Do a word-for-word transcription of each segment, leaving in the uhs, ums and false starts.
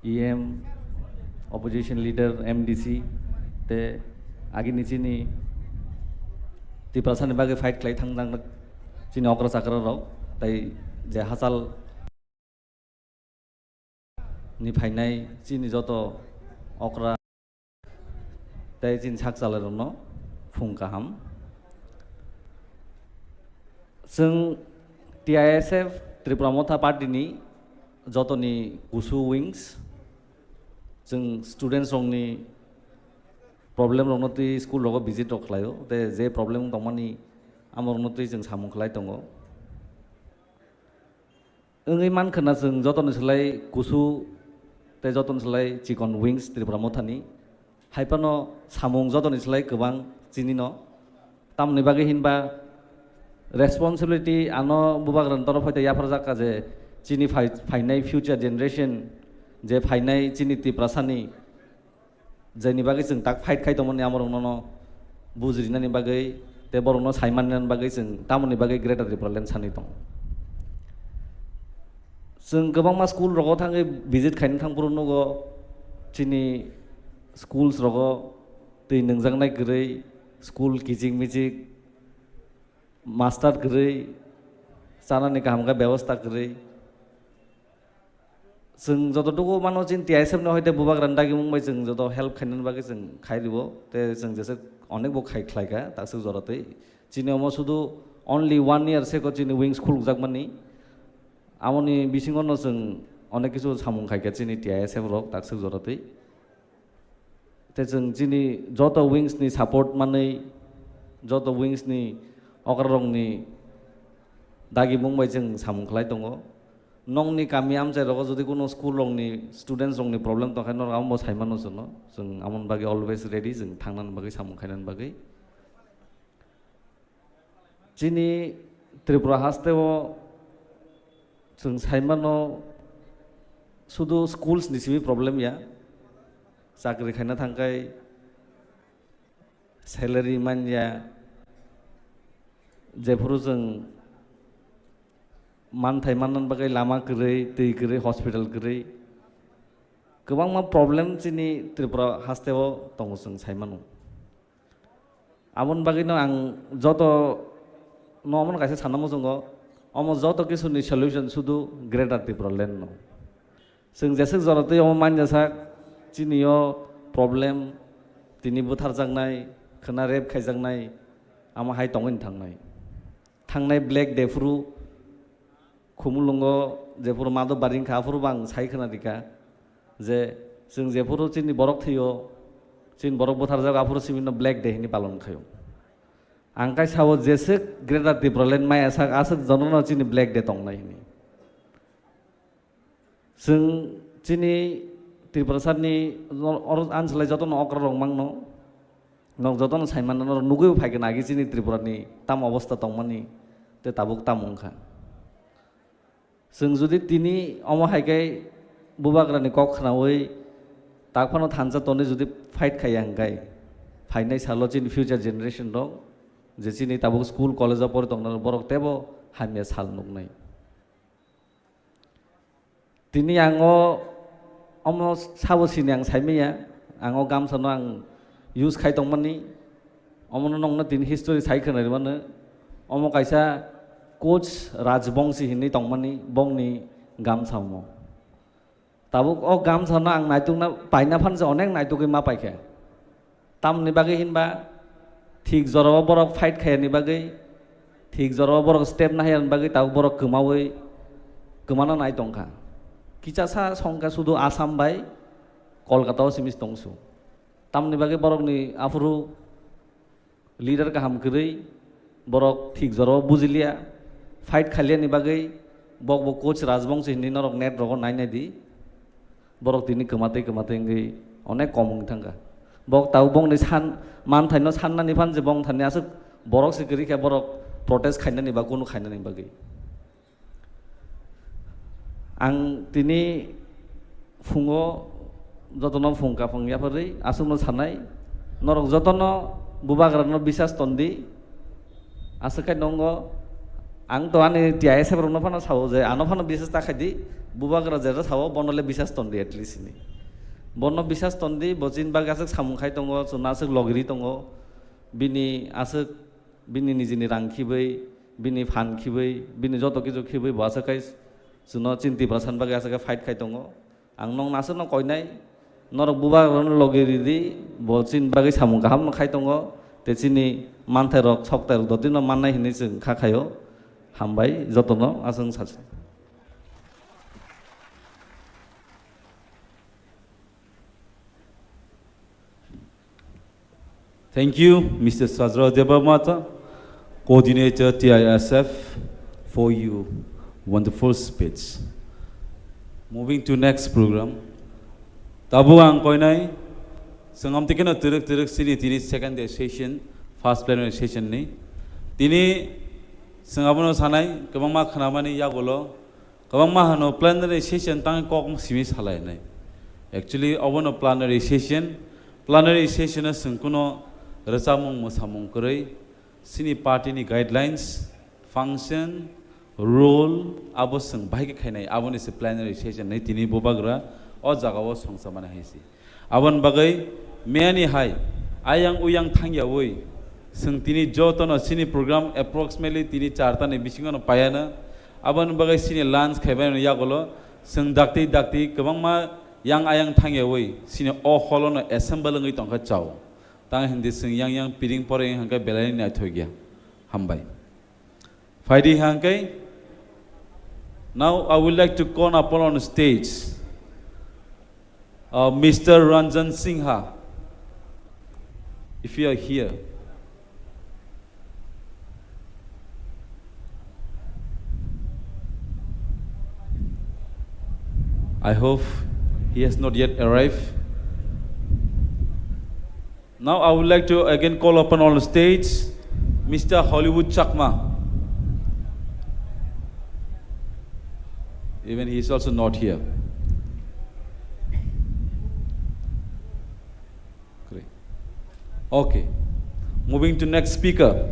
E M, opposition leader, M D C, te agini chini Tiprasani bagwi fight khlai thangjak chini okra chakra rok, tai je hachal ni phainai chini joto okra tei chini sak chalairokno phung kaham. Chwng T I S F Tripura Motha Party ni jotoni kusu wings, chwng students rokni problem rokno twi school rogo visit rok khlaio, tei je problem tongmani amorokno twi chwng samung khlai tongo. Wngwi mankha na chwng jotoni slai kusu tei jotoni slai chikon wings Tripura Mothani. Hai phano samung jotoni slai kwbang chinino. Tamoni bagwi hinba responsibility ano bubagrani torof hoite yapharjak kha je chini phai-, phainai future generation, je phainai chini Tiprasani, jaini bagwi chwng tak fight khai tongmani amorokno no bujrinani bagwi tei borokno saimanani bagwi chwng tamoni bagwi Greater Tipraland sani tongo. Chwng kwbangma school rogo thangwi visit khaina thangphuru nugo chini schools rogo twi nungjaknai kwrwi, school kichik michik, master kwrwi, chanani kaham khe bebosta kwrwi. Chwng joto dugo mano chini T I S F ni hoite bubagrani dagimung bai chwng joto help khainani bagwi chwng khai ribo, tei chwng jesa onek bo khai khlai kha takswk jora twi. Chini omo sudu only one year seko chini wings khulukjakmani. Amoni bisingo no chwng onek kisu samung khai kha chini T I S F rok takswk jora twi. Tei chwng chini joto wings ni support manwi, joto wings ni okrarokni dagimung bai chwng samung khlai tongo. Nokni kami amchai rogo jodi kuno school rokni students rokni problem tongkha, norok amo bo saimano chwngno. Chwng amoni bagwi always ready, chwng thangnani bagwi, samung khainani bagwi. Chini Tripura hasteo chwng saimano sudu schools ni simi problem ya, chakri khaina thangkhai salary manya, jephuru chwng manthai manna bagwi lama kwrwi, twi kwrwi, hospital kwrwi, kwbangma problem chini Tripura hasteo tongo chwng saimano. Aboni bagwino ang joto no omono kaisa sana muchungo, omo joto kisuni solution sudu Greater Tipraland no. Chwng jeswk jora twi omo manya sak, chini o problem, tini butharjaknai, khwna rape khaijaknai, amo hai tongwi thangnai. Thangnai Black Day phuru Khumulwngo jephuru Madhobari wngkha, aphuru bo ang sai khwna rikha je chwng jephuru chini borok thwio, chini borok butharjago, aphuru simi no Black Day hinwi palon khaio. Ang kai sao jeswk Greater Tipraland maya sak aswk jonono chini Black Day tongnai hinwi. Chwng chini Tiprasani oro anslai jotono okra rok mangno, nok jotono saimano norok nugwi bo phaikha nagi chini Tripurani tam obostha tongmani tei tabuk tam wngkha. Chwng jodi tini omo hai khe bubagrani kok khnaui tak phano thansa tonwi jodi fight khaiya hwnkhe phainai salo chini future generation rok je chini tabuk school college o pori tongnai borok teibo hamya sal nuknai. Tini ang o omo sabo sini ang saimanya, ang o gamsa no ang use khai tongmani, omo no nokno tini history sai khwna rimano, omo kaisa Koch Rajbongsi hinwi tongmani bongni gamsa omo. Tabuk o gamsa no ang naitukna paina phan se onek naitugwi ma paikha. Tamni bagwi hinba thik jorao borok fight khaiyani bagwi, thik jorao borok step nahaiyani bagwi tabuk borok kwmaui kwmana nai tongkha. Kichasa songkha sudu Assam bai Kolkata o simi tongsu. Tamni bagwi borokni aphuru leader kaham kwrwi, borok thik jorao bujiliya, fight khailiyani bagwi bok bo Koch Rajbongsi hinwi norok net rogo nai nai di. Borok tini kwmatwi kwmatwi wngwi onek kom wngwi thangkha. Bok tabuk bongni san manthaino sannani phan je bong thani aswk borok se kwrwi khe borok protest khainani ba kunu khainani bagwi. Ang tini phungo jotono phung kaphang yapharwi aswkno sanai, norok jotono bubagrano bisas tondi, aswk khai nongo Ang to ani T I S F rokno phano sao je ano phano bisas ta khaidi, bubagra jera sao bono le bisas tondi at least ni. Bono bisas tondi, bo chini bagwi aswk samung khai tongo, chwngno aswk logiri tongo, bini aswk, bini nijini rang khibwi, bini phan khibwi, bini joto kichu khibwi bo aswk khai chwngno chini Tiprasani bagwi aswk khai fight khai tongo. Ang nokno aswkno koinai, norok bubagrano logi ridi, bo chini bagwi samung kahamno khai tongo, tei chini manthairok, soktairok dotino mannai hinwi chwng kha khaio. Hambai jotono, aswk sasi. Thank you, Mister Sajra Debbarma, coordinator T I S F, for your wonderful speech. Moving to next program. Tabuk ang koinai, sengam tikino turuk turuk sini tini second day session, first plenary session ni. Tini sengam no sanai, kwbangma khnamani yagulo, kwbangma hano plenary session tang kok simi salai nai. Actually, obono plenary session, plenary session o chwng kuno rwchapmung mwsamung kwrwi, chini party ni guidelines, function, rule, abo chwng bahai khe khainai, aboni se plenary session nai tini bubagra o jaga o songcha mani hai se. Aboni bagwi miyani hai ayang uyang thangyawi chwng tini jotono chini program approximately tini charta ni bisingo no paiano. Aboni bagwi chini lunch khaibai no yagulo chwng dakti dakti kwbangma yang ayang thangyawi chini o hall o no assemble wngwi tongkha chao. Tang hindi chwng yang yang piring poreng hwnkhe belai naithok ya. Hambai. Phaidi hwnkhe, now I would like to call upon on stage, uh, Mister Ranjan Singha, if you are here. I hope he has not yet arrived. Now I would like to again call upon on stage Mister Hollywood Chakma. Even he is also not here. Great. Okay. Moving to next speaker.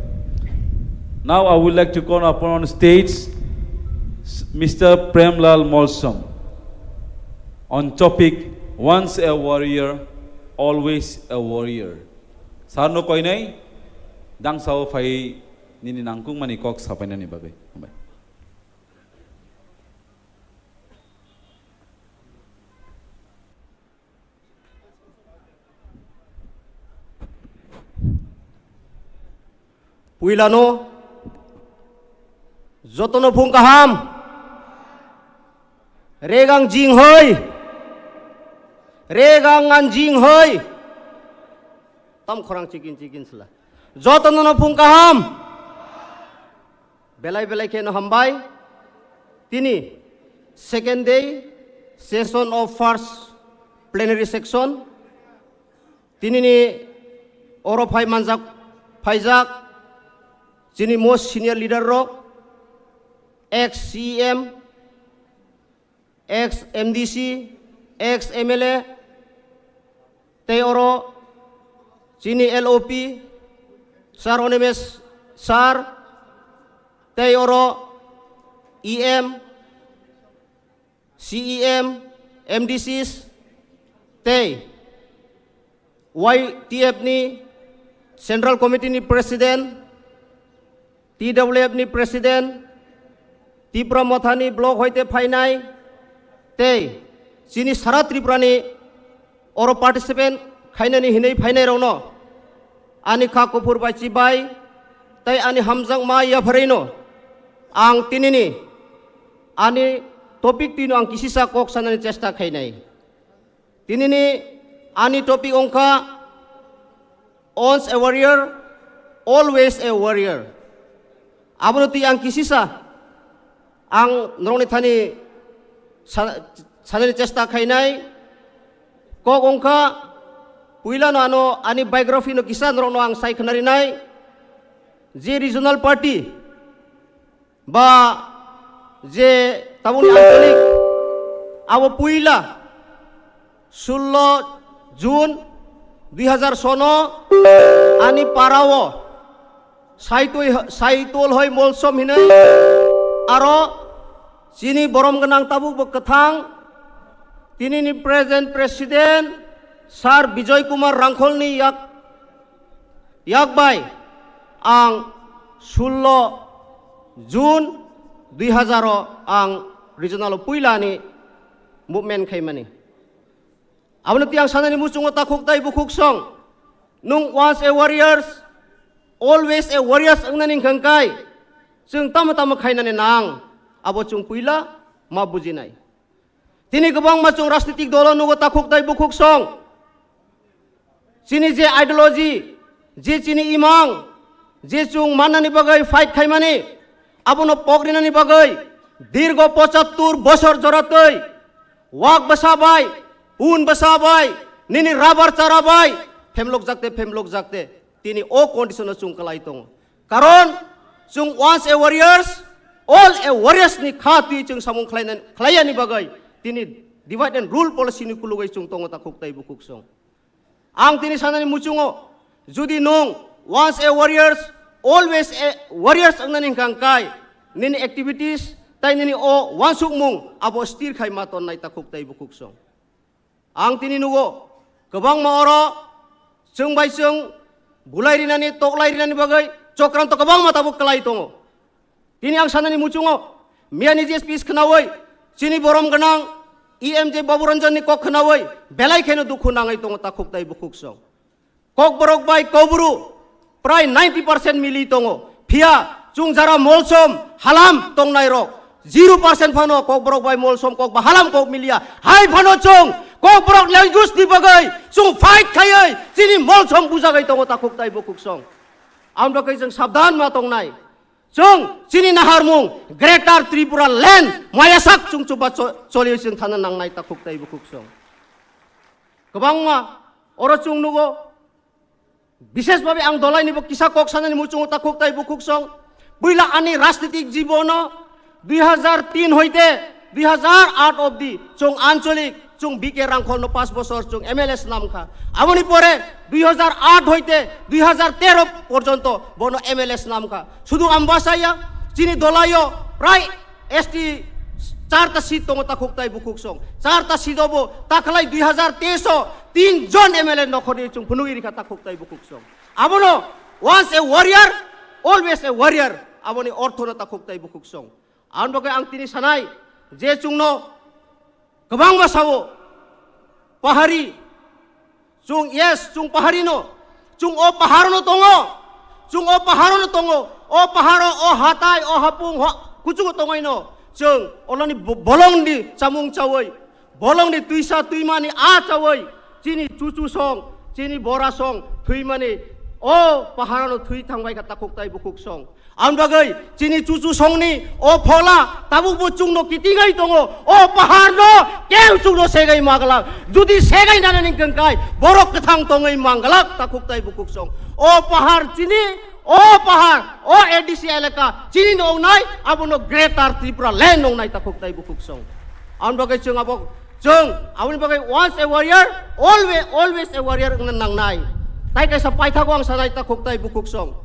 Now I would like to call upon on stage s-, Mister Premlal Molsom on topic Once a Warrior, Always a Warrior. Sir no koinai, dangsa o phai nini nangkukmani kok sapainani bagwi. Hambai. Puilano jotono phung kaham. Regang jing hoi. Regang ngan jing hoi. Tam khorang chikin chikin sila. Jotono no phung kaham. Belai belai khe no hambai. Tini second day session of first plenary section. Tini ni oro phai manjak, phaijak chini most senior leader rok, ex C E M, ex M D C, ex M L A, tei oro chini L O P, Sir Animesh Sir, tei oro E M, C E M, M D Cs, tei Y T F ni Central Committee ni President, T W F ni President, Tipra Mothani block hoite phainai, tei chini sara Tripura ni oro participant khainani hinwi phainai rokno ani kha kuphur bai chibai tei ani hamjakma yapharino ang tinini ani topic twino ang kisisa kok sanani chesta khainai. Tinini ani topic wngkha Once a warrior, always a warrior. Abono twi ang kisisa ang norokni thani sa-, sanani chesta khainai. Kok wngkha, puilano ano ani biography no kisa norokno ang sai khnarinai. Je regional party, ba je tabukni ancholik abo puila sullo June dui hazar sono ani parao Saitoi, Saitol hoi Molsom hinwi aro chini borom gwnang tabuk bo kwthang, tinini present president Sir Bijoy Kumar Rangkholni yak, yak bai ang sullo June dui hazar o ang regional o puilani movement khaimani. Abono tiyang sanani muchungo takhuk tai bukhuk song. Nung once a warriors, always a warriors wngnani hwnkha kai. Chwng tamo tamo khainani nang, abo chwng puila ma bujinai. Tini kwbangma chwng rajnitik dolo nugo takhuk tai bukhuk song. Chini je ideology, je chini imang, je chwng mannani bagwi fight khaimani, abono pokrinani bagwi dirgo pochattur bosor joratwi wak bwsa bai, un bwsa bai, nini rubber chara bai, phemlok jakte, phemlok jakte, tini o condition o chwng kwlai tongo. Karon chwng once a warriors, all a warriors ni kha twi chwng samung khlaina, khlaiyani bagwi tini divide and rule policy ni kulugwi chwng tongo takhuk tai bukhuk song. Ang tini sanani muchungo, judi nung once a warriors, always a warriors wngnani hwnkha kai, nini activities tai nini o wansukmung abo stir khai ma tonnai takhuk tai bukhuk song. Ang tini nugo, kwbangma oro chwng bai chwng bulai rinani, toklai rinani bagwi chokranto kwbangma tabuk kwlai tongo. Tini ang sanani muchungo, miyani je speech khnaui, chini borom gwnang E M J Babu Ranjan ni kok khnaui, belai kheno dukhu nangwi tongo takhuk tai bukhuk song. Kokborok bai Kokbru prai ninety percent mili tongo. Phiya chwng jara Molsom halam tongnai rok zero percent phano Kokborok bai Molsom kok ba halam kok miliya. Hai phano chwng Kokborok language ni bagwi chwng fight khaiwi chini Molsom bujagwi tongo takhuk tai bukhuk song. Ang bagwi chwng sabdan ma tongnai. Chwng chini naharmung Greater Tripura Land mayasak chwng chuba cho-, choli chwng thana nangnai takhuk tai bukhuk song. Kwbangma oro chwng nugo, bishesh bhabe ang dolaini bo kisa kok sanani muchungo takhuk tai bukhuk song. Puila ani rajnitik jibono dui hazar tin hoite dui hazar aat obdi chwng ancholik, chwng B K Rangkholno paanch bosor chwng M L A swnam kha. Aboni pore dui hazar aat hoite dui hazar tero porjonto bono M L A swnam kha. Sudu Ambasaya, chini dolaio prai S T charta seat tongo takhuk tai bukhuk song. Charta seat obo takhalai dui hazar teis o tin jon M L A nokhorni chwng phunugwi rikha takhuk tai bukhuk song. Abono once a warrior, always a warrior. Aboni orthono takhuk tai bukhuk song. Ang bagwi ang tini sanai je chwngno kwbangma sao pahari, chwng, yes, chwng pahari no, chwng o pahar no tongo, chwng o pahar no tongo, o paharo, o hatai, o hapung, ho, kuchugo tongoi no, chwng olani bo-, bolong ni chamung chawi, bolong ni twisa twimani a chawi, chini chuchu song, chini bora song, thwimani, o pahar no thwi thangbai kha takhuk tai bukhuk song. Ang bagwi chini chuchu songni o phola tabuk bo chwngno kitingai tongo. O paharno keu chwngno segai maglak. Judi segai nanani hwnkhe borok kwthang tongwi manglak takhuk tai bukhuk song. O pahar chini, o pahar, o A D C elaka chini no wngnai, abono Greater Tripura Land wngnai takhuk tai bukhuk song. Ang bagwi chwng abo Chwng aboni bagwi once a warrior, always, always a warrior wngna nangnai. Tai kaisa paithago ang sanai takhuk tai bukhuk song.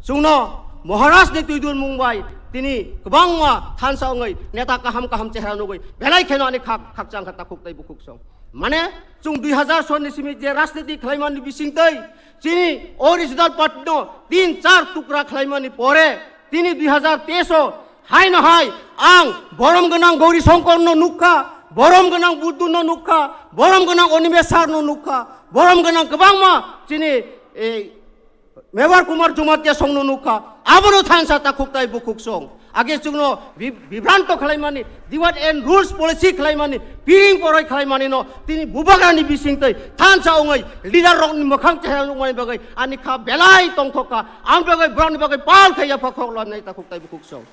Chwngno Maharaj ni twidul mung bai tini kwbangma thansa wngwi neta kaham kaham chehra nugwi belai kheno ani khak, khakchang kha takhuk tai bukhuk song. Mane chwng dui hazar sonni simi je rajniti khlaimani bisingtwi chini original party no tin char tukra khlaimani pore tini dui hazar teis o Haino hai ang borom gwnang Gauri Songkor no nukha, borom gwnang Buddu no nukha, borom gwnang Animesh sir no nukha, borom gwnang kwbangma chini, eh, Mevar Kumar Jamatia song no nukha, abono thansa takhuk tai bukhuk song. Age chwngno bi-, bibranto khlaimani, divide and rules policy khlaimani, piring poroi khlaimani no tini bubagrani bisingtwi thansa ongoi leader rokni mwkhang chehra nukmani bagwi ani kha belai tongthok kha, ang bagwi borokni bagwi pal khai yapha khok lanai takhuk tai bukhuk song.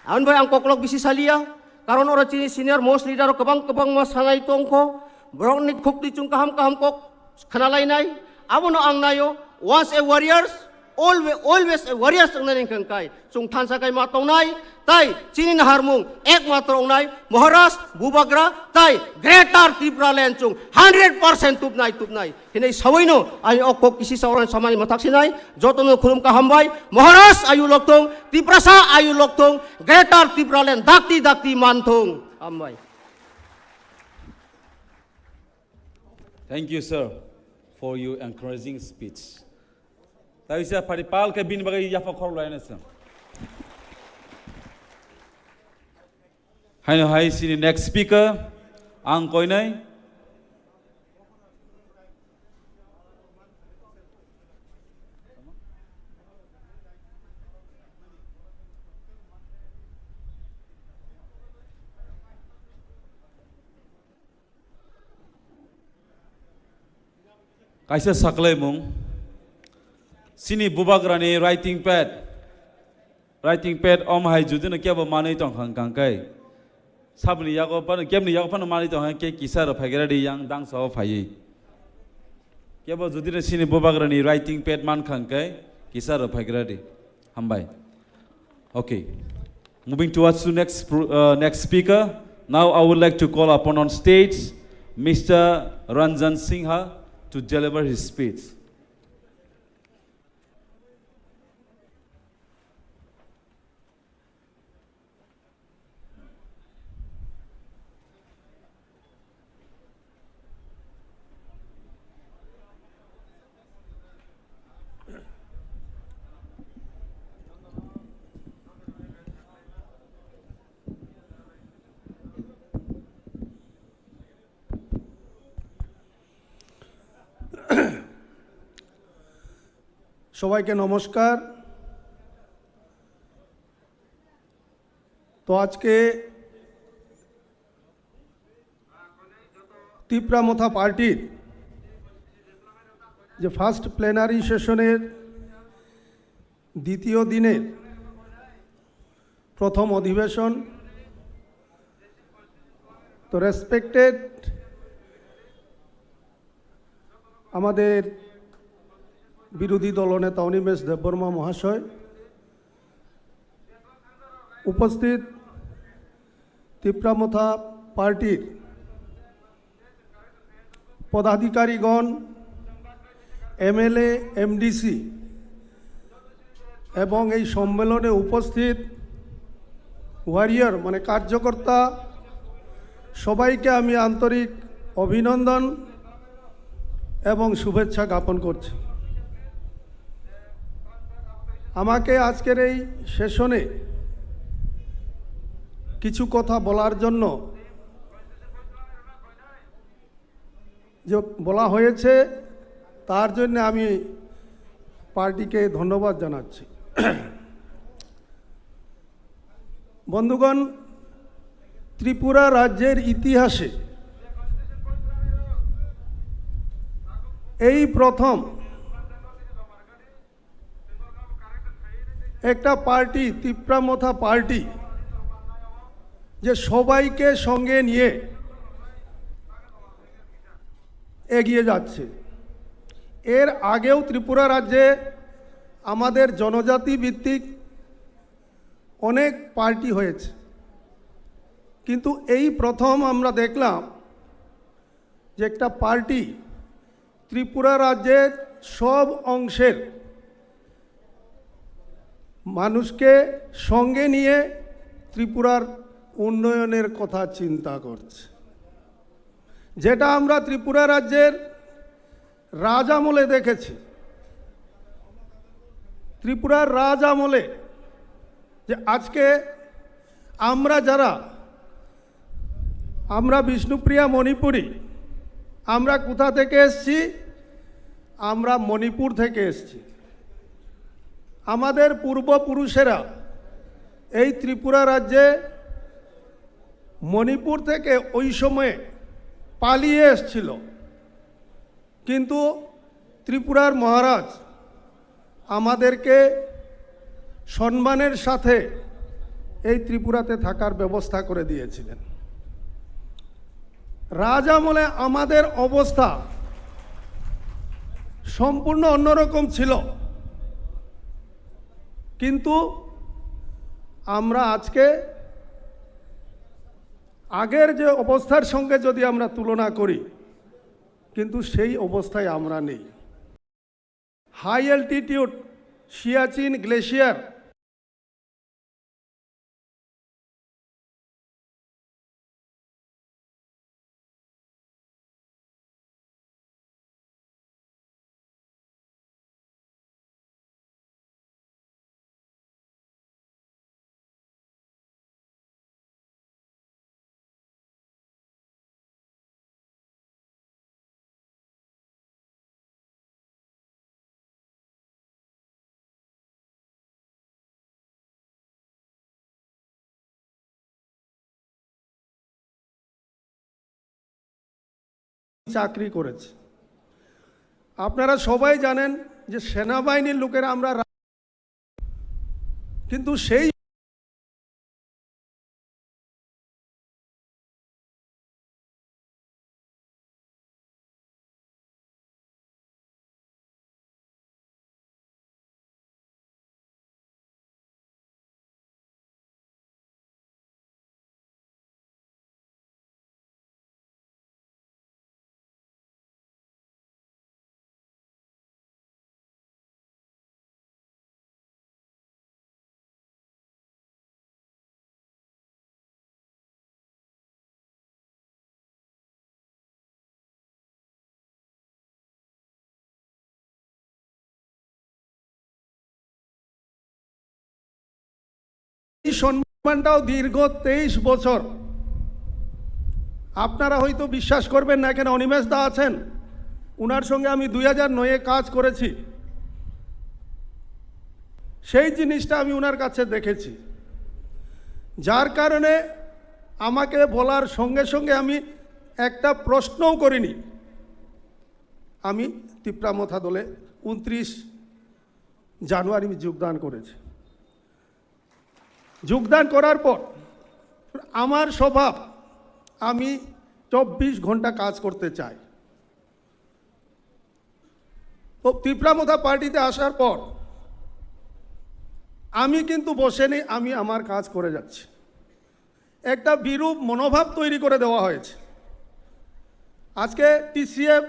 Aboni bai ang koklok bisi saliya, karon oro chini senior most leader rok kwbang kwbangma sanai tongkho, borokni khukti chwng kaham kaham kok khnalainai, abono ang naio, once a warriors, Always, always a warriors wngnani hwnkha khe chwng thansa khai ma tongnai, tai chini naharmung ekmatro wngnai Maharaj, Bubagra, tai Greater Tripura Land chwng hundred percent tubnai, tubnai. Hinwi sawino ani o kok kisi sa orang samani mathak sinai, jotono khulum ka hambai, Maharaj ayu lokthong, Tiprasa ayu lokthong, Greater Tripura Land dakti dakti manthong. Hambai. Thank you, sir, for your encouraging speech. Taisa phari pal khe bini bagwi yapha khorok lainai sir. Haino hai sini next speaker, ang koinai. Kaisa saklaimung, chini bubagrani writing pad, writing pad om hai judino kebo manwi tongkha hwnkha khe, saboni yago phano, kebni yago phano manwi tongkha khe kisa rw phaigra di, yang dangsa o phaiwi. Kebo judino chini bubagrani writing pad mankha hwnkhe kisa rw phaigra di. Hambai. Okay. Moving towards the next pro-, uh, next speaker. Now I would like to call upon on stage Mister Ranjan Singha to deliver his speech. সবাইকে নমস্কার। তো আজকে তিপ্রা মথা পার্টির যে first plenary সেশনের দ্বিতীয় দিনের প্রথম অধিবেশন, তো রেসপেক্টেড আমাদের বিরোধী দলনেতা অনিমেষ দেববর্মা মহাশয়, উপস্থিত তিপ্রা মথা পার্টির পদাধিকারীগণ, এমএলএ, এমডিসি এবং এই সম্মেলনে উপস্থিত ওয়ারিয়র মানে কার্যকর্তা সবাইকে আমি আন্তরিক অভিনন্দন এবং শুভেচ্ছা জ্ঞাপন করছি। আমাকে আজকের এই সেশনে কিছু কথা বলার জন্য যে বলা হয়েছে, তার জন্য আমি পার্টিকে ধন্যবাদ জানাচ্ছি। বন্ধুগণ, ত্রিপুরা রাজ্যের ইতিহাসে এই প্রথম একটা পার্টি, তিপ্রা মথা পার্টি, যে সবাইকে সঙ্গে নিয়ে এগিয়ে যাচ্ছে। এর আগেও ত্রিপুরা রাজ্যে আমাদের জনজাতি ভিত্তিক অনেক পার্টি হয়েছে, কিন্তু এই প্রথম আমরা দেখলাম যে একটা পার্টি ত্রিপুরা রাজ্যের সব অংশের মানুষকে সঙ্গে নিয়ে ত্রিপুরার উন্নয়নের কথা চিন্তা করছে। যেটা আমরা ত্রিপুরা রাজ্যের রাজ আমলে দেখেছি, ত্রিপুরার রাজ আমলে যে আজকে আমরা যারা, আমরা বিষ্ণুপ্রিয়া মণিপুরী, আমরা কোথা থেকে এসছি? আমরা মণিপুর থেকে এসছি। আমাদের পূর্বপুরুষেরা এই ত্রিপুরা রাজ্যে মণিপুর থেকে ওই সময়ে পালিয়ে এসছিল, কিন্তু ত্রিপুরার মহারাজ আমাদেরকে সম্মানের সাথে এই ত্রিপুরাতে থাকার ব্যবস্থা করে দিয়েছিলেন। রাজ আমলে আমাদের অবস্থা সম্পূর্ণ অন্যরকম ছিল। কিন্তু আমরা আজকে আগের যে অবস্থার সঙ্গে যদি আমরা তুলনা করি, কিন্তু সেই অবস্থায় আমরা নেই। হাই অ্যালটিটিউড সিয়াচিন গ্লেশিয়ার চাকরি করেছে। আপনারা সবাই জানেন যে সেনাবাহিনীর লোকেরা আমরা রা-, কিন্তু সেই এই সম্মানটাও দীর্ঘ তেইশ বছর আপনারা হয়তো বিশ্বাস করবেন না, এখানে অনিমেষ দা আছেন, ওনার সঙ্গে আমি দুই হাজার নয়ে কাজ করেছি, সেই জিনিসটা আমি ওনার কাছে দেখেছি, যার কারণে আমাকে বলার সঙ্গে সঙ্গে আমি একটা প্রশ্নও করিনি। আমি তিপ্রা মথা দলে ঊনত্রিশ জানুয়ারি আমি যোগদান করেছি। যোগদান করার পর আমার স্বভাব, আমি চব্বিশ ঘন্টা কাজ করতে চাই। তো তিপ্রা মথা পার্টিতে আসার পর আমি কিন্তু বসে নেই, আমি আমার কাজ করে যাচ্ছি। একটা বিরূপ মনোভাব তৈরি করে দেওয়া হয়েছে। আজকে টিসিএফ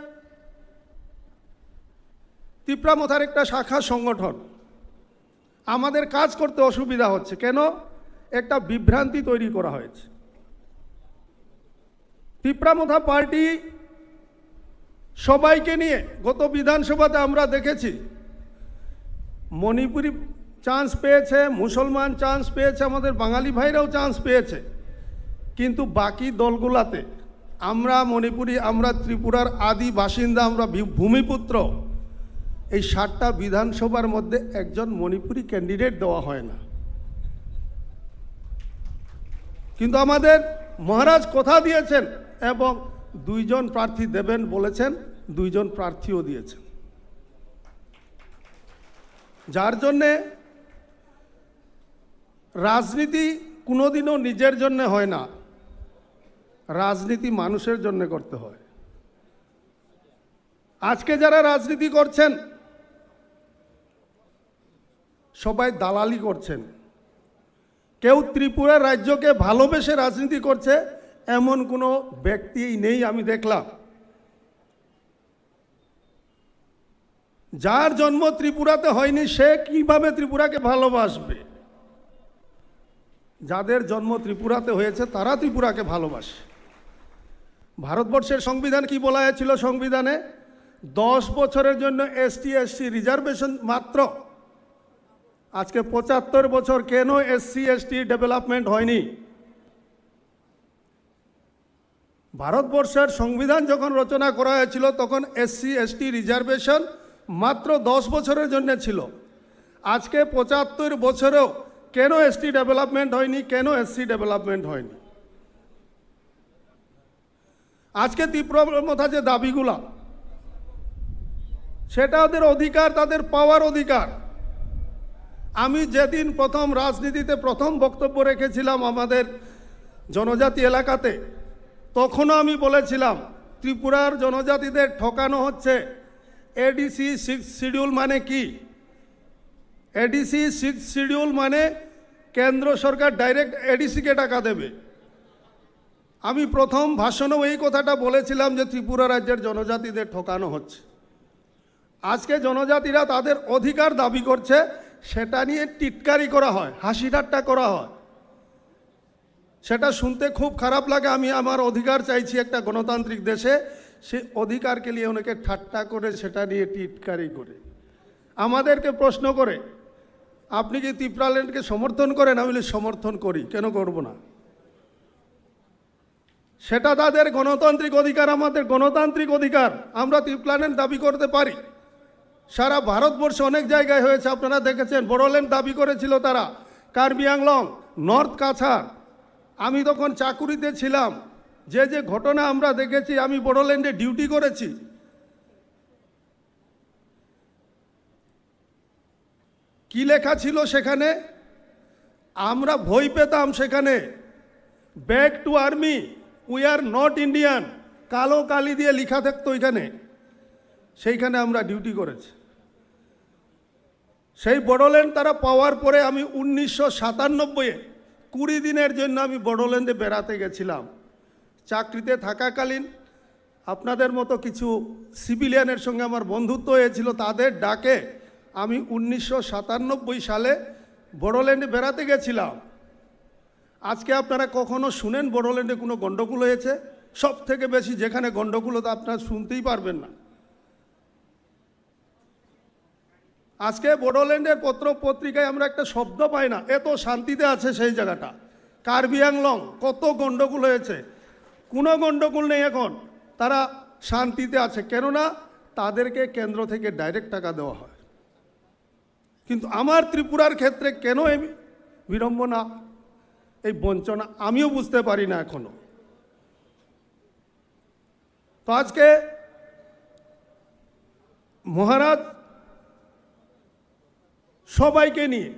তিপ্রা মথার একটা শাখা সংগঠন, আমাদের কাজ করতে অসুবিধা হচ্ছে। কেন? একটা বিভ্রান্তি তৈরি করা হয়েছে। তিপ্রা মথা পার্টি সবাইকে নিয়ে গত বিধানসভাতে আমরা দেখেছি, মণিপুরি চান্স পেয়েছে, মুসলমান চান্স পেয়েছে, আমাদের বাঙালি ভাইরাও চান্স পেয়েছে, কিন্তু বাকি দলগুলাতে আমরা মণিপুরি, আমরা ত্রিপুরার আদি বাসিন্দা, আমরা ভি-, ভূমিপুত্র, এই সাতটা বিধানসভার মধ্যে একজন মণিপুরি ক্যান্ডিডেট দেওয়া হয় না। কিন্তু আমাদের মহারাজ কথা দিয়েছেন এবং দুইজন প্রার্থী দেবেন বলেছেন, দুইজন প্রার্থীও দিয়েছেন। যার জন্যে রাজনীতি কোনোদিনও নিজের জন্য হয় না, রাজনীতি মানুষের জন্য করতে হয়। আজকে যারা রাজনীতি করছেন, সবাই দালালি করছেন। কেউ ত্রিপুরা রাজ্যকে ভালোবেসে রাজনীতি করছে, এমন কোনো ব্যক্তি নেই আমি দেখলাম। যার জন্ম ত্রিপুরাতে হয়নি, সে কিভাবে ত্রিপুরাকে ভালোবাসবে? যাদের জন্ম ত্রিপুরাতে হয়েছে, তারা ত্রিপুরাকে ভালোবাসে। ভারতবর্ষের সংবিধান কি বলা হয়েছিল? সংবিধানে দশ বছরের জন্য এসটি এসসি রিজার্ভেশন মাত্র। আজকে পঁচাত্তর বছর, কেন এসসি এসটি ডেভেলপমেন্ট হয়নি? ভারতবর্ষের সংবিধান যখন রচনা করা হয়েছিল, তখন এসসি এসটি রিজার্ভেশন মাত্র দশ বছরের জন্য ছিল। আজকে পঁচাত্তর বছরেও কেন এসটি ডেভেলপমেন্ট হয়নি, কেন এসসি ডেভেলপমেন্ট হয়নি? আজকে তিপ্রা মথা যে দাবিগুলা, সেটা ওদের অধিকার, তাদের পাওয়ার অধিকার। আমি যেদিন প্রথম রাজনীতিতে প্রথম বক্তব্য রেখেছিলাম আমাদের জনজাতি এলাকাতে, তখনও আমি বলেছিলাম, ত্রিপুরার জনজাতিদের ঠকানো হচ্ছে। এডিসি সিক্স শিডিউল মানে কি? এডিসি সিক্স শিডিউল মানে কেন্দ্র সরকার ডাইরেক্ট এডিসিকে টাকা দেবে। আমি প্রথম ভাষণেও এই কথাটা বলেছিলাম যে ত্রিপুরা রাজ্যের জনজাতিদের ঠকানো হচ্ছে। আজকে জনজাতিরা তাদের অধিকার দাবি করছে, সেটা নিয়ে টিটকারি করা হয়, হাসি ঠাট্টা করা হয়। সেটা শুনতে খুব খারাপ লাগে। আমি আমার অধিকার চাইছি একটা গণতান্ত্রিক দেশে, সেই অধিকারকে নিয়ে অনেকে ঠাট্টা করে, সেটা নিয়ে টিটকারি করে, আমাদেরকে প্রশ্ন করে, "আপনি কি তিপ্রাল্যান্ডকে সমর্থন করেন?" আমি বলি, "সমর্থন করি, কেন করব না?" সেটা তাদের গণতান্ত্রিক অধিকার, আমাদের গণতান্ত্রিক অধিকার। আমরা তিপ্রাল্যান্ড দাবি করতে পারি। সারা ভারতবর্ষে অনেক জায়গায় হয়েছে, আপনারা দেখেছেন, বড়োল্যান্ড দাবি করেছিল তারা, কার্বি আংলং, নর্থ কাছাড়। আমি তখন চাকুরিতে ছিলাম, যে যে ঘটনা আমরা দেখেছি, আমি বড়োল্যান্ডে ডিউটি করেছি। কি লেখা ছিল সেখানে? আমরা ভয় পেতাম সেখানে, "Back to army, we are not Indian।" কালো কালি দিয়ে লেখা থাকতো এখানে, সেইখানে আমরা ডিউটি করেছি। সেই বড়োল্যান্ড তারা পাওয়ার পরে আমি উনিশশো সাতানব্বই কুড়ি দিনের জন্য আমি বড়োল্যান্ডে বেড়াতে গেছিলাম। চাকরিতে থাকাকালীন আপনাদের মতো কিছু সিভিলিয়ানের সঙ্গে আমার বন্ধুত্ব হয়েছিল, তাদের ডাকে আমি উনিশশো সাতানব্বই সালে বড়োল্যান্ডে বেড়াতে গেছিলাম। আজকে আপনারা কখনো শুনেন বড়োল্যান্ডে কোনো গণ্ডগোল হয়েছে? সব থেকে বেশি যেখানে গণ্ডগোল হতো আপনারা শুনতেই পারবেন না। আজকে বড়োল্যান্ডের পত্র পত্রিকায় আমরা একটা শব্দ পাই না, এত শান্তিতে আছে সেই জায়গাটা। কার্বি আংলং কত গণ্ডগোল হয়েছে, কোনো গণ্ডগোল নেই এখন, তারা শান্তিতে আছে, কেননা তাদেরকে কেন্দ্র থেকে ডাইরেক্ট টাকা দেওয়া হয়। কিন্তু আমার ত্রিপুরার ক্ষেত্রে কেন এই বিড়ম্বনা, এই বঞ্চনা, আমিও বুঝতে পারি না এখনো। তো আজকে মহারাজ সবাইকে নিয়ে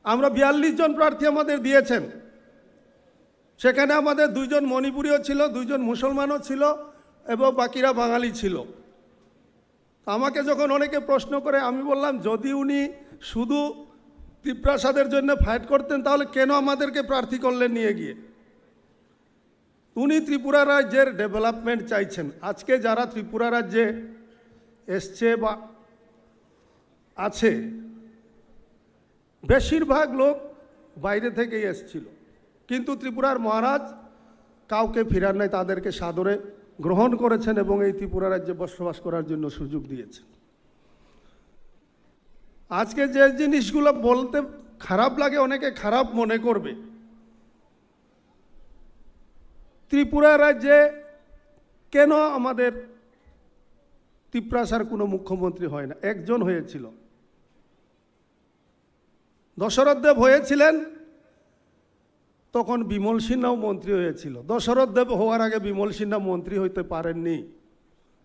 আমরা বিয়াল্লিশ জন প্রার্থী আমাদের দিয়েছেন। সেখানে আমাদের দুইজন মণিপুরিও ছিল, দুইজন মুসলমানও ছিল এবং বাকিরা বাঙালি ছিল। তো আমাকে যখন অনেকে প্রশ্ন করে, আমি বললাম, "যদি উনি শুধু তিপ্রাসাদের জন্য ফাইট করতেন, তাহলে কেন আমাদেরকে প্রার্থী করলেন নিয়ে গিয়ে?" উনি ত্রিপুরা রাজ্যের ডেভেলপমেন্ট চাইছেন। আজকে যারা ত্রিপুরা রাজ্যে এসছে বা আছে, বেশিরভাগ লোক বাইরে থেকেই এসছিল, কিন্তু ত্রিপুরার মহারাজ কাউকে ফিরার নাই, তাদেরকে সাদরে গ্রহণ করেছেন এবং এই ত্রিপুরা রাজ্যে বসবাস করার জন্য সুযোগ দিয়েছেন। আজকে যে জিনিসগুলো বলতে খারাপ লাগে, অনেকে খারাপ মনে করবে, ত্রিপুরা রাজ্যে কেন আমাদের তিপ্রাসার কোনো মুখ্যমন্ত্রী হয় না? একজন হয়েছিল, দশরথ দেব হয়েছিলেন, তখন বিমল সিনহাও মন্ত্রী হয়েছিল। দশরথ দেব হওয়ার আগে বিমল সিনহা মন্ত্রী হইতে পারেননি,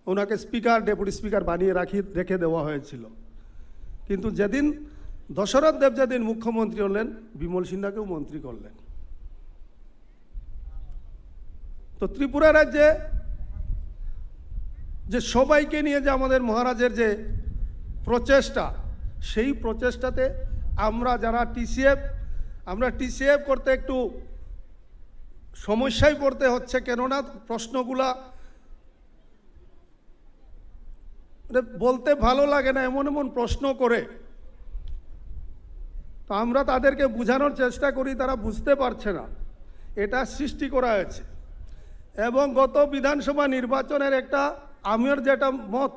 ওনাকে স্পিকার, ডেপুটি স্পিকার বানিয়ে রাখি, রেখে দেওয়া হয়েছিল। কিন্তু যেদিন দশরথ দেব যেদিন মুখ্যমন্ত্রী হলেন, বিমল সিনহাকেও মন্ত্রী করলেন। তো ত্রিপুরা রাজ্যে যে সবাইকে নিয়ে যে আমাদের মহারাজের যে প্রচেষ্টা, সেই প্রচেষ্টাতে আমরা যারা টিসিএফ, আমরা টিসিএফ করতে একটু সমস্যায় পড়তে হচ্ছে, কেননা প্রশ্নগুলা, মানে, বলতে ভালো লাগে না, এমন এমন প্রশ্ন করে। তো আমরা তাদেরকে বোঝানোর চেষ্টা করি, তারা বুঝতে পারছে না, এটা সৃষ্টি করা হয়েছে। এবং গত বিধানসভা নির্বাচনের একটা, আমার যেটা মত,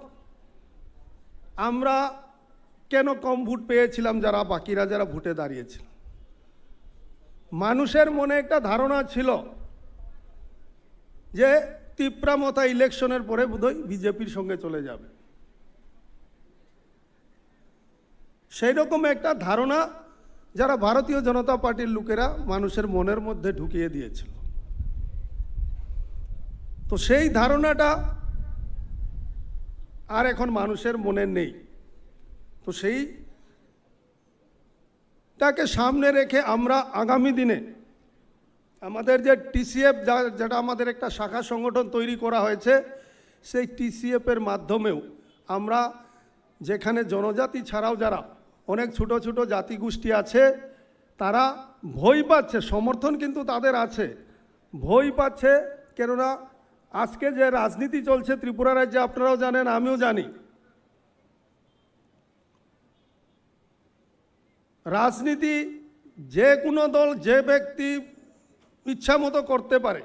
আমরা কেন কম ভোট পেয়েছিলাম, যারা বাকিরা যারা ভোটে দাঁড়িয়েছিল, মানুষের মনে একটা ধারণা ছিল যে তিপ্রা মথা ইলেকশনের পরে বোধহয় বিজেপির সঙ্গে চলে যাবে। সেই রকম একটা ধারণা যারা ভারতীয় জনতা পার্টির লোকেরা মানুষের মনের মধ্যে ঢুকিয়ে দিয়েছিল। তো সেই ধারণাটা আর এখন মানুষের মনে নেই। তো সেইটাকে সামনে রেখে আমরা আগামী দিনে আমাদের যে টিসিএফ, যা-, যেটা আমাদের একটা শাখা সংগঠন তৈরি করা হয়েছে, সেই টিসিএফ এর মাধ্যমেও আমরা যেখানে জনজাতি ছাড়াও যারা অনেক ছোট ছোট জাতিগোষ্ঠী আছে, তারা ভয় পাচ্ছে। সমর্থন কিন্তু তাদের আছে, ভয় পাচ্ছে। কেননা আজকে যে রাজনীতি চলছে ত্রিপুরা রাজ্যে, আপনারাও জানেন, আমিও জানি, রাজনীতি যে কোনো দল, যে ব্যক্তি ইচ্ছা মতো করতে পারে,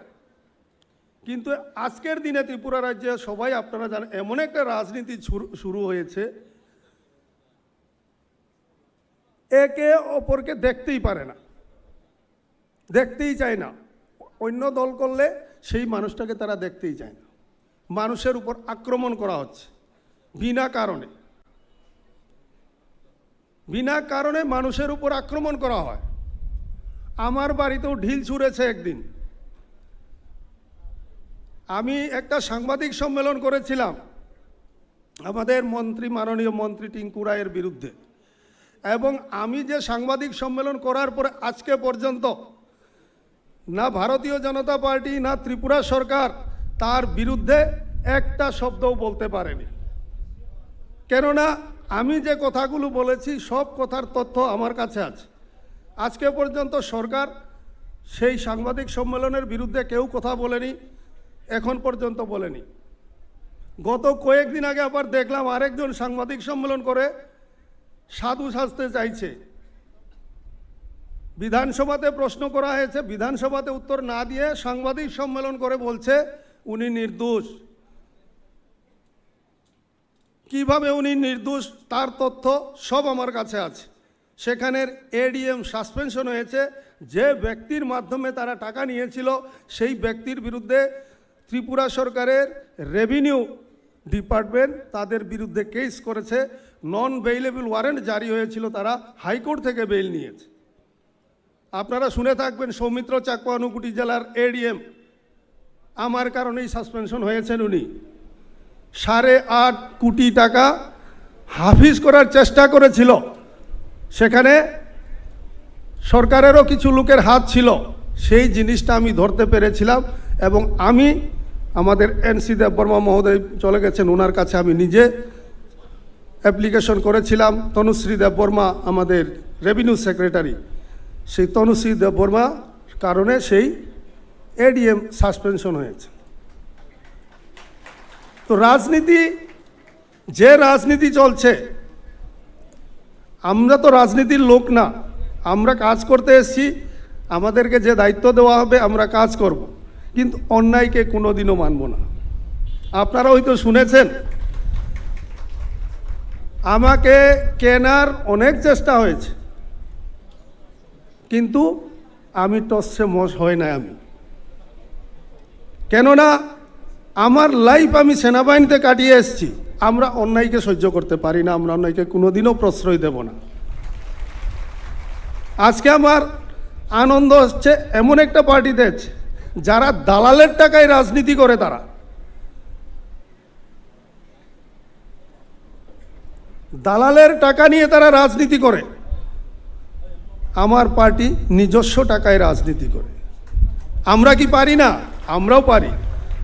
কিন্তু আজকের দিনে ত্রিপুরা রাজ্যে সবাই, আপনারা জানেন, এমন একটা রাজনীতি শুরু শুরু হয়েছে, একে অপরকে দেখতেই পারে না, দেখতেই চায় না। অন্য দল করলে সেই মানুষটাকে তারা দেখতেই চায় না। মানুষের উপর আক্রমণ করা হচ্ছে বিনা কারণে, বিনা কারণে মানুষের উপর আক্রমণ করা হয়। আমার বাড়িতেও ঢিল ছুঁড়েছে একদিন। আমি একটা সাংবাদিক সম্মেলন করেছিলাম আমাদের মন্ত্রী, মাননীয় মন্ত্রী টিঙ্কু রায়ের বিরুদ্ধে, এবং আমি যে সাংবাদিক সম্মেলন করার পরে আজকে পর্যন্ত না ভারতীয় জনতা পার্টি, না ত্রিপুরা সরকার তার বিরুদ্ধে একটা শব্দও বলতে পারেনি। কেননা আমি যে কথাগুলো বলেছি, সব কথার তথ্য আমার কাছে আছে। আজকে পর্যন্ত সরকার সেই সাংবাদিক সম্মেলনের বিরুদ্ধে কেউ কথা বলেনি, এখন পর্যন্ত বলেনি। গত কয়েকদিন আগে আবার দেখলাম আরেকজন সাংবাদিক সম্মেলন করে সাধু সাজতে চাইছে। বিধানসভাতে প্রশ্ন করা হয়েছে, বিধানসভাতে উত্তর না দিয়ে সাংবাদিক সম্মেলন করে বলছে উনি নির্দোষ। কিভাবে উনি নির্দোষ, তার তথ্য সব আমার কাছে আছে। সেখানের এডিএম সাসপেনশন হয়েছে, যে ব্যক্তির মাধ্যমে তারা টাকা নিয়েছিল, সেই ব্যক্তির বিরুদ্ধে ত্রিপুরা সরকারের রেভিনিউ ডিপার্টমেন্ট তাদের বিরুদ্ধে কেস করেছে। নন বেইলেবল ওয়ারেন্ট জারি হয়েছিল, তারা হাইকোর্ট থেকে বেইল নিয়েছে। আপনারা শুনে থাকবেন, সৌমিত্র চাকমা ঊনকোটি জেলার এডিএম, আমার কারণেই সাসপেনশন হয়েছেন উনি। সাড়ে আট কোটি টাকা হাফিজ করার চেষ্টা করেছিল, সেখানে সরকারেরও কিছু লোকের হাত ছিল, সেই জিনিসটা আমি ধরতে পেরেছিলাম। এবং আমি, আমাদের এনসি দেববর্মা মহোদয় চলে গেছেন, ওনার কাছে আমি নিজে অ্যাপ্লিকেশন করেছিলাম। তনুশ্রী দেববর্মা আমাদের রেভিনিউ সেক্রেটারি, সেই তনুশ্রী দেববর্মা কারণে সেই এডিএম সাসপেনশন হয়েছে। তো রাজনীতি, যে রাজনীতি চলছে, আমরা তো রাজনীতির লোক না, আমরা কাজ করতে এসেছি। আমাদেরকে যে দায়িত্ব দেওয়া হবে, আমরা কাজ করব, কিন্তু অন্যায়কে কোনোদিনও মানব না। আপনারা হয়তো শুনেছেন, আমাকে কেনার অনেক চেষ্টা হয়েছে, কিন্তু আমি টসে মস হয় না আমি। কেননা আমার লাইফ আমি সেনাবাহিনীতে কাটিয়ে এসেছি। আমরা অন্যায়কে সহ্য করতে পারি না, আমরা অন্যায়কে কোনোদিনও প্রশ্রয় দেব না। আজকে আমার আনন্দ হচ্ছে, এমন একটা পার্টিতে আছে, যারা দালালের টাকায় রাজনীতি করে, তারা দালালের টাকা নিয়ে তারা রাজনীতি করে, আমার পার্টি নিজস্ব টাকায় রাজনীতি করে। আমরা কি পারি না? আমরাও পারি,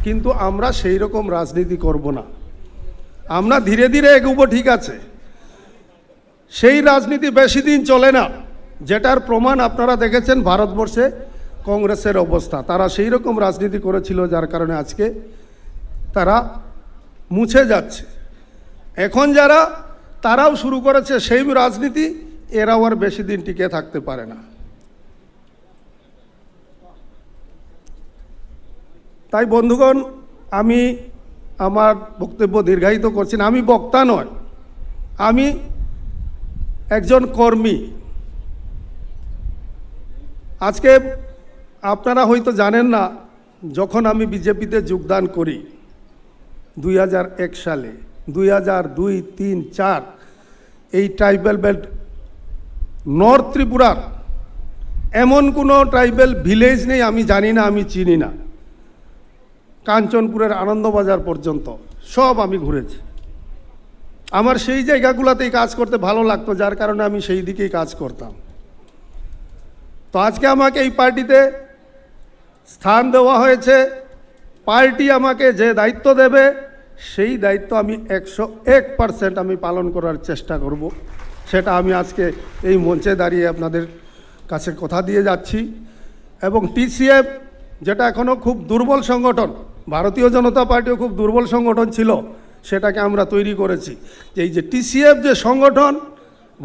কিন্তু আমরা সেই রকম রাজনীতি করব না। আমরা ধীরে ধীরে এগোবো, ঠিক আছে, সেই রাজনীতি বেশি দিন চলে না, যেটার প্রমাণ আপনারা দেখেছেন ভারতবর্ষে কংগ্রেসের অবস্থা। তারা সেই রকম রাজনীতি করেছিল, যার কারণে আজকে তারা মুছে যাচ্ছে। এখন যারা, তারাও শুরু করেছে সেই রাজনীতি, এরাও আর বেশি দিন টিকে থাকতে পারে না। তাই বন্ধুগণ, আমি আমার বক্তব্য দীর্ঘায়িত করছি না। আমি বক্তা নয়, আমি একজন কর্মী। আজকে আপনারা হয়তো জানেন না, যখন আমি বিজেপিতে যোগদান করি দুই হাজার এক সালে, দুই হাজার দুই, তিন, চার, এই ট্রাইবাল বেল্ট, নর্থ ত্রিপুরার এমন কোনো ট্রাইবাল ভিলেজ নেই আমি জানি না, আমি চিনি না। কাঞ্চনপুরের আনন্দবাজার পর্যন্ত সব আমি ঘুরেছি। আমার সেই জায়গাগুলোতেই কাজ করতে ভালো লাগতো, যার কারণে আমি সেই দিকেই কাজ করতাম। তো আজকে আমাকে এই পার্টিতে স্থান দেওয়া হয়েছে, পার্টি আমাকে যে দায়িত্ব দেবে, সেই দায়িত্ব আমি একশো এক পার্সেন্ট আমি পালন করার চেষ্টা করব। সেটা আমি আজকে এই মঞ্চে দাঁড়িয়ে আপনাদের কাছে কথা দিয়ে যাচ্ছি। এবং টিসিএফ, যেটা এখনও খুব দুর্বল সংগঠন, ভারতীয় জনতা পার্টিও খুব দুর্বল সংগঠন ছিল, সেটাকে আমরা তৈরি করেছি। যে এই যে টিসিএফ যে সংগঠন,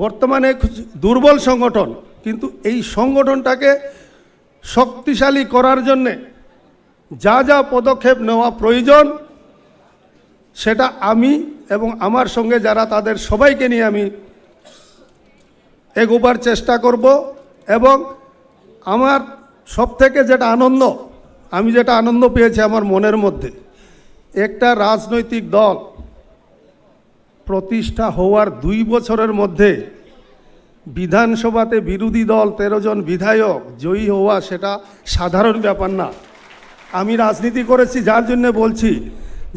বর্তমানে খুব দুর্বল সংগঠন, কিন্তু এই সংগঠনটাকে শক্তিশালী করার জন্যে যা যা পদক্ষেপ নেওয়া প্রয়োজন, সেটা আমি এবং আমার সঙ্গে যারা, তাদের সবাইকে নিয়ে আমি এগোবার চেষ্টা করব। এবং আমার সব থেকে যেটা আনন্দ, আমি যেটা আনন্দ পেয়েছি আমার মনের মধ্যে, একটা রাজনৈতিক দল প্রতিষ্ঠা হওয়ার দুই বছরের মধ্যে বিধানসভাতে বিরোধী দল তেরো জন বিধায়ক জয়ী হওয়া, সেটা সাধারণ ব্যাপার না। আমি রাজনীতি করেছি, যার জন্য বলছি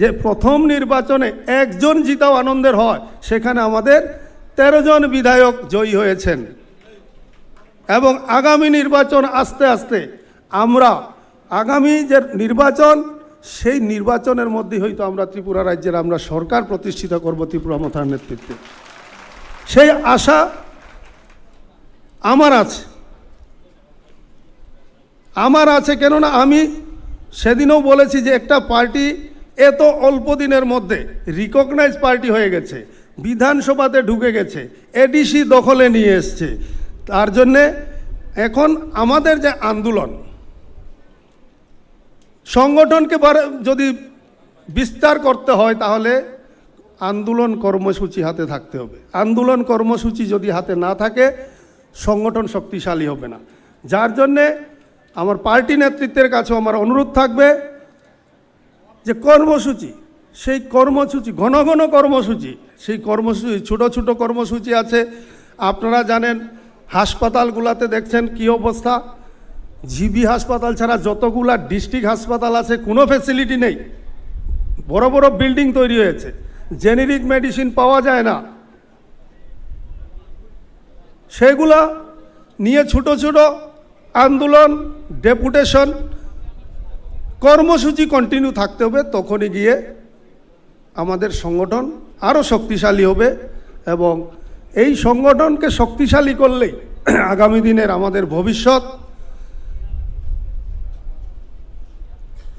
যে প্রথম নির্বাচনে একজন জিতাও আনন্দের হয়, সেখানে আমাদের তেরো জন বিধায়ক জয়ী হয়েছেন। এবং আগামী নির্বাচন আস্তে আস্তে আমরা, আগামী যে নির্বাচন, সেই নির্বাচনের মধ্যেই হয়তো আমরা ত্রিপুরা রাজ্যের আমরা সরকার প্রতিষ্ঠিত করব ত্রিপুরা মথার নেতৃত্বে, সেই আশা আমার আছে। আমার আছে, কেননা আমি সেদিনও বলেছি যে একটা পার্টি এত অল্প দিনের মধ্যে রিকগনাইজ পার্টি হয়ে গেছে, বিধানসভাতে ঢুকে গেছে, এডিসি দখলে নিয়ে এসছে। তার জন্যে এখন আমাদের যে আন্দোলন, সংগঠনকে বারে-, যদি বিস্তার করতে হয়, তাহলে আন্দোলন কর্মসূচি হাতে থাকতে হবে। আন্দোলন কর্মসূচি যদি হাতে না থাকে, সংগঠন শক্তিশালী হবে না। যার জন্যে আমার পার্টি নেতৃত্বের কাছেও আমার অনুরোধ থাকবে যে কর্মসূচি, সেই কর্মসূচি, ঘন ঘন কর্মসূচি, সেই কর্মসূচি, ছোট ছোট কর্মসূচি আছে। আপনারা জানেন, হাসপাতালগুলাতে দেখছেন কি অবস্থা। জিবি হাসপাতাল ছাড়া যতগুলা ডিস্ট্রিক্ট হাসপাতাল আছে, কোনো ফ্যাসিলিটি নেই। বড় বড় বিল্ডিং তৈরি হয়েছে, জেনেরিক মেডিসিন পাওয়া যায় না। সেগুলা নিয়ে ছোট ছোট আন্দোলন, ডেপুটেশন, কর্মসূচি কন্টিনিউ থাকতে হবে। তখনই গিয়ে আমাদের সংগঠন আরও শক্তিশালী হবে এবং এই সংগঠনকে শক্তিশালী করলেই আগামী দিনের আমাদের ভবিষ্যৎ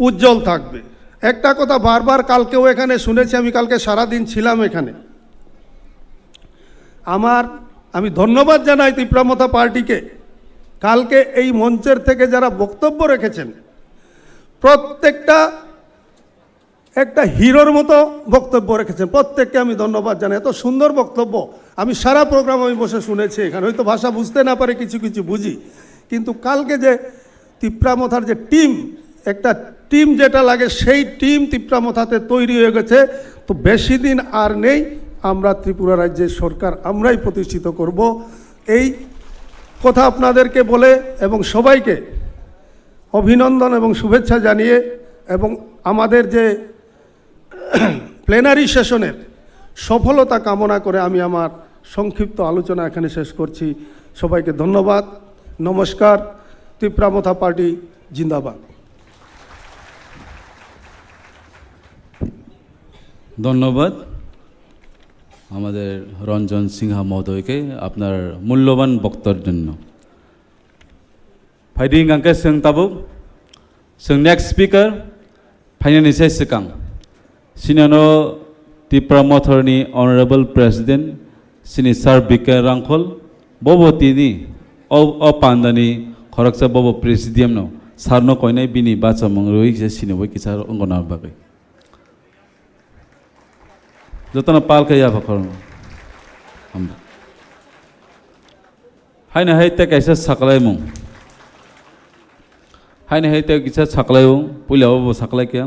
উজ্জ্বল থাকবে। একটা কথা বারবার কালকেও এখানে শুনেছি, আমি কালকে সারা দিন ছিলাম এখানে। আমার, আমি ধন্যবাদ জানাই তিপ্রা মথা পার্টিকে। কালকে এই মঞ্চের থেকে যারা বক্তব্য রেখেছেন, প্রত্যেকটা একটা হিরোর মতো বক্তব্য রেখেছেন। প্রত্যেককে আমি ধন্যবাদ জানাই। এত সুন্দর বক্তব্য, আমি সারা প্রোগ্রাম আমি বসে শুনেছি এখানে। হয়তো ভাষা বুঝতে না পারে, কিছু কিছু বুঝি, কিন্তু কালকে যে তিপ্রা মথার যে টিম, একটা টিম যেটা লাগে, সেই টিম তিপ্রা মথাতে তৈরি হয়ে গেছে। তো বেশি দিন আর নেই, আমরা ত্রিপুরা রাজ্যের সরকার আমরাই প্রতিষ্ঠিত করব। এই কথা আপনাদেরকে বলে এবং সবাইকে অভিনন্দন এবং শুভেচ্ছা জানিয়ে এবং আমাদের যে প্লেনারি সেশনের সফলতা কামনা করে আমি আমার সংক্ষিপ্ত আলোচনা এখানে শেষ করছি। সবাইকে ধন্যবাদ। নমস্কার। তিপ্রা মথা পার্টি জিন্দাবাদ। ধন্যবাদ আমাদের রঞ্জন সিংহ মহোদয়কে আপনার মূল্যবান বক্তব্যের জন্য। Phaidi hingkha khe chwng tabuk, chwng next speaker phainani sai swkang, sinano Tipra Mothorni Honorable President, sini Sir B K Rangkhol, bobo tini o, o pandani khoroksa bobo presidium no, sir no koinai bini bachamung rwi se sini bai kisa wngna bagwi. Jotono pal khe yapha khorang. Hambai. Haino hai tei kaisa saklaimung. Haino hai tei kisa saklaimung, puila o bo saklai khe.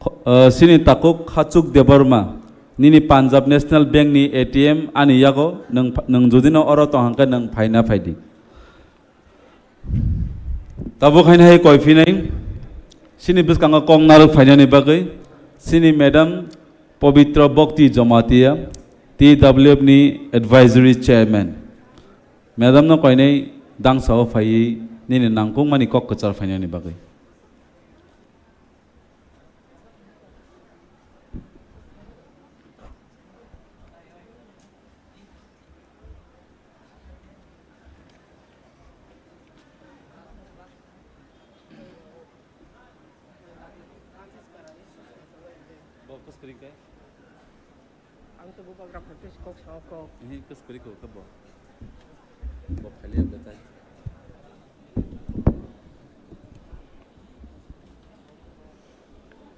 Kho-, ah, sini takhuk Khachuk Debbarma, nini Punjab National Bank ni A T M ani yago, nwng pha-, nwng jodi no oro tong hang khe nwng phaina phaidi. Tabuk haino hai koi phinai, sini bwskango kok narwk phainani bagwi, sini Madam Pabitra Bhakti Jamatia, T W F ni Advisory Chairman. Madam no koinai dangsa o phaiwi nini nangkukmani kok kwchar phainani bagwi. Ang to bubagra phaikhe kok sao kok. Ihi, kos kwrwi kok khe bo. Bo phailiya betai.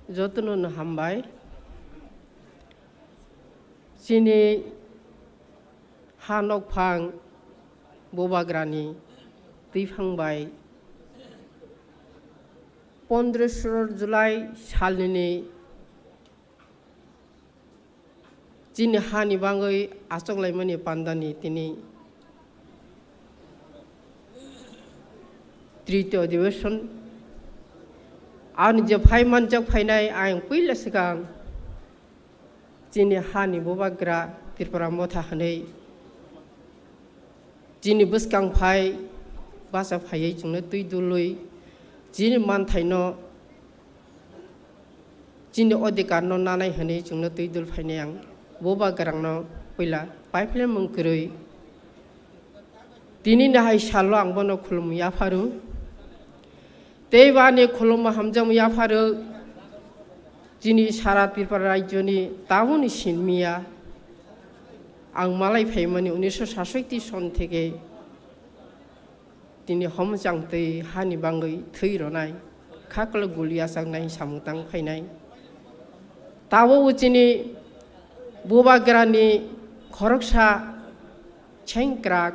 Jotono no hambai. Chini ha nokphang bubagrani twiphang bai pondro soro July salnini chini hani bangwi achoklaimani pandani tini tritiyo adhibeshon. Ani je phai manjak phainai ayang puila swkang chini hani bubagra Tripura motha hwnwi chini bwskang phai bacha phaiwi chwngno twi dului chini manthaino chini odhikar no nanai hwnwi chwngno twi dul phainai ang bubagrano puila pipeline mung kwrwi. Tini nahai salo ang bono khulum yapharu. Tei bani khulum hamjam yapharu. Chini sara Tripura rajyoni taboni sinmiya ang malai phaimani unisho sasoiti son theke tini homchang twi hani bangwi thwi ronai, khaklo guli achaknai samung tang phainai. Tabuk chini bubagrani khoroksa chengkrak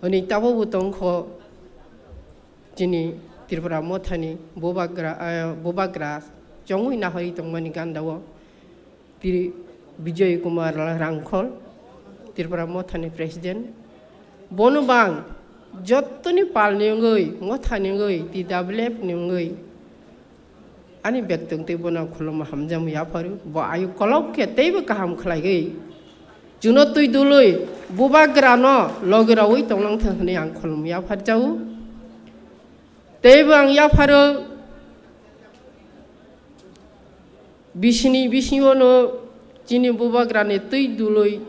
hwnwi tabukbo tongkho chini Tripura mothani bubagra, eh, bubagra chongwi nahori tongmani gandao. Tiri Bijoy Kumar Rangkhol, Tripura mothani president. Bono bang jottoni palni wngwi, mothani wngwi, T W F ni wngwi ani bektong tei bono khulumma hamjakma yapharu. Bo ayuk kolok khe teibo kaham khlaigwi chwngno twi dului bubagrano logi raui tonglang thang hwnwi ang khulumma yapharjago. Teibo ang yapharu. Bisini bisingo no chini bubagrani twi dului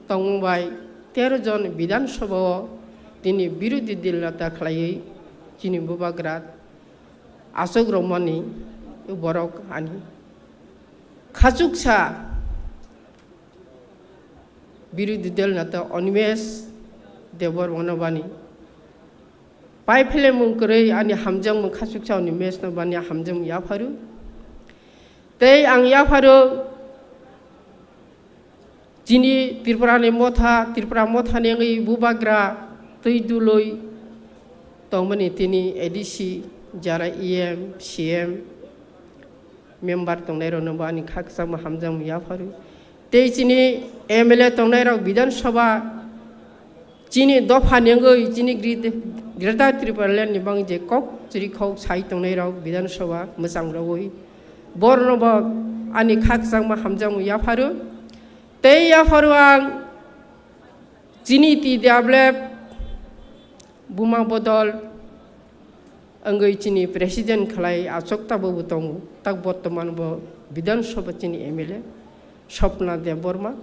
tongmung bai tero jon Bidhan Sabha o tini birodhi dil neta khlaiwi chini bubagra achuk rwmani borok ani khachuksa birodhi dol neta Animesh Debbarma no bani pai philemung kwrwi ani hamjakmung khachuksa Animesh no bani hamjakmung yapharu. Tei ang yapharu chini Tripura ni motha, Tripura motha ni wngwi bubagra twi dului tongmani tini A D C, jara E M, C M, member tongnairokno bo ani khakchangma hamjakmung yapharu. Tei chini M L A tongnairok Bidhan Sabha chini dopha ni wngwi chini Gre-, Greater Tipraland ni bangwi je kok chirikhok sai tongnairok Bidhan Sabha mwchang rogwi borokno bo ani khakchangma hamjakmung yapharu. Tei yapharu ang chini T W F buma bodol wngwi chini president khlai achuk tabukbo tongo, tak bortoman bo Bidhan Sabha chini M L A Swapna Debbarma.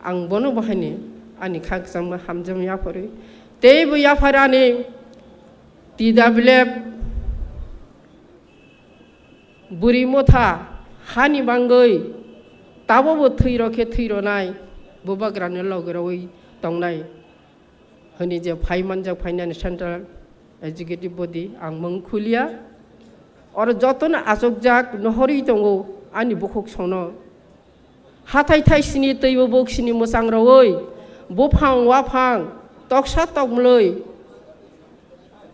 Ang bono bo haini ani khakchangma hamjakmung yapharwi. Tei bo yaphar ani T W F bwrwi motha hani bangwi tabukbo thwi rokhe thwi ronai bubagrani logi rogwi tongnai. Hwnwi je phai manjak phainani Central Executive Body ang mung khuliya. Oro jotono achukjak nohorwi tongo ani bukhuk sono. Hathai thai sini twibo buk sini mwchang rogwi buphang waphang toksa tokmlwi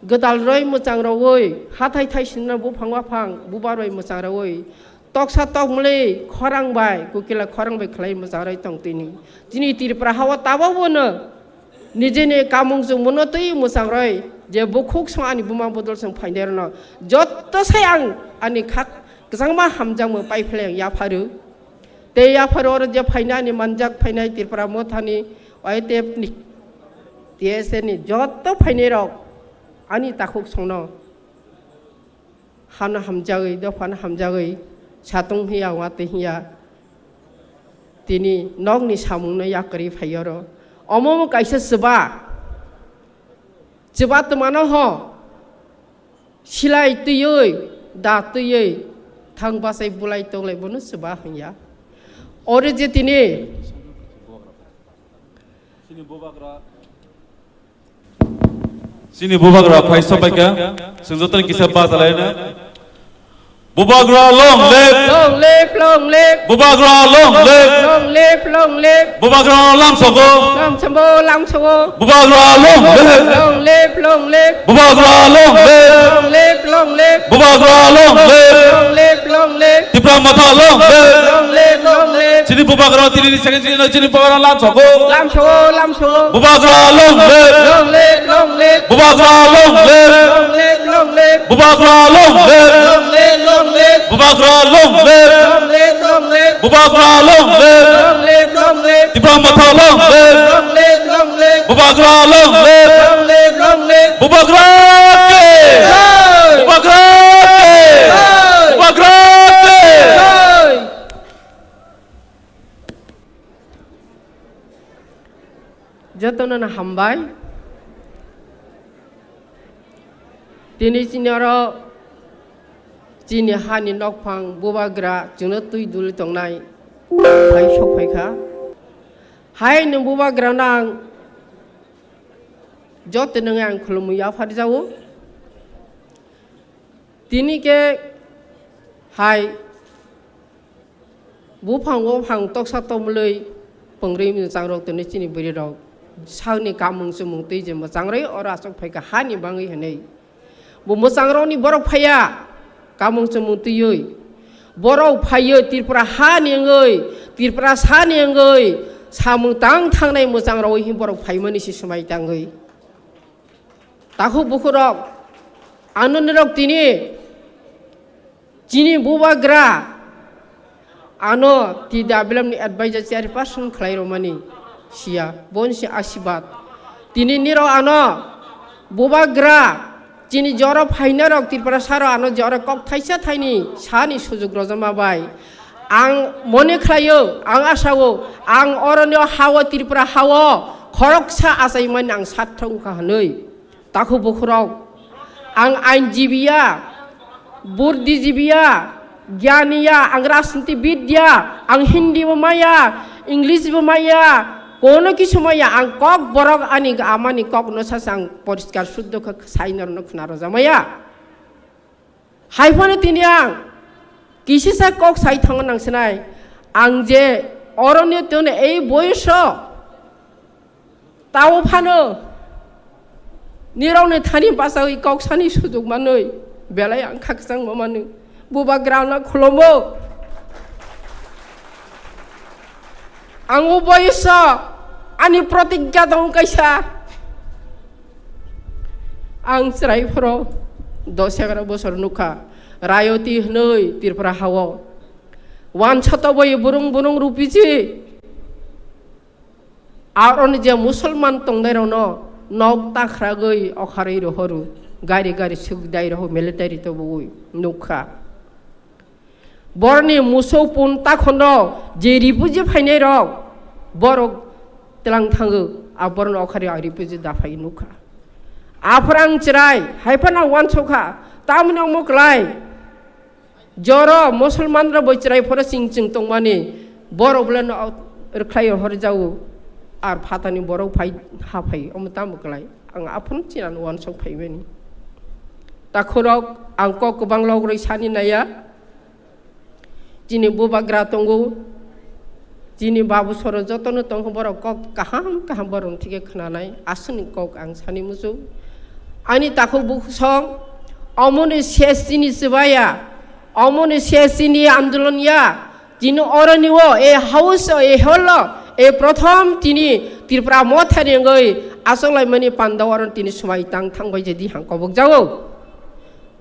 gwdal roi mwchang rogwi hathai thai sini buphang waphang buba roi mwchang rogwi toksa tokmlwi khorang bai, kukila khorang bai khlai mwchang roi tong tini. Chini Tripura hao tabukbo no nijini kamung chwngmano twi mwchang roi je bukhuk song ani buma bodol song phainai rwno jotto sai ang ani khak kwchangma hamjakmung pai phlai ang yapharu. Tei yapharu oro je phainai ani manjak phainai Tripura mothani Y T F ni T S A ni jotto phainai rok ani takhuk songno hano hamjagwi, dophano hamjagwi, satung hiya, watwi hiya, tini nokni samungno yakarwi phai oro. Omo omo kaisa chuba, chuba twmano ho, silai twiwi, da twiwi, Thang bachai bulai tonglai bono chuba hwnya. Oro je tini Chini bubagra phai sopaikha, chwng jotono kisa bachalaina. Bubagra long live! Long live, long live! Bubagra long live! Long live, long live! Bubagra lamsogo! Lamsogo, lamsogo! Bubagra long live! Long live, long live! Bubagra long live! Long live, long live! Bubagra long live! Long live, long live! Tipra Motha long live! Long live, long live! Chini bubagra tini ni second chini, chini bubagra lamsogo! Lamsogo, lamsogo! Bubagra long live! Long live, long live! Bubagra long live! Long live, long live! Bubagra long live! Long live, long live! Bubagra long live! Long live, long live! Bubagra long live! Long live, long live! Tipra Motha long live! Long live, long live! Bubagra long live! Long live, long live! Bubagra ki! Jai! Bubagra ki! Jai! Bubagra ki! Jai! Jotono no hambai. Tini chini oro chini hani nokphang bubagra chwngno twi duli tongnai phai sok phaikha. Hai nwng bubagra nang joto nwngi ang khulumwi yapharjago. Tini khe hai buphang buphang toksa tomlwi pwngrwi mwchangrok tini chini bwrwirok sakni kamung chumung twi je mwchangrwi oro aswk phaikha hani bangwi hwnwi. Bo mwchangrokni borok phaiya kamung chumung twiwi. Borok phaiwi Tripura hani wngwi, Tripura sani wngwi samung tang thangnai mwchangrogwi borok phaimani se swmai tangwi. Takhuk bukhurok, ano nirok tini chini bubagra ano T W F ni advisor chairperson khlai romani siya, boni se asibad. Tini nirok ano bubagra chini joro phainarok Tripura saro ano joro kok thaisa thaini sani sujuk rojama bai. Ang mone khlaio, ang asao, ang oroni o hao Tripura hao khoroksa achaimani ang sat thangkha hwnwi. Takhuk bukhurok, ang ainjibiya, burdijibiya, gyaniya, ang rajnitibidya, ang Hindi bo maya, English bo maya, kono kisu maya, ang kok borok ani amani kokno sasa ang poriskar suddho khe sai norno khna rojamaya. Haiphano tini ang kisisa kok sai thango nang sinai, ang je oroni tone ei boyoso tao phano nirokni thani bachawi kok sani sujuk manwi belai ang khakchangma manwi bubagrano khulumbo. Ang o boyoso ani protigya dong kaisa. Ang chwrai phoro dos egaroh bosor nukha, rayoti hwnwi Tripura hao. Wansa toboi burung burung rupiji. Aroni je Musulman tongnairokno nok takhragwi okharwi rohoru, gari gari sukdai roho military tobogwi nukha. Borni musuk pun takhono je refugee phainai rok, borok tlang thango, a borno okhari a refugee da phai nukha. Aphra ang chwrai, haiphano wansukha, tamni omo klai. Joro Musulman rok bo chwrai phoro ching ching tongmani, borok bole no rwkhlai hor jao, ar phatani borok phai ha phai, omo tamo klai. Ang aphano chwrai wansuk phaimani. Takhurok, ang kok kwbang logrwi sani naiya. Chini bubagra tongo, chini babu soro jotono tongo, borok kok kaham kaham borokni thike khwnanai, aswkni kok ang sani muchung. Ani takhuk bukhuk song, omoni ses chini chwbaya, omoni ses chini andolon ya, chini oroni o, e house o, e hall o, e prothom chini Tripura mothani wngwi achuk laimani panda oro tini swmai tang thangbai je di hang kobok jago.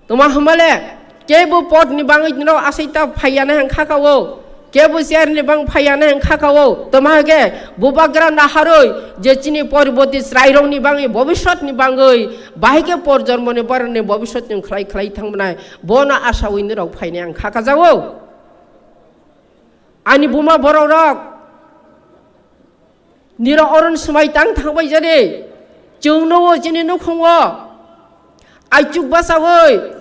Toma hwnmale, kebo podni bangwi norok asai ta phaiya na hwn kha ka o, kebo chairni bang phaiya na hwn kha ka o, toma hwnkhe bubagra naharwi je chini poriboti chwrairokni bangwi, bobiswtni bangwi bahai khe por jormoni borokni bobiswtni khlai khlai thangmwnai, bono asawi norok phainai ang kha ka jago. Ani buma borok rok, nirok oron swmai tang thangbai jani, chwngno o chini nukhungo aichuk bachagwi,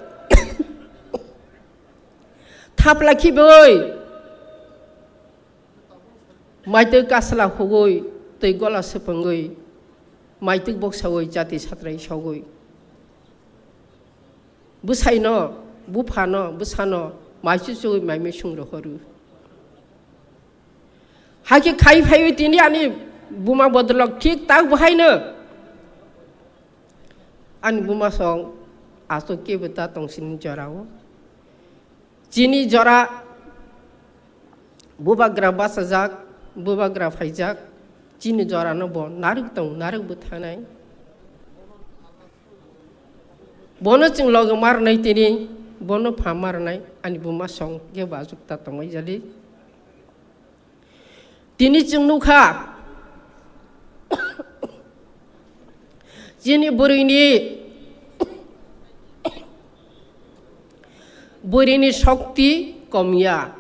Thapla khibwi, maitwi kasla hugwi, twi gola swpwngwi, maitwi boksawi jati satrai sogwi. Bwsaino, buphano, bwsano mai chuchugwi mai misung rohoro. Hakhe khai phaiwi tini ani buma bodolok thik tak bo haino. Ani buma song aswk kebo ta tong sini jorao. Chini jora bubagra bachajak, bubagra phaijak, chini jorano bo narwk tong, narwk bo thanai. Bono chwng logi marnai tini, bono pha marnai, ani buma song kebo aswk ta tongwi jali. Tini chwng nukha, chini bwrwini, bwrwini shokti komya.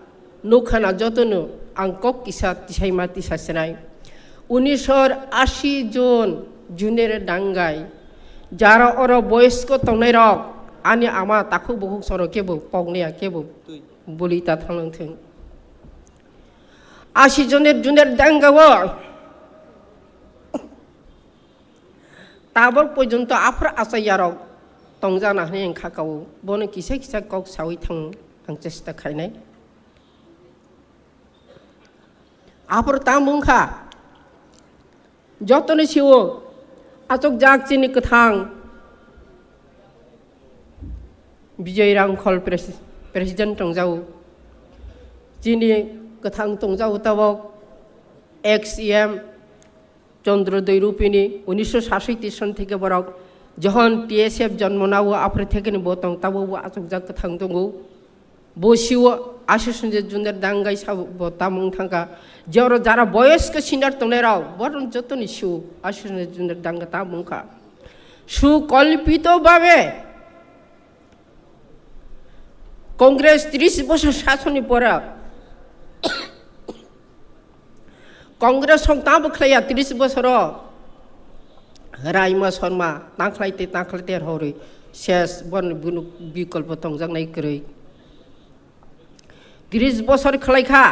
Nukha na jotono ang kok kisa tisaima tisa sinai. Unisor asi jon junere dangai. Jara oro boyosko tongnai rok, ani ama takhuk bukhuk soro kebo koknaya kebo buli ta thanglang thung. Asi joner juner dangao tabok porjonto aphra achaiyarok tongjana hwnwi ang kha kao. Bono kisa kisa kok sawi thango ang chesta khainai. Aphra tamo wngkha. Jotoni sio achukjak chini kwthang Bijoy Rangkhol pres-, president tongjago. Chini kwthang tongjago tabok ex E M Chandra Doi Rupini unisho sasoi tison theke borok johon T S F jonmo nao aphre thekeni bo tong tabok bo achukjak kwthang tongo. Bo sio aswk swngjak junder dangai sabo bo tamung thangkha. Jero jara boyosko senior tongnai rok, bohrok jotoni sio aswk swngjak junder danga tamung kha. Sukolpito babe Congress tris bosor sasoni pora Congress song tamo khlaiya tris bosoro Raima Sharma tangkhlai te tangkhlai te horwi ses bon bunu bikolpo tongjaknai kwrwi. Tris bosor khlai kha.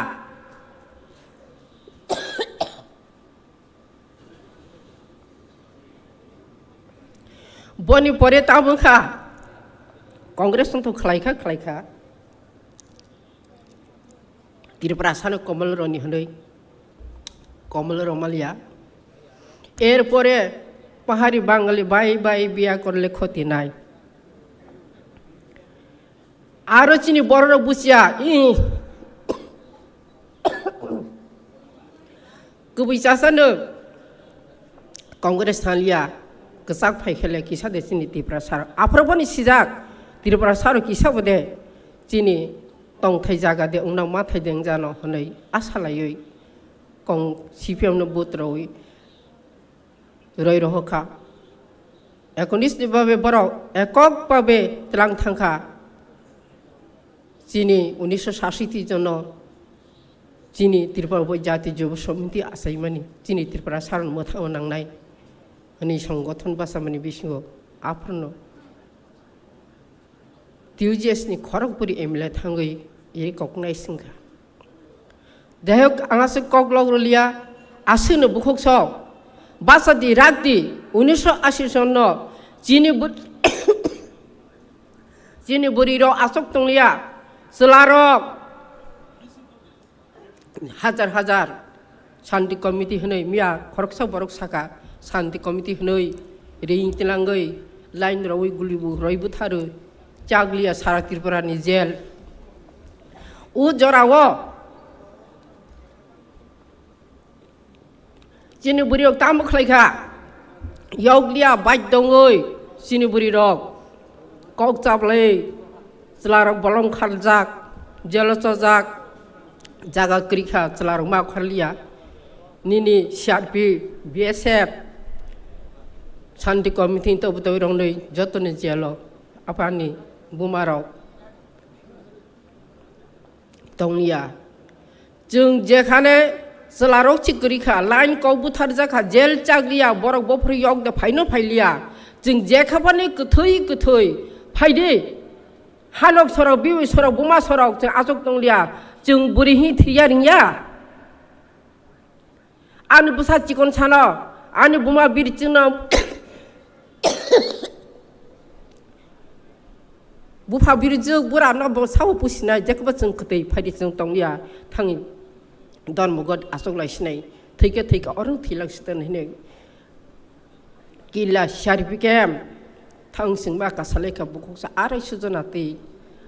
Boni pore tamo kha Congress song to khlai kha, khlai kha. Tripura sano Komol Roni hwnwi, Komol Romalia. Erpore pahari Bangali bai bai biya korle khoti nai. Aro chini bororok buchiya, ih. Kubui chasano Congress thanliya, kwchak phai khele kisa de chini Tripura sar. Aphro boni sijak Tripura sar kisa bode chini tongthai jaga de wngna mathai de wngjano hwnwi asa laiwi kong C P M no vote rwi roi rohor kha. Ekonis ni babe borok ekok babe tlang thang kha. Chini unisho sasiti jono chini Tripura bo jati jobo somiti achaimani chini Tripura saron mwthangwi nangnai hwnwi songothon bachamani bisingo aphruno T U J S ni khorokbwrwi M L A thangwi iri koknai swngkha. Jaihok, ang aswk kok lok rwliya, aswkno bukhuk sok. Bachadi, rakdi, unisho ashi sonno chini bw-, chini bwrwirok aswk tongliya, chwlarok hajar hajar Shanti Committee hwnwi miya khoroksa borok saka, Shanti Committee hwnwi ring tilangwi line rwui guli bu rwui butharwi chakliya sara Tripura ni jail. O jorao chini bwrwi rok tamo khlai kha, yokliya bike dongwi chini bwrwi rok kok chaplai chwlarok bolong kharjak, jelo chojak, jaga kwrwi kha chwlarok ma kharliya. Nini C R P, B S F, Shanti Committee ni tobwtwi roknwi jotoni jelo aphani bumarok tongya. Chwng jekhane chwlarok si kwrwi kha, line kok butharjak kha, jail chakliya, borok bophuru yok de phaino phailiya. Chwng jekhaphani kwthwi kwthwi phaidi. Hanok sorok, biwi sorok, buma sorok, chwng achuk tonglia, chwng bwrwi hi thwiya ringya. Ani bwsa chikon sano, ani buma biri chwngno, bupha biri jwk bura no bo sao pusinai, jekbo chwng kwtwi phaidi chwng tonglia, thangwi dormo god achuk lai sinai, thwikhe thwikhe oro thwilang sitan hinwi. Kila C R P F camp thang singma kasalai kha bukhuksa arai sujona twi.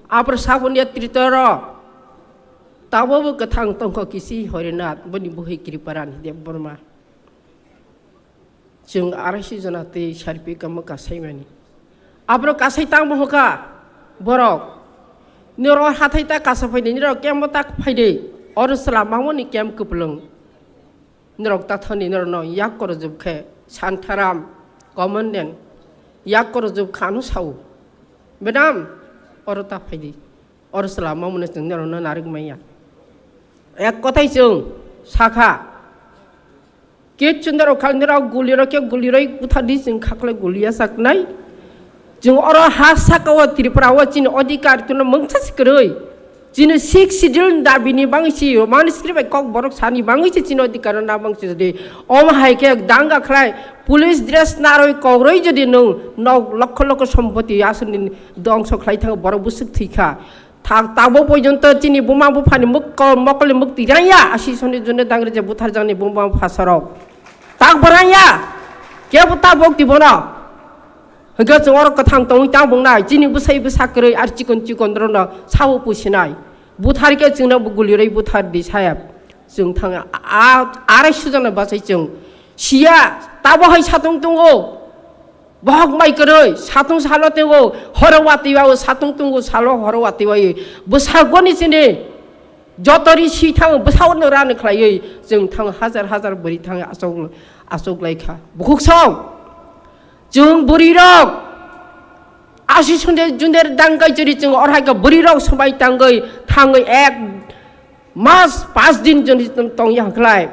Abro saboni tritoro tabo bo kwthang tongkho kisi Horinath boni buhi Kriparan Debbarma. Chwng arai sujona twi C R P F camp kasaimani. Abro kasai tangmo hoka borok. Niro hathai ta kasa phaidi, niro camp ta phaidi. Oro sala mamoni camp kwplwng. Norok tathani norokno yak korojwk khe Santaram, Commandant, yak korojwk kha ano sao. Madam, oro ta phaidi. Oro chwla mamano chwng norokno narwk manya. Ek kothai chwng sakha. Kichu norok khal norok gulirok khe guliroi buthardi chwng khaklai guliya saknai. Chwng oro ha saka o Tripura o chini odhikar kuno mungsa si kwrwi. Chini Sixth Schedule ni dabi ni bangwi si Roman script bai kok borok sani bangwi si chini odhikar na bangwi si jodi omo hai khe danga khlai police dress narwi kogroi jodi nwng nok lokho lokho sompoti aswk ni dongso khlai thango borok bwswk thwi kha. Thak tabo pojonto chini buma buphani muk mokol ni muk twi rang ya asi soni jone dangre je buthar jang ni buma bupha sorok. Tak bo rang ya. Kebo tabok twi bono. Hwnkhe chwng oro kwthang tongwi tang bwngnai, chini bwsai bwsa kwrwi ar chikon chikon rokno sao pusinai. Buthar khe chwngno bo gulirwi buthar di sayap. Chwng thang a, a, arai sujana bachai chwng. Siya, tabo hai satung tongo. Bohok mai kwrwi, satung salo tongo. Horo watwi o satung tongo, salo horo watwi o. Bwsagoni chini. Jotori si thang bwsao no rani khlaiwi chwng thang hajar hajar bwrwi thang achuk achuk lai kha. Bukhuk song chwng bwrwi rok asi sunde junder dangkai chwri chwng orhai kha bwrwi rok swbai tangwi thangwi ek mas pas din joni tong ya khlai.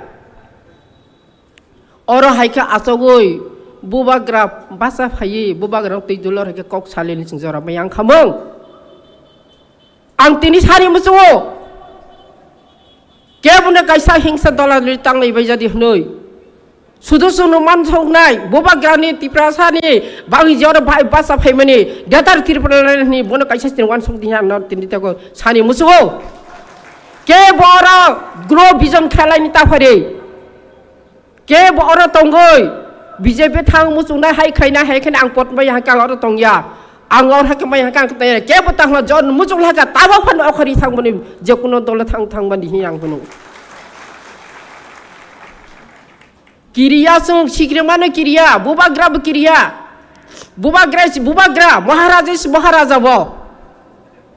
Oro hai khe achogwi bubagra bacha phaiwi bubagra twi dulor hai khe kok salini chwng jora maya wngkha mung. Ang tini sari muchungo kebono kaisa hingsa dola tanglai bai jadi hwnwi. Sudu sunu mansoknai bubagrani Tiprasani bagwi jora bai bacha phaimani Greater Tripura ni bono kaisa tini wansok diya no tini teko sani muchungo. Kebo oro grow vision khelai ni taphari. Kebo oro tongoi, B J P thang muchungnai hai khaina hai khaina ang pot mai hakang oro tongya. Ang oro hakang mai hakang tongya. Kebo tangma jon muchung haka tabo phan okhori thangmani je kuno dole thang thangmani hi ang hunu. Kiriya sung sikrimano kiriya, bubagra bo kiriya. Bubagra is bubagra, Maharaja is Maharaja bo.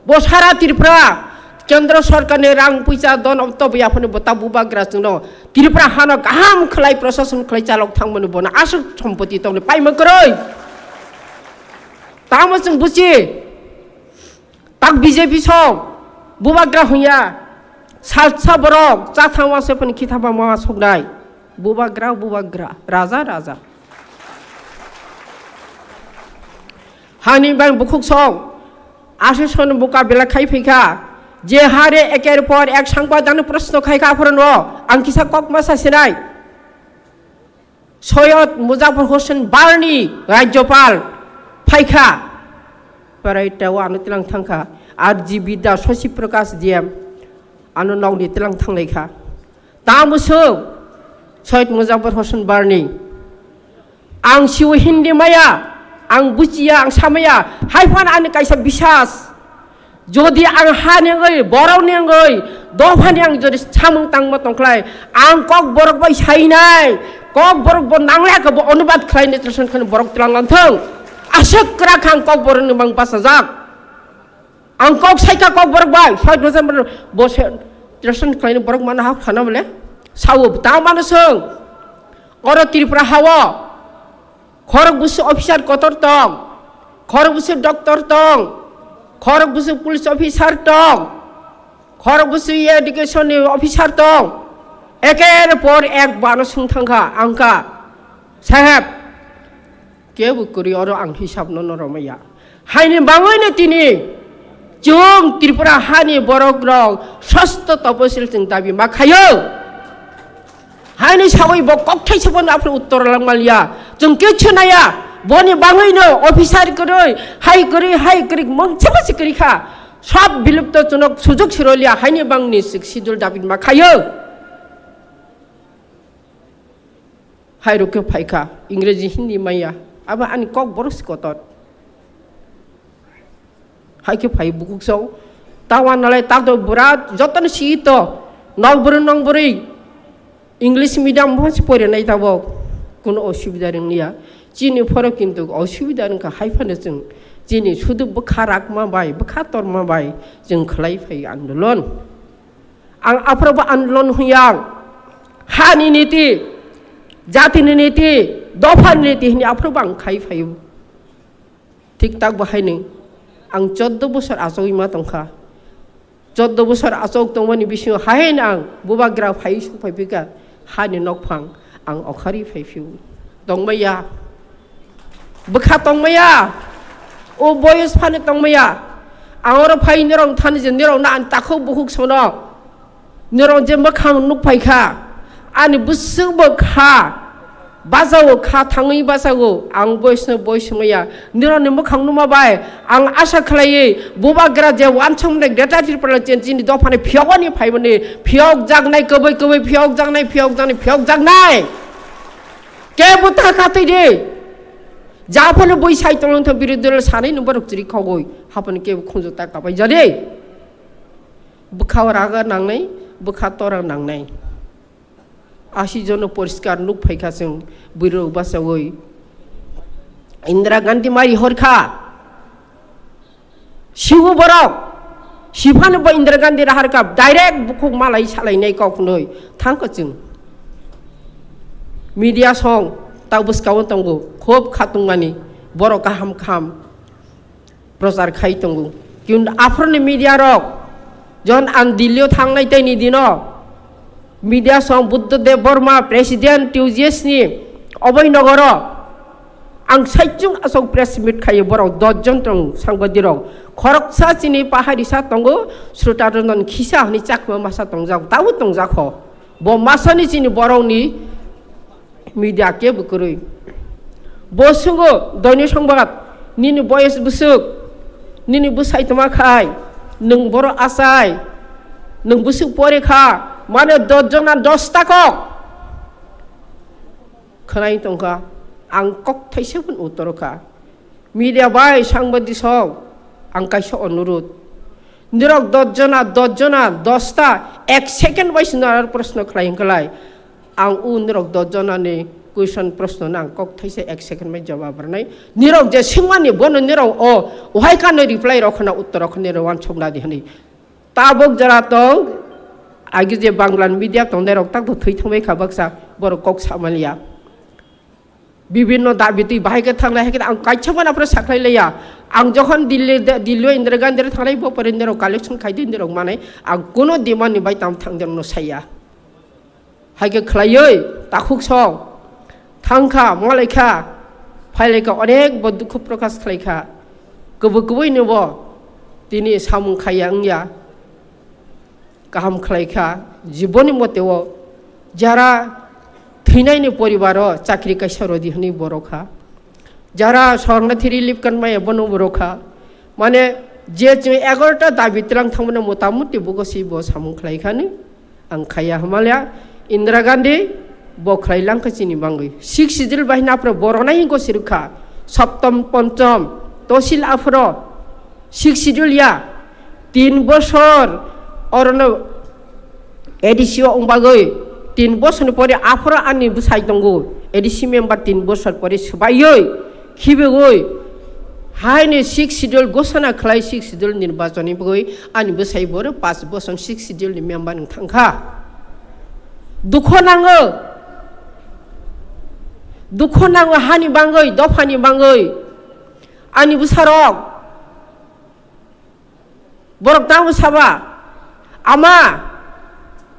Bo sara Tripura, Kendra Sorkar ni rang puisa don obto bo yaphani bo ta bubagra chwngno Tripura hano kaham khlai prosason khlai chalok thangmani bono aswk sompoti tongni paima kwrwi. Tamo chwng buchi, tak B J P song, bubagra hunya, salsa borok, chathang wase phani khitha ba ma soknai. Bubagra, bubagra, raja, raja. Hani bang bukhuk song, aswk son buka bela khai phikha, je hare eker por ek sangpa dano proshno khai kha phorono, ang kisa kok ma sa sinai. Soyod Mujafar Hossain Barni Rajyopal phaikha, parai tao ano tilang thangkha, R G Bidya, Shashi Prakash D M, ano nokni tilang thanglaikha. Tamo swk Soyod Mujafar Hossain Barni. Ang siwi Hindi maya, ang buchiya, ang samaya, hai phano ani kaisa bisas. Jodi ang ha ni wngwi, borok ni wngwi, dopha ni ang jodi samung tangma tongkhlai, ang kok borok bai sainai, kok borok bo nanglai khe bo onubad khlai ni translation khlai borok tlang lang thung. Aswk kwrak ang kok borok ni mang bachajak. Ang kok saika kok borok bai, soi dosan borok bo se translation khlai ni borok mana ha khana bole. Sao ta mano sung. Oro Tripura hao. Khorok busu officer kotor tong, khorok busu doctor tong, khorok busu police officer tong, khorok busu education ni officer tong. Eker por ek bano sung thangkha, angkha, "Saheb, kebo kwrwi oro ang hisab no no romaya." Haini bangwi no tini Chwng Tripura hani borok rok sosto toposil chwng dabi ma khayo. Haini sawi bo kokthai se bono aphuru uttor langmaliya. Chwng kichu naya. Boni bangwi no officer kwrwi, hai kwrwi, hai kwrwi, mungsa masi kwrwi kha. Sab bilupto chwng sujug siroliya, haini bangni sixth schedule dabi ma khayo. Hai rok khe phai kha, Ingreji, Hindi maya. Abo ani kok borok si kotor. Hai khe phai bukhuk song. Tawa nalai tato bura jotono si to. Nok bwrwi, nok bwrwi. English medium bo se porinai tabok. Kuno osubida rwngya. Chini phoro kintu osubida rwngkha hai phano chwng. Chini sudu bwkha rakma bai, bwkha torma bai chwng khlai phai andolon. Ang aphuru bo andolon huyang. Hani niti, jatini niti, dophani niti hini aphuru bo ang khai phaio. Thik tak bo haini ang choddo bosor achogwi ma tongkha. Choddo bosor achok tongmani bisingo haino ang bubagra phai suk phai phika hani nokphang ang okhari phai phio. Tongmaya. Bwkha tongmaya. O boyos phano tongmaya. Ang oro phai nirok thani je nirok na ang takhuk bukhuk sono. Nirok je mwkhang nuk phai kha. Ani bwswk bo kha. Bajago kha thangwi bajago. Ang boyosno boyos maya. Nirokni mwkhang numa bai. Ang asa khlaiwi bubagra je wansong mwnai Greater Tipraland chini dophani phiyogoni phaimani. Phiyok jaknai kwbwi kwbwi phiyok jaknai phiyok jaknai phiyok jaknai. Kebo ta katwi de. Japhano bui sai tolong tho birodhi dol sanai no borok chiri khogoi. Haphano kebo khunju ta kapai jade. Bwkha raga nangnai, bwkha tora nangnai. Asi jono poriskar nuk phaikha chwng bwrwi rok bachagoi. Indira Gandhi mari horkha. Sigo borok, siphano bo Indira Gandhi raharkha, direct bukhuk malai salainai kok hwnwi thangkha chwng. Media song, tau bwskao tongo, khub khatungmani, borok kaham kaham prochar khai tongo. Kintu aphuruni media rok, jon ang Delhi-o thangnai tei ni dino, media song Buddha Deb Barma, President T U J S ni, oboi nogoro, ang saichung asok press meet khayo borok dos jon tong sangbadirok. Khoroksa chini paharisa tongo, Sruta Ranjan Khisa hwnwi chakma masa tongjak, tabuk tongjak ho. Bo masani chini borokni media kebo kwrwi. Bo sungo doini songbat, nini boyes bwswk, nini bwsai tongma khai, nwng boro achai, nwng bwswk pore kha, mane dos jona dos ta kok. Khwnai tongkha, ang kok thaisa phano utoro kha. Media bai sangbadik song, ang kaisa onurud. Nirok dos jona, dos jona, dos ta, ek second bai se nara proshno khlai hwnkhe lai. Ang u nirok dos jona ni question proshno no ang kok thaisa ek second bai jawab rwnai. Nirok je swngmani bono nirok o, ohai kano reply rok khna uttor rok khna nirok uansuk nadi hwnwi. Tabuk jora tong, agi je Bangla media tongnai rok tak to thwi thangbai kha baksa, borok kok samaliya. Bibinno dabi twi bahai khe thangnai, hai khe ang kaisa phano aphuru sakhlai laiya. Ang jokhon Delhi, Delhi o Indira Gandhi ro thangnai, bo pore nirok collection khai di, nirok manai, ang kuno demand ni bai tam thang de no saya. Hai khe khlaiwi takhuk song thang kha, malai kha, phai lai kha, onek bo dukhu prokash khlai kha. Kwbwi kwbwi ni bo tini samung khaiya wngya. Kaham khlai kha, jiboni mote o jara thwinaini poribaro chakri kaisa rodi hwnwi bo rw kha. Jara sornathi relief card maya bono bo rw kha. Mane je chwng egaroh ta dabi twlang thangmano motamuti bugo si bo samung khlai kha ni ang khaiya hwnmale Indira Gandhi bo khlai lang kha chini bangwi. Sixth Schedule bai hwnwi aphuru bo rwnai hinko si rw kha. Saptam, Pancham, Tosil aphuru Sixth Schedule ya, tin bosor orono A D C o wng bagwi, tin bosorni pore aphuru ani bwsai tongo, A D C member tin bosor pore swbaiwi, khibigwi, haini Sixth Schedule gosona khlai, Sixth Schedule nirbachonni bagwi ani bwsai boro panch bosor Sixth Schedule ni member wng thangkha. Dukho nango, dukho nango hani bangwi, dophani bangwi, ani bwsarok. Borok tamo saba, "Ama,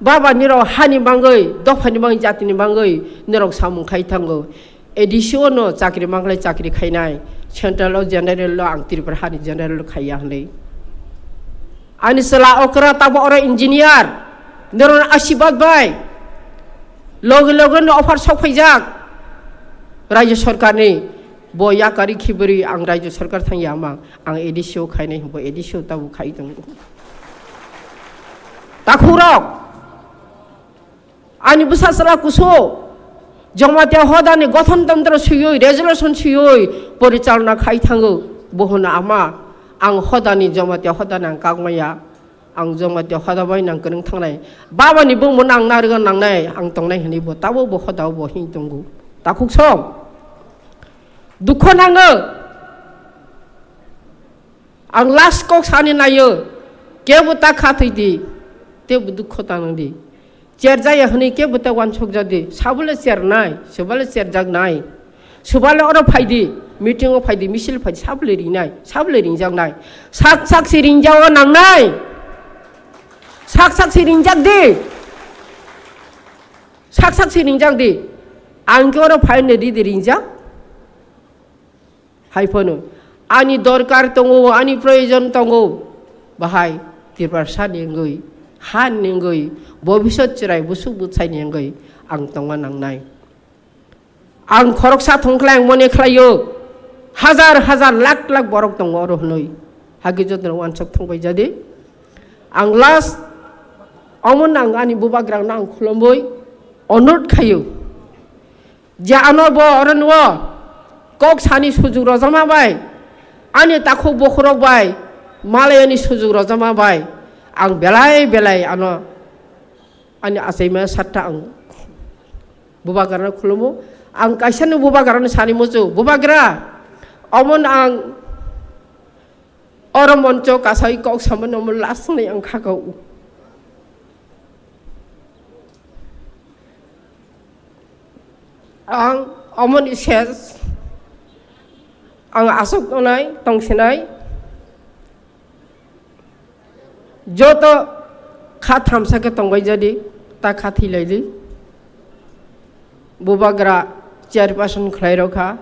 baba, nirok hani bangwi, dophani bangwi, jatini bangwi nirok samung khai thango. A D C o no chakri manglai chakri khainai, central o general lo ang Tripura hani general lo khaiya," hwnwi. Ani chwla okra tabo oro engineer, norokno asibad bai loge loge no offer sok phaijak. Rajya sarkarni bo yakari khibri ang rajya sarkar thang yama ang A D C o khainai hwnba A D C o tabo khai tongo. Takhukrok, ani bwsa chwla kusu Jamatia hodani gothon tantro swiwi, resolution swiwi porichalona khai thango. Bo hwno ama, ang hodani, Jamatia hodani ang kak maya. Ang Jamatia hoda bai nang kwrwng thangnai. Babani bumung nang narwgwi nangnai, ang tongnai hwnwi bo tabo bo hodao bo hing tongo. Takhuk song. Dukho nango. Ang last kok sani naio. Kebo ta kha thwi di. Tebo dukho ta nang di. Cherjaya hwnwi kebo ta wansuk ja di. Sabole chernai, sabole cherjak nai. Subale oro phaidi, meeting o phaidi, misil phaidi, sabole ringnai, sabole ringjak nai. Sak sak si ringjao nangnai. Sak sak si ringjak di. Sak sak si ringjak di. Ang khe oro phaidi di di ringjak. Hai phano ani dorkar tongo, ani proyojon tongo. Bahai Tiprasa ni wngwi, ha ni wngwi, bobisot chwrai busuk bwsai ni wngwi ang tongma nangnai. Ang khoroksa thongkhlai ang mone khlaio, hajar hajar lakh lakh borok tongo oro hwnwi. Hagi jotno wansok thongbai jadi. Ang last omo nang ani bubagrang nang khulumwi onurot khaio. Je ano bo oro nuo kok sani sujuk rojama bai, ani takhuk bokhorok bai, malayani sujuk rojama bai, ang belai belai ano ani achaima satta ang bubagrano khulumo. Ang kaisa no bubagrano sani muchu, "Bubagra, omo ang oro moncho kasai kok samani omo last ni ang khakau." Ang omoni ses, ang aswk tongnai, tongsinai, joto kha thamsa khe tongbai jadi, ta kha thwilaidi. Bubagra chairperson khlai rokha,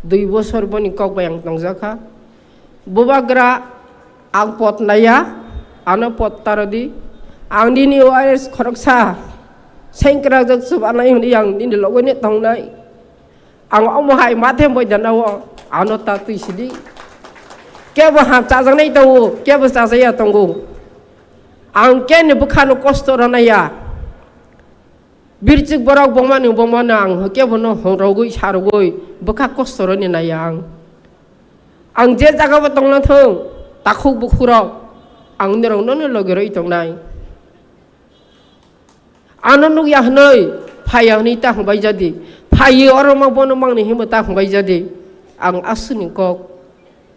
dui bosor boni kok bai ang tongjak kha. Bubagra ang pot naiya, ano pot tarodi. Ang nini waris khoroksa sengkrak jak chubanai hwnwi ang nini logoni tongnai. Ang omo hai mathe boidana o ano ta twi sidi. Kebo ham chajaknai tongo, kebo chajaya tongo. Ang keni bwkhano kosto rwnaiya. Birchik borok bongmani bongmano ang kebono hongrogwi sarogwi bwkha kosto rwni naiya ang. Ang je jagao tongna thung, takhuk bukhurok, ang norok nono logi rwi tongnai. Ano nukya hwnwi, phaiya hwnwi ta hwnbai jadi. Phaiwi oro ma bono mangni hinwi ta hwnbai jadi. Ang aswkni kok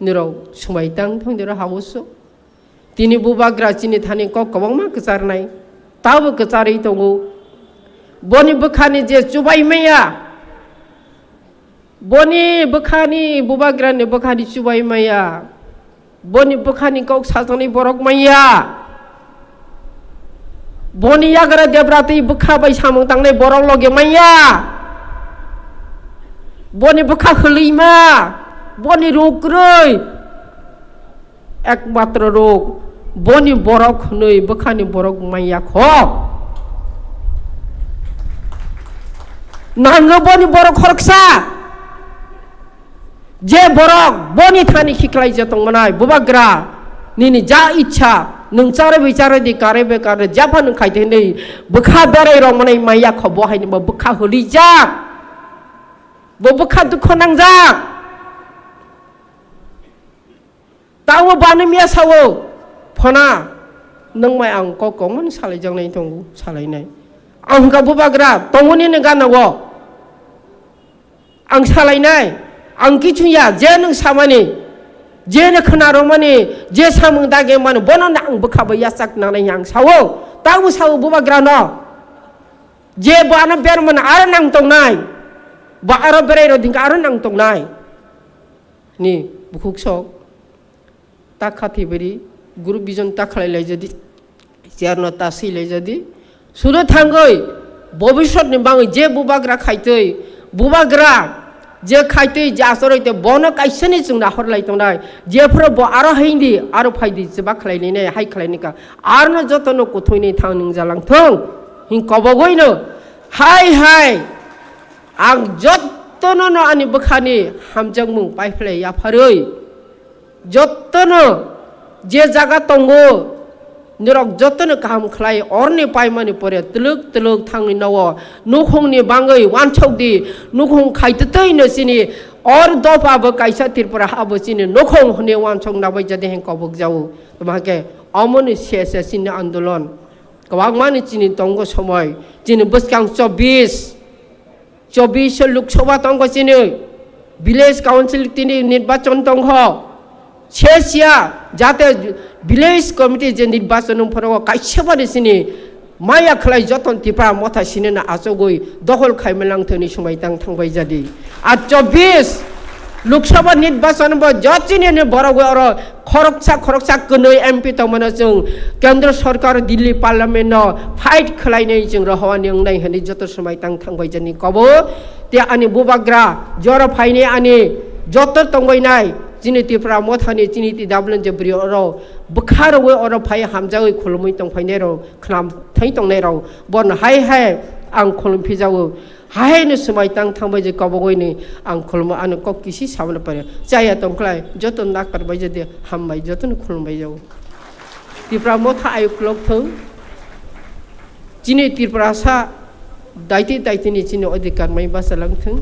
norok swmai tang thung dero habuso. Tini bubagra chini thani kok kwbangma kwcharnai, tabo kwcharwi tongo. Boni bwkhani je chubai maya, boni bwkhani, bubagrani bwkhani chubai maya, boni bwkhani kok sajaknai borok maya, boni yagra debra twi bwkha bai samung tangnai borok logi maya, boni bwkha hwlwima, boni ruk kwrwi. Ekmatro rok boni borok hwnwi bwkhani borok manya kho. Nango boni borok khoroksa, je borok boni thani khiklai je tongmanai bubagra, nini ja ichha, nwng chare bai chare di, kare bai kare japha nwng khai di hwnwi bwkha berai rok manai manya kho, bo haini bo bwkha hwlijak, bo bwkha dukho nangjak. Tamo bani miya sao, phana, nung mai ang kok kongmani salai jaknai tongo, salainai. Ang hwnkha bubagra, tongoni ni gana o. Ang salainai, ang kichung ya, je nung samani, je no khna romani, je samung dage mani, bono no ang bwkha bai yachak nangnai ang sao. Tamo sao bubagra no. Je bo ano bermani aro nang tongnai. Bo aro berai ro dingka aro nang tongnai. Ni bukhuk sok ta kha thibiri guru bijon ta khalai lai jadi, chair no ta swi lai jadi, suno thangoi bobisot ni bangwi je bubagra khaitwi bubagra Je khaitwi je achoroi tei bono kaisani chwng nahorlai tongnai. Jephuru bo aro haidi, aro phaidi, chuba khlainai, hai khlainai ka. Arno jotono kuthuini thang nung jalang thung. Hing kobogwino. Hai hai. Ang jotono no ani bwkhani hamjakmung paiphlai yapharwi. Jotono je jaga tongo, norok jotono kaham khlai, orni paimani pore twlwk twlwk thangwi nogo, nukhungni bangwi wansok di, nukhung khaitwtwi no chini, or dopha bo kaisa Tripura ha bo chini nukhung hwnwi wansok nabai jadi heng kobok jago. Tamo hake omoni se se chini andolon kwbangmani chini tongo somoi, chini bwskang chobbish, chobbish Lok Sabha tongkho chini, village council tini nirbachon tongkho. Se siya, jate village committee je nirbachon wng phano kaisa bani chini maya khlai joton Tipra Motha sinina achogwi dokhol khaima langthani swmai tang thangbai jadi. A chobbish Lok Sabha nirbachon bo jotini ni borok oro khoroksa khoroksa kwnwi M P tongmano chwng Kendra Sarkar Delhi Parliament no fight khlainai chwng rohowani wngnai hwnwi joto swmai tang thangbai jani kobo. Te ani bubagra jora phaini ani joto tongbainai chini Tipra Mothani chini T W je bri oro bwkha rogwi oro phai hamjagwi khulumwi tongphainai rok khnam thai tongnai rok bono hai hai ang khulum phijago. Haino swmai tang thangbai je kobogwi ni ang khulmo ano kok kisi sabana pare. Chaya tongkhlai joto nakar bai jodi hambai joto no khulumbai jago. Tipra Motha ayuk lok thung. Chini Tiprasa daiti daiti ni chini odhikar mai bachalang thung.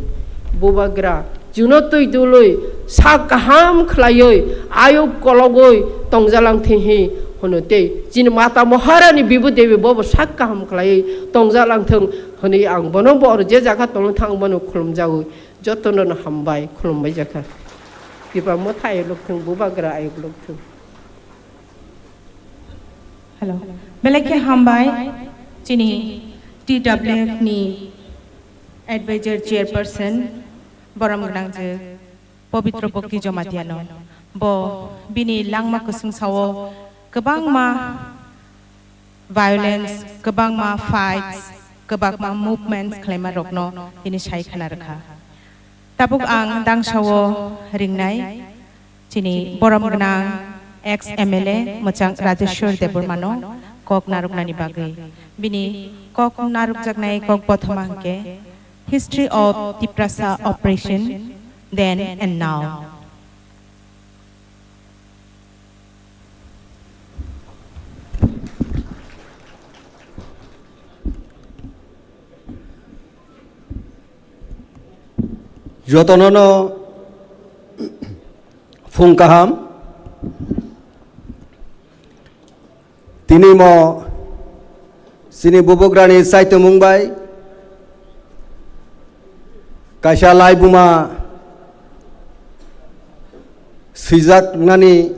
Bubagra juno twi dului sa kaham khlaiwi ayuk kologwi tongjalang thung hi hono tei chini mata Maharani Bibu Devi bobo sa kaham khlaiwi tongjalang thung. Hwnwi ang bono bo oro je jaga tongwi thang bono khulumjago, jotono no hambai khulumbai jakha. Tipra Motha ayuk lok thung, Bubagra ayuk lok thung. Hello. Belai khe hambai chini T W F ni advisor chairperson borom gwnang je Pabitra Bhakti Jamatia no. Bo bini langma kwswng sao kwbangma violence, kwbangma fights, kwbangma movements khlaima rokno tini sai khna rwkha. Tabuk ang dangsao ringnai chini borom gwnang ex M L A mwchang Rajeshwar Debbarmano kok narwknani bagwi. Bini kok narwkjaknai kok bothoma hwnkhe History of Tiprasa Oppression Then and Now. Jotono no phung kaham. Tini mo chini bubugrani saitomung bai kaisa laibuma swijaknani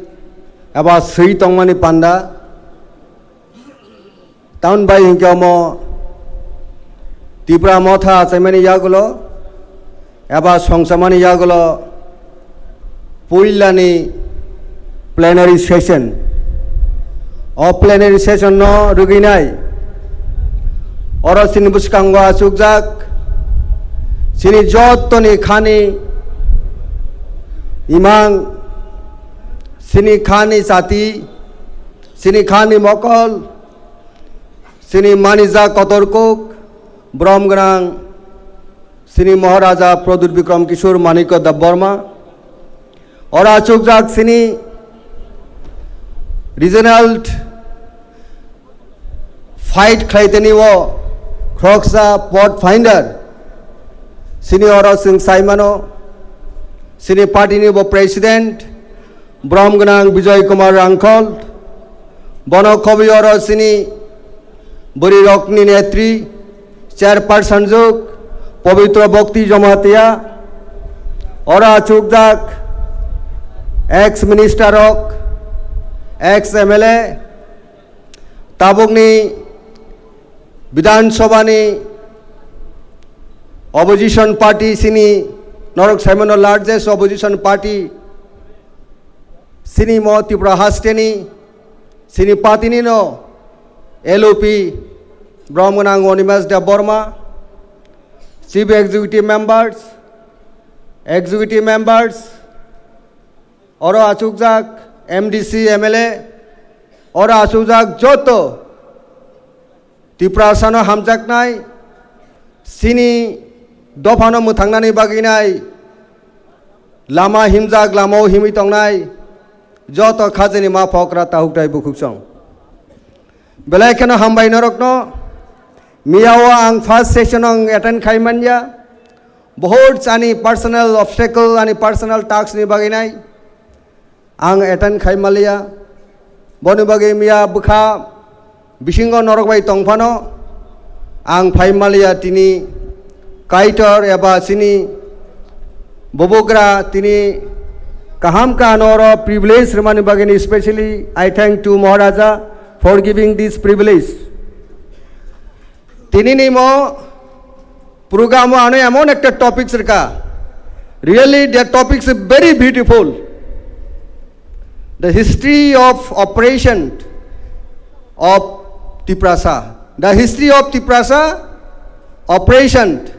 eba swi tongmani panda. Tamoni bai hinkhe omo Tipra Motha achaimani yagulo eba songchamani yagulo puilani plenary session. O plenary session no rwgwinai oro chini bwskango achukjak chini jottoni khani imang, chini khani chati, chini khani mokol, chini manijak kotor kuk, borom gwnang, chini Maharaja Pradyut Bikram Kishore Manikya Debbarma. Oro achukjak chini regional fight khlaitani o khoroksa pot finder. Chini oro chwng saimano, chini party ni bo president, borom gwnang Bijoy Kumar Rangkhol, bono khobwi oro chini bwrwi rokni netri, chairperson juk Pabitra Bhakti Jamatia, oro achukjak ex minister rok, ex M L A, tabukni Bidhan Sabha ni opposition party chini norok saimano largest opposition party chini mo Tripura hasteni chini party ni no L O P borom gwnang Animesh Debbarma, chief executive members, Executive members, oro achukjak M D C, M L A, oro achukjak joto Tiprasano hamjaknai, chini dophano mwthangnani bagwinai, lama himjak, lamao himwi tongnai, joto khajani ma phokra tahukdai bukhuksong. Belai kheno hambai norokno, miyao ang first session ang attend khai manya, bahut ani personal obstacle, ani personal task ni bagwinai, ang attend khai maliya. Boni bagwi miya bwkha bisingo norok bai tongphano ang phai maliya tini Kaitor eba chini bubagra tini kaham kahano oro privilege rwmani bagwi, specially I thank to Maharaja for giving this privilege. Tini ni mo program o ano emon ekta topic rwkha. Really, the topic is very beautiful. The history of operation of Tiprasa. The history of Tiprasa operation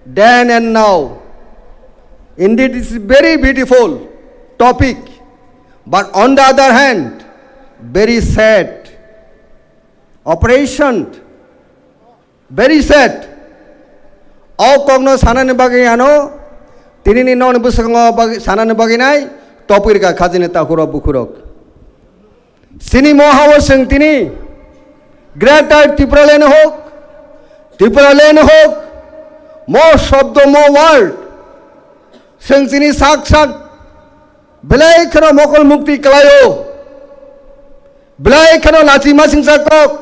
then and now. Indeed, it's very beautiful topic. But on the other hand, very sad. Operation. Very sad. O kokno sanani bagwi ano, tini ni nokni bwskango bagwi, sanani bagwi nai, topirka khajini takhurok bukhurok. Chini mohao chwng tini Greater Tipraland hok, Tipraland hok, mo shobdo, mo word, chwng chini sak sak belai kheno mokol mukti kwlaio. Belai kheno lachi masingsa kok.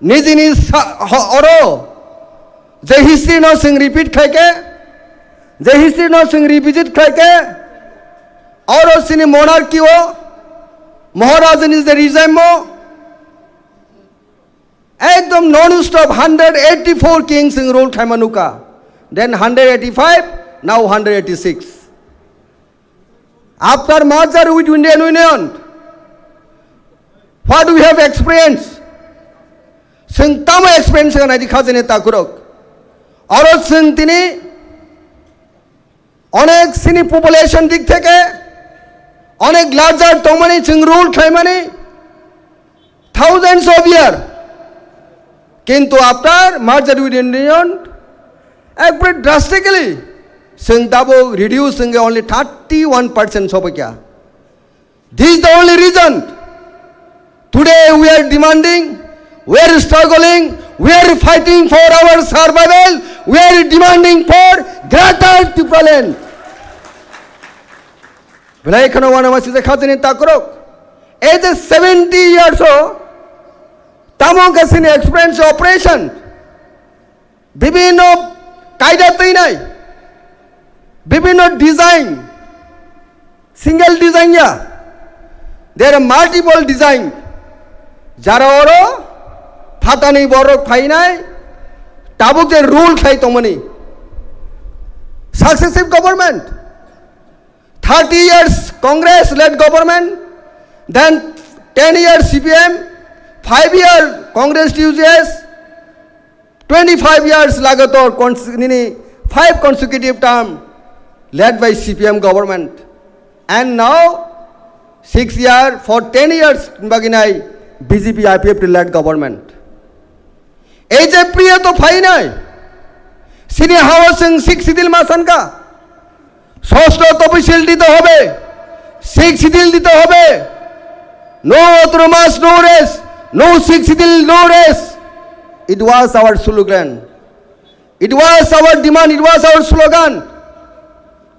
Nijini sa-, ho-, oro je history no chwng repeat khaike, je history no chwng revisit khaike, oro chini monarchy o, Maharajani je regime o, ekdom non-stop hundred eighty-four kings chwng rule khaima nukha. Then hundred eighty-five, now hundred eighty-six. After merger with Indian Union, what we have experienced? Chwng tamo experience kha naidi khajani takhurok. Oro chwng tini onek chini population dik theke onek larger tongmani chwng rule khlaimani thousands of year. Kintu after merger with Indian Union, ekbare drastically chwng tabuk reduce wngwi only thirty-one percent sobaikha. This is the only reason today we are demanding, we are struggling, we are fighting for our survival, we are demanding for Greater Tipraland. Belai kheno wanama sijak khajani takhurok. As a seventy years o, tamo wngkha chini experience operation. Bibhinno kaida twinai, bibhinno design, single design ya, there are multiple design. Jara oro phatani borok phainai, tabuk je rule khlai tongmani. Successive government, thirty years Congress led government, then ten years C P M, five year Congress T U J S, twenty-five years lagatar cons-, nini five consecutive term led by C P M government. And now six year for ten years baginai B J P I P F T led government. Ei je priya to phainai, chini hao chwng Sixth Schedule ma sankha, ষষ্ঠ তফসিল দিতে হবে, Sixth Schedule দিতে হবে, no autonomous, no rest, no Sixth Schedule, no rest. It was our slogan. It was our demand, it was our slogan.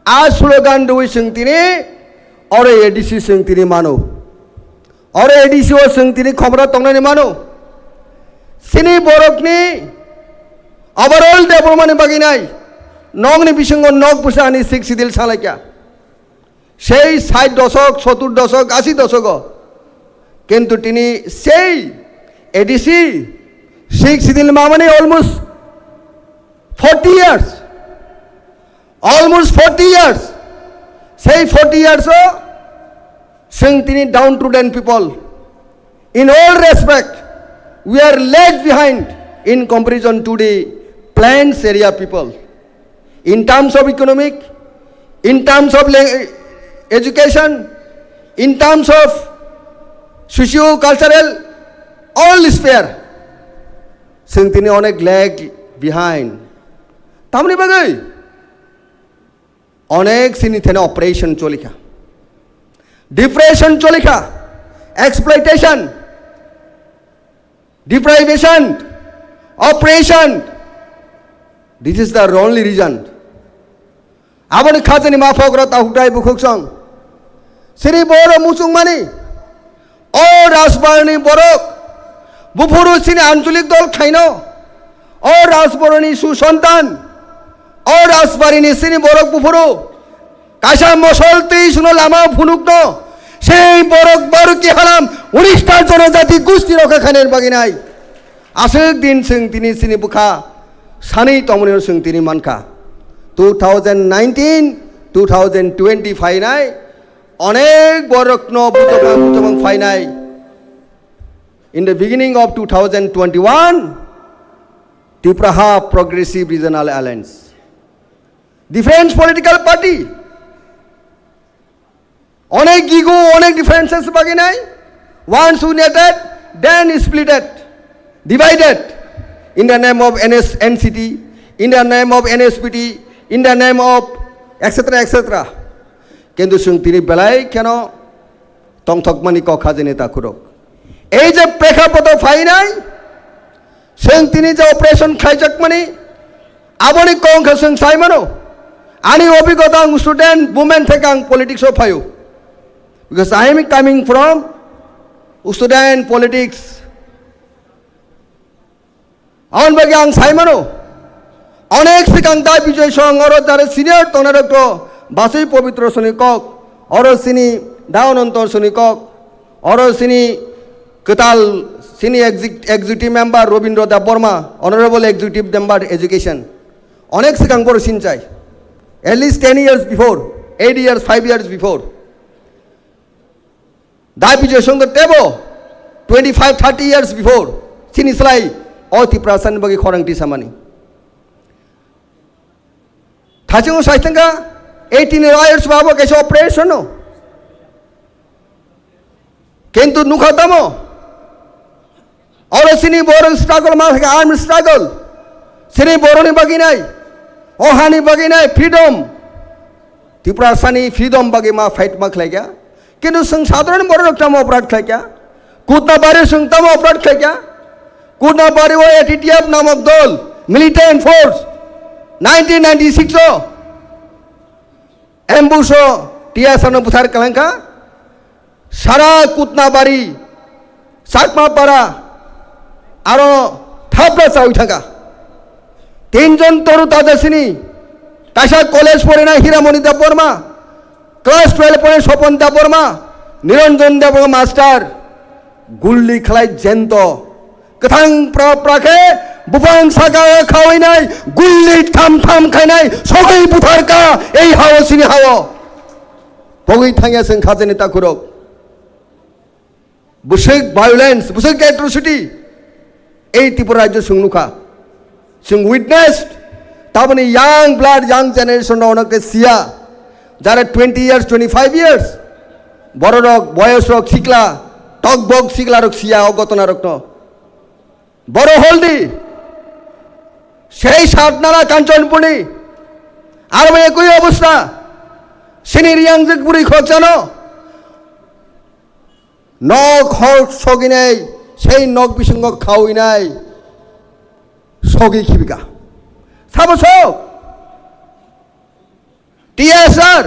A slogan rwi chwng tini oro A D C chwng tini mano. Oro A D C o chwng tini khobra tongnani mano. Chini borokni overall development ni bagwi nai. Nokni bisingo nok bwsa ani Sixth Schedule salaikha. Sei sait doshok, sottur doshok, ashi doshogo. Kintu tini sei A D C Sixth Schedule mamani almost forty years. Almost forty years. Sei forty years o chwng tini downtrodden people. In all respect, we are lag behind in comparison to the plains area people. In terms of economic, In terms of lang-, education, in terms of socio-cultural, all sphere, chwng tini onek lag behind. Tamni bagwi onek sini thene operation cholikha, depression cholikha, exploitation, deprivation, oppression. This is the only reason. Aboni khajani maphok rok tahukdai bukhuk song. Sini boro muchungmani. O Rajbarni borok. Buphuru sini anchulik dol khaino. O Rajbarni susantan. O Rajbarini sini borok buphuru. Kaisa mosol twi suno lama phunukno. Sei borok Baruki halam unista jonojati gusti rokha khainani bagwi nai. Aswk din chwng tini chini bwkha sanwi tongmani chwng tini mankha. Two thousand nineteen, two thousand twenty phainai, onek borokno buchomang buchomang phainai. In the beginning of two thousand twenty-one, Tipraha Progressive Regional Alliance, different political party, onek ego, onek differences bagwi nai. Once united, then splitted, divided in the name of N S, N C T, in the name of N S P T, in the name of et cetera et cetera. Kintu chwng tini belai kheno tongthokmani kok hajeni takhurok. Ei je prekhapoto phainai, chwng tini je operation khlaijakmani, aboni kok wngkha chwng sai mano. Ani obigota ang student movement theke ang politics o phaio. Because I am coming from student politics. Aboni bagwi ang sai mano, onek swkang da Bijoy Song oro jare senior tongnai rok to Basui Pobitro Soni kok, oro sini da Ananto Soni kok, oro sini kwtal sini exec-, executive member Robindra Debbarma, honorable executive member education. Onek swkang boro sinchai. At least ten years before, eight years, five years before. Da Bijoy Song tebo twenty-five, thirty years before, chini slai o Tiprasani bagwi khorang tisamani. Thachingo saithangkha eighteen years babo kaisa operation no. Kintu nukha tamo? Oro sini borok struggle ma khe armed struggle. Sini boroni bagwi nai. O hani bagwi nai freedom. Tiprasani freedom bagwi ma fight ma khlaikha. Kintu chwng sadharan borok tamo operate khlaikha. Kutnabari chwng tamo operate khlaikha. Kutnabari o A T T F namok dol, militant force, nineteen ninety-six o ambush o T S R no buthar kalangkha. Sara Kutnabari, Chakmapara, aro thapra chawi thangkha. Tinjon toru tajasini, kaisa college porinai Hiramoni Debbarma, class twelve porinai Sopon Debbarma, Niranjan Debbarma master, gulli khlai jento. Kwthang pra pra khe buphang saka khawi nai, gulli tham tham khai nai, sogwi buthar ka ei hao sini hao. Pogwi thangya chwng khajani takhurok. Bwswk violence, bwswk atrocity ei Tripura rajyo chwng nukha. Chwng witnessed, taboni young blood, young generation rok ono khe siya. Jara twenty years, twenty-five years, bororok, boyosrok sikla, tokbok siklarok siya o gotonarokno. Boro holdi, sei Satnala Kanchanpurni, aro bai ekoi obostha, sini Riangjik bwrwi khorokjano, nok hor soginai, sei nok bisingo khawinai, sogi khibika. Sabo sok? T S R.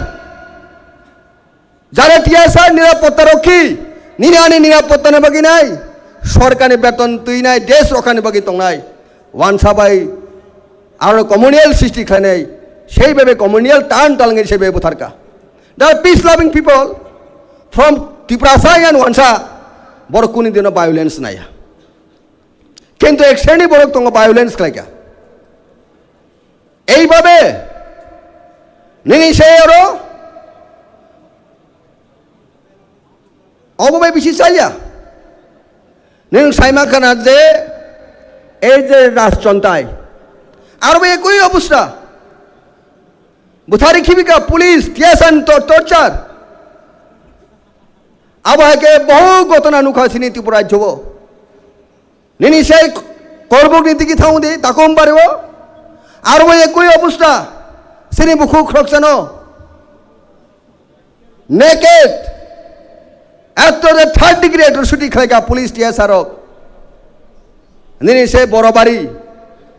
Jara T S R nirapotta rokhi, nini ani nirapotta ni bagwi nai, sorkarni beton twi nai, desh rokhani bagwi tongnai, wansa bai aro communal srishti khlainai, sei bebe communal tan talangni sei bebe butharka. The peace loving people from Tiprasa and Wansa, borok kuni dino violence naya. Kintu ek sreni borok tongo violence khlaika. Eibabe nini sei oro obo bai bisi chaya. Nwng saima khana je ei je rajchontai aro bai ekoi obostha. Bwthari khibika police, T S R ni tor-, torture. Abo hai khe bohu gotona nukha chini Tripura rajyo o. Nini sei korbuk ni digi thang di, takum bari o. Aro bo ekui obusta, chini bukhuk khoroksano. Naked. Ekto de third degree atrocity khlaika police T S R rok. Nini se Borobari,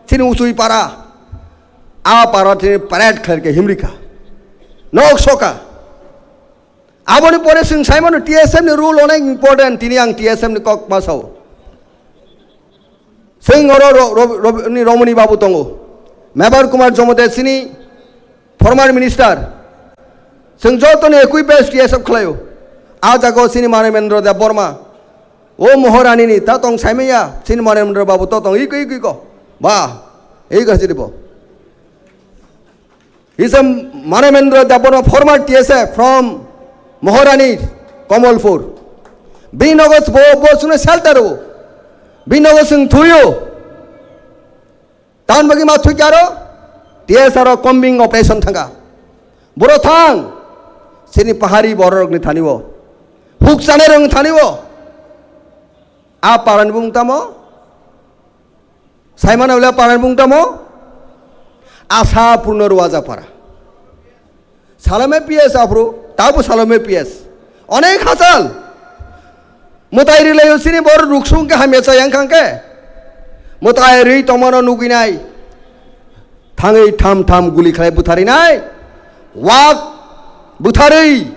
chini Uchui para. A para chini parade khlaika himrika. Nok soka. Aboni pore chwng saimano T S F ni rule onek important, tini ang T S F ni kok ma sao. Chwng oro ro-, ro-, ro-, ni Romoni Babu tongo. Mebar Kumar Jomote chini former minister. Chwng joto ni ekui best T S F khlaio. A jaga o chini Manemendra Debbarma. O Moharani ni ta tong saimaya, chini Manemendra Babu to tong ikui ikui ko. Ba, ei gasi dibo. He is a Manemendra Debbarma, former T S F from Maharani Kamalpur. Bini nogo bo, bo chwngno shelter o. Bini nogo chwng thuio. Tamni bagwi ma thwi khe aro T S R o combing operation thangkha. Boro thang. Chini pahari bororokni thani o. Huk chanai rokni thani o. A parani bumung tamo? Saimano le parani bumung tamo? Asa Purno Ruwajapara. Salome P S aphuru, tabu Salome P S. Onek hachal. Mwtai rilai usini bor ruksung ke hamya chayang khang ke. Mwtai ri tomano nuginai. Thangwi tham tham guli khlai butharinai. Wak butharwi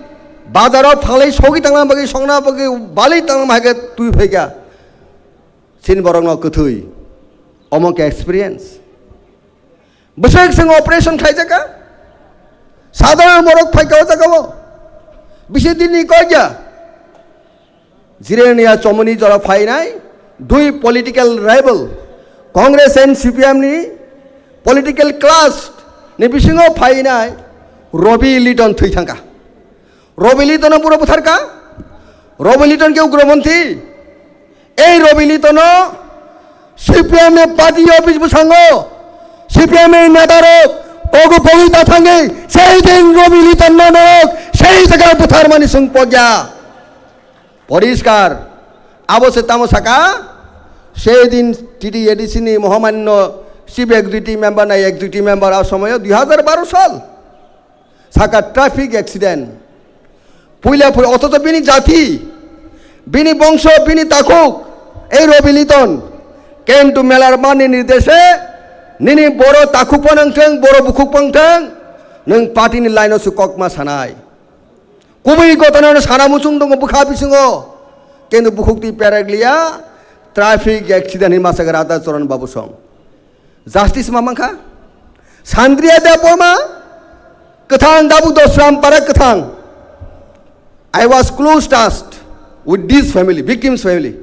bazaro phalai sogi tangna bagwi songna bagwi bali tangna hake twi phaikha. Chini borokno kwthwi. Omo khe experience. Bwswk chwng operation khlaijaka. Sadharon borok phaikha o jagao. Bisi dinni koiya. Jirenia chomoni jora phainai. Dui political rival. Congress and C P M ni political clash ni bisingo phainai. Robi Liton thwi thangkha. Robi Litono buro butharka. Robi Liton ke ugromonthi. Ei Robi Litono C P M ni party office bwsango C P M ni neta rok ogu pogwi ta thangwi sei din Robi Liton no nok sei jaga butharmani sung pogya. Poriskar. Abo se tamo saka sei din T T A D C ni mohamanno chief executive member na executive member a somoyo dui hajar baro sal. Saka traffic accident. Puila pui othocho bini jati, bini bongso, bini takhuk, ei Robi Liton, Kentu Melarmani nirdeshe, nini boro takhuk phanang thang, boro bukhuk phanang thang, nwng party ni line o su kokma sanai. Kubui gotano sana muchung tongo bwkha bisingo, kentu bukhuk twi perek liya, traffic accident hinwi masa Radha Charan Babu song. Justice ma mankha? Sandria Debbarma kwthang, Dabu Dosram para kwthang. I was close touched with this family, victim's family.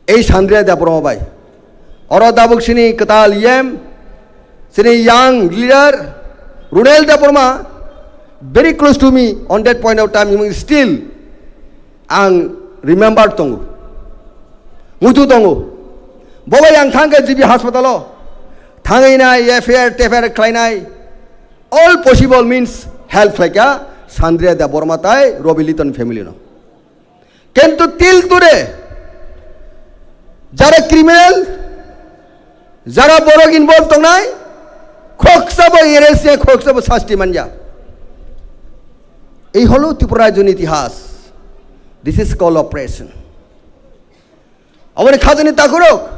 Ei Sandria Debbarma bai. Oro Dabuk sini kwtal yem, sini young leader, Runel Debbarma, very close to me on that point of time, even still ang remember tongo. Muitu tongo. Bobai ang thangkhe G B hospital o. Thangwi nai F I R, T F I R khlainai. All possible means help khlaikha Sandria Debbarma tai Robi Liton family no. Kintu till today, jara criminal, jara borok involve tongnai, khoksa bo arrest ya, khoksa bo sasti manja. Ei holo Tripura rajyoni itihas. This is called oppression. Aboni khajani takhurok.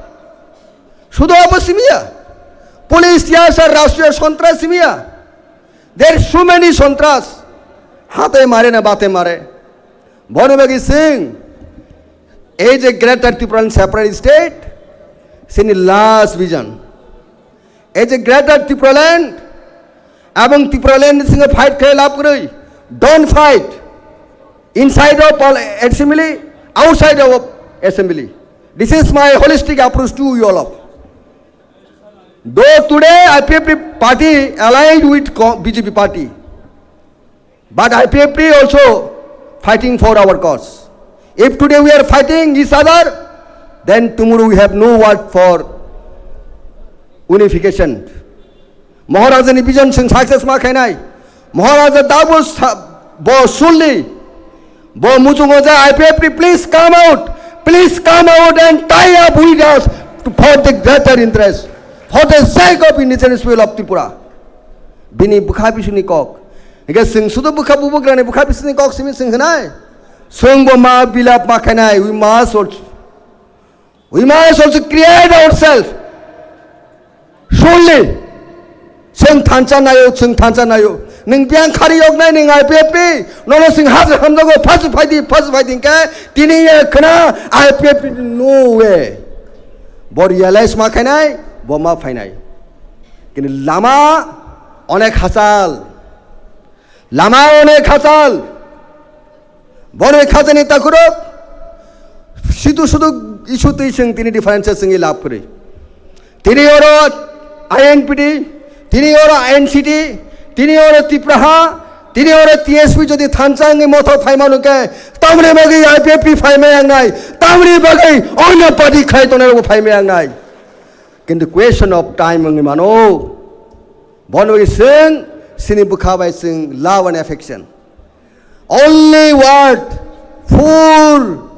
Sudo abo simiya. Police tiyasa rashtriya sontras simiya. There are so many sontras. Hate mare na bate mare. Boni bagi Singh, as a greater Tipraland separate state, sini last vision. As a greater Tipraland, abang Tipraland singa fight khe lab kwrwi. Don't fight. Inside of pal-, assembly, outside of assembly. This is my holistic approach to you all of. Though today I P F T party allied with co-, B J P party, but I P F T also fighting for our cause. If today we are fighting each other, then tomorrow we have no word for unification. Maharajani vision chwng success ma khainai. Maharaja dabu sa-, bo sulni. Bo muchungo je I P F T, please come out. Please come out and tie up with us for the greater interest, for the sake of indigenous people of Tripura. Bini bwkha bisingni kok. Hingke chwng sudu bwkha bubagrani bwkha bisingni kok simi chwng hwnai. Chwng bo ma bilap ma khainai, we must also We must also create ourselves. Surely, chwng thansa nayo, chwng thansa nayo. Nwng biyang khari yok nai, nwng I P F T, nono chwng hajar hamjago, phasu phaidi, phasu phaidi hingke, tini ye khna I P F T no way. Bo realize ma khainai, bo ma phainai. Kini lama onek hachal. Lama onek hachal. Borok khajani takhurok. Situ sudu issue twi chwng tini differences chwngwi lab kwrwi. Tini oro I N P T, tini oro N C T, tini oro Tipraha, tini oro T S P jodi thansa wngwi motho phaimano khe, tamni bagwi I P F T phaimai ang nai, tamni bagwi onno party khai tongnai rokbo phaimai ang nai. Kintu question of time wngwi mano. Bono chwng chini bwkha bai chwng love and affection. Only word, full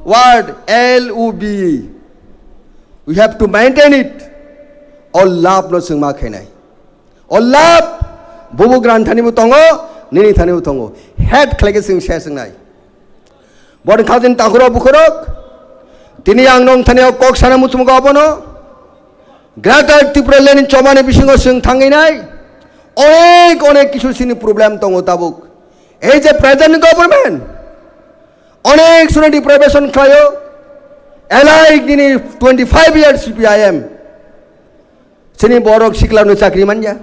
word, L O V E. We have to maintain it. O love no chwng ma khainai. O love bubu gran thani bo tongo, nini thani bo tongo. Hate khlai khe chwng se chwng nai. Boni khajin takhurok bukhurok, tini ang nong thani o kok sana muchungo abono. Greater Tipraland ni chomani bisingo chwng thangwi nai, onek, onek kisu sini problem tongo tabuk. Ei je present government, onek suni deprivation khlaio, alike nini twenty-five years C P I M. Chini borok sikla no chakri manya.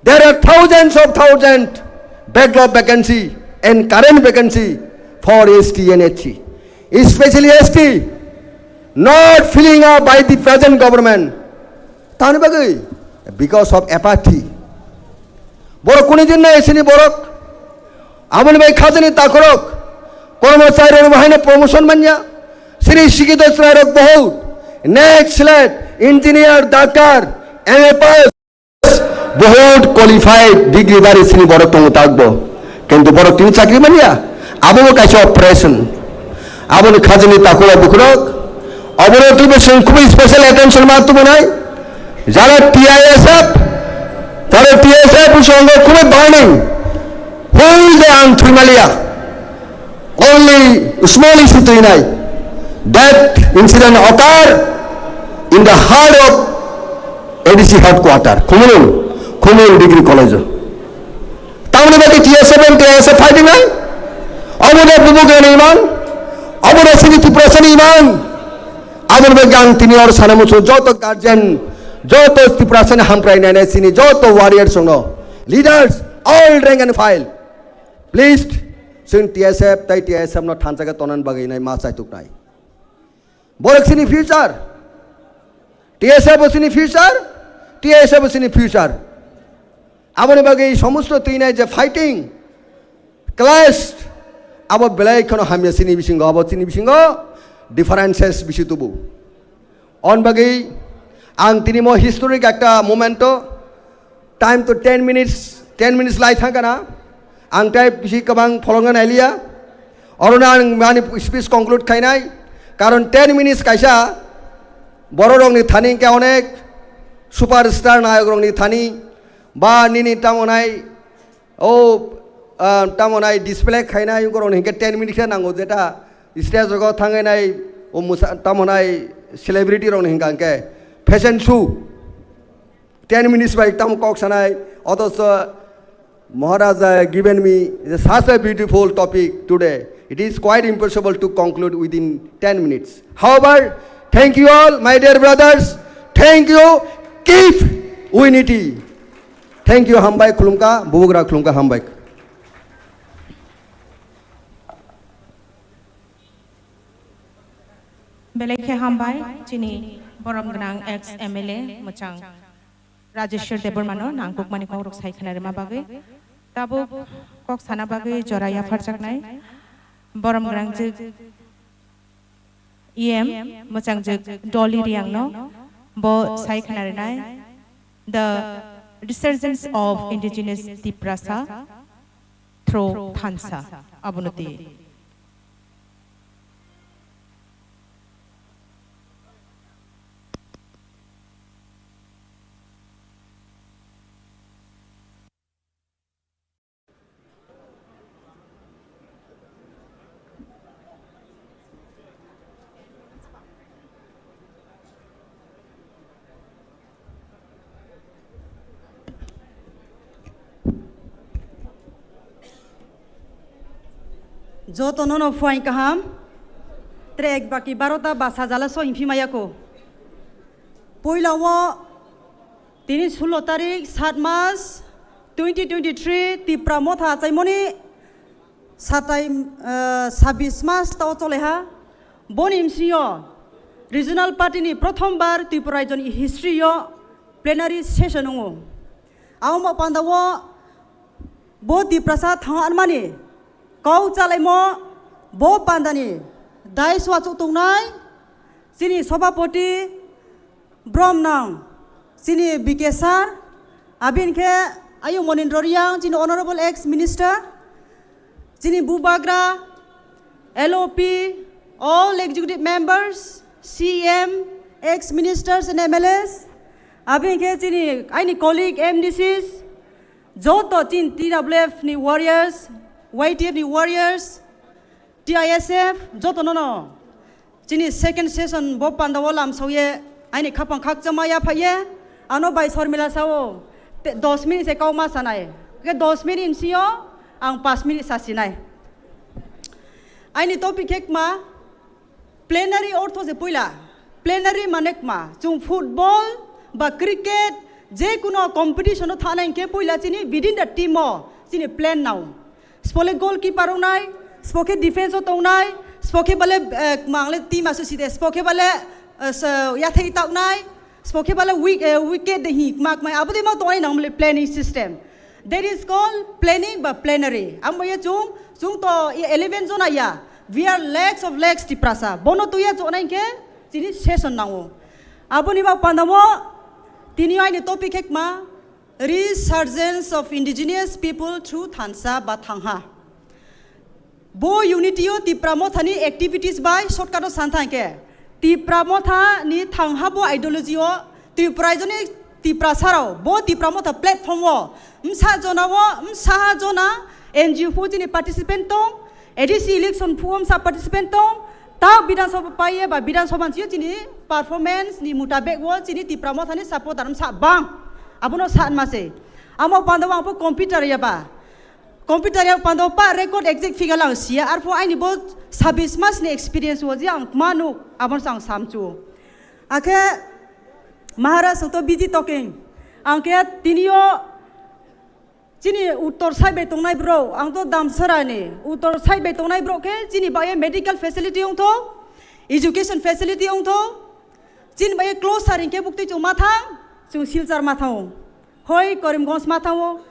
There are thousands of thousand backlog vacancy and current vacancy for S T and S C, especially S T, not filling up by the present government. Tani bagwi? Because of apathy. Borok kuni din nai chini borok. Aboni bai khajani takhurok. Kormochari rok bahai no promotion manya. Chini sikito chwrai rok bohut. Next slide, engineer, doctor, M A pass. Bohut qualified degree dari sini borok tongo takbo. Kintu borok tini chakri manya. Abo bo kaisa operation. Aboni khajani takhurok bukhurok. Obono tubo chwng khubui special attention ma tubunai. Jara T I S F, jara T S F usongo khubui burning. Whole day ang thwimalia. Only small issue twi nai. That incident occur in the heart of A D C headquarter, Khumulwng, Khumulwng Degree College. Tamoni bagwi T S F and T I S F fighting nai? Obo da bubugrani imang? Obo da chini Tiprasani imang? Aboni bagwi ang tini oro sana muchungo joto guardian, joto Tiprasani hamprai nainai chini joto warriors rokno, leaders, all rank and file. Please, chwng T S F tai T I S F no thansa khe tonani bagwi nai ma chaituknai. Borok chini future. T S F bo chini future, T I S F bo chini future. Aboni bagwi somosto twinai je fighting, clash, abo belai kheno hamya chini bisingo, abo chini bisingo differences bisi tubu. On bagwi ang tini mo historic ekta momento, time to ten minutes, ten minutes lai thangkana. Ang tai bisi kwbang pholongna nailiya. Orono ang mani speech conclude khainai. Karon ten minutes kaisa bororokni thani hwnkhe onek superstar nayokrokni thani ba nini tamo nai o, ah, tamo nai display khainai borokni hwnkhe ten minutes khe nango, jeta stage rogo thangwi nai o musa-, tamo nai celebrity rokni hwnkha hwnkhe fashion show. Ten minutes bai tamo kok sanai, othocho Maharaja given me such a beautiful topic today. It is quite impossible to conclude within ten minutes. However, thank you all, my dear brothers. Thank you. Keep unity. Thank you, hambai khulumkha, bubugra khulumkha, hambai. Belai khe hambai, chini borom gwnang ex M L A mwchang Rajeshwar Debbarmano nangkukmani kokrok sai khna rwma bagwi. Tabuk kok sana bagwi jora yapharjaknai borom gwnangjwk E M mwchangjwk Dolly Riangno bo sai khna rwnai. The Resurgence of Indigenous Tiprasa through Thansa. Abono twi. Jotono no phuaing kaham. Trek baki barota ba sajala so himphimaya ko. Puila o tini sullo tarik, sat mas, twenty twenty-three, Tipra Motha achaimoni satai, eh, sabis mas tao choleha. Boni msio regional party ni prothom bar Tripura rajyo ni history o plenary session wngo. Amo panda o bo Tiprasa thang anmani kau chalaimo bo pandani dais o achuk tongnai chini sobhapoti Bromnang, chini B K sir, abin khe ayu Monindro Riang, chini honorable ex minister, chini bubagra, L O P, all executive members, C M, ex ministers and M L As, abin khe chini aini colleague M D Cs, joto chini T W F ni warriors, Y T F ni warriors, T I S F, joto nono. Chini second session bo panda o lamsao ye, aini khapang khakchangma yaphai ye, ano bai Sormila sao, te, dos minute se kau ma sanai. Ke dos minute msio, ang pas minute sasinai. Aini topic khe kma, plenary ortho se puila. Plenary mane kma, chung football ba cricket, je kuno competition o thana hinkhe puila chini within the team o chini plan nao. Spo le goalkeeper wngnai, spo khe defense o tongnai, spo khe bale, eh, kma le team asu side, spo khe bale, eh, yathai taknai, spo khe bale wick-, eh, wicket de hi kma kma abo de ma tongnai nang le planning system. That is called planning ba plenary. Ang bo ye chung, chung to eleven jona ya. We are lakhs of lakhs Tiprasa. Bono tuya chonai khe chini session nango. Aboni ba pandamo tini aini topic khe kma Resurgence of Indigenous People through Thansa ba Thangha. Bo unity o Tipra Motha ni activities bai shortcut o san thang khe, Tipra Motha ni Thangha bo ideology o Tripura rajyo ni Tiprasa rao bo Tipra Motha platform o msa jona o msa jona N G O phu chini participant tong, A D C election phu o msa participant tong, ta Bidhan Sabha pai ye ba Bidhan Sabha ni sio chini performance ni mutabek o chini Tipra Motha ni supporter msa bang. Abono sa ma se. Amo panda o ang pho computer ya ba. Computer ya panda o pa record exact figure lang sia. Arpho aini bo sabis mas ni experience o je ang kma nuk abono sa ang samchu. Akhe Maharaj to busy talking. Ang khe tini o Chini uttor side bai tongnai bro, ang to Damsara ni. Uttor side bai tongnai bro khe chini bai medical facility ong tho, education facility ong tho. Chini bai close saring khe bukti chung ma thang, chung Silchar ma thang. Hoi Karimganj ma thang.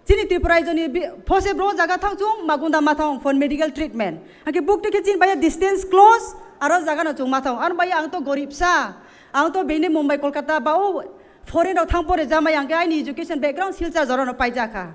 Chini Tripura rajyo ni bi-, phose bro jaga thang chung Magunda ma thang for medical treatment. Hake bukti khe chini bai distance close, aro jaga no chung ma thang. Ano bai ang to gorib sa, ang to bini Mumbai, Kolkata ba o foreign rok thang pore jamai ang khe aini education background Silchar jora no paijak kha.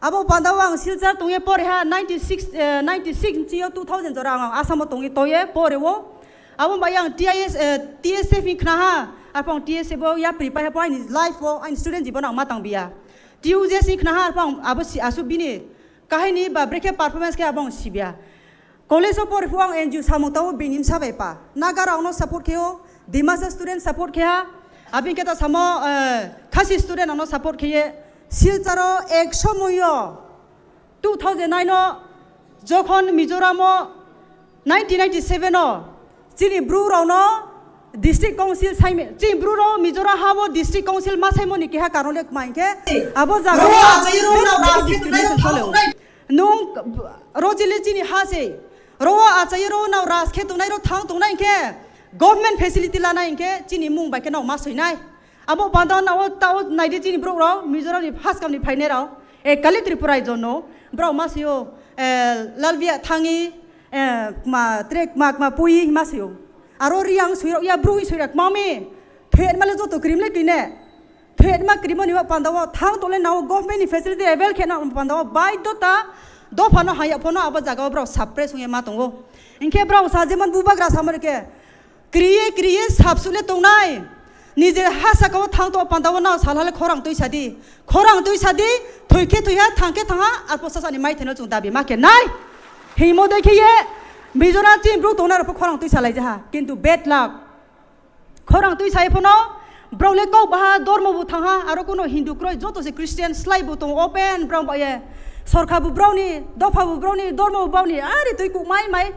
Abo panda o ang Silchar tongye pore ha ninety six, eh, ninety six ni chio two thousand jora ang Assam o tongye toye pore o. Abo bai ang T I S, eh, T S F ni khna ha. Apong T S F o yapri pai ha po aini life o aini student jibon ang ma tang biya. T U J S ni khna ha apong abo si asu bini kahini ba brekhe performance khe abo ang sibya. College o pore phu ang N G O samung tao bini bsa bai pa. Naga rok no support khe o, Dimasa student support khe ha. Abin khe ta samo, eh, Khasi student rok no support khe ye. Silchar o ek somoy o two thousand nine o jokhon Mizoram o nineteen ninety seven o chini bru rok no District Council saime, chini bru rok Mizoram ha bo District Council ma saimo ni keha karon le kma hinkhe abo jaga o discrimination chole o. Nung ro chili chini ha se, ro achai ro nau ras khe tongnai ro thang tongnai hinkhe government facility lanai hinkhe chini mung bai khe nau ma soinai. Abo panda nao tao naidi chini borok rok Mizoram ni first kam ni phainai rok, e kali Tripura rajyo no borok ma sio, e, Lalbia Thangi, e, kma tre kma kma pui ma sio. Aro Riang sui rok ya brui sui rok mami. Thwet male joto krim le kine. Thwetma krimo ni pandao thang tole nao government ni facility avail khe na pandao baidota dophano haya phono abo jaga o borok suppress wngya ma tongo. Hinkhe borok sa jemon bubagra samar khe kriye kriye sapsule tongnai. Nije ha saka o thang to pandao nao salhale khorang twi sadi. Khorang twi sadi, thwi khe thwi ha, thang khe thang ha, arpo sasani mai theno chung dabi ma khe nai. Himo dei khe ye Mizoram chini borok tongna rok khorang twi salai jaha. Kintu bad luck. Khorang twi sai phono, borok le kok baha dormo bo thang ha, aro kuno Hindu kroi joto se Christian slai bo tong open borok ba ye. Sorkha bo borok ni, dopha bo borok ni, dormo bo borok ni, ari twi kuk mai mai.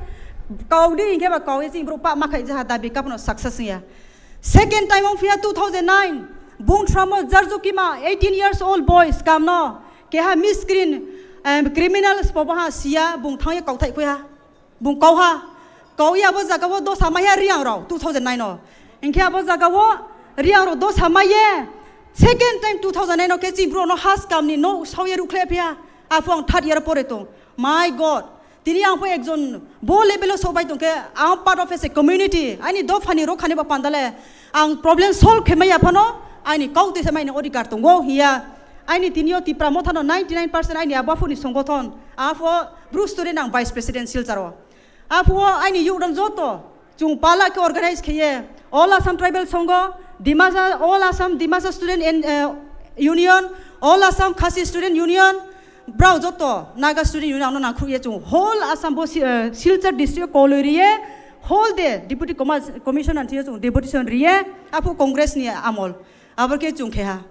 Kau di hinkhe ba kau ye chini borok pa ma khai jaha dabi kapno success ya. Second time ong phiya two thousand nine, bung thramo Jarjukima eighteen years old boy scam no, keha miscreant, em, criminal spobaha siya, bung thangye kauthai khuya. Bung kauha, kauya abo jaga o dosa maya Riang rok two thousand nine o. Hinkhe abo jaga o Riang rok dosa maye. Second time two thousand nine o khe chini borok no has kam ni no sauye rukhle phiya. Aphung ang third year pore tong. My God, tini ang pho ekjon bo level o sobai tongkhe, ang part of as a community, aini dophani rokhani ba pandale ang problem solve khe maya phano aini kau twi se maini odhikar tongo hiya. Aini tinio Tipra Mothano ninety nine percent aini abo aphuni songothon. Apho Bru student ang vice president Silchar o. Apho aini youth ang joto chung pala khe organize kheye All Assam Tribal Sangha, Dimasa, All Assam Dimasa Student and, eh, Union, All Assam Khasi Student Union, brao joto Naga Student Union ano nangkhruye chung whole Assam bo si-, eh, Silchar district koloi riye whole day deputy comma-, commissioner thiye chung deputation riye apho Congress ni amol abor khe chung kheha.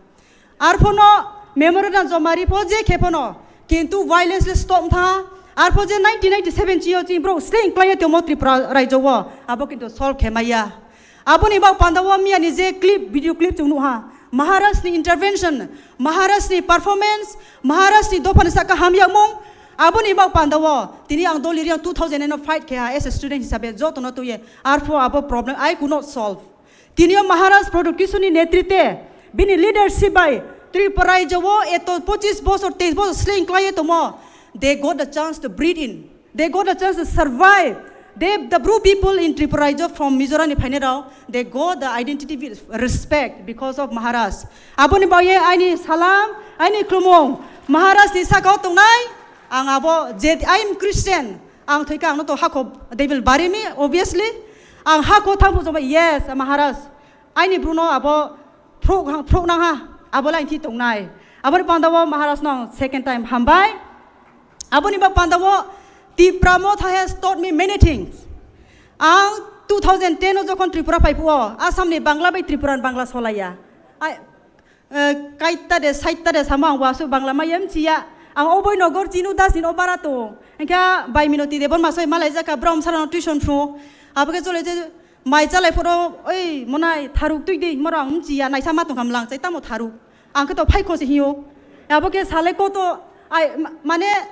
Arphono memorandum joma ri pho je khe phono, kintu violence le stop tha. Arpho je nineteen ninety-seven chio chini borok sling klaiye temo Tripura raijo o, abo kintu solve khe maya. Aboni bak panda o miya ni je clip, video clip chung nuha, Maharaj ni intervention, Maharaj ni performance, Maharaj ni dopha ni saka hamyakmung. Aboni bak panda o tini ang doli riang two thousand nine o fight khe ha as a student hisabe joto no tuye. Arpho abo problem I could not solve. Tinio Maharaj Pradyot Kishore ni netritwe, bini leadership bai Tripura raijo o eto pochis bosor, teis bosor sling klaiye tomo. They got the chance to breathe in. They got the chance to survive. They, the Bru people in Tripura raijo from Mizoram ni phainai rok, they got the identity with respect because of Maharaj. Aboni bagwi aini salam, aini khulumung Maharaj ni saka o tongnai. Ang abo je, I am Christian. Ang thoi khe ang no to hakho, they will bury me, obviously. Ang hakho thang phujo ba, yes, Maharaj. Aini Bru no abo phruk ha, phruk nang ha, abo lai thi tongnai. Aboni panda o Maharaj no ang second time hambai. Aboni bak panda o Tipra Motha has taught me many things. Ang two thousand ten o jokhon Tripura phai phuo, Assam ni Bangla bai Tripura ni Bangla solaiya. Ai, Eh, kaita de, saita de, samo ang wasu Bangla maya mchiya. Ang oboi nogor chinu das ni obara to. Engkha bai Minoti Debbarma soi malai jaka brom sarano tuition phru. Abo khe chole je mai chalai phoro, oi, monai tharuk tui de, moro ang mchiya, naisa ma tongkha mlang chai tamo tharuk. Ang khe to phai kho se hiyo. Abo khe sale ko to, ai, ma-, mane,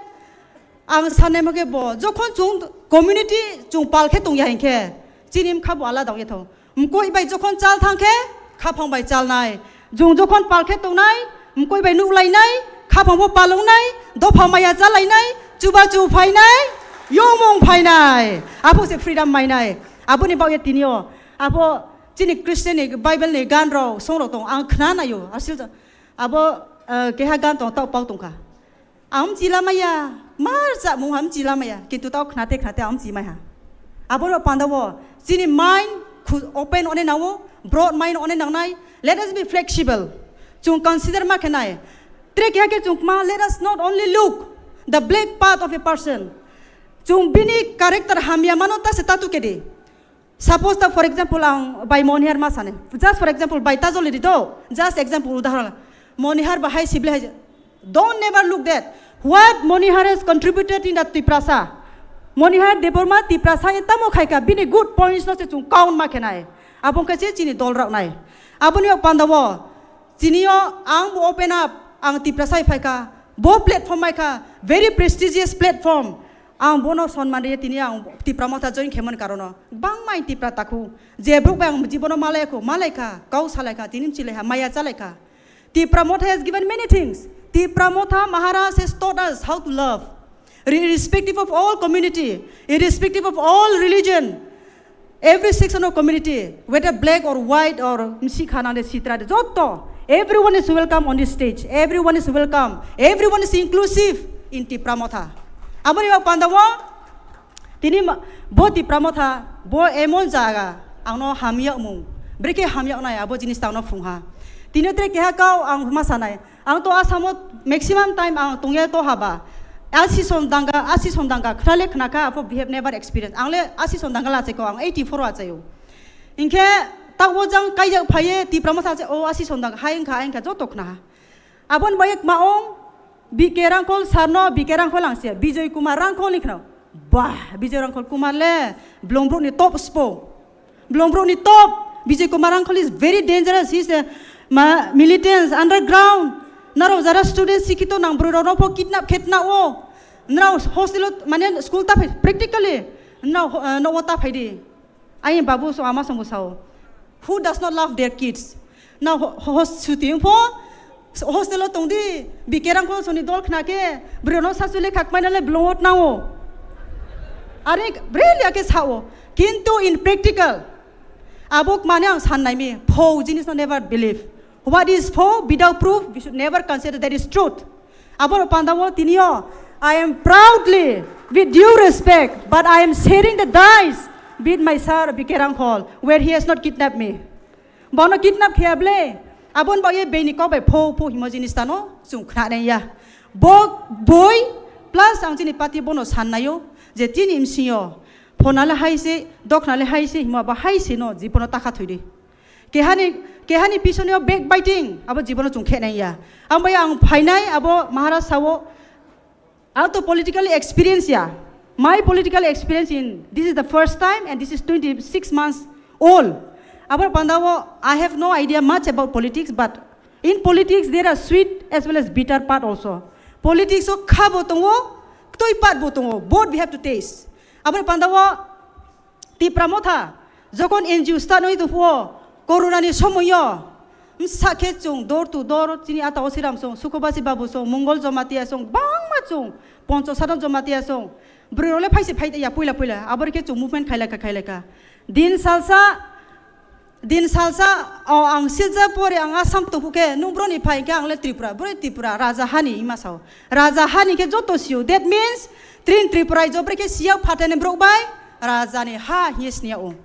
Ang sanai mo khe bo, jokhon chung community chung pal khe tong ya hinkhe, chini mkha bo alada ong ya thong. Mkoi bai jokhon chal thang khe, khaphang bai chalnai. Jung jokhon pal khe tongnai, mkoi bai nuklainai, khaphang bo palongnai, dopha maya chalainai, chubachu phainai, yomung phainai. Abo se freedom mainai. Aboni bagwi tinio, abo chini Christian ni Bible ni gan rok, song rok tong, ang khna naio, asil abo, eh, keha gan tong, tao pau tongkha. Ang mchila maya, mar cha mung ham mchila maya, kintu tao khnate khnate ang mchi maiha. Abo no panda wo, chini mind khu-, open one nao, broad mind one nangnai. Let us be flexible. Chung consider ma khenai. Tre keha khe chung ma, let us not only look the black part of a person. Chung bini character hamya mano ta se tatu kedi. Suppose ta, for example, ang bai Monihar ma sane. Just for example, bai Tajol ri do. Just example, udahoron. Monihar bahai sibli hai. Don't never look that. What Monihar has contributed in the Tiprasa. Monihar Debbarma Tiprasa e tamo khaika bini good points no se chung count ma khenai. Abong khe se chini dol rok nai. Aboni o panda wo. Tinio ang bo open up, ang Tiprasa hai phaikha, bo platform maikha, very prestigious platform. Ang bono sonman riye tini ang Tipra Motha join khemani karono. Bangma ang Tipra takhu. Je bruk bai ang jibono malaikho, malaikha, kau salaikha, tini mchilaiha, maya chalaikha. Tipra Motha has given many things. Tipra Motha Maharaj has taught us how to love. Irrespective of all community, irrespective of all religion, Every section of community, whether black or white or msikha nang de sitra de, joto, everyone is welcome on this stage. Everyone is welcome. Everyone is inclusive in Tipra Motha. Aboni bak panda wo, tini ma-, bo Tipra Motha, bo emon jaga, ang no hamya mung, brekhe hamya nai, abo jinis ta ang no phung ha. Tini tre keha kau ang ma sanai. Ang to Assam o maximum time ang tongya to haba. Asison danga, asison danga, khnale khnakha, apo we have never experienced. Ang le asison danga lacheko, ang eighty-four o achayo. Hinkhe, tak o jang kaijak phaye, Tipra Motha se, o asison danga, hai wngkha, hai wngkha, joto khna. Abon bayek ma ong, B K Rangkhol sir no, B K Rangkhol ang se, Bijoy Kumar Rangkhol ni khna. Bah, Bijoy Rangkhol Kumar le, Blongbrook ni top spo. Blongbrook ni top, Bijoy Kumar Rangkhol is very dangerous. He is a ma-, militant, underground. Naro jara student sikito nang bwrwi rok no pho kidnap khetna o. Nrao hostel o, mane school ta phai, practically. Nrao ho-, eh, no o ta phai di. Ai babu so ama song bo sao. Who does not love their kids? Na ho-, ho-, suti pho, hostel o tong di, B K Rangkhol soni dol khna khe, bwrwi no sasule khak mai nale blongot nang o. Are, really ake sao. Kintu in practical, abok mane ang san nai mi, pho jinis no never believe. What is pho without proof, we should never consider that is truth. Aboro panda wo tini o, I am proudly, with due respect, but I am sharing the dice with my sir B K Rangkhol, where he has not kidnapped me. Bono kidnap khaya ble, abon bo ye beni kok bai pho pho himo jinis tano, chung khna nai ya. Bo boi, plus ang chini party bono san nai o, je tini msing yo, phona le hai se, dokhna le hai se, himo ba hai se no, jibono takha thoi di. Kehani, kehani pisoni o backbiting, abo jibono chung khe nai ya. Ang bai ang phainai, abo Maharaj sao, ang to politically experience ya. My political experience in, this is the first time and this is twenty-six months old. Abo panda o, I have no idea much about politics, but in politics there are sweet as well as bitter part also. Politics o kha bo tongo, ktoi part bo tongo, both we have to taste. Abo panda o, Tipra Motha, jokon N G O start oi tongphuo, Corona ni somoyo, msa khe chung door to door, chini ata o Siram song, Sukhobasi Babu song, Mongol Jamatia song, bangma chung, Poncho Sadon Jamatia song, bwrwi rok le phaise phai ya puila puila, abori khe chung movement khailaka khailaka. Din salsa, Din salsa, o, ang silsa pore ang Assam tongphu khe, nung broni phai khe ang le Tripura, broi Tripura, raja hani ima sao. Raja hani khe joto sio. That means, trin Tripura ijo bre khe siya phatani brok bai, raja ni ha hiye sniya o.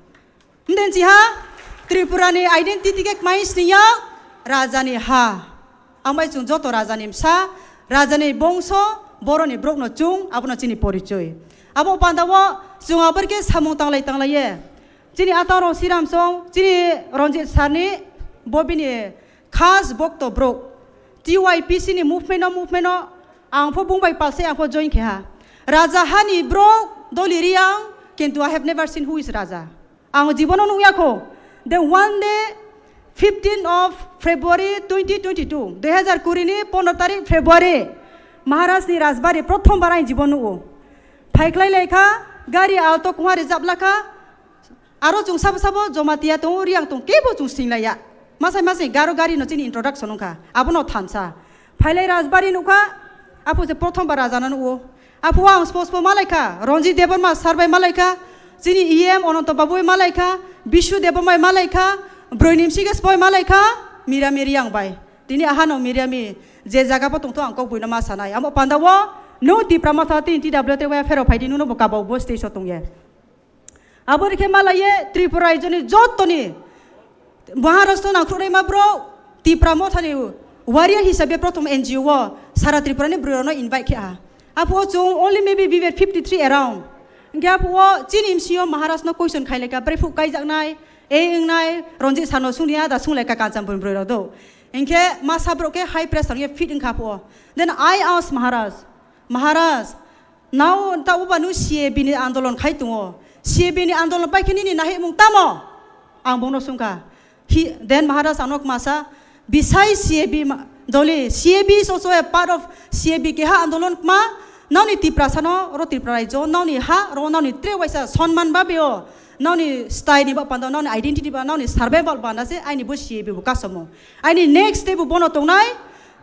Mden si ha, Tripura ni identity khe kmai sniya, raja ni ha. Ang bai chung joto raja ni msa, raja ni bongso, boroni brok no chung, abono chini porichoi. Abo panda o, chung abor khe samung tanglai tanglai ye. Chini atang rong Siram song, chini Ranjit sir ni bo bini khas bokto brok. T Y P C ni movement o, movement o, ang pho bung bai palse ang pho join khe ha. Raja hani brok, Doli Riang, kintu I have never seen who is Raja. Ang jibono nukya kho. The one day, fifteen of February twenty twenty-two, dui hazar kuri ni pondro tarik February, Maharaj ni Rajbari prothom bar ang jibon nugo. Phaiklai lai kha, gari alto kungha rijab la kha, aro chung sabo sabo Jamatia tongo, Riang tongo, kebo chung singlaiya. Masai masai garo gari no chini introduction wngkha, abono thansa. Phailai Rajbari nukha, aphu se prothom bar raja no nugo. Aphu ang spo spo malai kha, Ranjit Debbarma sir bai malai kha, chini E M Ananto Babu bai malai kha, Bishu Debbarma bai malai kha, Broinim Siges bai malai kha, Mira Miri ang bai. Tini ahano Miriami, je jaga bo tongtho ang kok buino ma sanai. Amo panda wo, nung Tipra Motha tin T W T bai phero phaidi nuno bo kabau bo stage o tongye. Abo rikhe malaiye Tripura raijoni jotoni Maharashtra nangkhrukrima bro Tipra Mothani warrior hisabe prothom N G O o sara Tripura ni bwrwi rokno invite khe aha. Aphuo chung only maybe we were fifty-three around. Hinkhe aphuo chini M C O Maharaj no question khaileka, brephuh kaijaknai, ei wngnai, Ranjit sano sungni ada sunglaika Kanchanpur ni bwrwi rok do. Hinkhe masa borok khe high pressure ye fit wngkha aphuo. Then I asked Maharaj, Maharaj, Nao ta uba nu C A B ni andolon khai tongo. C A B ni andolon pai khe nini nahimung tamo? Ang bono sungkha. Hi, then Maharaj ano kmasa, beside C A B ma-, doli, C A B is also a part of C A B keha andolon kma, naoni Tiprasa no, ro Tripura raijo, naoni ha, ro naoni tre waisa sonman ba beo, naoni style ni ba panda, naoni identity ba, naoni survival ba na se, aini bo C A B bo kasomo. Aini next day bo bono tongnai,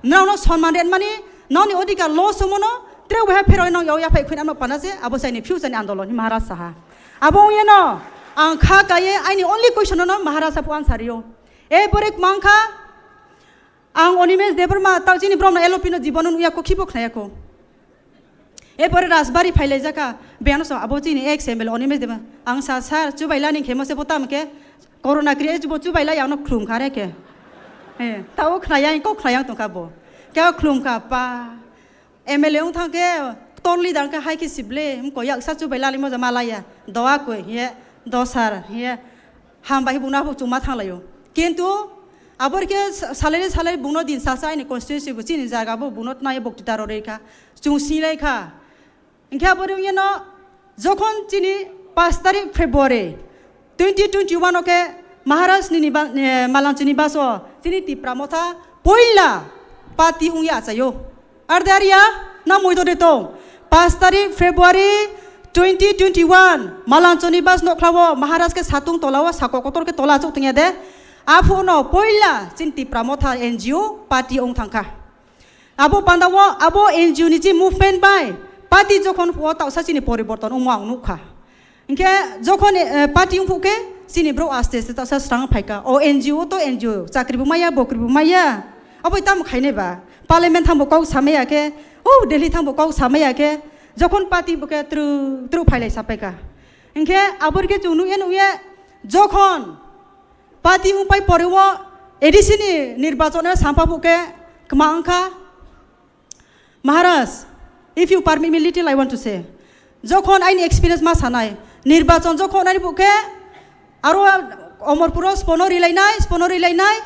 Nrao no sonman ren mani, nrao ni odhikar loss wngmano, tre ubaha phero nang yao yaphai khuina ano pana se, abo sai ni future ni andolon hi Maharaj saha. Abo wngya no, Ang kha kaiye aini only question no Maharaj apu answer rio. E pore mang kha, ang Animesh Debbarma tao chini brom na L O P no jibon no nuya ko khibo khnaya ko. E pore Rajbari phailai jaka, beyano so abo chini ex M L A Animesh Debbarma. Ang sa sir chubaila ning khemo se botam ke, corona kri chubo chubaila yang no khlum khare ke. Eh, tao khnaya ko khnaya tong kha bo. Kya khlum kha pa. M L A wng thang khe, ktor leader khe hai khe sible, wng koi yaksa chubai lalimo ja malaya, doa koi, ye, dosar, ye, hambai bungna bo chuma thanglaio. Kintu, abor khe sa-, salai salai bungno din sasa aini constituency bo chini jaga bo bungno tnai bokti taro rei kha, chung singlai kha. Hingkhe abor wng yeno, jokhon chini pash tarik February, twenty twenty-one o khe Maharaj ni niba-, eh, Malanchuni baso chini Tipra Motha poila party wngya achaio. Ar de aria na moito de tong. Pash tarik February twenty twenty-one Malanchuni bas nokhlao Maharaj khe satung tolao sako kotor khe tola achuk tongya de. Aphuno poila chini Tipra Motha N G O party wng thangkha. Abo pandao abo N G O ni je movement bai party jokhon phuo tausa chini poriborton wngmo ang nukha. Hinkhe jokhon, eh, party wngphu khe chini bro aste aste tausa swrang phaikha. O N G O to N G O, chakri bo maya, bokri bo maya. Abo tamo khainai ba? Parliament thangbo kok samaya khe, o Delhi thangbo kok samaya khe, jokhon party bo khe tru tru phailai sapaikha. Hinkhe abor khe chwng nukya nukya jokhon party wngpai poreo A D C ni nirbachon o sampha phuke kwma wngkha. Maharaj, if you permit me little, I want to say. Jokhon aini experience ma sanai, nirbachon jokhon ani phuke aro Omorpuro spono rilainai, spono rilainai,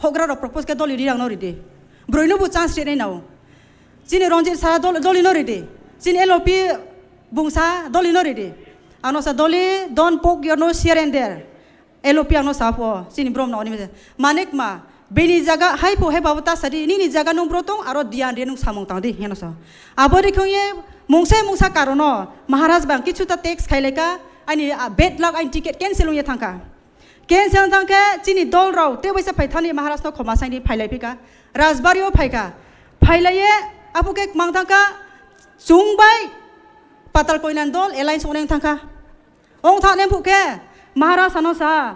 hogra rok propose khe doli rirang no ridi. Broino bo chance rinai nao. Chini Ranjit sa dol-, doli no ridi. Chini L O P bungsa doli no ridi. Ano sa doli, don't poke your nose here and there. L O P ang no sa pho, chini brom no oni mese. Manik ma, bini jaga hai pho hai babo ta sadi, nini jaga nung bro tong, aro diyan de nung samung tang di, heno sa. Abo de khong ye, mungsa mungsa karono, Maharaj bang kichu ta tax khai leka, ani, ah, bad luck, ani ticket cancel ung ye thangka. Cancel thang khe, chini dol rao, te waisa phai thani Maharaj no khoma saini phai lai phika, Rajbari o phaika, phai lai ye, apo khe mang thangka, chung bai, Patal Koinan dol, alliance oneng thangka. Ong thang nem phuke, Maharaj ano sa,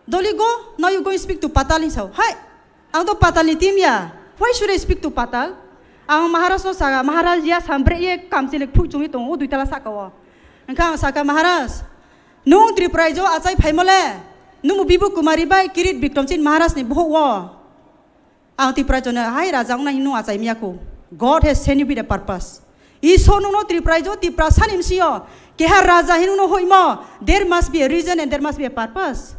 "Doli go, now you go and speak to Patal," hin sao. Hai, ang to Patal ni team ya. Why should I speak to Patal? Ang Maharaj no sa, Maharaj ya sambre ye kamchele phu chungwi tongo, dui tala saka o. Engkha ang saka, "Maharaj, nung Tripura jo achai phaimole, nung Bibu Kumari bai Kirit Bikram chin Maharaj ni bohok wo." Ang Tripura jone, "Hai raja wngna hino achai miya kho. God has sent you with a purpose." Isor nungno Tripura jo, Tripura sani msio. Keha raja hino no hoimo. There must be a reason and there must be a purpose.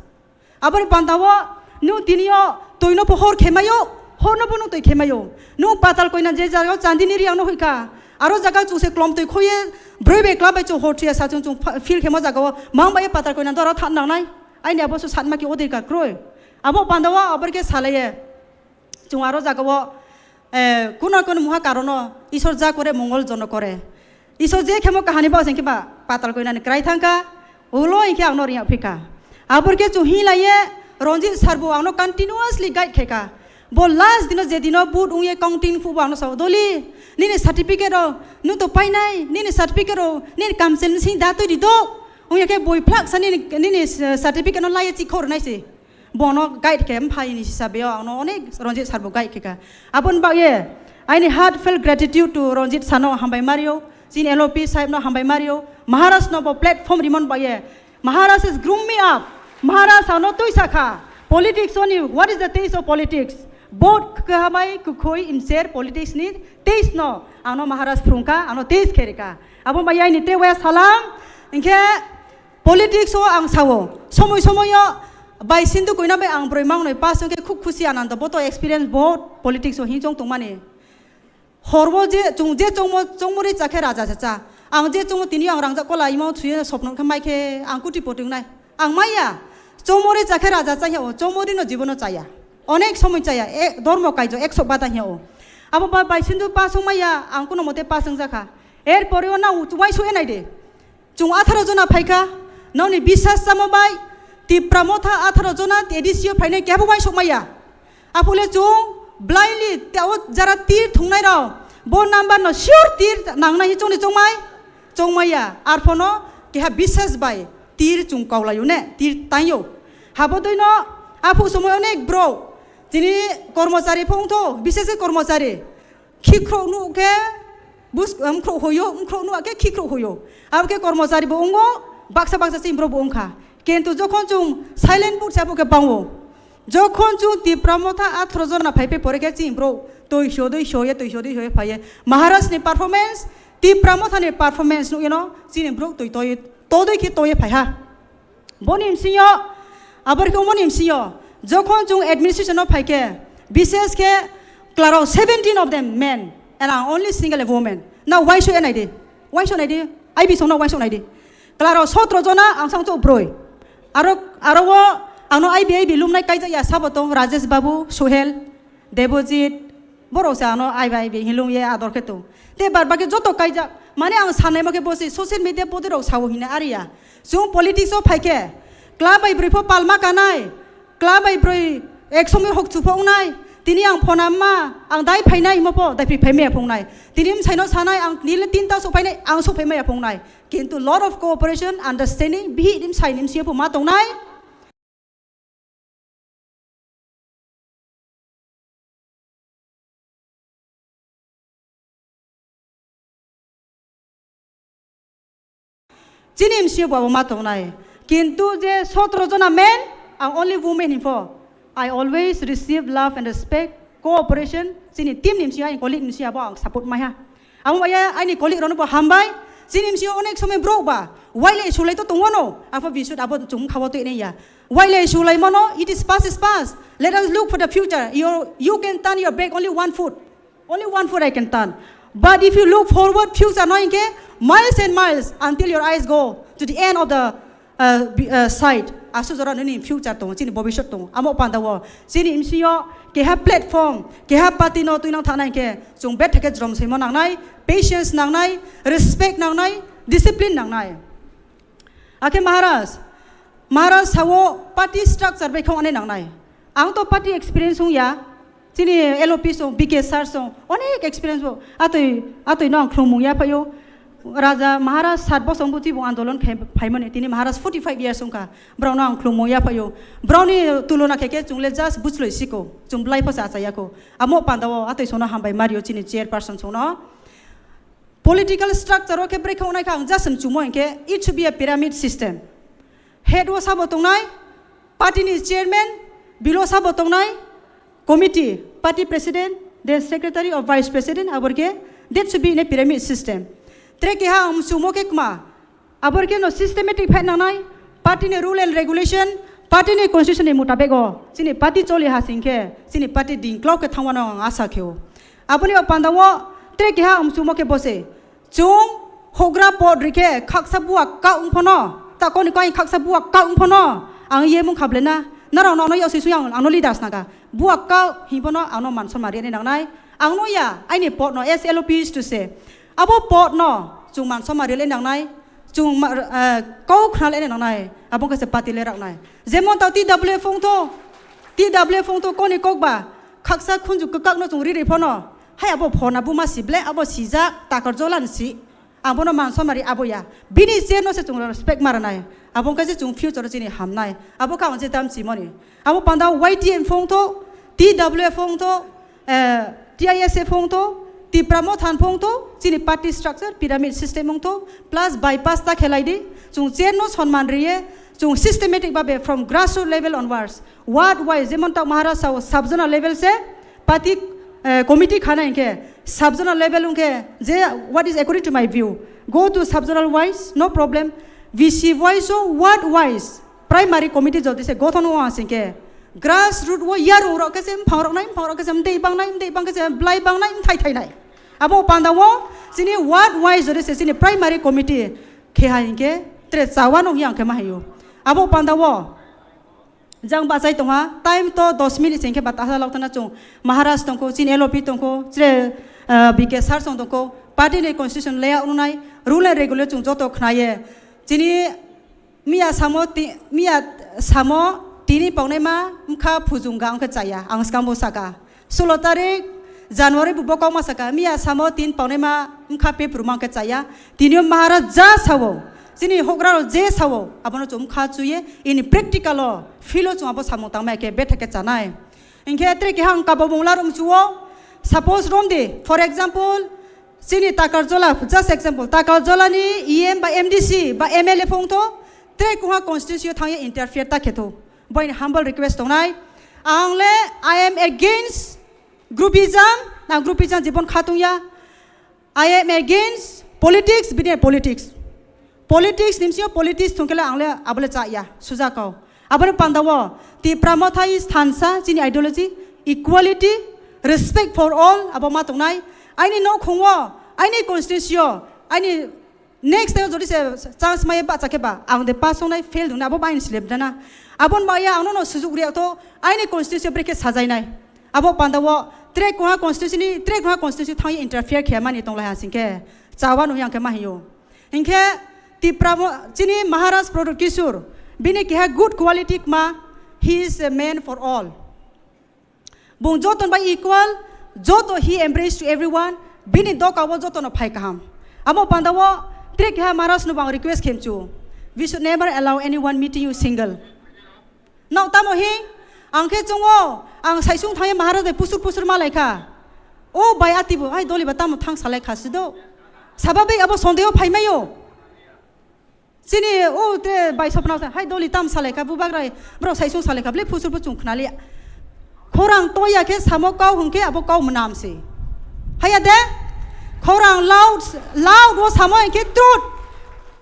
Aboni pantao, nung tinio, toino pohor khemayo, horno bo nung toi khemayo. Nung Patal Koina je jaga Chandini Riang no hoika. Aro jaga chungse klom toi khoye, broi be klap bai chung hor thuya sa chung chung fa-, feel khema jaga o. Mang bai Patal Koina dora than nangnai. Aini abo su satma ki odei ka kroi. Abo pantao, abor ke salaye. Chwng aro jagao, eh, kuno kuno mungha karono Isor ja kore mongol jono kore. Isor je khemo kahani bao sengkhe ba Patal Koinani krai thangkha, ulo hinkhe angno ringya phika. Abor khe chwng hinglaiye Ranjit sir bo angno continuously guide khaika. Bo last dino je dino vote wngye counting phubo angno sao, "Doli, nini certificate rok nung to painai, nini certificate rok nini kamchel sing da twi di do." Wngya khe boi phlak sa nini, nini certificate no laiye chikho rwnai se. Bono guide khe mphaini hisabe o angno onek Ranjit sir bo guide khe kha. Aboni bagwi aini heartfelt gratitude to Ranjit sir no hambai mario, chini L O P sahib no hambai mario, Maharaj no bo platform rimon bagwi. Maharaj has groom me up. Maharaj ano twi sakha. Politics oni, what is the taste of politics? Both kahamai kukhoi imser politics ni taste no ano Maharaj phrungkha, ano taste kherika. Abo bagwi aini tewe salam. Hinkhe politics o ang sao, somoi somoi o bai Sindhu Koina bai ang broi mangnoi pass wngkhe khub khusi anando, bo to experience bahut politics o hinwi chong tongmani. Hor o je chwng je chongmo, chongmori chakhe raja cha cha. Ang je chongmo tini ang rangjak kola imo thuye sopno khe mai khe ang kuti poti wngnai. Ang maya, chongmori chakhe raja cha hiya o, chongmori no jibono chaya. Onek somoi chaya, e, dormo kaijo ekso bata hiya o. Abo ba bai Sindhu pass wng maya, ang kuno mote pass wng jakha. Er pore o na uaisu enai de. Chwng atharo jona phaikha, nokni biswas chamo bai, Tipra Motha atharo jona A D C o phainai kebo uaisuk maya. Aphule chwng blindly tei o jara tir thungnai rok, bo number no sure tir nangnai hi chwngni chwngmai, chwngmaya. Arphono keha biswas bai, tir chwng kaulaio ne, tir tangyo. Habo dui no, aphuk somoi onek bro, chini kormochari pho wngtho, bises khe kormochari. Khikrok nuk khe, bus-, mkhrok hoyo, mkhrok nuk khe khikrok hoyo. Abo khe kormochari bo wngo, baksa baksa chini borok bo wngkha. Kintu jokhon chwng silent vote se abo khe bango. Jokhon chwng Tipra Motha atharo jona phai phai pore khe chini borok twi sodwi soye, twi sodwi soye phaiye. Maharaj ni performance, Tipra Motha ni performance nuk yeno chini borok twi twi todwi khe toye phaiha. Boni bsingyo, abor khe omoni bsingyo, jokhon chwng administration o phai khe, bises khe klarok seventeen of them men and I'm only single a woman. Now why should I naidi? Why should I naidi? I B song no why should I naidi? Klarok sotro jona ang sang chok broi. Aro, aro o ang no I B, I B lumnai kaijak ya sabo tong Rajesh Babu, Sohel, Debojit, borok se ano I B I B hinlung ye ador khe tong. Te bar baki joto kaijak. Mane ang sanai ma khe bosi social media bodi rok sao hina ariya. Chwng politics o phai khe, kla bai brwi pho palma kanai, kla bai brwi ek somoi hok chu pho wngnai. Tini ang phone amma, ang dai phainai himo pho, dai phri phaimaya pho wngnai. Tini msai no sanai, ang nile tinta sok phainai, ang sok phaimaya pho wngnai. Kintu lot of cooperation, understanding, bihi dim sai nim siya pho ma tongnai. Chini M C O bo abo ma tongnai. Kintu je sotro jona men, ang only women hinpho. I always receive love and respect, cooperation, chini team ni M C O, ani colleague ni M C O abo ang support maiha. Amo ya ani colleague rokno bo hambai. Chini M C O onek somoi bro ba. Wailai sulai to tongwano. Apho bisut abo chwng khawa to ya. Wailai sulai mano, it is past is past. Let us look for the future. You, you can turn your back only one foot. Only one foot I can turn. But if you look forward future no hinkhe miles and miles until your eyes go to the end of the uh, bi- uh, side, asu jora nini future tongo, chini bobisot tongo. Amo panda o chini M C O keha platform, keha party no tuinang thana hinkhe chwng betheke jrom saimo nangnai, patience nangnai, respect nangnai, discipline nangnai. Akhe Maharaj, Maharaj sao party structure bai khong ane nangnai. Ang to party experience wng ya. Chini L O P song, B K sir song, onek experience bo. Atwi, atwi no ang khlumung ya phaio. Raja Maharaj sat bosong bo chibo andolon khai phaimani. Tini Maharaj forty five years wngkha. Brao no ang khlumung ya phaio. Brao ni tulona khe khe chwng le just buchloi siko. Chwng blai phosa achaya ko. Amo panda o atwi sono hambai mario chini chairperson sono. Political structure o khe bwrwi khe onai kha ang just chwngmo hinkhe it should be a pyramid system. Head o sabo tongnai, party ni chairman, below sabo tongnai, committee, party president, then secretary or vice president, abor khe that should be in a pyramid system. Tre keha ang chwngmo khe kma, abor khe no systematic phai nangnai, party ni rule and regulation, party ni constitution ni mutabek o, chini party choli ha sing khe, chini party dingklok khe thangwano ang asa khe o. Aboni o panda o tre keha ang chwngmo khe bose. Chwng hogra pod rikhe khaksa buwa kak wng phano, ta koni koi khaksa buwa kak wng phano, ang yemung khablena, narao no ano yasi sui ang ano leaders naga. Buwa kak hi phano ano man somari ani nangnai. Ang no ya, aini pod no, as L O P used to say. Abo pod no, chwng man somari le nangnai, chwng ma-, eh, kau khna le nangnai, abo khe se party le raknai. Jemon tao T W F wng tho, T W F wng tho koni kok ba, khaksa khunju kwkak no chwng riri phano, hai abo phona buma si ble, abo sijak, takar jolan si. Abono man somari abo ya. Bini chair no se chwng respect maranai. Abo wngkha se chwng future o chini hamnai. Abo kha ang je tam simoni. Abo panda Y T M phone tho, T W F phone tho, eh, T I S F phone tho, Tipra Mothan phone tho, chini party structure, pyramid system phone tho, plus bypass ta khelai di. Chwng chair no sonman riye, chwng systematic babe from grassroots level onwards. Ward wise, jemon tak Maharaj sao sub zonal level se party, eh, committee khana hinkhe sub zonal level hinkhe je what is according to my view, go to sub zonal wise, no problem. V C wise o ward wise primary committee jodi se gothon o asing khe grassroot o yarung rok khe se mphang rok nai, mphang rok khe se mdei bang nai, mdei bang khe se blai bang nai, mthai thai nai. Abo panda o chini ward wise jodi se chini primary committee khe hai hinkhe tre chawa nung yang khe ma hayo. Abo panda o Jang bachai tongha, time to dos minute sengkhe bata halaktana chung. Maharaj tongkho, chini L O P tongkho, chire, ah, B K sir song tongkho, party ni constitution layout nunai, rule and regulation chung joto khnaye. Chini miya samo ti-, miya samo tini paunai ma mkha phujung ga wngkhe chaya, ang swkang bo saka. Sulo tarik January bo bokong ma saka, miya samo tin paunai ma mkha pepru ma wngkhe chaya. Tini Maharaj ja sao, Chini houhgra rok je sao, abono chwng kha chuye, in practical o, field o chwng abo samung tangmaya khe betha khe chanai. Hinkhe tre keha ang kabamung larwng chuo, suppose romdi, for example, chini Takarjola, just example, Takarjola ni E M ba M D C ba M L A phongtho, tre kuha constituency o thangye interfere ta khetho. Boini humble request tongnai. Ang le, I am against groupism, na groupism jibon khatungya. I am against politics, bini politics. Politics, nimsio politics thungkele ang le abole cha ya, suja kau. Aboni panda o, Tipra Motha is thansa, chini ideology, equality, respect for all, abo ma tongnai. Aini nokhung o, aini constituency o, aini next time jodi se chance maya bacha khe ba, ang de pass ongnai fail dungnai, abo baini slip dana. Abon ba ya, ang no sujuk riya to, aini constituency o brekhe sajainai. Abo panda o, tre kuha constituency ni, tre kuha constituency thangye interfere khe mani tonglai ha singkhe, chawa nung yang khe ma hiyo. Hinkhe Tipra mo-, chini Maharaj Pradyot Kishore, bini keha good quality kma, he is a man for all. Bung joto bai equal, joto he embrace to everyone, bini doka o joto no phai kaham. Abo panda o, tre keha Maharaj no bang request khem chu, we should never allow anyone meeting you single. Nao tamo hi? Ang khe chungo, ang saisung thangye Maharaj bai pusur pusur malai kha. O bai ati bo, ai doli ba tamo thang salai kha sido. Sababi abo sondeho phaimayo. Chini o te bai sopna sa, hai doli tam salai kha, bubagra, bro saisung salai kha, ble pusur bo chung khnali. Khorang toya khe samo kau hwnkhe abo kau mwnam se. Haya de? Khorang loud, loud o samo hwnkhe truth.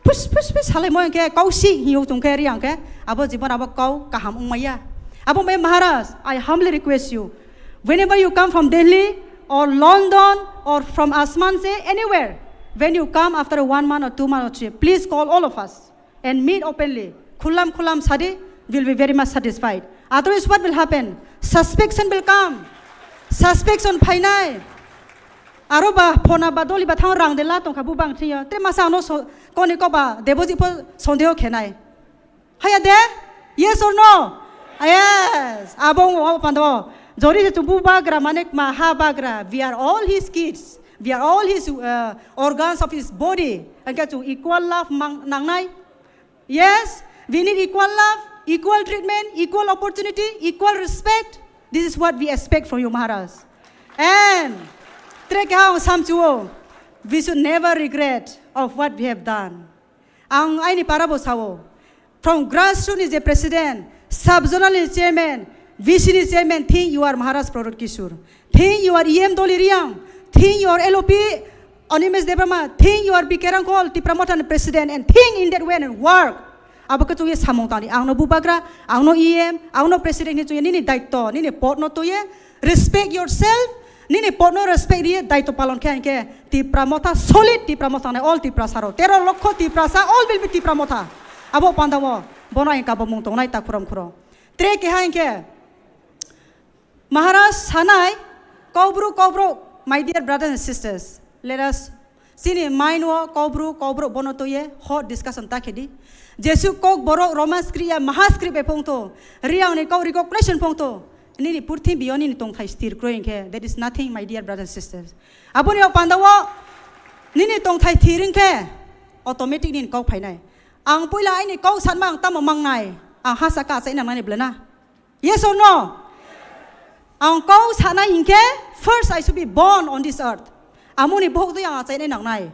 Pus, pus, pus, salai mo hwnkhe kau si hiyo tongkhe ri ang khe. Abo jibon abo kau kaham wngmaya. Abo mai Maharaj, I humbly request you, whenever you come from Delhi or London or from Asman se anywhere, when you come after one month or two months or three, please call all of us and meet openly. Khulam khulam sadi, will be very much satisfied. Otherwise, what will happen? Suspicion will come. Suspicion phainai. Aro ba phona ba doli ba thang rang de la tongkha bu bang thiyo. Te masa ano so, koni ko ba deboji pho sondeho khenai. Haya de? Yes or no? Yes. Abo abo pando. Jori se chubu bagra mane ma ha bagra. We are all his kids. We are all his, uh, organs of his body. Angke chu equal love mang nangnai. Yes, we need equal love, equal treatment, equal opportunity, equal respect. This is what we expect from you, Maharaj. And tre keha ang samchuo, we should never regret of what we have done. Ang aini para bo sao, from grassroots ni je president, sub zonal ni chairman, V C ni chairman, think you are Maharaj Pradyot Kishore. Think you are E M Doli Riang. Think you are L O P Animesh Debbarma. Think you are B K Rangkhol, Tipra Motha ni president, and think in that way and work. Abo khe chungye samung tangdi. Ang no bubagra, ang no E M, ang no president ni chungye nini daitto, nini pod no toye. Respect yourself. Nini pod no respect riye daitto palon khe hingke Tipra Motha solid, Tipra Motha nai all Tiprasa rok. Tero lokho Tiprasa, all will be Tipra Motha. Abo panda o bono ang kabo mung tongnai ta khuram khuro. Tre keha hingke Maharaj sanai, Kaubru, Kaubru, my dear brothers and sisters, let us, chini mind o Kaubru, Kaubru bono toye hot discussion ta khedi. Jesu kok borok Roman script ya Maha script e phongto, Riang ni kok recognition phongto, nini purthimbi o nini tongthai stir kroi hingkhe, that is nothing, my dear brothers and sisters. Aboni o panda o nini tongthai thir hingkhe automatic nini kok phainai. Ang puila aini kok sanma ang tamo mangnai, ang ha saka achai nangnani bwlena. Yes or no? Ang kau sanai hingke, first I should be born on this earth. Amoni bohok dui ang achainai nangnai.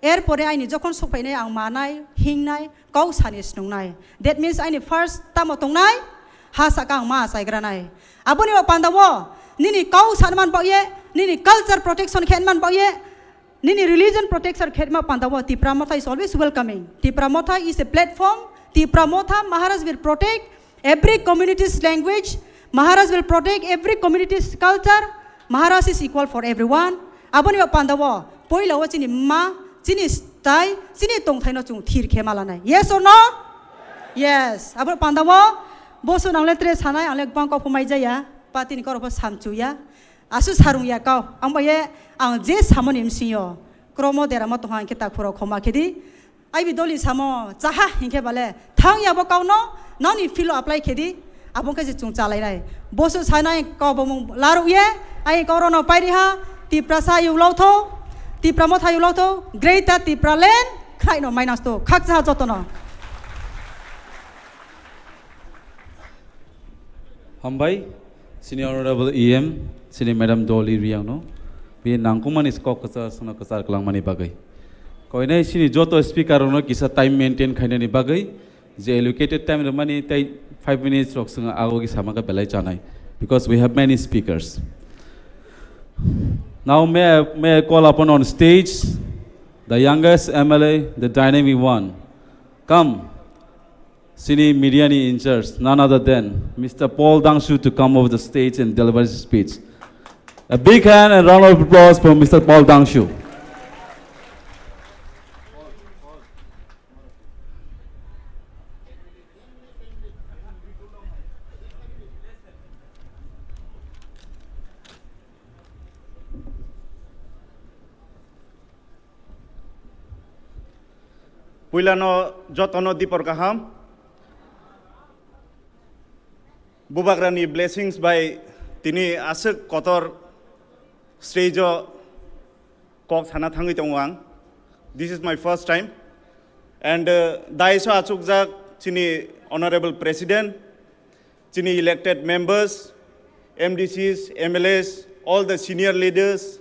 Erpore aini jokhon sokphainai ang manai, hingnai, kau sani snungnai. That means aini first tamo tongnai, ha saka ang ma achaigranai. Aboni o panda o, nini kau sanman bagye, nini culture protection khenman bagye, nini religion protection khetma panda o Tipra Motha is always welcoming. Tipra Motha is a platform. Tipra Motha Maharaj will protect every community's language. Maharaj will protect every community's culture. Maharaj is equal for everyone. Aboni o panda o poila o chini ma, chini style, chini tongthai no chung thir khe malanai. Yes or no? Yes. Abo panda o bosu nangle tre sanai angle bang kok phumai jaya. Patini koro pho samchuya. Asu sarung ya kau, ang bai ye ang je samoni msing yo, kromo deramo tongha hingke ta khuro khoma khedi, aibi doli samo chaha hingke bale thang ya bo kau no, nani filo apply khedi, abo khe je chung chalai nai. Bosu sanai kau bo mung laruk ye, ai kau rono pairi ha, Tiprasa yulok tho, Tipra Motha yulok tho, Greater Tipraland, Khlaino mainasto khakcha jotono. Hambai, Senior Honorable E M, Senior Madam Dolly Riangno, bini nangkukmani kok kwchar sono kwchar kwlangmani bagwi. Koinai sini joto speaker rokno kisa time maintain khainani bagwi, je allocated time rwmani tei five minutes rok swngo ago ki samaka belai chanai, because we have many speakers. Now may I, may I call upon on stage the youngest M L A, the dynamic one. Come, sini media ni in charge, none other than Mister Paul Dangshu to come over the stage and deliver his speech. A big hand and round of applause for Mister Paul Dangshu. Puilano jotono dipor kaham. Bubagrani blessings bai tini aswk kotor stage o kok sana thangwi tongo ang. This is my first time. And, uh, daiso achukjak chini Honorable President, chini elected members, M D Cs, M L As, all the senior leaders,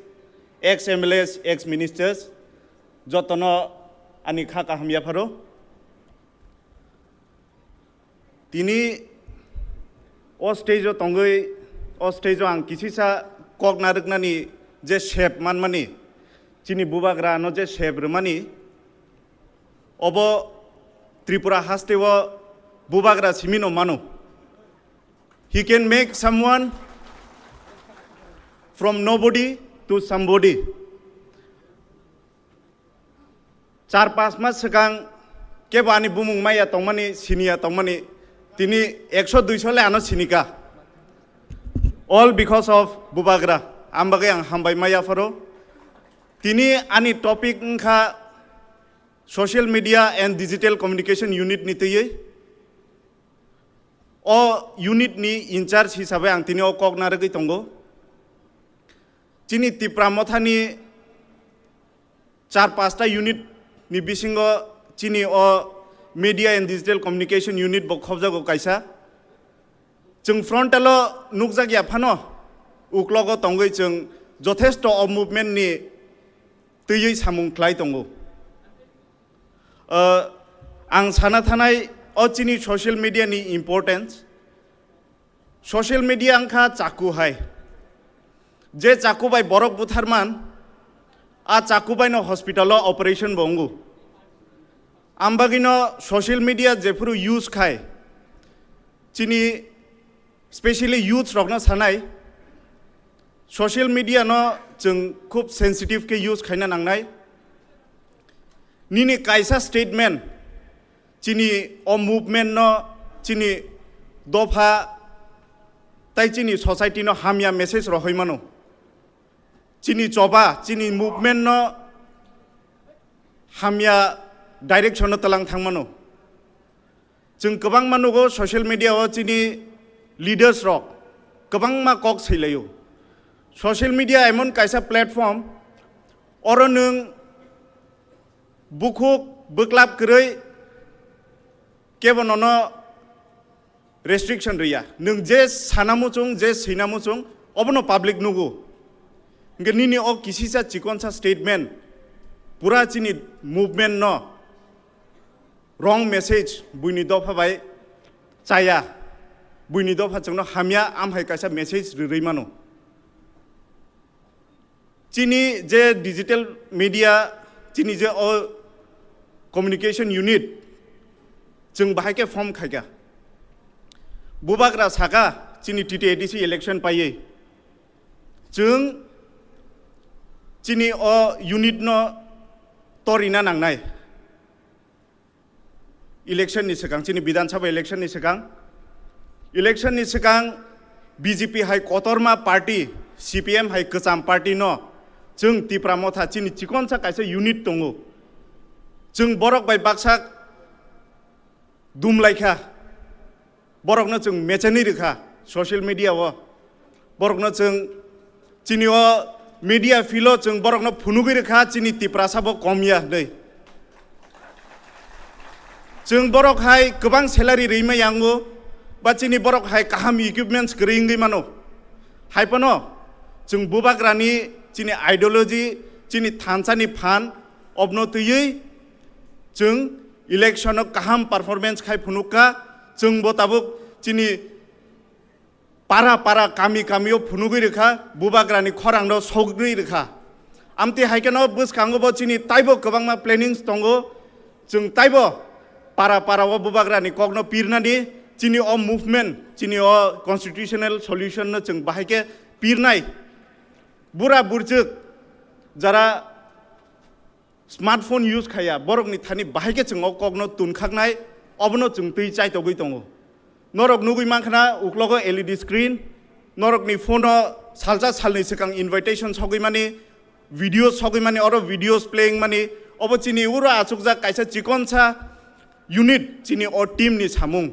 ex M L As, ex ministers, jotono ani kha kaham yapharo. Tini o stage o tongwi, o stage o ang kisisa kok narwknani je sep manmani, chini bubagra no je sep rwmani, obo Tripura haste o bubagra simi no mano. He can make someone from nobody to somebody. Char panch mas swkang kebo ani bumung maya tongmani, siniya tongmani, tini ekso duiso le ano sinika. All because of bubagra. Ang bagwi ang hambai maya pharo. Tini ani topic wngkha social media and digital communication unit ni twiwi. O unit ni in charge hisabai ang tini o kok narwgwi tongo. Chini Tipra Mothani char pasta unit ni bisingo chini o media and digital communication unit bo khobjago kaisa. Chwng frontal o nukjakya phano uklogo tongwi chwng jothesto o movement ni twiwi samung khlai tongo. Uh, ang sana thanai o chini social media ni importance. Social media wngkha chaku hai. Je chaku bai borok butharman, a chaku bai no hospital o operation bo wngo. Ambagino social media jephuru use khai, chini specially youths rokno sanai, social media no chwng khub sensitive khe use khaina nangnai. Nini kaisa statement chini o movement no chini dopha tai chini society no hamya message rohoi mano. Chini choba, chini movement no hamya direction no talang thang mano. Chwng kwbangma nugo social media o chini leaders rok kwbangma kok sailaio. Social media emon kaisa platform, oro nwng bukhuk bwklap kwrwi kebo nono restriction rwya. Nwng je sana muchung, je swina muchung, obono public nugo. Hwnkhe nini o kisisa chikonsa statement pura chini movement no wrong message buini dopha bai chaya, buini dopha chwngno hamya, amhai kaisa message rwrwi mano. Chini je digital media, chini je o communication unit, chwng bahai khe form khaikha. Bubagra saka chini T T A D C election paiwi chwng chini o unit no torina nangnai. Election ni swkang, chini Bidhan Sabha election ni swkang, election ni swkang B J P hai kotorma party, C P M hai kwcham party no chwng Tipra Motha chini chikonsa kaisa unit tongo. Chwng borok bai baksa dumlaikha, borokno chwng mechenwi rwkha social media o. Borokno chwng chini o media field o chwng borokno phunugwi rwkha chini Tiprasa bo kom ya hwnwi. Chwng borok hai kwbang salary rwi ma yango, ba chini borok hai kaham equipments kwrwi wngwi mano. Hai phano chwng bubagrani chini ideology, chini thansani phan obno twiwi chwng election o kaham performance khai phunukha. Chwng bo tabuk chini para para, kami kami o phunugwi rwkha, bubagrani khorang no sogwi rwkha. Amtwi hai kheno bwskango bo chini taibo kwbangma plannings tongo. Chwng taibo para para o bubagrani kokno pirnani, chini o movement, chini o constitutional solution no chwng bahai khe pirnai. Bura burchuk jara smartphone use khaya, borokni thani bahai khe chwng o kokno tunkhaknai, obono chwng twi chaitogwi tongo. Norok nugwi mankha na uklogo L E D screen, norokni phone o salsa salni swkang invitation sogwi mani, video sogwi mani, oro videos playing mani, obo chini uro achukjak kaisa chikonsa unit chini o team ni samung.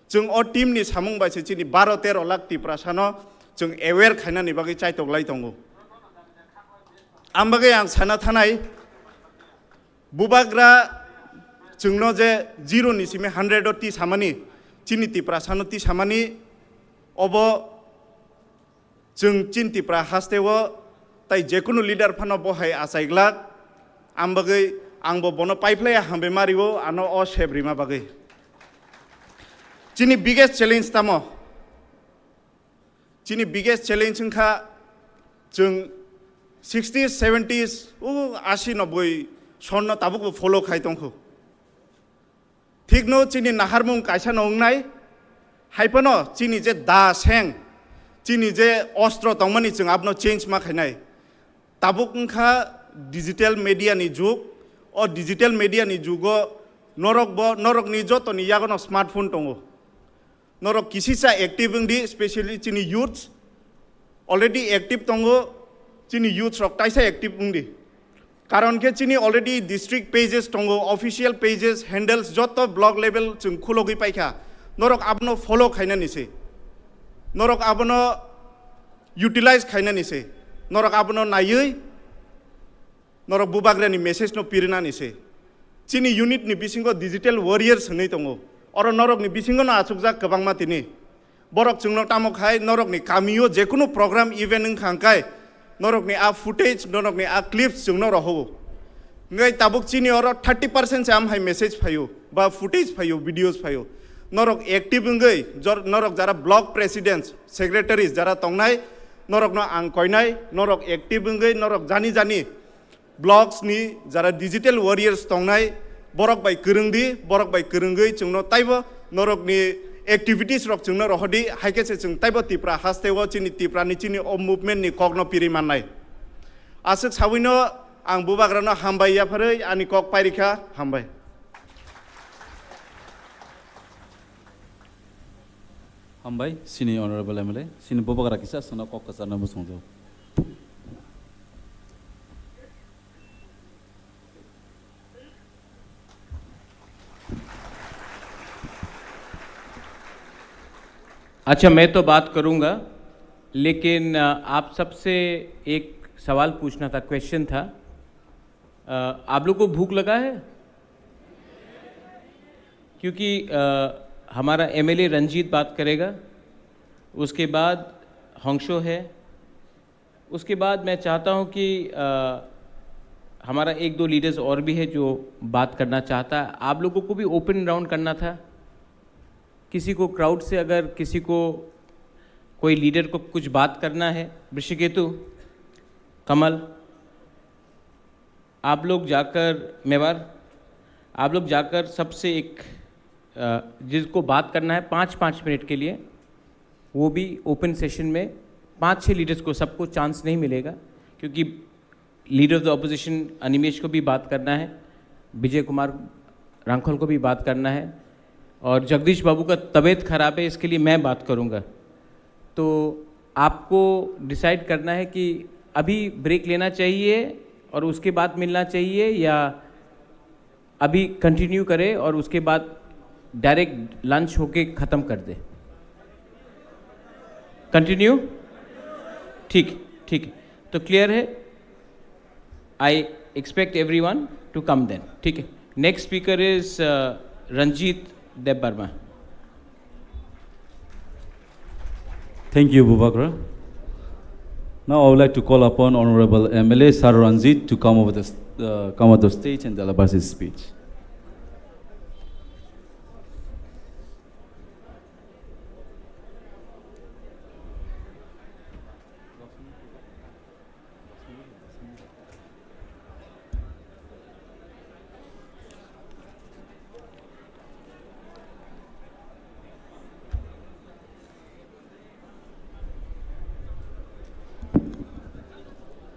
Chwng o team ni samung bai se chini baro tero lakh Tiprasano chwng aware khainani bagwi chaitok lai tongo. Ang bagwi ang sana thanai, bubagra chwngno je zero ni simi hundred o ti samani, chini Tiprasano ti samani, obo chwng chini Tipra haste o tai jekunu leader phano bo hai achai glak. Ang bagwi ang bo bono paiphlai hambai mario, ano o sep rima bagwi. Chini biggest challenge tamo? Chini biggest challenge wngkha chwng sixties, seventies, o ashi, noboi sonno tabukbo follow khai tongkhu. Thikno chini naharmung kaisa no wngnai, hai phano chini je da seng, chini je ostro tongmani chwng abono change ma khainai. Tabuk wngkha digital media ni jug, o digital media ni jugo norok bo, norokni jotoni yagono smartphone tongo. Norok kisisa active wngdi, specially chini youths already active tongo, chini youths rok taisa active wngdi. Karon khe chini already district pages tongo, official pages, handles joto block level chwng khulogwi paikha. Norok abono follow khainani se. Norok abono utilize khainani se. Norok abono naiwi norok bubagrani message no pirinani se. Chini unit ni bisingo digital warriors hwnwi tongo. Oro norokni bisingo no achukjak kwbangma tini. Borok chwngno tamo khai norokni kamio jekunu program event wngkha hwnkhe norokni a footage, norokni a clips chwngno rohowo. Hwnkhe tabuk chini oro thirty percent se amhai message phaio, ba footage phaio, videos phaio. Norok active wngwi jor-, norok jara block presidents, secretaries jara tongnai, norokno ang koinai, norok active wngwi norok jani jani blocks ni jara digital warriors tongnai, borok bai kwrwng di, borok bai kwrwngwi chwngno taibo norokni activities rok chwngno rohordi, hai khe se chwng taibo Tipra haste o chini Tipra ni chini o movement ni kokno piri mannai. Aswk sawino ang bubagrano hambai yapharwi ani kok pairikha, hambai. Hambai, sini Honorable M L A, sini bubagra kisa aswkno kok kwcharno bwsongjao. अच्छा, मैं तो बात करूंगा, लेकिन, अ, आप सबसे एक सवाल पूछना था, क्वेश्चन था। अ, आप लोग को भूख लगा है? क्योंकि, अ, हमारा एमएलए रंजीत बात करेगा, उसके बाद हॉन्गशो है, उसके बाद मैं चाहता हूँ कि, अ, हमारा एक दो लीडर्स और भी है जो बात करना चाहता है। आप लोगों को भी ओपन राउंड करना था। किसी को क्राउड से अगर किसी को कोई लीडर को कुछ बात करना है, वृषिकेतु, कमल, आप लोग जाकर, मेवार, आप लोग जाकर सबसे एक, अ, जिसको बात करना है पाँच, पाँच मिनट के लिए, वो भी ओपन सेशन में पाँच छः लीडर्स को, सबको चांस नहीं मिलेगा, क्योंकि leader of the opposition Animesh को भी बात करना है, विजय कुमार रांखल को भी बात करना है, और जगदीश बाबू का तबीयत खराब है, इसके लिए मैं बात करूँगा। तो आपको डिसाइड करना है कि अभी ब्रेक लेना चाहिए और उसके बाद मिलना चाहिए, या अभी कंटिन्यू करें और उसके बाद डायरेक्ट लंच होके ख़त्म कर दे। कंटिन्यू? ठीक, ठीक है। तो क्लियर है? I expect everyone to come then. ठीक है। Next speaker is Ranjit Debbarma. Thank you, Bubagra. Now I would like to call upon Honorable M L A Sir Ranjit to come over the, uh, come on the stage and deliver his speech.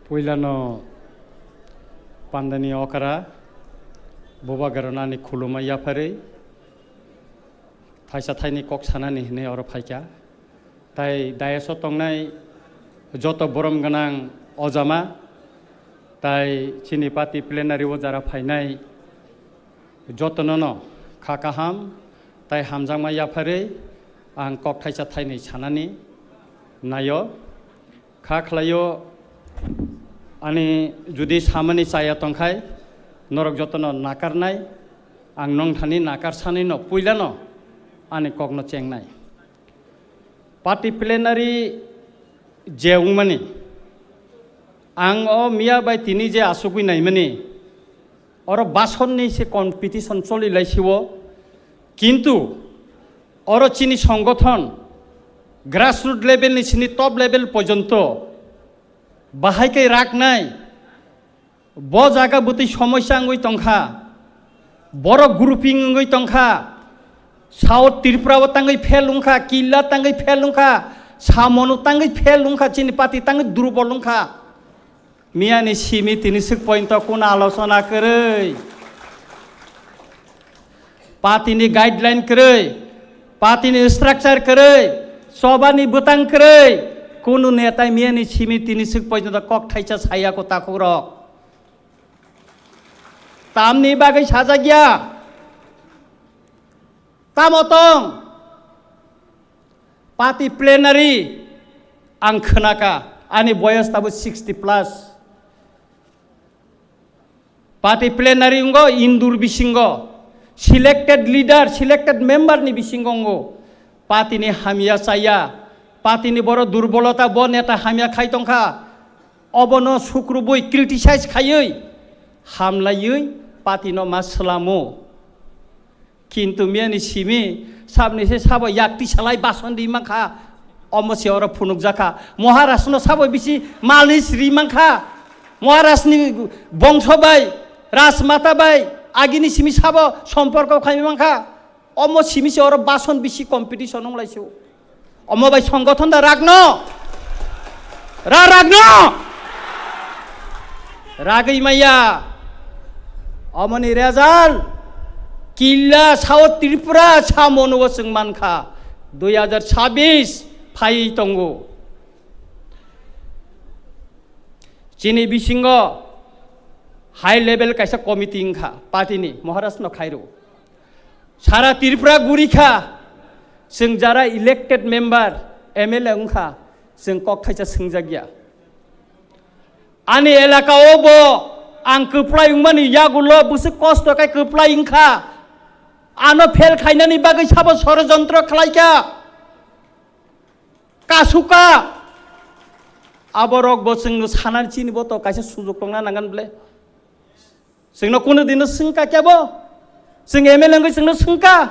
Puilano pandani okra, Bubagrano ani khuluma yapharwi, thaisa thaini kok sanani hinwi oro phaikha. Tai dais o tongnai joto borom gwnang ojama, tai chini party plenary o jara phainai jotono no kha kaham tai hamjakma yapharwi ang kok thaisa thainwi sanani naio. Kha khlaio, ani judi samani chaya tongkhai, norok jotono nakarnai, ang nongthani nakarsanino puilano ani kokno chengnai. Party plenary je wngmani, ang o miya bai tini je asugwi naimani, oro basonni se competition choli laisio, kintu oro chini songothon grassroot level ni sini top level porjonto bahai khe raknai, bo jaga bwtwi somosya wngwi tongkha, borok grouping wngwi tongkha, South Tripura o tangwi fail wngkha, Killa tangwi fail wngkha, Samono tangwi fail wngkha, chini party tangwi durbol wngkha. Miyani simi tini swk pointo kuno alochona kwrwi, party ni guideline kwrwi, party ni structure kwrwi, choba ni bwtang kwrwi, kunu netai miyani simi tini swk pointo kok thaisa saya ko takhuk rok. Tamni bagwi sajak ya? Tamo tong? Party plenary ang khwnaka, ani boyos tabo sixty plus. Party plenary wngkha indur bisingo, selected leader, selected member ni bisingo wngkha. Party ni hamya chaya, party ni boro durbolota, bo neta hamya khai tongkha, obono sukrubwi criticize khaiwi, hamlaiwi party no ma swlamo. Kintu miyani simi sabni se sabo yakti salai bason di mankha, omo se oro phunukjakha. Maharaj no sabo bisi malis ri mankha. Maharaj ni bongso bai, rajmata bai, agini simi sabo somporko khai mankha. Omo simi se oro bason bisi competition wng lai se. Omo bai songothon da ragno? Ra ragno? Ragwi maya. Omoni result Killa South Tripura samono chwng mankha. Dui hajar chabis phai tongo. Chini bisingo high level kaisa committee wngkha party ni, Maharaj no khairo. Sara Tripura guri kha, chwng jara elected member, M L A wngkha, chwng kok thaisa swngjak ya. Ani elaka o bo ang kwplai wngmani yagulo bwswk kosto khe kwplai wngkha. Ano fail khainani bagwi sabo sorojontro khlai kha. Kasuka. Aborok bo chwngno sanani chini bo to kaisa sujuk tongna nangan ble. Chwngno kunu dino swngkha kebo? Chwng M L A wngwi chwngno swngkha?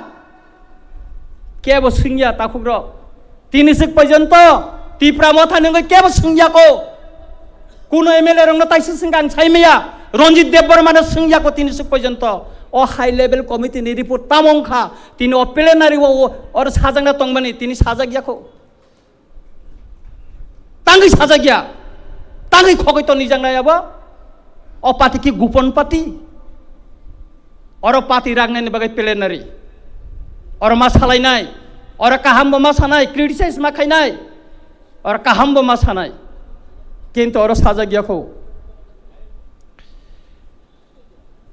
Kebo swngya takhukrok. Tini swk porjonto Tipra Motha ni wngwi kebo swngya ko. Kuno M L A rokno taisa swngkha ang sai maya. Ranjit Debbarma no swngya ko tini swk porjonto. O high level committee ni report tamo wngkha? Tini o plenary o, o, oro sajakna tongmani tini sajak ya ko. Tangwi sajak ya, tangwi khogwi to nijak nai abo. O party ki gupon party. Oro party ragnani bagwi plenary. Oro ma salainai, oro kaham bo ma sanai, criticize ma khainai. Oro kaham bo ma sanai. Kintu oro sajak ya kho.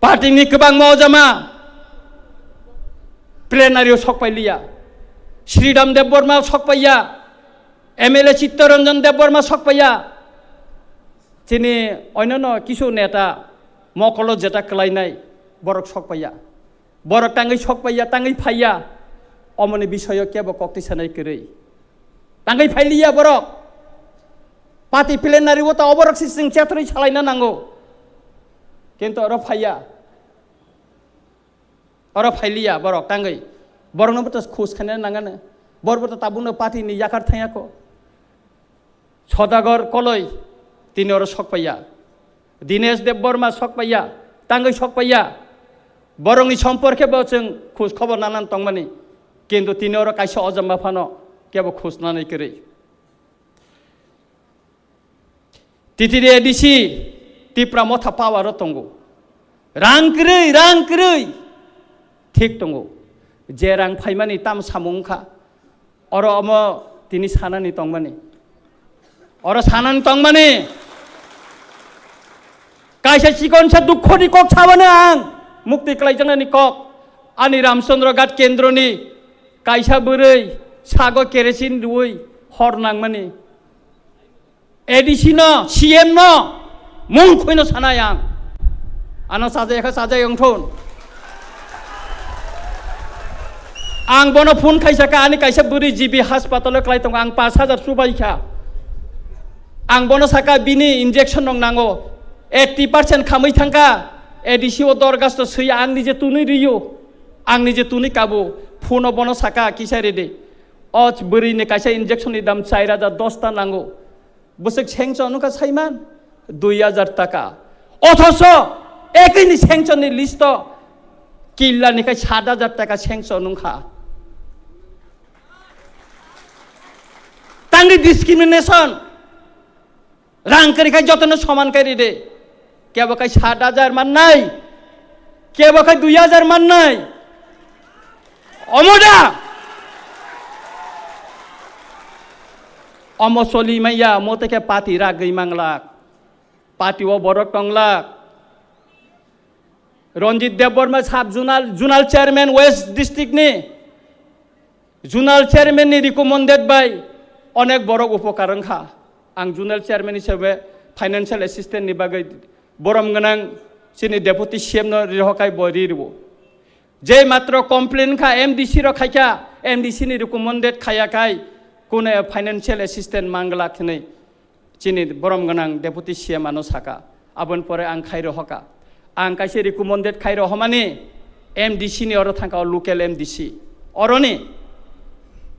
Party ni kwbangma ojama plenary o sok pai liya. Sridham Debbarma sok pai ya, M L A Chittaranjan Debbarma sok pai ya, chini onyono kisu neta mokolo jeta kwlainai borok sok pai ya. Borok tangwi sokpaiya, tangwi phaiya, omoni bisoyo kebo kokti sanai kwrwi. Tangwi phailiya borok. Party plenary o ta oborok se chwng chethrwi salaina nango. Kintu oro phaiya. Oro phailiya borok tangwi. Borokno bo to khus khaina nangano. Borok bo to tabukno party ni yakar thangya ko. Sodagar Koloi tini oro sokpaiya. Dinesh Debbarma sokpaiya, tangwi sokpaiya. Borokni somporke bo chwng khus khobor nanan tongmani. Kintu tini oro kaisa ojamba phano kebo khus nanai kwrwi. T T D A D C Tipra Motha power o tongo. Rang kwrwi, rang kwrwi. Thik tongo. Je rang phaimani tam samung wngkha. Oro omo tini sanani tongmani. Oro sanani tongmani. Kaisa chikonsa dukhoni kok sabano ang. Mukti klaijaknani kok. Ani Ramchandra Ghat kendroni kaisa bwrwi sago kerosin rwui hor nangmani. A D C no, C M no, mung khuino sanai ang. Ano sajai kha sajai wngthun. Ang bono phone khaisa kha, ani kaisa bwrwi G B hospital o klai tongo, ang pash hajar chubai kha. Ang bono saka bini injection rok nango, eighty percent khamwi thangkha, A D C o dorgasto swi ang nije tunui riyo, ang nije tunui kabo, phone o bono saka kisa rede. O bwrwi ni kaisa injection ni dam char hajar dosta nango. Bwswk sengchon wngkha saiman dui hajar taka. Othoso ekini sengchon ni list o killa ni khai sat hajar taka sengchon wngkha. Tangwi discrimination. Rang kwrwi khai jotono soman kai ride. Kebo khai sat hajar mannai, kebo khai dui hajar mannai. Omo da? Omo soli maya, omo teke party ragwi manglak. Party o borok tonglak. Ranjit Debbarma sub zonal, zonal chairman West district ni. Zonal chairman ni recommended bai onek borok upokar wngkha. Ang zonal chairman hisabe financial assistant ni bagwi borom gwnang chini deputy C M no rihokai bo ri rwo. Je matro complain kha M D C rok khaikha, M D C ni recommended khaya kai kune financial assistant mangla khinwi. Chini borom gwnang deputy C M ano saka, aboni pore ang khairo hoka. Ang kaisa recommended khairo homani M D C ni oro thangka o local M D C. Oroni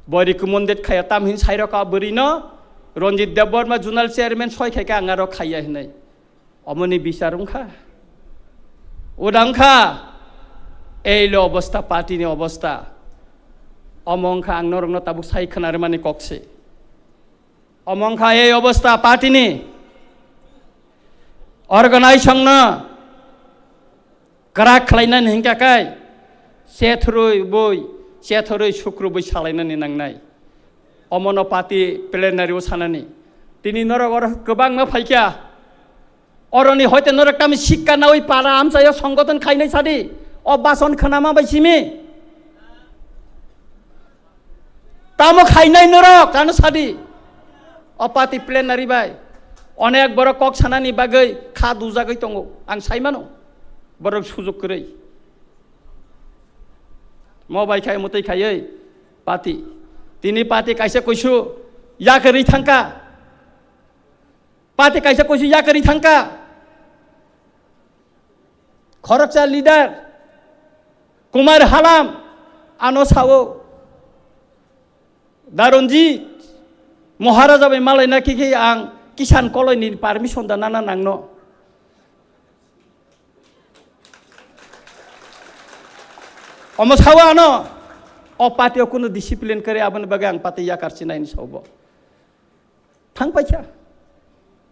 bo recommended khaya tam hin sairo ka bwrwi no Ranjit Debbarma zonal chairman soi khaika ang aro khaya hinai. Omoni bichar wngkha. Uda wngkha. Eilo obostha party ni obostha. Omo wngkha ang norokno tabuk sai khwnarmani kokse. Omo wngkha ei obostha party ni organization no kwrak khlainani hinkha kai chethrwi boi chethrwi sukrubwi salainani nangnai. Omono party plenary o sanani tini norok oro kwbangma phaikha. Oroni hoite norok tamo sikka nawi para amchaio songgoton khainai sadi. O bason khnama bai simi. Tamo khainai norok ano sadi. O party plenary bai. Onek borok kok sanani bagwi kha dujagwi tongo. Ang saimano. Borok sujuk kwrwi. Mo bai khai mwtwi khaiwi party. Tini party kaisa kuisu yakarwi thangka. Party kaisa kuisu yakarwi thangka. Khoroksa leader Kumar Halam ano sao, Daronjit Maharaja bai malaina khe khe ang Kisan Koloi ni permission da nana nangno. Omo sao ano o party o kunu discipline kare aboni bagwi ang party yakar chinai ni sao bo. Thang paikha.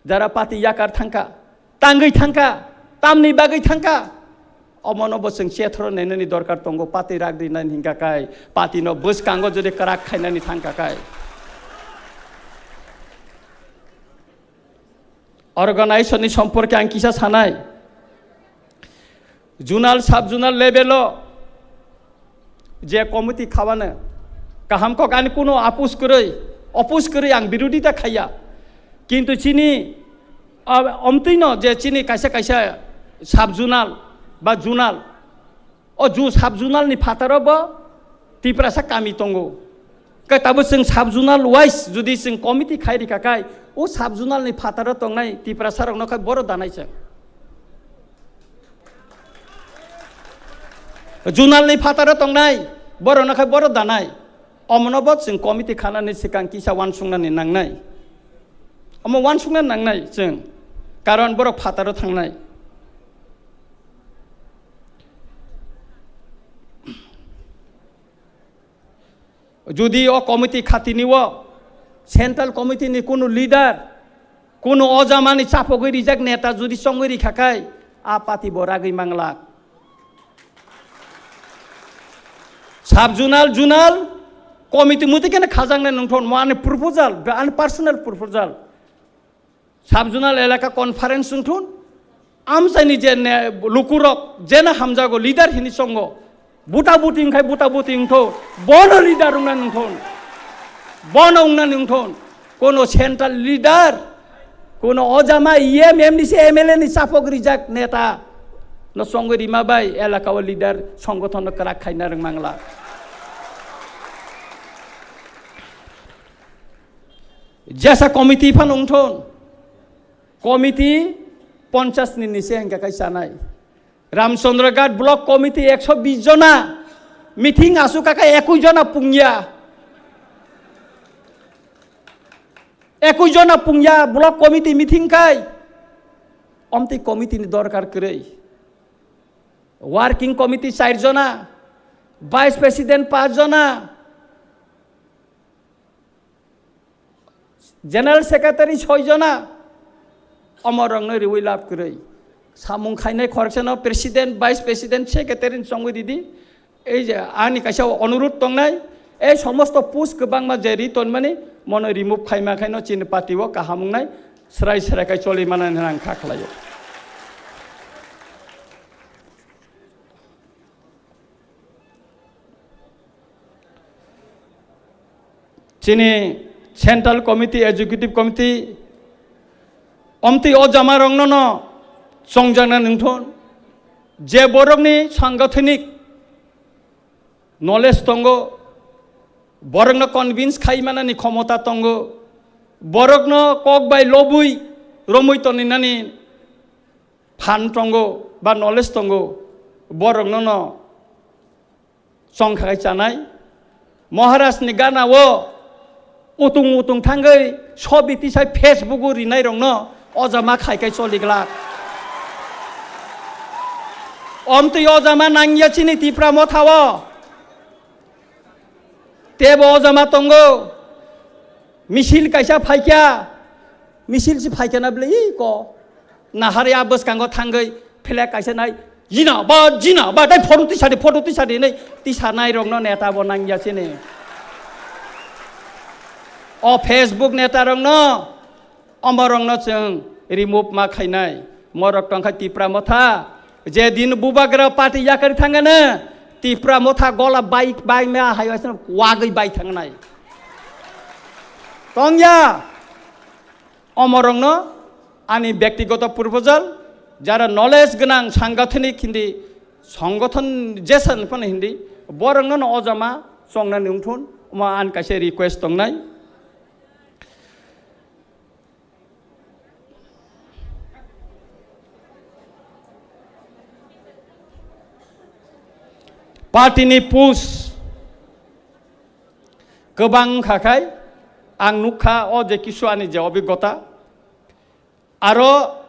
Jara party yakar thangka, tangwi thangka, tamni bagwi thangka. Omono bo chwng chethoro nainani dorkar tongo, party rak rinani hingka kai, party no bwskango jodi kwrak khainani thangka kai. Organization ni somporke ang kisa sanai. Zonal, sub zonal level o je committee khabano kaham kok ani kuno apus kwrwi, opus kwrwi ang birodita khaiya. Kintu chini, ah, omtwino je chini kaisa kaisa sub zonal ba zonal O ju sub-zonal ni phataro bo Tiprasa kami tongo. Khe tabo chwng sub-zonal wise jodi chwng committee khai rikha khai, o sub-zonal ni phataro tongnai Tiprasa rokno khai boro danai chwng. Zonal ni phataro tongnai borokno khai boro danai. Omono bo chwng committee khanani swkang kisa uansuknani nangnai. Omo uansukna nangnai chwng. Karon borok phataro thangnai. Jodi o committee khatini o central committee ni kunu leader, kunu ojamani chapogwi rijak neta jodi chongwi rikha khai, a party bo ragwi manglak. Sub-zonal, zonal committee muti kene khajaknai nungthon, mo ani proposal, be ani personal proposal. Sub-zonal elaka conference wngthun, amchaini je ne-, lukurok jena hamjago leader hini chongo, buta buti wngkhai buta buti wngthun, bono leader wngna nungthun, bono wngna nungthun, kono central leader, kono ojama E M, M D C, M L A ni chapok rijak neta no chongwi rima bai elaka o leader songgothon no kwrak khaina rwngmangla. Jesa committee phano wngthun, committee ponchas ni nise hingka kai chanai. Ramchandra Ghat block committee ekso bis jona meeting asuk kaka ekwis jona pungya. Ekwis jona pungya block committee meeting kai. Omtwi committee ni dorkar kwrwi. Working committee char jona, vice president panch jona, general secretary soi jona, omorokno riwi lab kwrwi. Samung khainai khoroksa no president, vice president, secretary ni chongwi ridi. Ei je ani kaisa onurudh tongnai, ei somosto post kwbangma je ri tonmani, mono remove khaima khaino chini party o kaham wngnai, srai srai khai choli manani ang kha khlaio. Chini Central Committee, Executive Committee, omtwi o jamarokno no chongjakna nungthun, je borokni sangathanik knowledge tongo, borokno convince khai manani khomota tongo, borokno kok bai lobwi romwi toninani phan tongo ba knowledge tongo, borokno no chongkha khai chanai. Maharaj ni gana o utung utung thangwi sobi tisai Facebook o rinai rokno ojama khai khai choli glak. Omtwi ojama nangya chini Tipra Motha o. Tebo ojama tongo. Misil kaisa phaikya. Misil si phaikya na bwle, ih, ko. Nahar ya bwskango thangwi flag kaisa nai, "Jina ba, jina ba, tai photo tisadi, photo tisadi," hinwi tisanai rokno neta bo nangya sini. O Facebook neta rokno, omo rokno chwng remove ma khainai. Morok tongkha Tipra Motha, je din bubagra party yakari thangana, Tipra Motha gola bai, bai ma hai wagwi bai thangnai. Tongya. Omorokno ani byaktigoto proposal, jara knowledge gwnang sangathanik hindi, songothon jesan phano hindi, borokno no ojama chongnani wngthun, omo ani kaisa request tongnai. Party ni push kwbang wngkha khai, ang nukha o je kisu ani je obigota, aro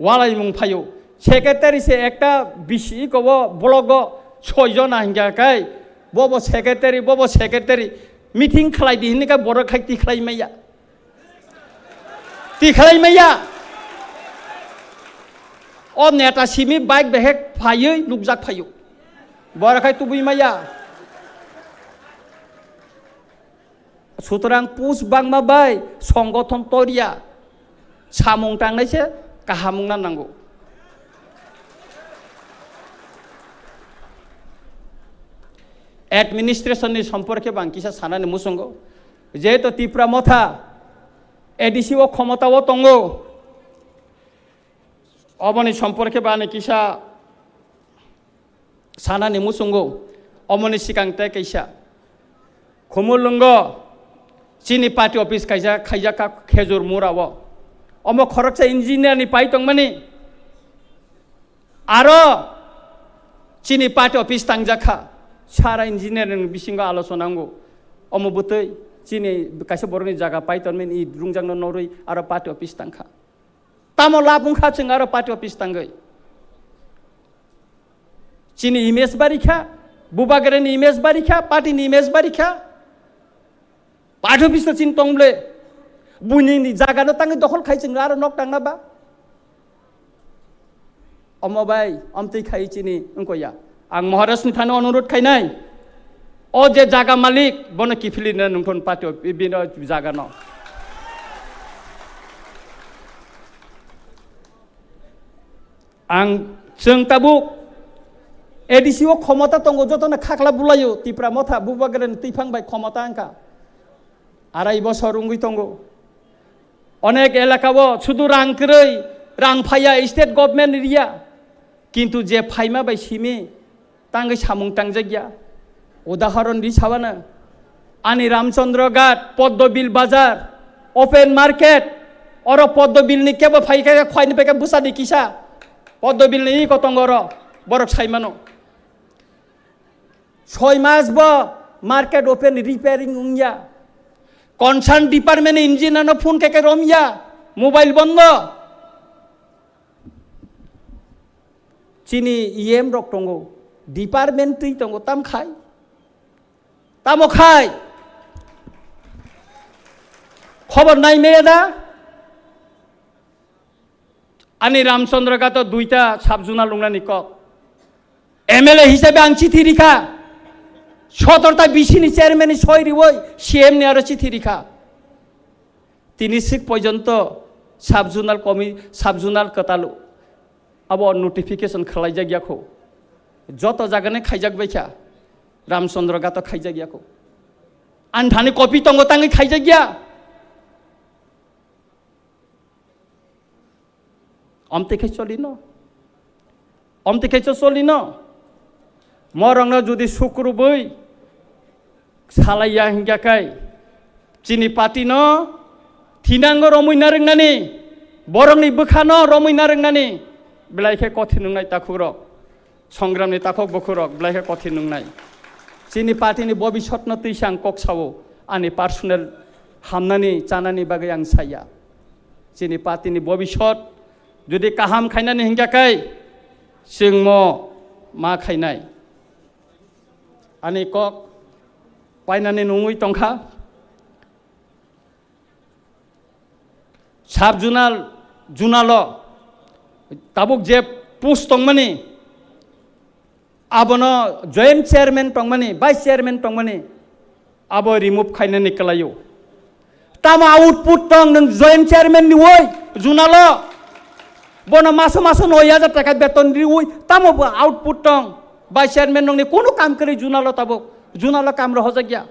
walaimung phaio. Secretary se ekta bisi iko bo block o soi jona hingka kai, bobo secretary, bobo secretary, meeting khlai di hinwi kha borok khai tikhlai maya. Tikhlai maya. O neta simi bike behek phaiwi nukjak phaio. Borok khai tubui maya. Sutorang push bangma bai songothon toriya samung tangnai se kaham wngna nango. Administration ni somporke bang kisa sanani muchungo, jehetu Tipra Motha A D C o khomota o tongo, oboni somporke bani kisa Sanani muchungo, omoni sikang tei kaisa Khumulwngo chini party office kaisa khaijak kha Khejur Murao. Omo khoroksa engineer ni pai tongmani. Aro chini party office tangjak kha. Sara engineer ni bisingo alochona wngo. Omo bwtwi chini kaisa borokni jaga pai tongmani, i rungjakno norwi aro party office tangkha. Tamo lab wngkha chwng aro party office tangwi? Chini image bari kha, Bubagrani image bari kha, party ni image bari kha. Party office no chini tong ble. Buini ni jaga no tangwi dokhol khai chwng aro nok tangna ba. Omo bai, omtwi khai chini wngko ya. Ang Maharaj ni thani onurut khainai. O je jaga malik, bono kiphilwi na nungthon party o, bini o jaga no. Ang chwng tabuk A D C o khomota tongo, jotono khakla bulaio, Tipra Motha, Bubagrani twiphang bai khomota wngkha. Arai bosor wngwi tongo. Onek elaka o sudu rang kwrwi, rang phaiya, state government riya. Kintu je phaima bai simi tangwi samung tangjakya. Udahoron di sabana. Ani Ramchandra Ghat, Poddobil Bazar, open market, oro Poddobil ni kebo phai khe khwai ni peke bwsa di kisa. Poddobil ni iko tongo oro, borok sai mano. Soi mas bo market open repairing wngya. Concern department ni engineer no phone khe khe romya, mobile bondo. Chini E M rok tongo, department twi tongo, tam khai? Tamo khai? Khobor nai meya da? Ani Ramchandra Ghat o duita sub-zonal lungnani kok. M L A hisabe ang chithi rikha. Sotorta B C ni chairman ni soi riwi C M ni aro chithi rikha. Tini sik porjonto sub-zonal komi, sub-zonal kwtal abo notification khwlaijak ya kho. Joto jagani khaijak bai kha. Ramchandra Ghat o khaijak ya kho. Ani thani copy tongo tangwi khaijak ya. Omtwi khe cholino. Omtwi khe cho cholino. Morokno jodi sukrubwi salaiya hinkha khe chini party no thinango romwi narwknani, borokni bwkhano romwi narwknani belai khe kothin wngnai takhukrok. Songramni takhuk bukhurok belai khe kothin wngnai. Chini party ni bobisotno twisa ang kok sao, ani personal hamnani chanani bagwi ang saya. Chini party ni bobisot jodi kaham khainani hinkha khe chwngmo ma khainai. Ani kok painani nungwi tongkha. Sub-zonal, zonal o tabuk je post tongmani, abono joint chairman tongmani, vice chairman tongmani, abo remove khainani kwlaio. Tamo output tong nwng joint chairman ni woi zonal o? Bono maso maso noi hajar taka beton riwi tamo bo output tong? Vice chairman nongni kunu kam kwrwi zonal o tabuk? Zonal o kam rohorjak ya.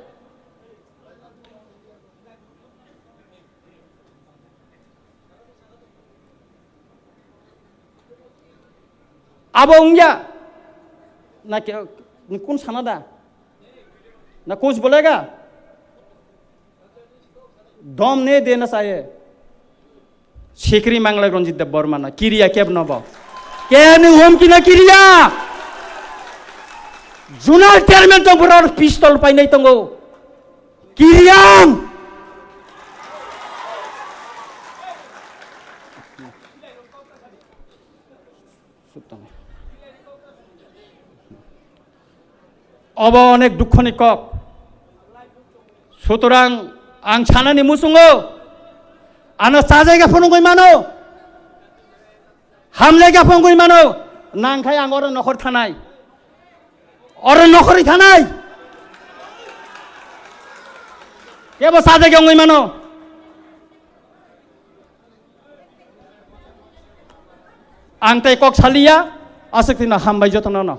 Abo wngya? Na ke, ni kun sana da? Na kuch bolega? Dom ne dena saye. Sikri manglai Ranjit Debbarma na kiriya keb nobo. Keni humki na kiriya? Zonal chairman tong borok pistol painai tongo. Kiriam! Obo onek dukhoni kok. Sutorang ang sanani muchungo, ano chajaiga phunugwi mano, hamjaiga phunugwi mano, nangkhai ang oro nokhor thanai, oro nokhorwi thanai, kebo chajaiga wngwi mano. Ang tei kok saliya, aswk tino hambai jotono no.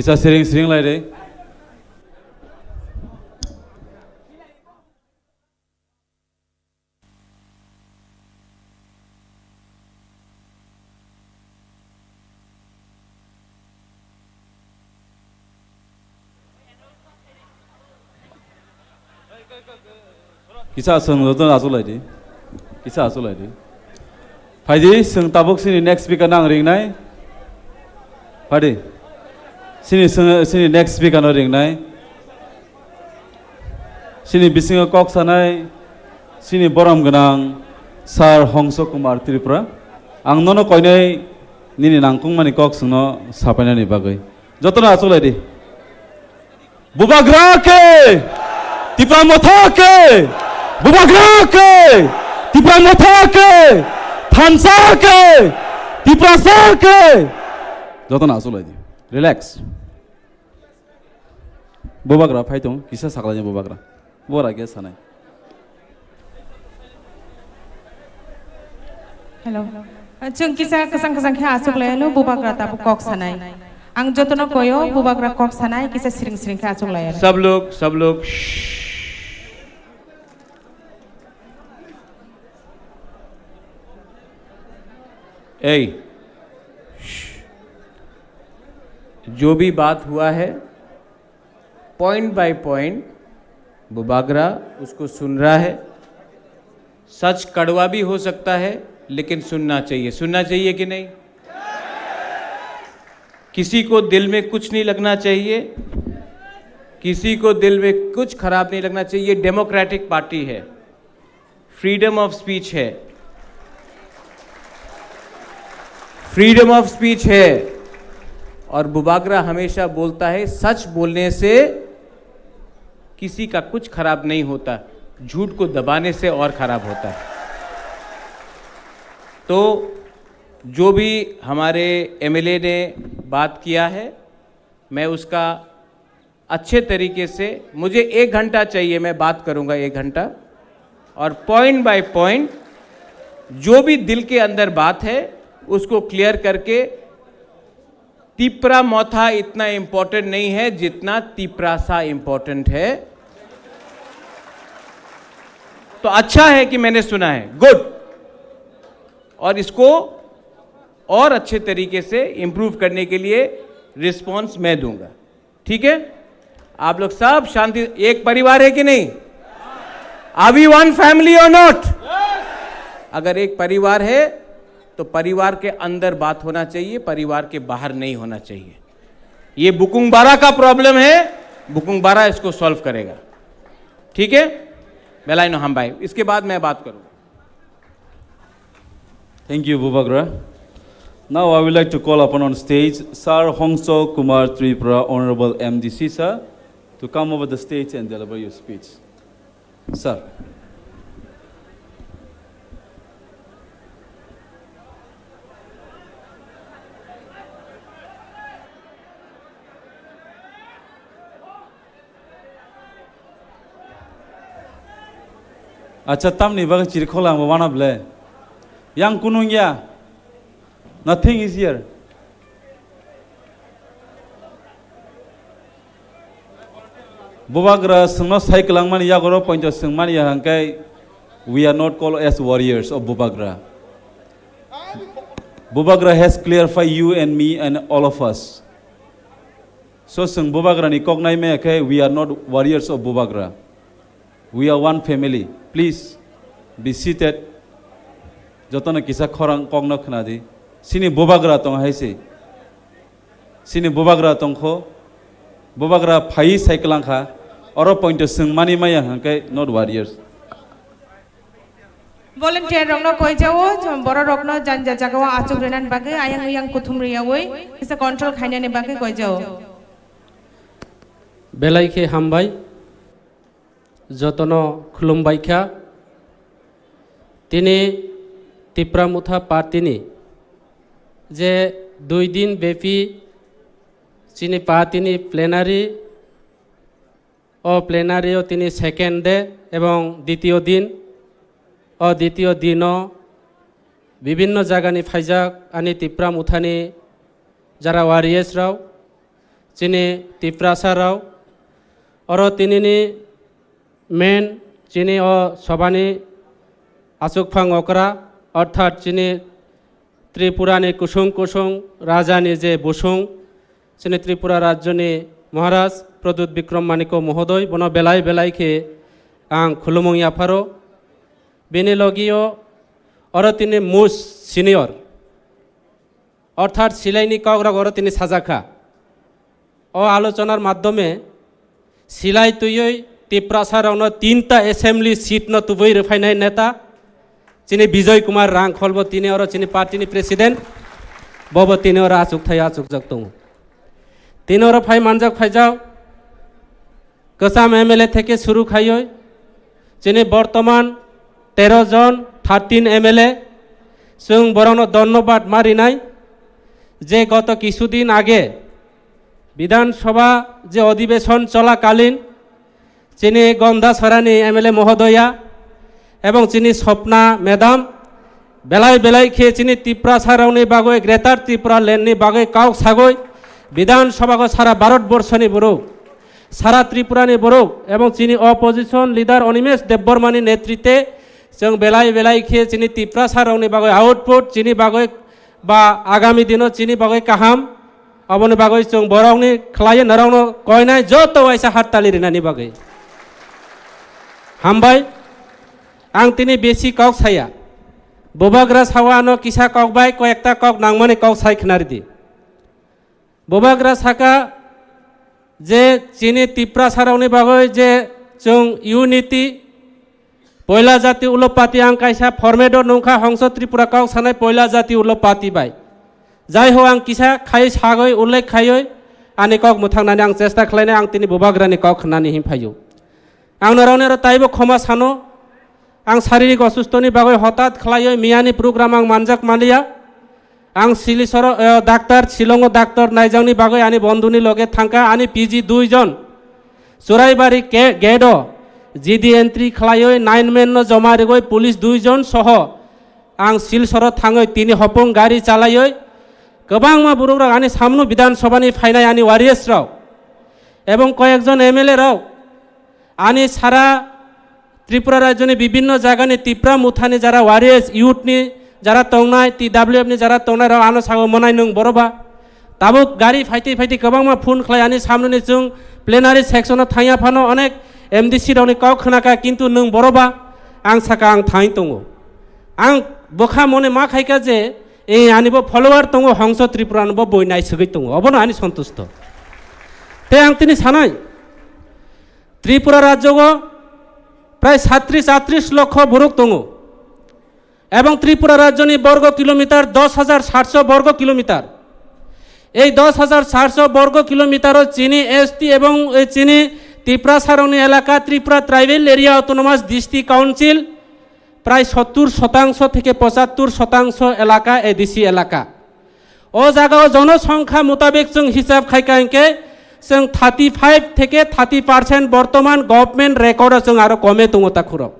Kisa siring siring lai re. Kisa aswng joto achuk lai di. Kisa achuk lai di. Phaidi, chwng tabuk sini next speaker no ang ringnai. Phaidi. Sini chwng, sini next speaker no ringnai. Sini bisingo kok sanai, sini borom gwnang Sir Hongso Kumar Tripura. Ang nono koinai nini nangkukmani kok chwngno sapainani bagwi. Jotono achuk lai di. Bubagra ke! Tipra Motha ke! Bubagra ke! Tipra Motha ke! Thansa ke! Tiprasa ke! Jotono achuk lai di. Relax. Bubagra phai tong, kisa sakhlaini bubagra. Bora ge sanai. Hello. Chwng kisa kwchang kwchang khe achuk lai ano bubagra tabuk kok sanai. Ang jotono koyo bubagra kok sanai kisa siring siring khe achuk lai ano. सब लोग, सब लोग, श्श्श। ए, श्श्श। जो भी बात हुआ है, point by point Bubagra उसको सुन रहा है। सच कड़वा भी हो सकता है, लेकिन सुनना चाहिए। सुनना चाहिए कि नहीं? किसी को दिल में कुछ नहीं लगना चाहिए, किसी को दिल में कुछ खराब नहीं लगना चाहिए। डेमोक्रेटिक पार्टी है, फ्रीडम ऑफ स्पीच है, फ्रीडम ऑफ स्पीच है। और बुबागरा हमेशा बोलता है, सच बोलने से किसी का कुछ खराब नहीं होता, झूठ को दबाने से और खराब होता है। तो जो भी हमारे एमएलए ने बात किया है, मैं उसका अच्छे तरीके से, मुझे एक घंटा चाहिए, मैं बात करूंगा एक घंटा, और पॉइंट बाय पॉइंट जो भी दिल के अंदर बात है उसको क्लियर करके, तिप्रा मोथा इतना इंपॉर्टेंट नहीं है जितना तिप्रासा इंपॉर्टेंट है। तो अच्छा है कि मैंने सुना है, गुड। और इसको और अच्छे तरीके से इम्प्रूव करने के लिए रिस्पॉन्स मैं दूंगा। ठीक है, आप लोग सब शांति, एक परिवार है कि नहीं? Are we one family or not? अगर एक परिवार है तो परिवार के अंदर बात होना चाहिए, परिवार के बाहर नहीं होना चाहिए। ये बुकुंग बारा का प्रॉब्लम है, बुकुंग बारा इसको सॉल्व करेगा। ठीक है, बेलाइनो हम भाई, इसके बाद मैं बात करूंगा। Thank you, Bubagra. Now I would like to call upon on stage Sir Hongso Kumar Tripura, Honorable M D C sir, to come over the stage and deliver your speech. Sir. Acha, tamni bagwi chirikhok langbo wana ble? Yang kunung ya. Nothing is here. Bubagra chwngno sai kwlangmani yagoro pointo chwngmani ya hwnkhe, we are not called as warriors of Bubagra. Bubagra has clarified you and me and all of us. So chwng Bubagrani kok nai maya khe, we are not warriors of Bubagra. We are one family. Please be seated. Jotono kisa khorang kokno khna di. Sini Bubagra tong hai se. Sini Bubagra tongkho. Bubagra phai sai kwlang kha. Oro pointo chwng mani maya hwnkhe not warriors. Volunteer rokno koijao, borok rokno janja jagao achuk rwnani bagwi ayang uyang kuthum riyawi kisa control khainani bagwi koijao. Belai khe hambai, jotono khulumbai kha. Tini Tipra Motha Party ni je dui din bepi chini party ni plenary, o plenary o tini second day ebong ditiyo din, o ditiyo dino bibinno jagani phaijak ani Tipra Mothani jara warriors rok, chini Tiprasa rok, oro tinini main chini o sobani achukphang okra, orthat chini Tripura ni kusung kusung raja ni je busung, chini Tripura rajyo ni Maharaj Pradyut Bikram Manikya Mohodoy, bono belai belai khe ang khulumung yapharo. Bini logio oro tini most senior, orthat silaini kok rok oro tini sajakha. O alochonar maddhome silai tuiyoi Tiprasa rokno tinta assembly seat no tubui rwphainai neta chini Bijoy Kumar Rangkhol bo tini oro chini party ni president, bobo tini oro achukthai achukjak tongo. Tini oro phai manjak phaijak kwcham M L A theke suru khaioi chini bortoman tero jon, thirteen M L A, chwng borokno dhonnobad ma rinai je goto kisudin age Bidhan Sabha je odhibeshon cholakalin chini Gomdasarani M L A Mohodoya ebong chini Swapna Madam belai belai khe chini Tiprasa rokni bagwi, Greater Tripura Land ni bagwi kok sagwi Bidhan Sabha o sara Bharat Borso ni borok, sara Tripura ni borok ebong chini opposition leader Animesh Debbarma ni netrite chwng belai belai khe chini Tiprasa rokni bagwi output, chini bagwi ba agami dino chini bagwi kaham, aboni bagwi chwng borokni khlaiwi norokno koinai joto waisa hattali rinani bagwi. Hambai, ang tini besi kok saya. Bubagra sawa ano kisa kok bai koyekta kok nangmani kok sai khna ridi. Bubagra saka je chini Tiprasa rokni bagwi je chwng unity, poila jati ulo party ang kaisa format o nungkha Hongso Tripura kok sanai poila jati ulo party bai. Jai ho ang kisa khai sagwi ullekh khaiwi ani kok mwthangnani ang chesta khlainai, ang tini Bubagrani kok khnani hin phaio. Ang norokni oro taibo khoma sano, ang saririk osustoni bagwi hotat khlaiwi miyani program ang manjak manliya. Ang Silisoro, eh, daktar, Shillongo daktar naijakni bagwi ani bondhuni loge thangkha, ani P G dui jon. Churaibari ke-, gate o G D entry khlaiwi nine man no joma rigwi police dui jon soho ang Silsoro thangwi tini hopung gari chalaiwi kwbangma borok rok ani samno Bidhan Sabha ni phainai ani warriors rok ebong koyekjon M L A rok ani sara Tripura rajyoni bibhinno jagani Tipra Mothani jara warriors, youth ni jara tongnai, T W F ni jara tongnai rok ano sago monai nwng boroba. Tabuk gari phaitwi phaitwi kwbangma phone khlai ani samnoni chwng plenary section o thangya phano onek M D C rokni kok khnakha, kintu nwng boroba ang saka ang thangwi tongo. Ang bwkha mone ma khaikha je, e, ani bo follower tongo, Hongso Tripura no bo boi naisugwi tongo, obono ani sontusto. Tei ang tini sanai, Tripura rajyogo prai satris atris lokho borok tongo. Ebong Tripura rajyoni borgo kilometer dos hajar satso borgo kilometer. Ei dos hajar satso borgo kilometer o chini S T ebong, e, chini Tiprasa rokni elaka Tripura Tribal Area Autonomous District Council prai sottur shotangso theke pochattur shotangso elaka A D C elaka. O jaga o jonosongkha mutabek chwng hisab khaikha hinkhe chwng thirty five theke thirty percent bortoman government record o chwng aro kome tongo takhurok.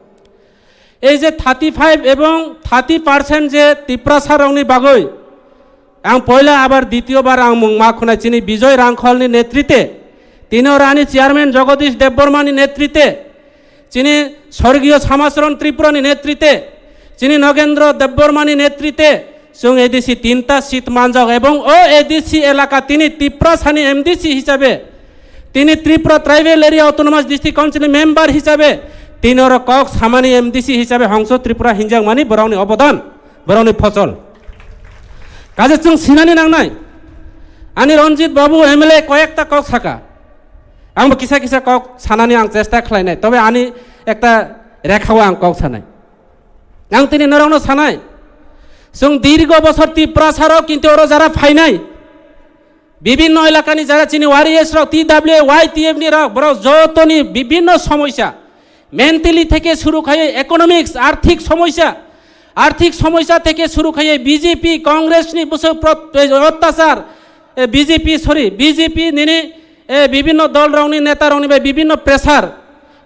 Ei je thirty five ebong thirty percent je Tiprasa rokni bagwi, ang poila abar ditiyo bar ang mung ma khunai chini Bijoy Rangkholni netrite, tini oro ani chairman Jagadish Debbarmani netrite, chini Sorgiyo Samacharan Tripurani netrite, chini Nogendra Debbarmani netrite, chwng A D C tinta seat manjak ebong o A D C elaka tini Tiprasani M D C hisabe, tini Tripura Tribal Area Autonomous District Council ni member hisabe, tini oro kok samani M D C hisabe Hongso Tripura hinjakmani borokni obodan, borokni phosol. Kaje chwng sinani nangnai, ani Ranjit Babu M L A koyekta kok saka, angbo kisa kisa kok sanani ang chesta khlainai, tobe ani ekta rekhao ang kok sanai. Ang tini norokno sanai, chwng dirgo bosor Tiprasa rok kintu oro jara phainai, bibhinno elakani jara chini warriors rok, T W Y T F ni rok, borok jotoni bibhinno somosya, mentally theke suru khai economics, arthik somosya, arthik somosya theke suru khai B J P, Congress ni bwswk prot-, eh, ottachar, eh, B J P, sorry, B J P nini, eh, bibhinno dol rokni neta rokni bai bibhinno pressure,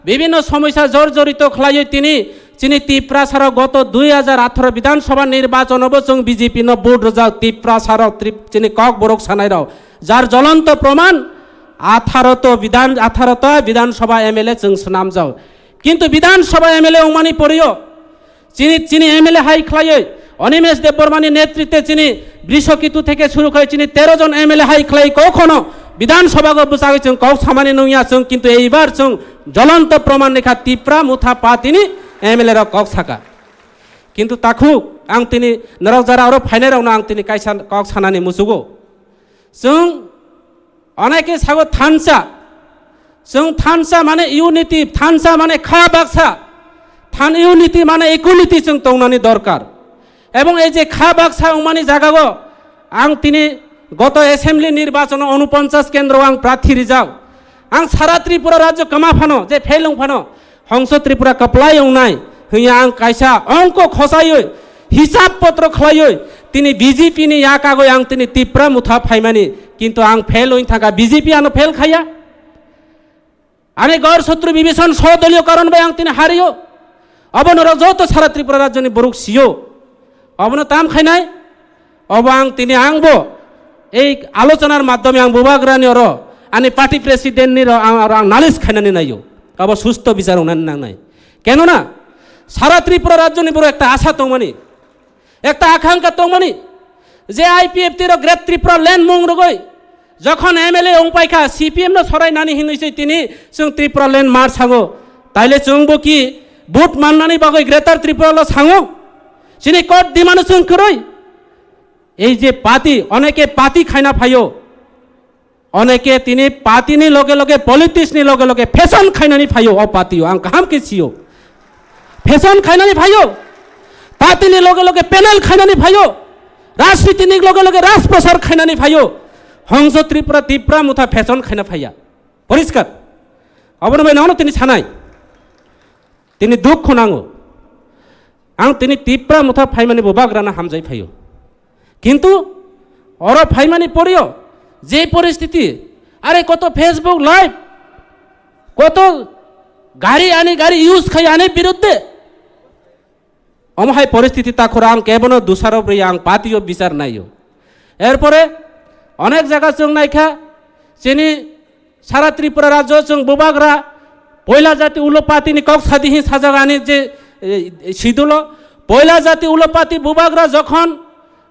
bibhinno somosya jor jorito khlaiwi tini chini Tiprasa rok goto dui hajar atharo Bidhan Sabha nirbachon o bo chwng B J P no vote rwjak Tiprasa rok, Trip-, chini Kokborok sanai rok, jar jolonto proman Atharo to Bidhan, atharo ta Bidhan Sabha M L A chwng swnamjao. Kintu Bidhan Sabha M L A wngmani porio, chini, chini M L A hai khlaiwi, Animesh Debbarmani netritwe chini Brishaketu theke shuru khai chini tero jon M L A hai khlai kokhono Bidhan Sabha go bwchagwi chwng kok samani nungya chwng, kintu eibar chwng jolonto proman rikha Tipra Motha Party ni M L A rok kok saka. Kintu takhuk ang tini norok jara oro phainai rokno ang tini kaisa kok sanani muchugo. Chwng oneke sago thansa. Chwng thansa mane unity, thansa mane kha baksa. Than unity mane equality chwng tongnani dorkar. Ebong ei je kha baksa wngmani jagao ang tini goto assembly nirbachono unuponchas kendro ang prathi rijak. Ang sara Tripura rajyo kwma phano, je fail wng phano, Hongso Tripura kwplai wngnai hwnya ang kaisa ongko khosaiwi, hisab potro khlaiwi, tini B J P ni yakagwi ang tini Tipra Motha phaimani, kintu ang fail wng thangkha, B J P ano fail khaya. Ani gor sotru bibison sodoliyo karon bai ang tini hario. Obo norok joto sara Tripura rajyoni borok sio. Obono tam khainai? Obo ang tini angbo ei alochonar maddhome ang bubagrani oro ani party president ni ro ang, oro ang nalis khainani naio. Obo susto bichar wngnani nangnai. Kenona sara Tripura rajyoni borok ekta asha tongmani, ekta akhankha tongmani, je I P F T ro Great Tripura Land mung rogoi jokhon M L A wngpaikha, C P M no sorai nani hinwi se tini chwng Tripura Land mar sango. Taile chwngbo ki vote mannani bagwi Greater Tripura lo sango? Chini kot dimano chwng kwrwi. Ei je party, oneke party khaina phaio, oneke tini party ni loge loge politics ni loge loge fashion khainani phaio o party o, ang kaham khe sio. Fashion khainani phaio, party ni loge loge panel khainani phaio, rajniti ni loge loge rajprasar khainani phaio, Hongso Tripura, Tipra Motha fashion khaina phaiya. Poriskar. Abono bai nono tini sanai. Tini dukhu nango. Ang tini Tipra Motha phaimani bubagrano hamjai phaio. Kintu oro phaimani porio je poristiti, are koto Facebook live, koto gari ani gari use khai ani biruddhe. Omo hai poristiti takhoro ang kebono dusarop ri ang patio bichar naio. Erpore onek jaga chwng naikha chini Sara Tripura rajyo chwng bubagra poila jati ulo party ni kok sadi hin sajak ani je, e, sidulo poila jati ulo party bubagra jokhon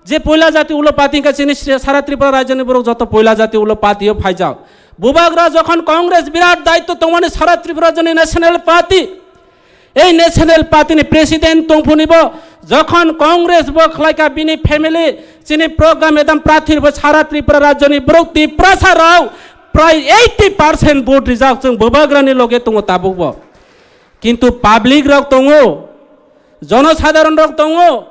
je poila jati ulo party hingka chini sara Tripura rajyo ni borok joto poila jati ulo party o phaijak. Bubagra jokhon Congress birat daitto tongmani sara Tripura rajyo ni national party, ei national party ni president tongphuni bo jokhon Congress bo khlaika bini family chini program edam prathi bo sara Tripura rajyo ni borok Tiprasa rao prai eighty percent vote rijak chwng bubagrani loge tongo tabukbo. Kintu public rok tongo, jonosadharon rok tongo,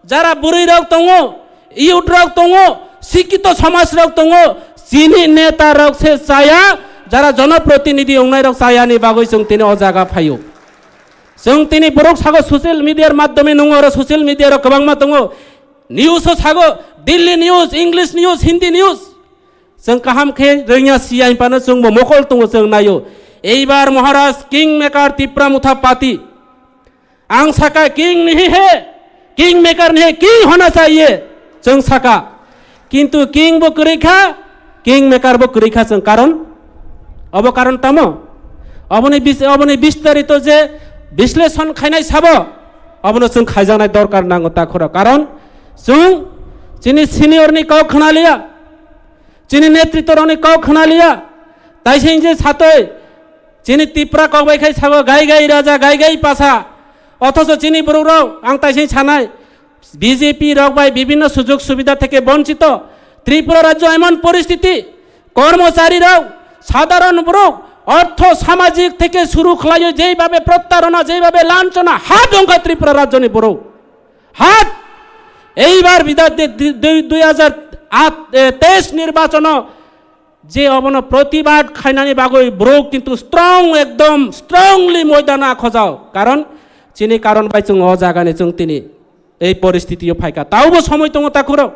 jara bwrwi rok tongo, youth rok tongo, sikito somaj rok tongo, chini neta rok se chaya, jara jonoprotinidhi ongnai rok chaya ni bagwi chwng tini o jaga phaio. Chwng tini borok sago social media r maddhome nungo oro social media rok kwbangma tongo, news o sago Delhi news, English news, Hindi news. Chwng kaham khe rwngya siya hinphano chwngbo mokol tongo chwng naio. Eibar Maharaj King Maker Tipra Motha Party. Ang saka king nahi hai, king maker nahi hai, king hona chahiye. Chwng saka. Kintu king bo kwrwi kha, king maker bo kwrwi kha chwng karon. Obo karon tamo? Oboni bis-, oboni bistarito je bisleshon khainai sabo, obono chwng khaijaknai dorkar nango takhoro. Karon chwng chini senior ni kok khna liya. Chini netritwrokni kok khna liya. Taising je satoi chini Tipra kok bai khai sago gai gai raja, gai gai pasa. Othocho chini borok rok ang taising sanai B J P rok bai bibhinno sujog subidha theke bonchito. Tripura rajyo emon poristiti, kormochari rok, sadharon borok, ortho samajik theke suru khlaiyo jeibabe prottarona, jeibabe lanchona ha dongkha Tripura rajyoni borok. Hat eibar bidar de, de, de, dui hajar teis nirbachono je obono protibad khainani bagwi borok kintu strong, ekdom strongly moidano akhojao. Karon chini karon bai chwng o jagani chwng tini ei poristitio phaikha. Taubo somoi tongo takhuro.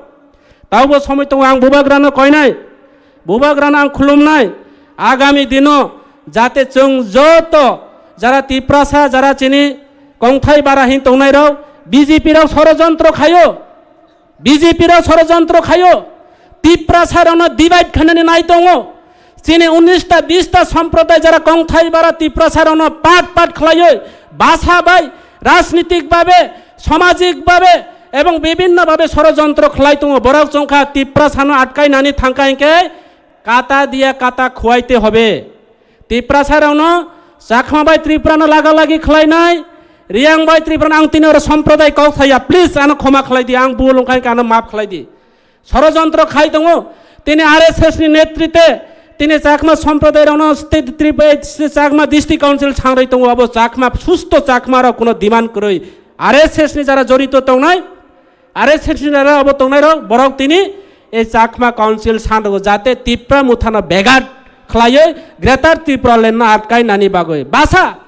Taubo somoi tongo, ang bubagrano koinai, bubagrano ang khulumnai. Agami dino jate chwng joto jara Tiprasa, jara chini kongthai bara hin tongnai rok, B J P rok sorojontro khaio, B J P rok sorojontro khaio, Tiprasa rokno divide khainani nai tongo. Chini unista bista somproday jara kongthai bara Tiprasa rokno pat pat khlaiwi basa bai rajnitik babe, samajik babe ebong bibinno babe sorojontro khlai tongo. Borok chongkha Tiprasano atkainani thangkha hinkhe kata diya kata khuaite hobe. Tiprasa rokno Chakma bai Tripura no laga lagi khlainai, Riyang bai Tripura no ang tini oro somproday kok saya, please ano khoma khlai di, ang bul wngkha hinkhe ano maaf khlai di. Sorojontro khai tongo. Tini R S S ni netritwe tini Chakma somproday rokno state Trip-, eh, Chakma District Council sangrwi tongo. Abo Chakma, susto Chakma rok kuno demand kwrwi R S S ni jara jorito tongnai, R S S ni jara abo tongnai rok, borok tini ei Chakma Council sanrogo jate Tipra Mothano begat khlaiwi Greater Tripura Land no atkai nani bagwi. Basa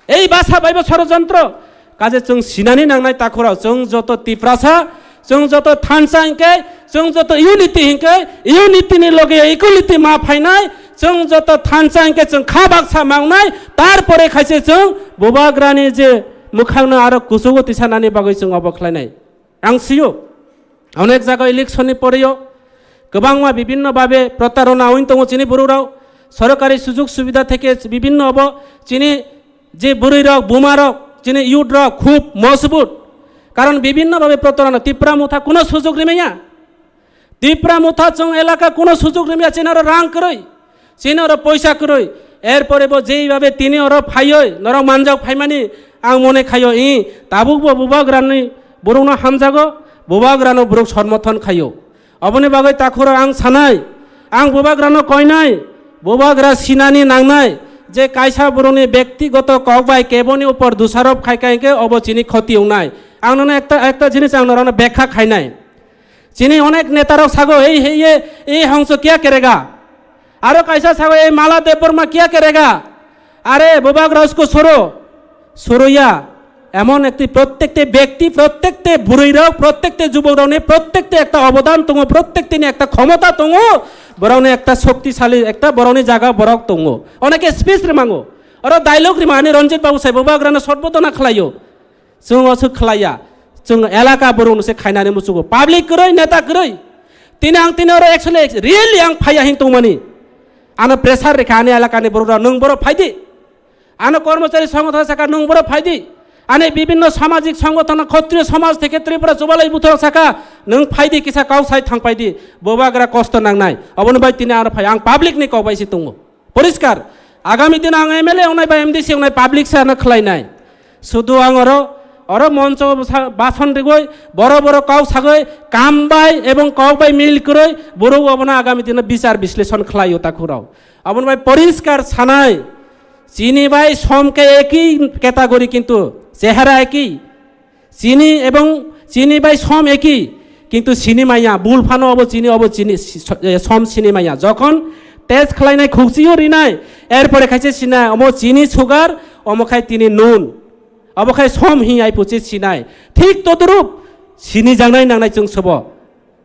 Ei basa baibo sorojontro. Kaje chwng sinani nangnai takhurao, chwng joto Tiprasa, chwng joto thansa hinkhe, chwng joto unity hinkhe, unity ni loge equality ma phainai, chwng joto thansa hinkhe chwng kha baksa mangnai, tarpore khaise chwng bubagrani je mwkhangno aro kuchugo tisanani bagwi chwng obo khlainai. Ang sio, onek jaga election ni poreyo kwbangma bibinno babe protarona oin tongo chini borok rok, sorkari sujog subida theke bibinno obo chini je bwrwi rok, buma rok, chini youth rok khub mojbut, karon bibinno babe protarona. Tipra Motha kuno sujog rimaya, Tipra Motha chwng elaka kuno sujog rimaya, chini oro rang kwrwi. Chini oro poisa kwrwi, erpore bo jeibabe tini oro phaioi norok manjak phaimani ang mone khaio, i tabuk bo bubagrani borokno hamjago, bubagrano borok somorthon khaio. Oboni bagwi takhurok ang sanai, ang bubagrano koinai, bubagra sinani nangnai je kaisa borokni bektigoto kok bai keboni upor dusarop khaika hinkhe obo chini khoti wngnai. Ang nono ekta, ekta jinis ang norokno bekha khainai. Chini onek netarok sago, "Ei, hei, ye, ei hongso kya kerega?" Aro kaisa sago, "Ei Mala Debbarma kya kerega?" Are, bubagra usko soro, soroya. Emon ekti prottekte bekti, prottekte bwrwi rok, prottekte jubok rokni, prottekte ekta obodan tongo, prottekte ni ekta khomota tongo, borokni ekta shoktisali, ekta borokni jaga borok tongo. Oneke speech rimango. Oro dialogue rimani Ranjit Babu sai bubagrano sotbodona khlaio. Chwng o se khlaiya, chwng elaka borok no se khainani muchugo, public kwrwi, neta kwrwi. Tini ang tini oro actually really ang phaiya hin tongmani. Ano pressure rekha ani elaka ni borok rok, "Nwng borok phaidi." Ano kormochari songothono saka, "Nwng borok phaidi." Ani bibinno samajik songothono, khotriyo samaj theke Tripura Chubalai Buthorok saka, "Nwng phaidi, kisa kok sai thangpaidi, bubagra kosto nangnai." Obono bai tini ano phai, ang public ni kok bai se tongo. Poriskar, agami dino ang M L A wngnai ba M D C wngnai, public se ano khlainai. Sudu ang oro, oro moncho basa-, bason rigoi, boro boro kok sagoi, kam bai ebong kok bai mil kwrwi, borok obono agami dino bichar bisleshon khlaio takhurok. Aboni bai poriskar sanai, chini bai som ke eki category kintu chehara eki. Chini ebong chini bai som eki, kintu sini maya, bul phano obo chini, obo chini, si-, so-, eh, som sini maya. Jokhon test khlainai, khukchio rinai, erpore khaise sinai, omo chini sugar, omo khai tini nun. Obo khai som hi ai puchi sinai. Thik todrup sini jangnai nangnai chwng sobo.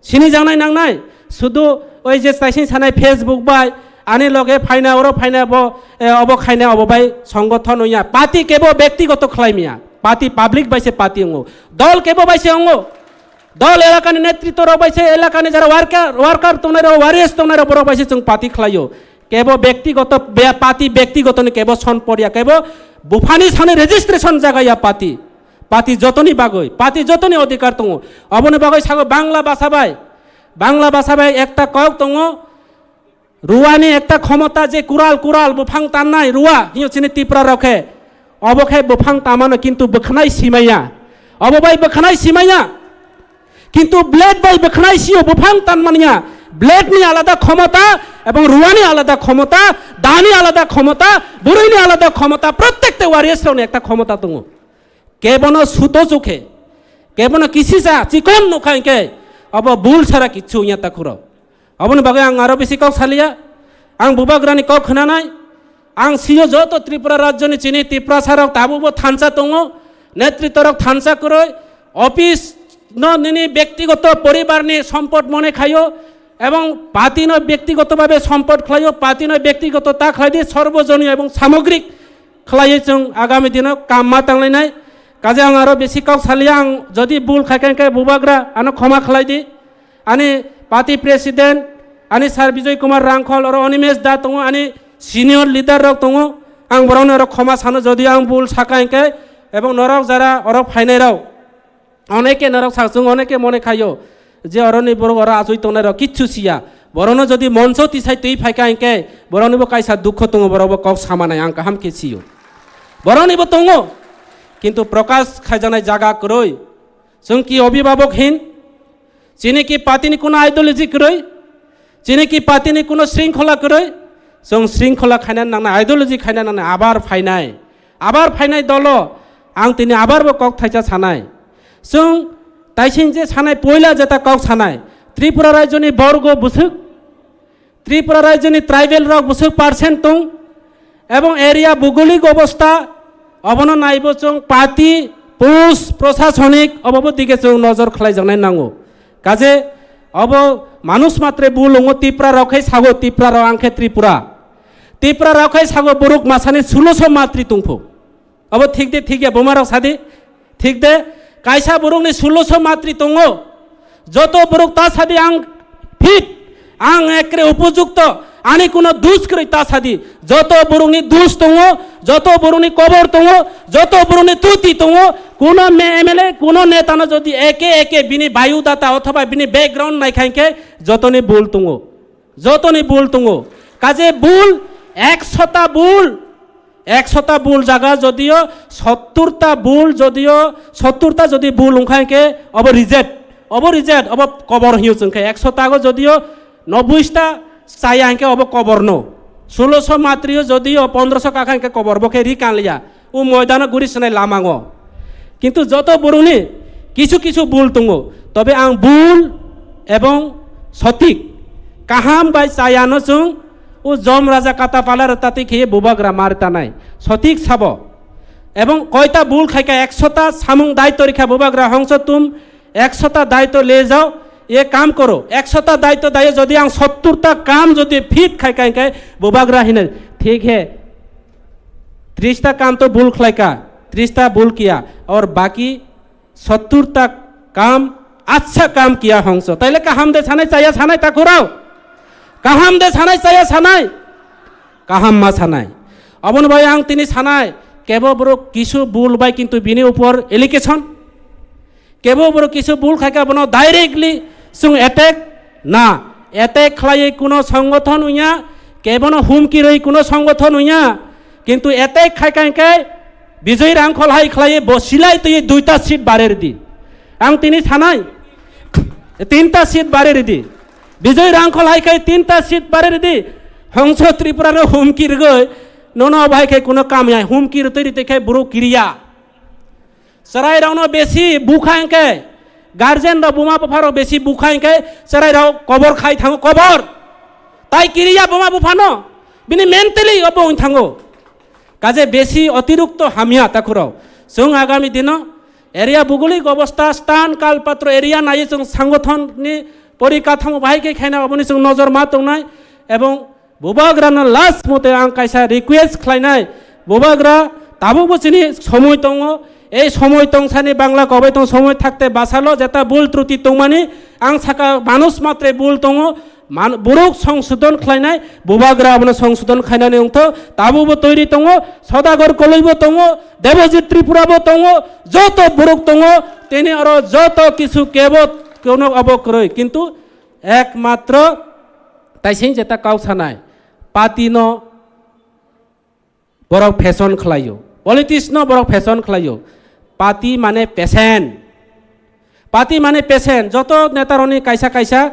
Sini jangnai nangnai, sudu oi je taising sanai Facebook bai, ani loge phaina, oro phaina, bo, eh, obo khaina, obo bai songothon oya. Party kebo bektigoto khlai miya. Party public bai se party ongo. Dol kebo bai se ongo. Dol elakani netritwa rok bai se, elakani jara worker, worker tongnai rok, warriors tongnai rok, borok bai se chwng party khlaio. Kebo bektigoto, be-, party bektigoto ni kebo son porya, kebo buphani sani registration jaga ya party. Party jotoni bagwi, party jotoni odhikar tongo. Oboni bagwi sago Bangla basa bai, Bangla basa bai ekta kok tongo, ruani ekta khomota je kural, kural buphang tannai rua, hiyo chini Tipra rok khe. Obo khe buphang tamano kintu bwkhnai simaya. Obo bai bwkhnai simaya. Kintu blade bai bwkhnai sio buphang tan manya. Blade ni alada khomota, ebong ruani alada khomota, dani alada khomota, bwrwini alada khomota, prottekte warriors rokni ekta khomota tongo. Kebono suto chukhe, kebono kisisa chikon nukha hinkhe, obo bul sara kichu ya takhuro. Oboni bagwi ang aro bisi kok saliya. Ang bubagrani kok khnanai. Ang sio joto Tripura rajyoni chini Tiprasa rok tabukbo thansa tongo. Netritwa rok thansa kwrwi. Office no nini bektigoto poribarni sompot mone khayo. Ebong party no bektigoto babe sompot khlayo. Party no bektigoto ta khlai di, sorbojonio ebong samogrik khlaiwi chwng agami dino kam ma tanglainai. Kaje ang aro bisi kok saliya, ang jodi bul khaikha hinkhe bubagra ano khoma khlai di. Ani party president, Ani sir Bijoy Kumar Rangkhol, oro Animesh da tongo, ani senior leader rok tongo. Ang borokno oro khoma sano, jodi ang bul saka hinkhe, ebong norok jara oro phainai rok, oneke norok sak, chwng oneke mone khaio je oroni borok oro achoi tongnai rok kichu siya. Borokno jodi moncho tisai twi phaika hinkhe, boroknibo kaisa dukho tongo, borokbo kok samanai ang kaham khe sio. Boroknibo tongo, kintu prokash khaijaknai jaga kwrwi. Chwng ki obhibhabok hin? Chini ki party ni kuno ideology kwrwi? Chini ki party ni kuno shringkhola kwrwi? Chwng shringkhola khaina nangnai, ideology khaina nangnai, abar phainai. Abar phainai dolo, ang tini abar bo kok thaisa sanai. Chwng taising je sanai, poila jeta kok sanai. Tripura rajyoni borgo bwswk, Tripura rajyoni tribal rok bwswk percent tong, ebong area bhugolik obostha, obono naibo chwng party, post, prosasonik, obobo dige chwng nojor khlaijaknai nango. Kaje obo manush matre bul wngo, Tipra rok khai sago, Tipra rok ang khe Tripura. Tipra rok khai sago borok masani suloso matri tongpho. Obo thik de, thik ya, buma rok sadi. Thik de, kaisa borokni suloso matri tongo. Joto borok ta sadi ang fit, ang ekre upojukto, ani kuno dus kwrwi ta sadi. Joto borokni dus tongo, joto borokni kobor tongo, joto borokni tuti tongo. Kuno me-, M L A, kuno neta no jodi eke eke bini biodata othoba bini background nai khain khe jotoni bul tongo. Jotoni bul tongo. Kaje bul, ekshota bul, ekshota bul jaga jodio sotturta bul jodio, sotturta jodi bul wngkha hinkhe obo reject, obo reject, obo kobor hiyo chwngkhe ekshota go jodio nobboista chaya hinkhe obo kobor no. Suloso matrio jodio pondroso kakha hinkhe kobor bo khe ri kanliya. O moidano guri swnai lamango. Kintu joto borokni kisu kisu bul tongo. Tobe ang bul ebong sotik, kaham bai chayano chwng o jom raja kata pala rwtatwi kheye bubagra mar tanai. Sotik sabo. Ebong koita bul khaika ekshota samung daityo rikha bubagra hongso tum ekshota daityo le jao, ye kam koro. Ekshota daityo daye jodi ang sotturta kam jodi fit khai khai khai bubagra hine, thik he, trista kam to bul khlaika, trista bul kiya, aur baki sotturta kam accha kam kiya hongso. Taile kaham de sanai chaya sanai takhurao? Kaham de sanai chaya sanai? Kaham ma sanai. Aboni bai ang tini sanai, kebo borok kisu bul bai kintu bini upor allegation. Kebo borok kisu bul khaika bono directly chwng attack na. Attack khlaiwi kuno songgothon wngya, kebono humki rwi kuno songgothon wngya. Kintu attack khaika hinkhe Bijoy Rangkhol hai khlaiwi bo silai twi duita seat bare ridi. Ang tini sanai, tinta seat bare ridi. Bijoy Rangkhol hai khai tinta seat bare ridi. Hongso Tripura no humki rwgwi nono bai khai kuno kam ya, humki rwtwi rwtwi khai borok kiriya. Chwrairokno besi bukha hinkhe, guardian rok buma bupha rok besi bukha hinkhe chwrairok kobor khai thango, kobor. Tai kiriya buma buphano, bini mentally obo wng thango. Kaje besi otirukto hamya takhurok. Chwng agami dino area bhugolik obostha, stan, kalpatro area naiwi chwng sangothon ni porikathamo bahai khe khaina oboni chwng nojor ma tongnai ebong Bubagrano last mote ang kaisa request khlainai, Bubagra tabukbo chini somoi tongo, ei somoi tongsani Bangla kobai tong somoi thakte basalo jeta bul truti tongmani ang saka manush matre bul tongo, man-, borok songsodon khlainai, Bubagra abono songsodon khlainani wngtho, tabukbo toiri tongo, Sodagar Koloibo tongo, Debojit Tripurabo tongo, joto borok tongo, tini oro joto kisu kebo kono obo kwrwi, kintu ekmatro Taising jeta kok sanai, party no borok fashion khlaio, politics no borok fashion khlaio, party mane patient, party mane patient, joto neta rokni kaisa kaisa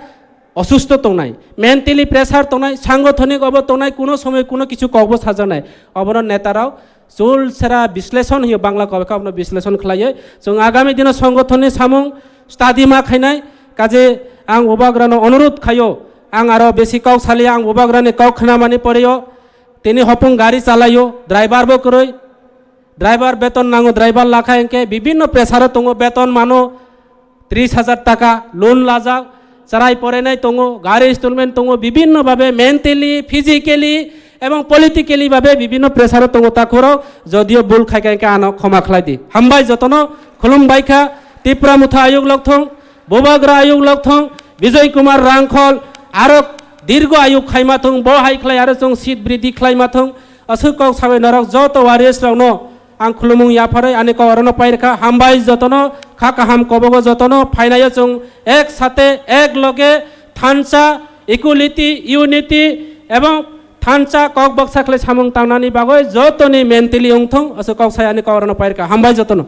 osusto tongnai, mentally pressure tongnai, sangothonik obo tongnai, kuno somoi kuno kichu kokbo sajaknai, obono neta rok Chul sera bisleshon hiyo Bangla kobe kha, abono bisleshon khlaiwi chwng agami dino songothonni samung study ma khainai. Kaje ang Bubagrano onurudh khaio, ang aro besi kok saliya, ang Bubagrani kok khnamani poreyo tini hopung gari chalaio, driver bo kwrwi, driver beton nango, driver lakha hinkhe bibinno pressure o tongo, beton mano, tris hajar taka loan lajak, chwrai porainai tongo, gari installment tongo, bibinno babe mentally, physically ebong politically babe bibinno pressure o tongo takhurok, jodio bul khaikha hinkhe ano khoma khlai di. Hambai jotono, khulumbai kha, Tipra Motha ayuk lokthong, Bubagra ayuk lokthong, Bijoy Kumar Rangkhol, aro dirgo ayu khaima thung, bo hai khlai aro chwng seat bridhi khlaima thung. Aswk kok sabai norok joto warriors rokno ang khulumung yapharwi ani kok orono pairikha. Hambai jotono, kha kaham kobogo jotono, phainayo chwng ek sate ek loge thansa, equality, unity ebong thansa kok baksa khlai samung tangnani bagwi jotoni mentally wngthung. Aswk kok sai ani kok orono pairikha. Hambai jotono.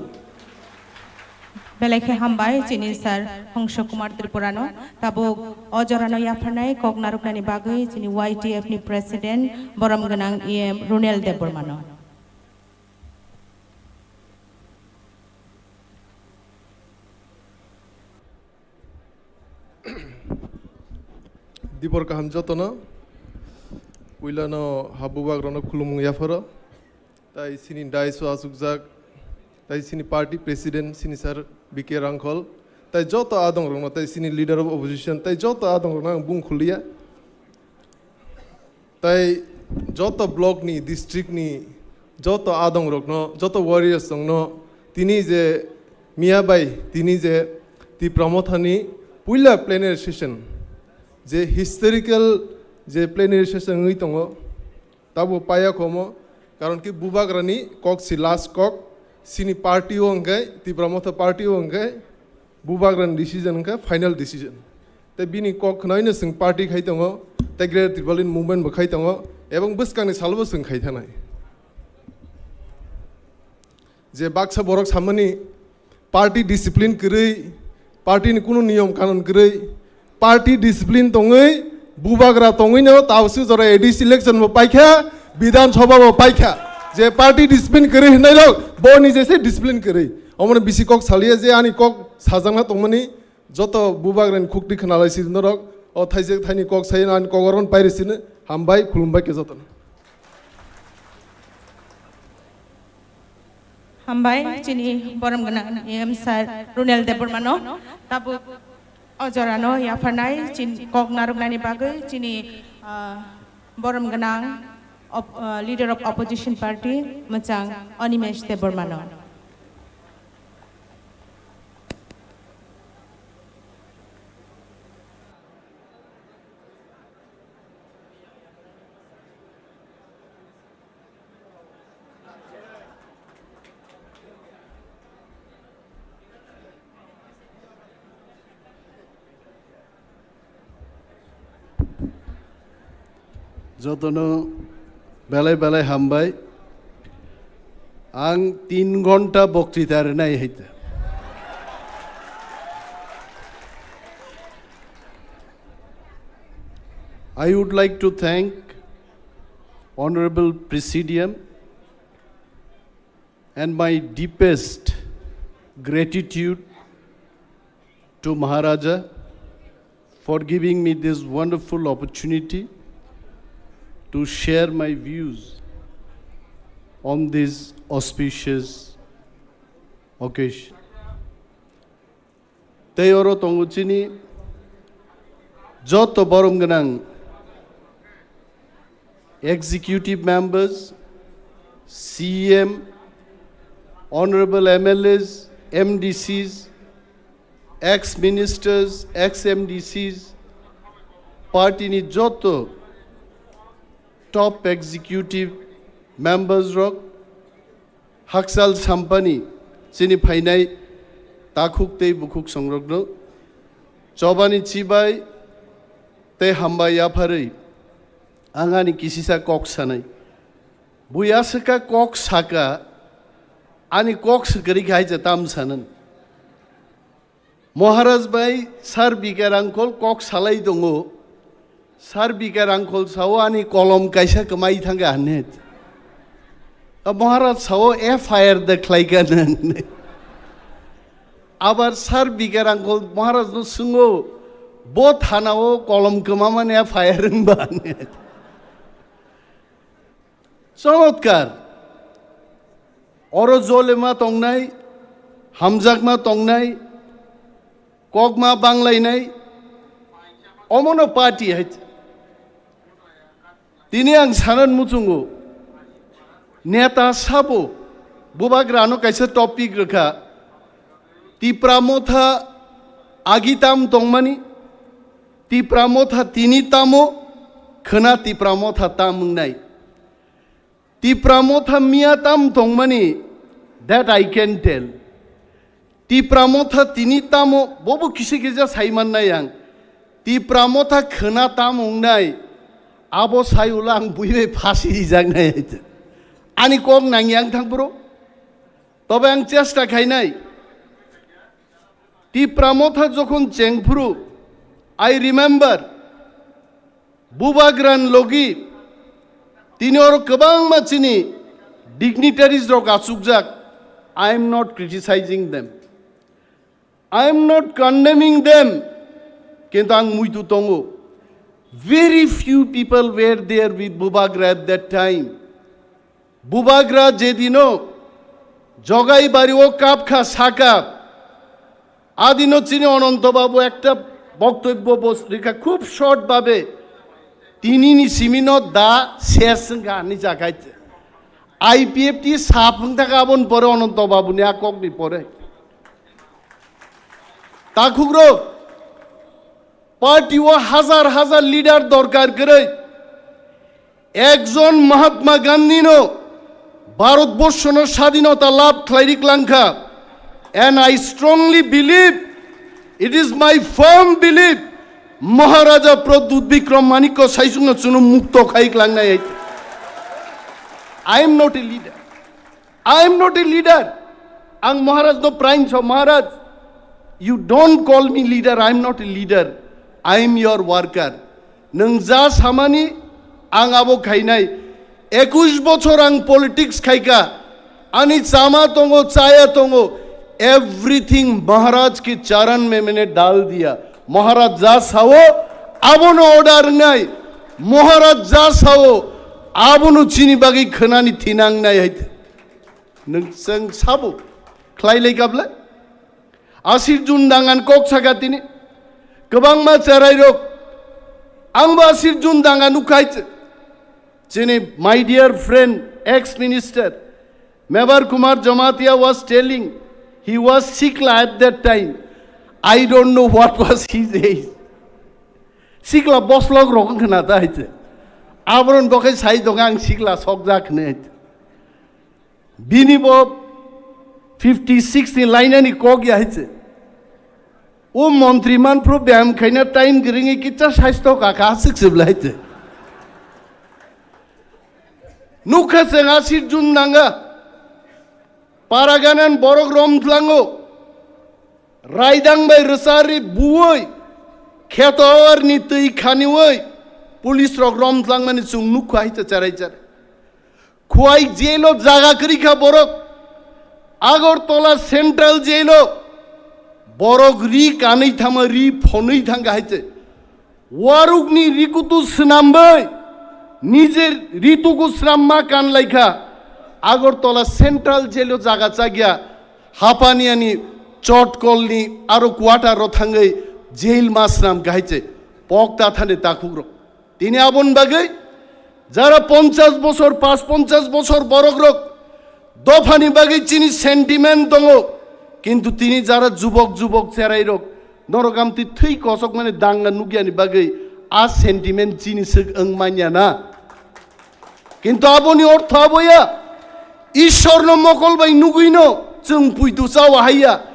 Belai khe hambai chini sir Hongso Kumar Tripurano. Tabuk o jorano yapharnai kok narwknani bagwi chini Y T F ni president borom gwnang E M Runel Debbarmano. Dibor kaham jotono. Puilano habubagrano khulumung yapharo. Tai sini dais o achukjak, tai sini party president, sini sir B K Rangkhol, tai joto adongrokno, tai sini leader of opposition, tai joto adongrokno ang bung khuliya. Tai joto block ni, district ni, joto adongrokno, joto warriors rokno, tini je miya bai, tini je Tipra Motha ni puila plenary session, je historical je plenary session wngwi tongo, tabo paya khomo, karon ki bubagrani kok si last kok, sini party o hwnkhe, Tipra Motha party o hwnkhe, bubagrani decision hwnkhe final decision. Tei bini kok khnaino chwng party khai tongo, tei Greater Tipraland movement bo khai tongo, ebong bwskangni salobo chwng khai thanai. Je baksa borok samani party discipline kwrwi, party ni kunu niyom kanon kwrwi, party discipline tongwi, bubagra tongwino tabuk jora A D C election bo paikha, Bidhan Sabha bo paikha. Je party discipline kwrwi hwnwi rok, bo ni jese discipline kwrwi. Omono bisi kok saliya je ani kok sajakna tongmani, joto bubagrani khukti khwnalai sidi norok, o thaijak thaini kok sai ani kok oron pairi sini, hambai, khulumbai khe jotono. Hambai, chini borom gwnang E M sir Runel Debbarmano. Tabuk o jorano yapharnai chini kok narwknani bagwi chini, ah, borom gwnang op-, ah, leader of opposition party mwchang Animesh Debbarmano. Jotono belai belai hambai. Ang tin ghonta boktrita rwnai hai ta. I would like to thank Honorable Presidium and my deepest gratitude to Maharaja for giving me this wonderful opportunity to share my views on this auspicious occasion. Tei oro tongo chini joto borom gwnang executive members, C E M, honorable M L As, M D Cs, ex ministers, ex M D Cs, party ni joto top executive members rok, hakchal sampani chini phainai takhuk tei bukhuk songrokno chobani chibai tei hambai yapharwi ang ani kisisa kok sanai. Bui aswkha kok saka, ani kok swkari khai je tam sanan. Maharaj bai Sir B K Rangkhol kok salai tongo. Sir B K Rangkhol sao ani kolom kaisa kwmai thangkha hwnwi. A Maharaj sao F I R de khlaikha nang. Abar Sir B K Rangkhol Maharaj no swngo, bo thana o kolom kwmamani F I R wngba hwnwi. Chomotkar. Oro jolema tongnai, hamjakma tongnai, kokma banglainai, omono party hai. Tini ang sanan muchungo, neta sabo, bubagrano kaisa topic rwkha, Tipra Motha agi tam tongmani, Tipra Motha tini tamo, Khwna Tipra Motha tam wngnai. Tipra Motha miya tam tongmani, that I can tell. Tipra Motha tini tamo, bobo kisa kisa sai mannai ang. Tipra Motha khwna tam wngnai, abo sai ulo ang bui bai phasi rijaknai. Ani kok nangya wng thang bro. Tobe ang chesta khainai. Tipra Motha jokhon chengphuru, I remember, Bubagra ni logi, tini oro kwbangma chini dignitaries rok achukjak. I am not criticizing them. I am not condemning them. Kintu ang muitu tongo. Very few people were there with Bubagra at that time. Bubagra jedino Jogaibari o kapkha saka, adino chini Ononto Babu ekta boktobbo bos-, rikha khub short babe, tinini simino da ses wngkha ani jakai. I P F T sap wngthaka aboni pore Ononto Babuni a kokni pore. Takhukrok, party o hazar hazar leader dorkar kwrwi. Ekjon Mahatma Gandhi no Bharatborsho no sadhinota labh khlai ri klangkha. And I strongly believe, it is my firm belief, Maharaja Pradyut Bikram Manikya Saisung no chwngno mukto khai klangnai. I am not a leader. I am not a leader. Ang Maharaj no praing so, Maharaj, you don't call me leader, I am not a leader. I am your worker. Nwng ja samani ang abo khainai. Ekush bochor ang politics khaika. Ani chama tongo, chaya tongo. Everything Maharaj ki charan mein maine dal diya. Maharaj ja sao, abono order wngnai. Maharaj ja sao, abono chini bagwi khwnani thinangnai hai. Nwng chwng sabo khlai lai kable? Asir Jun dangan kok saka tini. Kwbangma cherai rok. Angbo Asir Jun danga nukhai. Chini my dear friend, ex minister, Mebar Kumar Jamatia was telling, he was sikla at that time. I don't know what was his age. Sikla boslok rok wngkha na ta hai se. Aboron bokhai sai tongo ang sikla sokjak hwnwi. Bini bo fifty six ni lainani kok ya hai se. O montri manphru beyam khaina time gringwi kitsa saisto kaka aswk se bwlai hai se. Nukha chwng Asir Jun nanga. Paraganan borok rom thlango. Raidang bai rwchari buwi, kheto awarni twi khaniwi, police rok rom thlangmani chwng nukha hai se cherai cherai. Khwai jail o jaga kwrwi kha borok. Agartala Central Jail o borok ri kanwi thangma, ri phonwi thangkha hai se. Warukni rikutu swnambai, nijer rituku swnamma kanlaikha. Agartala Central Jail o jaga chagya, Hapaniani, Chotkolni aro quarter o thangwi jail ma swnamkha hai se. Pok ta thani takhukrok. Tini aboni bagwi jara ponchash bochor, pas ponchash bochor borokrok dophani bagwi chini sentiment tongo, kintu tini jara jubok jubok cherairok norok amtwi thwi kosokmani danga nukyani bagwi a sentiment chini swk wng manya na. Kintu aboni ortho aboya, Ishorno mokol bai nugwino chwng puitu chawa haiya.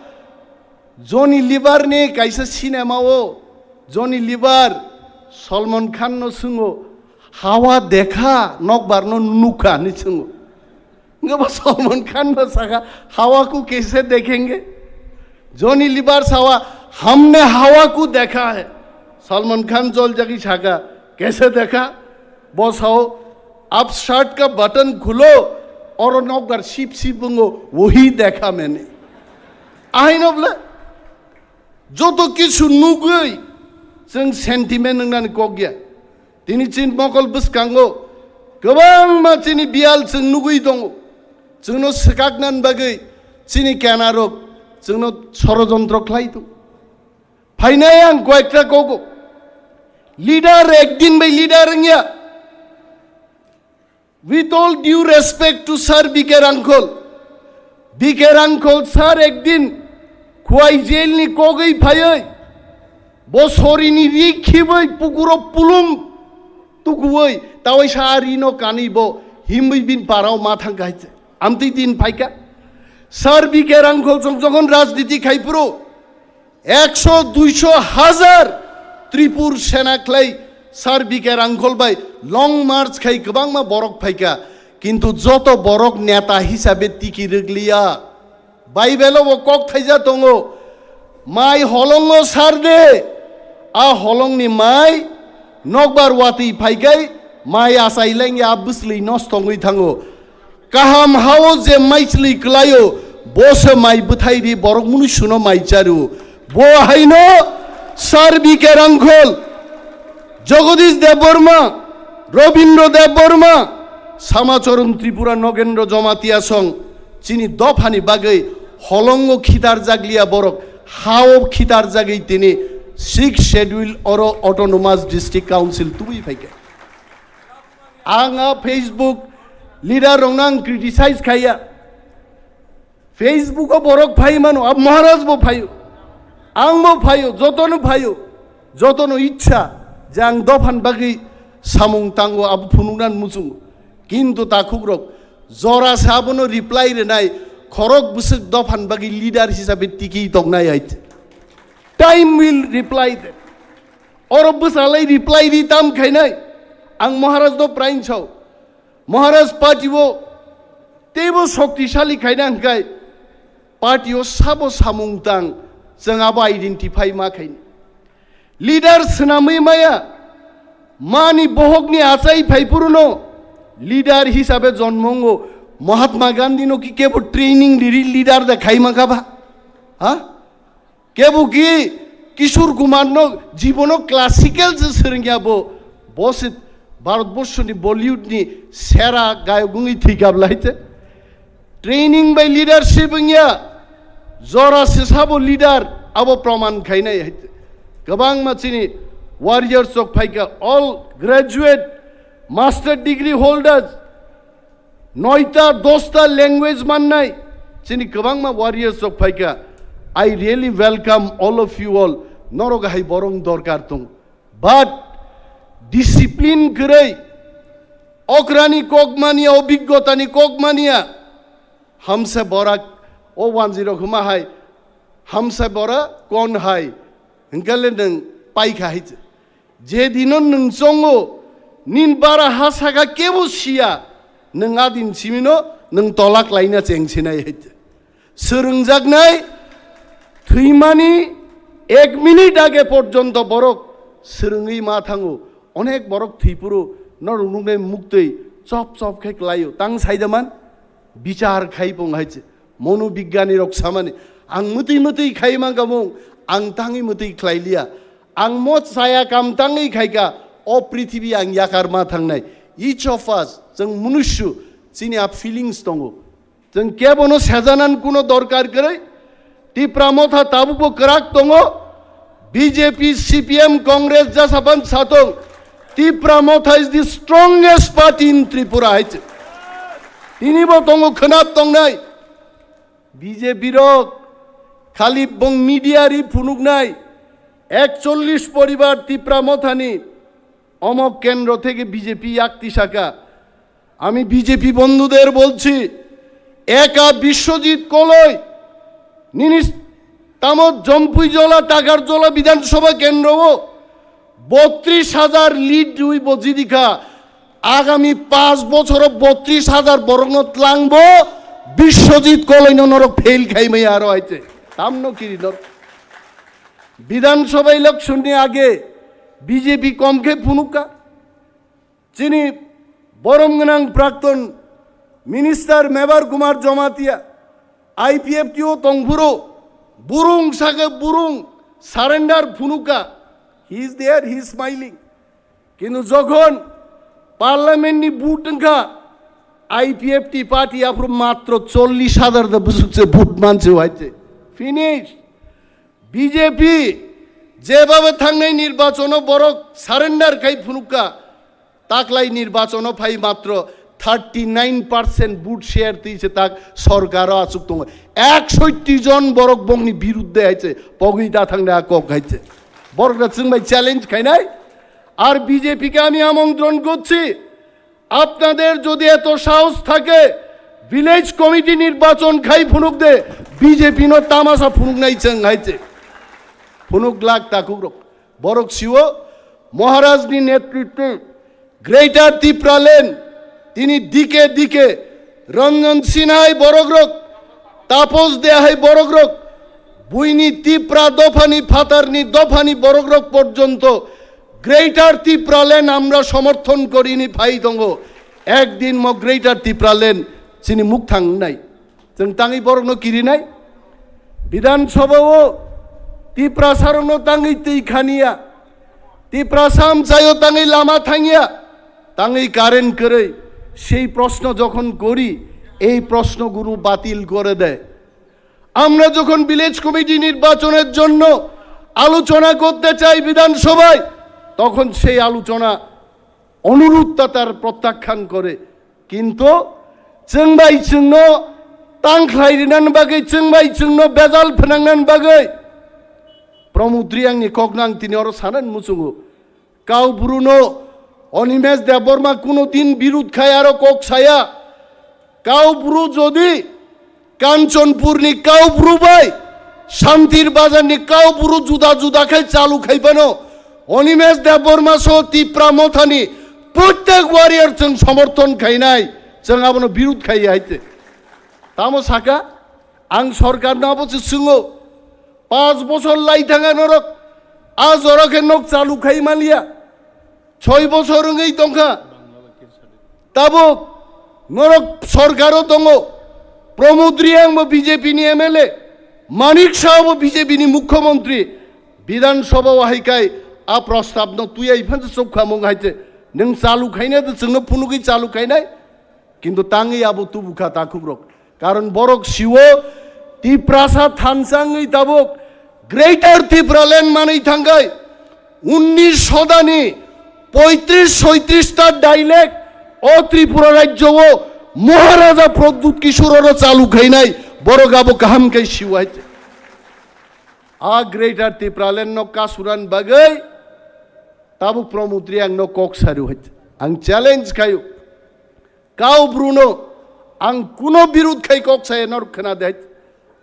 Johnny Lever ni kaisa cinema o Johnny Lever Salman Khan no swngo, "Hawa dekha, nokbar no nukha?" hinwi swngo. Hwnkhe bo Salman Khan bo sakha, "Hawa ko kaise dekhenge?" Johnny Lever sawa, "Humne hawa ko dekha hai." Salman Khan joljagwi sakha, "Kaise dekha?" Bo sao, "Ab shirt ka button khulo, oro nokbar sip sip wngo, wohi dekha maine." Ahaino bwle joto kisu nugwi chwng sentiment wngnani kok ya. Tini chini mokol bwskango kwbangma chini biyal chwng nugwi tongo. Chwngno swkaknani bagwi chini kenarok chwngno sorojontro khlai tongo. Phainai ang koyekta kogo. Leader ekdin bai leader wngya. With all due respect to Sir B K Rangkhol, B K Rangkhol sir ekdin Khwai jail ni kogwi phaiwi bo sorini ri khibwi pukuro pulum Tukuwi tawai sa ari no kanwi bo himwi bin parao ma thang kahai se. Amtwi din phaika. Sir B K Rangkhol song jokhon rajniti khai phuru ekso, duiso, hazar Tripur sena khlai Sir B K Rangkhol bai long march khai kwbangma borok phaika. Kintu joto borok neta hisabe tiki rwgliya. Bible-o bo kok thaija tongo, "Mai holongo sar de, a holongni mai nokbar watwi phaikai mai achai lengya, a bwslwi nosto wngwi thango." Kaham hao je mai chwlwi kwlaio, bo se mai bwthai ri borok mwnwi suno mai charu. Bo haino Sir B K Rangkhol, Jagadish Debbarma, Rabindra Debbarma, Samacharan Tripura, Nagendra Jamatia song chini dophani bagwi holongo khitar jakliya borok, hao khitar jagwi tini Sixth Schedule oro Autonomous District Council tubui phaikha. Ang a Facebook leader rokno ang criticize khaiya. Facebook o borok phai mano, ab Maharaj bo phaio, ang bo phaio, jotono phaio, jotono ichha je ang dophani bagwi samung tango, abo phunuknani muchungo. Kintu takhuk rok jora se abono reply rwnai, khorok bwswk dophani bagwi leader hisabe tiki tongnai hai. Time will reply them. Oro bwsalai reply ri tam khainai, ang Maharaj do prain sao. Maharaj party o teibo shoktisali khaina hwnkhe party o sabo samung tang chwng abo identify ma khaini. Leader swnamwi maya mani bohokni achai phai phuruno leader hisabe jonmo wngo. Mahatma Gandhi no ki kebo training riri leader da khai mankha ba? Ha? Kebo ki Kishore Kumar no jibono classical se swrwngya bo, bo se Bharatborsho ni Bollywood ni sera gayok wngwi thwikha bwlai te. Training bai leadership wngya, jora se sabo leader abo proman khainai hai te. Kwbangma chini warriors rok phaikha, all graduate, master degree holders, noita, dosta language mannai chini kwbangma warriors rok phaikha. I really welcome all of you all. Norok hai borong dorkar tong. But discipline kwrwi, okrani kok mania, obiggotani kok mania, hamsa bora o wanjwi rok hwma hai, hamsa bora kon hai, hwnkhe le nwng paikha hai se. Je dino nwng chongo, nin bara ha saka kebo siya, nwng a din simino nwng tolak laina cheng sinai hai. Swrwngjaknai thwimani ek minute age porjonto borok swrwngwi ma thango. Onek borok thwipuro norok nuknai muktwi chop chop khe klaio. Tang saidaman bichar khai pung hai se. Mono bigyani rok samani, ang mwtwi mwtwi khai mangka mung, ang tangwi mwtwi khlai liya. Ang mo chaya kam tangwi khaika, o prithibi ang yakar ma thangnai. Each of us, chwng munusyu, chini a feelings tongo. Chwng kebono sejanan kuno dorkar kwrwi. Tipra Motha tabukbo kwrak tongo. B J P, C P M, Congress jasapan satong. Tipra Motha is the strongest party in Tripura hai se. Tinibo tongo khwnap tongnai. B J P rok khali bong media ri phunuknai ekchollish poribar Tipra Mothani omok kendro theke B J P yakti saka. আমি বিজেপি বন্ধুদের বলছি, একা বিশ্বজিৎ কলই নিনিস তামত জম্পুইজলা টাকারজলা বিধানসভা কেন্দ্রও বত্রিশ হাজার লিড দুই বজিদিকা আগামী পাঁচ বছর বত্রিশ হাজার বরং ত্লাংবো বিশ্বজিৎ কলইন নরক ফেল খাইমাই আরো আইতে তামনো কিরি নর বিধানসভা ইলেকশননি আগে বিজেপি কমকে ফুনুকা চিনি বরম গনাং প্রাক্তন মিনিস্টার মেবার কুমার জমাতিয়া আইপিএফটিও তংফুরো বুরুং সাগে বুরুং সারেন্ডার ফুনুকা he is there, he is smiling. কিন্তু যখন পার্লামেন্টনি ভোট হংখা আইপিএফটি পার্টি আফরো মাত্র চল্লিশ হাজার দা বুসুকছে ভোট মানছে হইতে ফিনিশ। বিজেপি যেভাবে থাংনাই নির্বাচনও বরক সারেন্ডার খাই ফুনুকা তাকলাই নির্বাচনও ফাই মাত্র thirty nine percent vote share তুইছে তাক সরকারও আসুক দङ। একষট্টি জন বরক বংনি বিরুদ্ধে আইছে পগই দা থাংনা কক খাইছে। বরকরা চিংবাই চ্যালেঞ্জ খাইনাই আর বিজেপিকে আমি আমন্ত্রণ করছি, আপনাদের যদি এত সাহস থাকে, ভিলেজ কমিটি নির্বাচন খাই ফুনুক দে, বিজেপি ন তামাশা ফুনুক নাই চেং হাইছে। ফুনুক লাগ তাকুক রক। বরক সিও মহারাজনি নেতৃত্বে গ্রেটার ত্রিপুরাল্যান্ড, তিনি দিকে দিকে রঞ্জন সিনহাই বরক রক, তাপস দেহাই বরক রক, বুইনি তিপ্রা দফানি ফাতারনি দফানি বরক রক পর্যন্ত গ্রেটার ত্রিপুরাল্যান্ড আমরা সমর্থন করিনি ফাই দঙ্গ। একদিন ম গ্রেটার ত্রিপুরাল্যান্ড চিনি মুখ থাং নাই। Chwng tangwi borokno kirinai. Bidhan Sabha-o Tiprasarokno tangwi twi khaniya. Tiprasa amchaio tangwi lama thangya. Tangwi current kwrwi. সেই প্রশ্ন যখন করি, এই প্রশ্নগুলো বাতিল করে দেয়। আমরা যখন ভিলেজ কমিটি নির্বাচনের জন্য আলোচনা করতে চাই বিধানসভায়, তখন সেই আলোচনা অনুরোধটা তার প্রত্যাখ্যান করে। কিন্তু chwng bai chwngno tang khlai rinani bagwi, chwng bai chwngno bejal phnangnani bagwi Pramod Reangni kokno ang tini oro sanani muchungo. Kau Bruno Animesh Debbarma kuno din birud khai aro kok saya. Kau Bru jodi Kanchanpurni Kau Bru bai Shantir Bazarni Kau Bru juda juda khai chalu khai phano Animesh Debbarma so Tipra Mothani prottek warrior chwng somorthon khainai, chwng abono birud khai haite. Tamo saka, ang sorkarno abo se swngo, panch bochor lai thanga norok, a jora khe nok chalu khai manliya, choi bochor wngwi tongkha. Tabuk norok sorkaro tongo, Pramod Reang bo B J P ni M L A, Manik Saha bo B J P ni mukhyamantri, Bidhan Sabha o hai kai a prostab no tuyai phan se chokha mung hai se, nwng chalu khaina de chwngno phunugwi chalu khainai, kintu tangwi abo tubu kha takhuk rok. Karon borok siwo Tiprasa thansa wngwi tabuk Greater Tipraland manwi thangkhai unnish shodani poitris soitris ta dialect o Tripura rajyo o Maharaja Pradyut Kishore oro chalu khainai borok abo kaham khai siwo hai. A Greater Tipraland no kasuran bagwi tabuk Pramod Reang no kok saru hai. Ang challenge khayo. Kau Bruno, ang kuno birud khai kok saya norok khna de.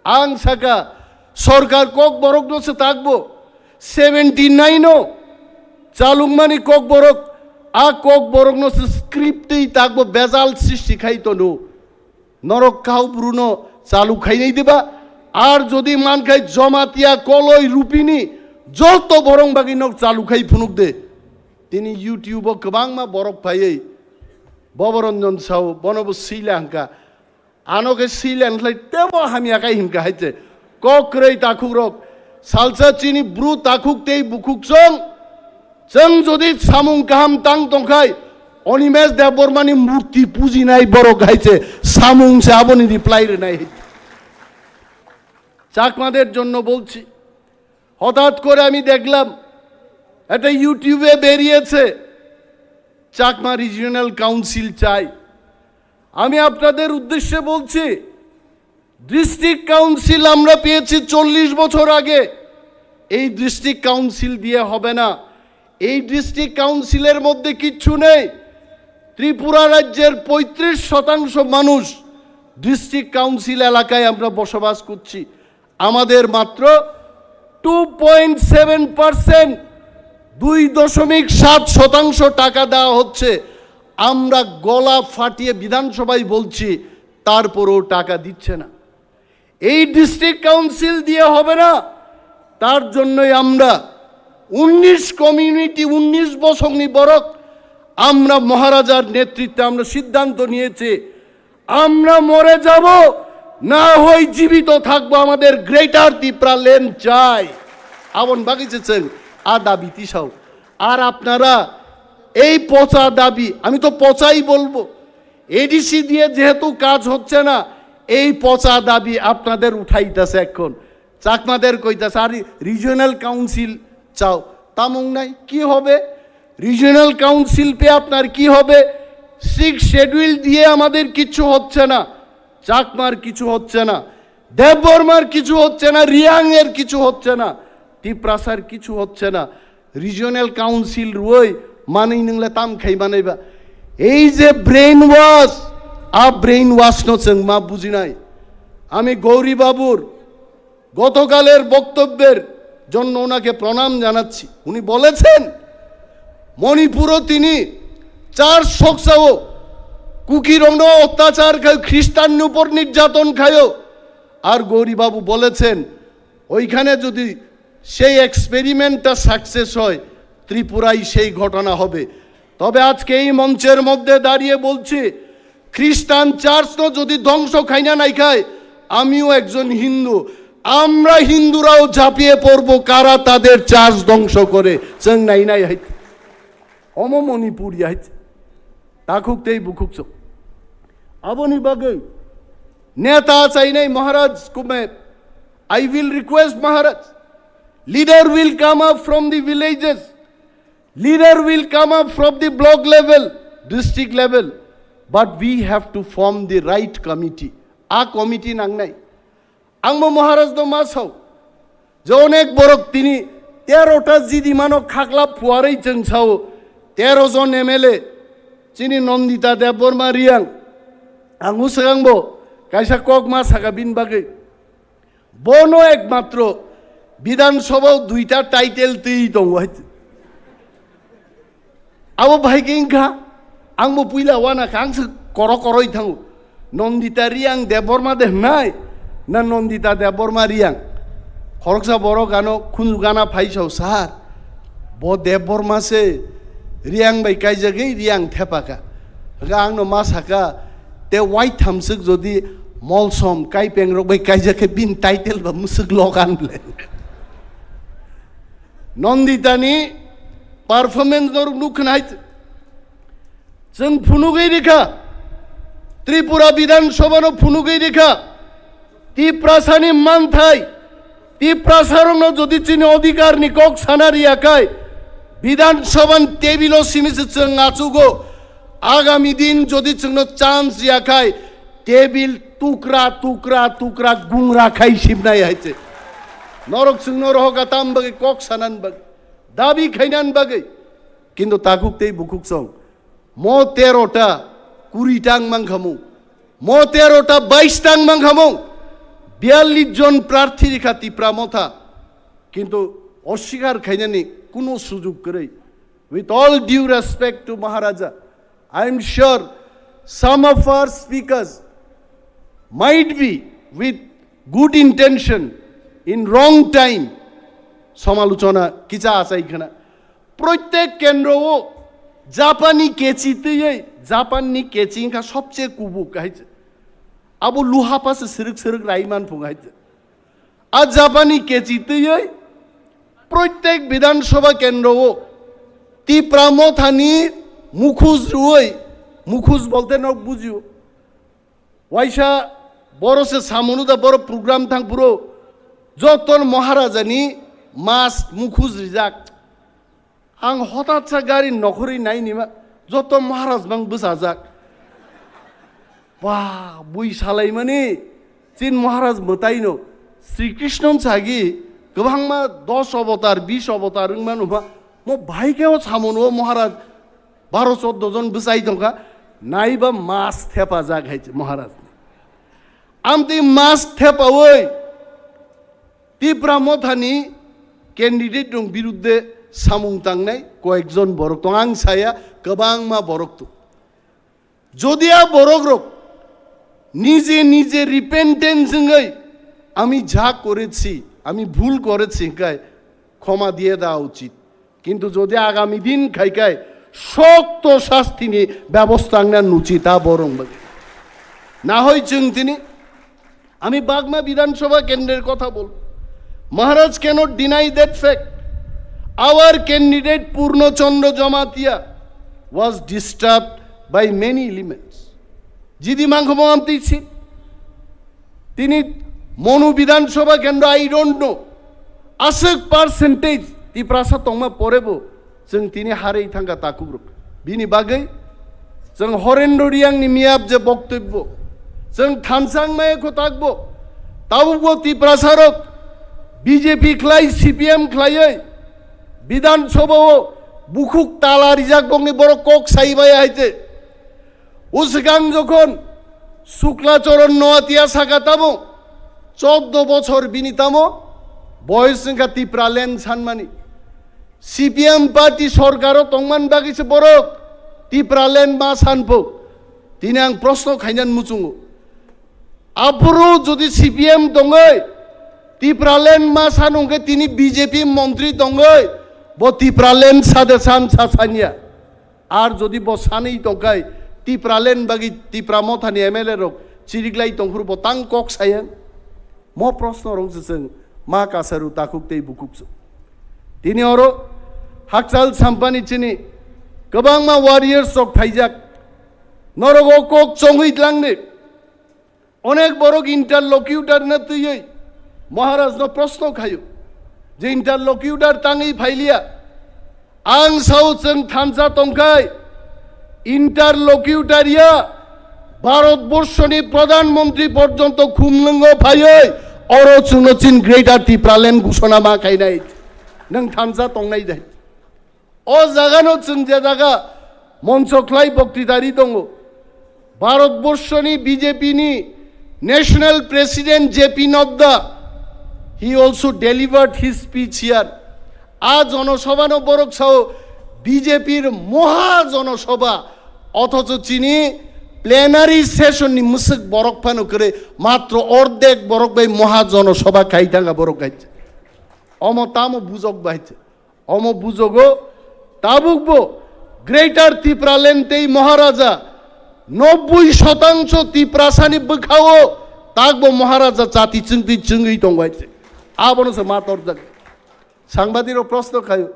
Ang saka, sorkar kok borok no se takbo, seventy nine o chalungmani kok borok, a kok borok no se script tei takbo bejal sristi khai tono. Norok Kau Bruno chalu khainai diba, ar jodi man khai Jamatia, Koloi, Rupini, joto borong bagwi nok chalu khai phunuk de. Tini YouTube o kwbangma borok phaiwi Boboranjan sao, bono bo sila hwnka. Ano khe sila hwnlai tebo hamya kai hwnka hai se. Kok kwrwi takhuk rok. Salsa chini bru takhuk tei bukhuk song. Chwng jodi samung kaham tang tongkhai, Animesh Debbarmani murti pujinai borok hai se samung se aboni reply rwnai hai. চাকমাদের জন্য বলছি, হঠাৎ করে আমি দেখলাম একটা YouTube-এ বেরিয়েছে চাকমা রিজিওনাল কাউন্সিল চাই। আমি আপনাদের উদ্দেশ্যে বলছি, ডিস্ট্রিক্ট কাউন্সিল আমরা পেয়েছি চল্লিশ বছর আগে, এই ডিস্ট্রিক্ট কাউন্সিল দিয়ে হবে না। এই ডিস্ট্রিক্ট কাউন্সিলের মধ্যে কিচ্ছু নেই। ত্রিপুরা রাজ্যের পঁয়ত্রিশ শতাংশ মানুষ ডিস্ট্রিক্ট কাউন্সিল এলাকায় আমরা বসবাস করছি। আমাদের মাত্র টু পয়েন্ট সেভেন পার্সেন্ট, দুই দশমিক সাত শতাংশ টাকা দেওয়া হচ্ছে। আমরা গলা ফাটিয়ে বিধানসভায় বলছি, তারপরেও টাকা দিচ্ছে না। এই ডিস্ট্রিক্ট কাউন্সিল দিয়ে হবে না, তার জন্যই আমরা উনিশ কমিউনিটি, উনিশ বসংনি বরক আমরা মহারাজার নেতৃত্বে আমরা সিদ্ধান্ত নিয়েছি, আমরা মরে যাব, না হয় জীবিত থাকবো, আমাদের গ্রেটার তিপ্রা ল্যান্ড চাই। Aboni bagwi se chwng a dabi tisao. আর আপনারা এই পচা দাবি, আমি তো পচাই বলবো, এডিসি দিয়ে যেহেতু কাজ হচ্ছে না, এই পচা দাবি আপনাদের উঠাইতেছে এখন। চাকমাদের কইতাছে, "আরে রিজিওনাল কাউন্সিল চাও, তামুং নাই, কি হবে? রিজিওনাল কাউন্সিল পেয়ে আপনার কি হবে? সিক্স শিডিউল দিয়ে আমাদের কিচ্ছু হচ্ছে না, চাকমার কিছু হচ্ছে না, দেববর্মার কিছু হচ্ছে না, রিয়াংয়ের কিছু হচ্ছে না, তিপ্রাসার কিছু হচ্ছে না।" Regional Council rwoi manwi nwngle tam khai manaiba. Ei je brain wash, a brain wash no chwng ma bujinai. Ami Gauri Babur গতকালের বক্তব্যের জন্য ওনাকে প্রণাম জানাচ্ছি। উনি বলেছেন, মণিপুরও তিনি চার্চ সংস্থাও কুকিরংনো অত্যাচার খায়, খ্রিস্টান উপর নির্যাতন খায়। আর গৌরী বাবু বলেছেন, ওইখানে যদি সেই এক্সপেরিমেন্টটা সাকসেস হয়, ত্রিপুরায় সেই ঘটনা হবে। তবে আজকে এই মঞ্চের মধ্যে দাঁড়িয়ে বলছি, খ্রিস্টান চার্চ তো যদি ধ্বংস খাইনা নাই খায়, আমিও একজন হিন্দু, আমরা হিন্দুরাও ঝাঁপিয়ে পড়বো কারা তাদের চার্চ ধ্বংস করে। চেন্নাই নাই হাইতে, অমো মণিপুর হাইতে, তাখুক তেই বুখুক চোখ। আবনি বাগৈ নেতা চাইনাই মহারাজ কুমে, I will request Maharaj, leader will come up from the villages, leader will come up from the block level, district level, but we have to form the right committee. A committee nangnai. Ang bo Maharaj no ma sao, je onek borok tini terota jidi mano khakla phuarwi chwng sao, tero jon M L A, chini Nandita Debbarma Riang, ang uswk ang bo kaisa kok ma saka bini bagwi. Bono ekmatro Bidhan Sabha o duita title twi tongo hai. Abo bahai khe wngkha, ang bo puila wana kha, ang se koro koroi thango. Nandita Riang Debbarma de hnai, na Nandita Debbarma Riang? Khoroksa borok ano khunju gana phai sao, "Sir, bo Debbarma se Riang bai kaijagwi Riang thepaka." Hwnkhe ang no ma saka, te waitham swk jodi Molsom Kaipeng rok bai kaijak khe bini title ba mwswk logan ble. Nandita ni performance norok nuk khna hai. Chwng phunugwi rikha, Tripura Bidhan Sabha no phunugwi rikha, Tiprasa ni manthai, Tiprasa rok no jodi chini odhikar ni kok sana riya khai, Bidhan Sabha ni table o simi se chwng achugo, agami din jodi chwng no chance riya khai, table tukra, tukra, tukra, gungra khai simnai hai se. Norok chwng no rohoka tam bagwi kok sanan bagwi, dabi khainan bagwi. Kintu takhuk tei bukhuk song, mo tero ta kuri tang mangkhamung, mo tero ta bais tang mangkhamung, biyallis jon prarthi rikha Tipra Motha, kintu oswikar khainani kuno sujuk kwrwi. With all due respect to Maharaja, I am sure some of our speakers might be with good intention in wrong time somalochona kicha achai khna. Proitek kendro o Japanni kechi twiwi, Japanni kechi wngkha sobche kubuk hai se. Abo luha pa se srwk srwk rai man phung hai se. A Japanni kechi twiwi proitek Bidhan Sabha kendro o Tipra Mothani mukhus rwui, mukhus bolte nok bujio. Waisa boro se samunu da boro program thang phuru joton Maharajani mask mukhus rijak. Ang hotat sa gari nokhorwi nainima joto Maharaj bang bwsajak. Ba, bui salaimani chin Maharaj mwtaino Sri Krishna sagi kwbangma dos avatar, bis avatar wngmano ba, mo bahai khe o samunu o Maharaj baro choddo jon bwsai tongkha, naiba mask thepajak hai se Maharaj. Amtwi mask thepawi Tipra Mothani candidate rok birudde samung tangnai koyekjon borok tong, ang saya kwbangma borok tong. Jodi a borok rok nije nije repentance wngwi, "Ami ja korechi, ami bhul korechi," hwnkhe khoma diye da uchit. Kintu jodi agami din khai khai sokto sastini bebosta wngna nuchi ta borok bai. Na hoi chwng tini, ami Bagma Bidhan Sabha kendrer kotha bol. Maharaj cannot deny that fact. Our candidate Purno Chandra Jamatia was disturbed by many elements. Jidi mangkhomo amtwi si. Tini Monu Bidhan Sabha kendro, I don't know. Aswk percentage Tiprasa tongma porebo chwng tini harwi thangkha takukrok. Bini bagwi chwng Horendro Riangni miyap je boktobbo, chwng thansa wngmaya kho takbo. Tabukbo Tiprasarok B J P khlai, C P M khlaiwi Bidhan Sabha o bukhuk tala rijak bokni borok kok sai maya hai se. O swkang jokhon Shukla Charan Noatia saka tamo, choddo bochor bini tamo boyos wngkha Tipraland sanmani. C P M party sorkaro tongman bagwi se borok Tipraland ma sanpho. Tini ang proshno khainan muchungo. Aphuru jodi C P M tongwi Tipraland ma san hwnkhe tini B J P montri tongwi bo Tipraland sade san sa sanya. Ar jodi bo sanwi tongkhai Tipraland bagwi Tipra Mothani M L A rok chiriklai tongphuru bo tang kok saya. Mo proshno rok se chwng ma kasaru takhuk tei bukhuk se. Tini oro Hakchal Sampani chini kwbangma warriors rok phaijak. Norok o kok chongwi tlangni. Onek borok interlocutor no twiwi Maharaj no proshno khaio je interlocutor tangwi phailiya. Ang sao chwng thansa tongkhai interlocutor ya Bharat borshoni Pradhan Mantri porjonto khumlwngo phaiwi oro chwngno chin Greater Tipraland gusona ma khainai. Nwng thansa tongnai dai? O jagano chwng je jaga moncho khlai boktitari tongo, Bharat borshoni B J P ni National President J P Nadda, he also delivered his speech here. A jonosabhano borok sao B J P r moha jonosabha, othocho chini plenary session ni mwswk borok phano kwrwi, matro ordek borok bai moha jonosabha khai thanga borok hai. Omo tamo bujok bai. Omo bujogo tabukbo Greater Tipraland tei Maharaja nobboi shotangso Tiprasani bwkhao takbo Maharaja chati chwngtwi chwngwi tongbai se. Abono se ma torjak. Sangbadirok proshno khaio,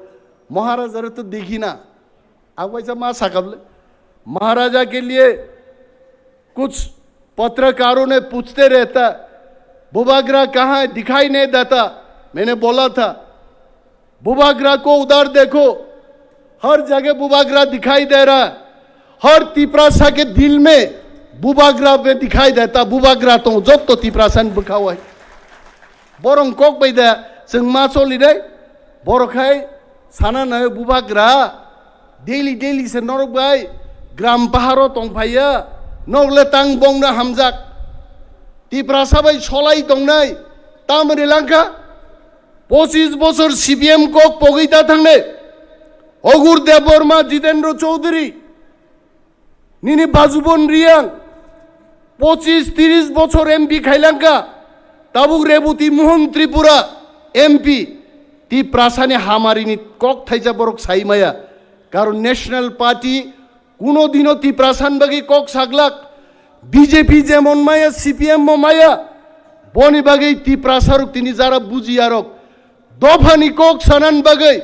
"Maharajare to dekhi na." Ang waisa ma sakable, "Maharaja ke liye kuch patrakaron ne puchte rehta, bubagra kahan hai, dikhai nahi deta." Maine bola tha, "Bubagra ko udhar dekho, har jagah bubagra dikhai de raha hai, har Tiprasa ke dil mein bubagra bhi dikhai deta, bubagra to jotto Tiprasa ni bwkhao hai." Borok kok bai da chwng ma choli dai, borok hai sana nai bubagra daily daily se norok bai gram paharo tong phaiya, nok le tang bong na hamjak. Tiprasa bai solai tongnai, tamri langkha. Pochis bochor C P M kok pogwi ta thangnai. Ogur Debbarma, Jitendra Chaudhary, nini Bajubon Riyang, pochis tiris bochor M P khailangkha, tabuk Reboti Mohan Tripura M P, Tiprasani hamarini kok thaija borok sai maya. Karon National Party kuno dino Tiprasan bagwi kok saglak, B J P jemon maya, C P M mo maya, boni bagwi Tiprasarok tini jara bujiyarok dophani kok sanan bagwi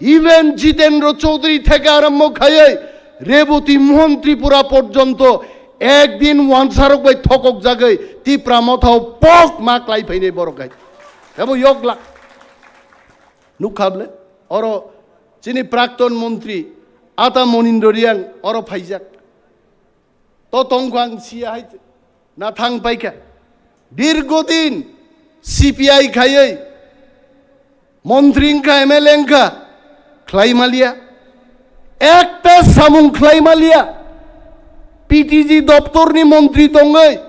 even Jitendra Chaudhary theke arombo khaiwi Reboti Mohan Tripura porjonto ekdin wansarok bai thokok jagwi Tipra Mothao pok ma klai phainai borok hai. Ebo yok glak. Nukha ble? Oro chini prakton montri Ata Monindra Riyang oro phaijak. To tongkho ang siya hai na thang paikha. Dirgodin C P I khaiwi montri wngkha, M L A wngkha, khlai maliya. Ekta samung khlai maliya. P T G doptorni montri tongwi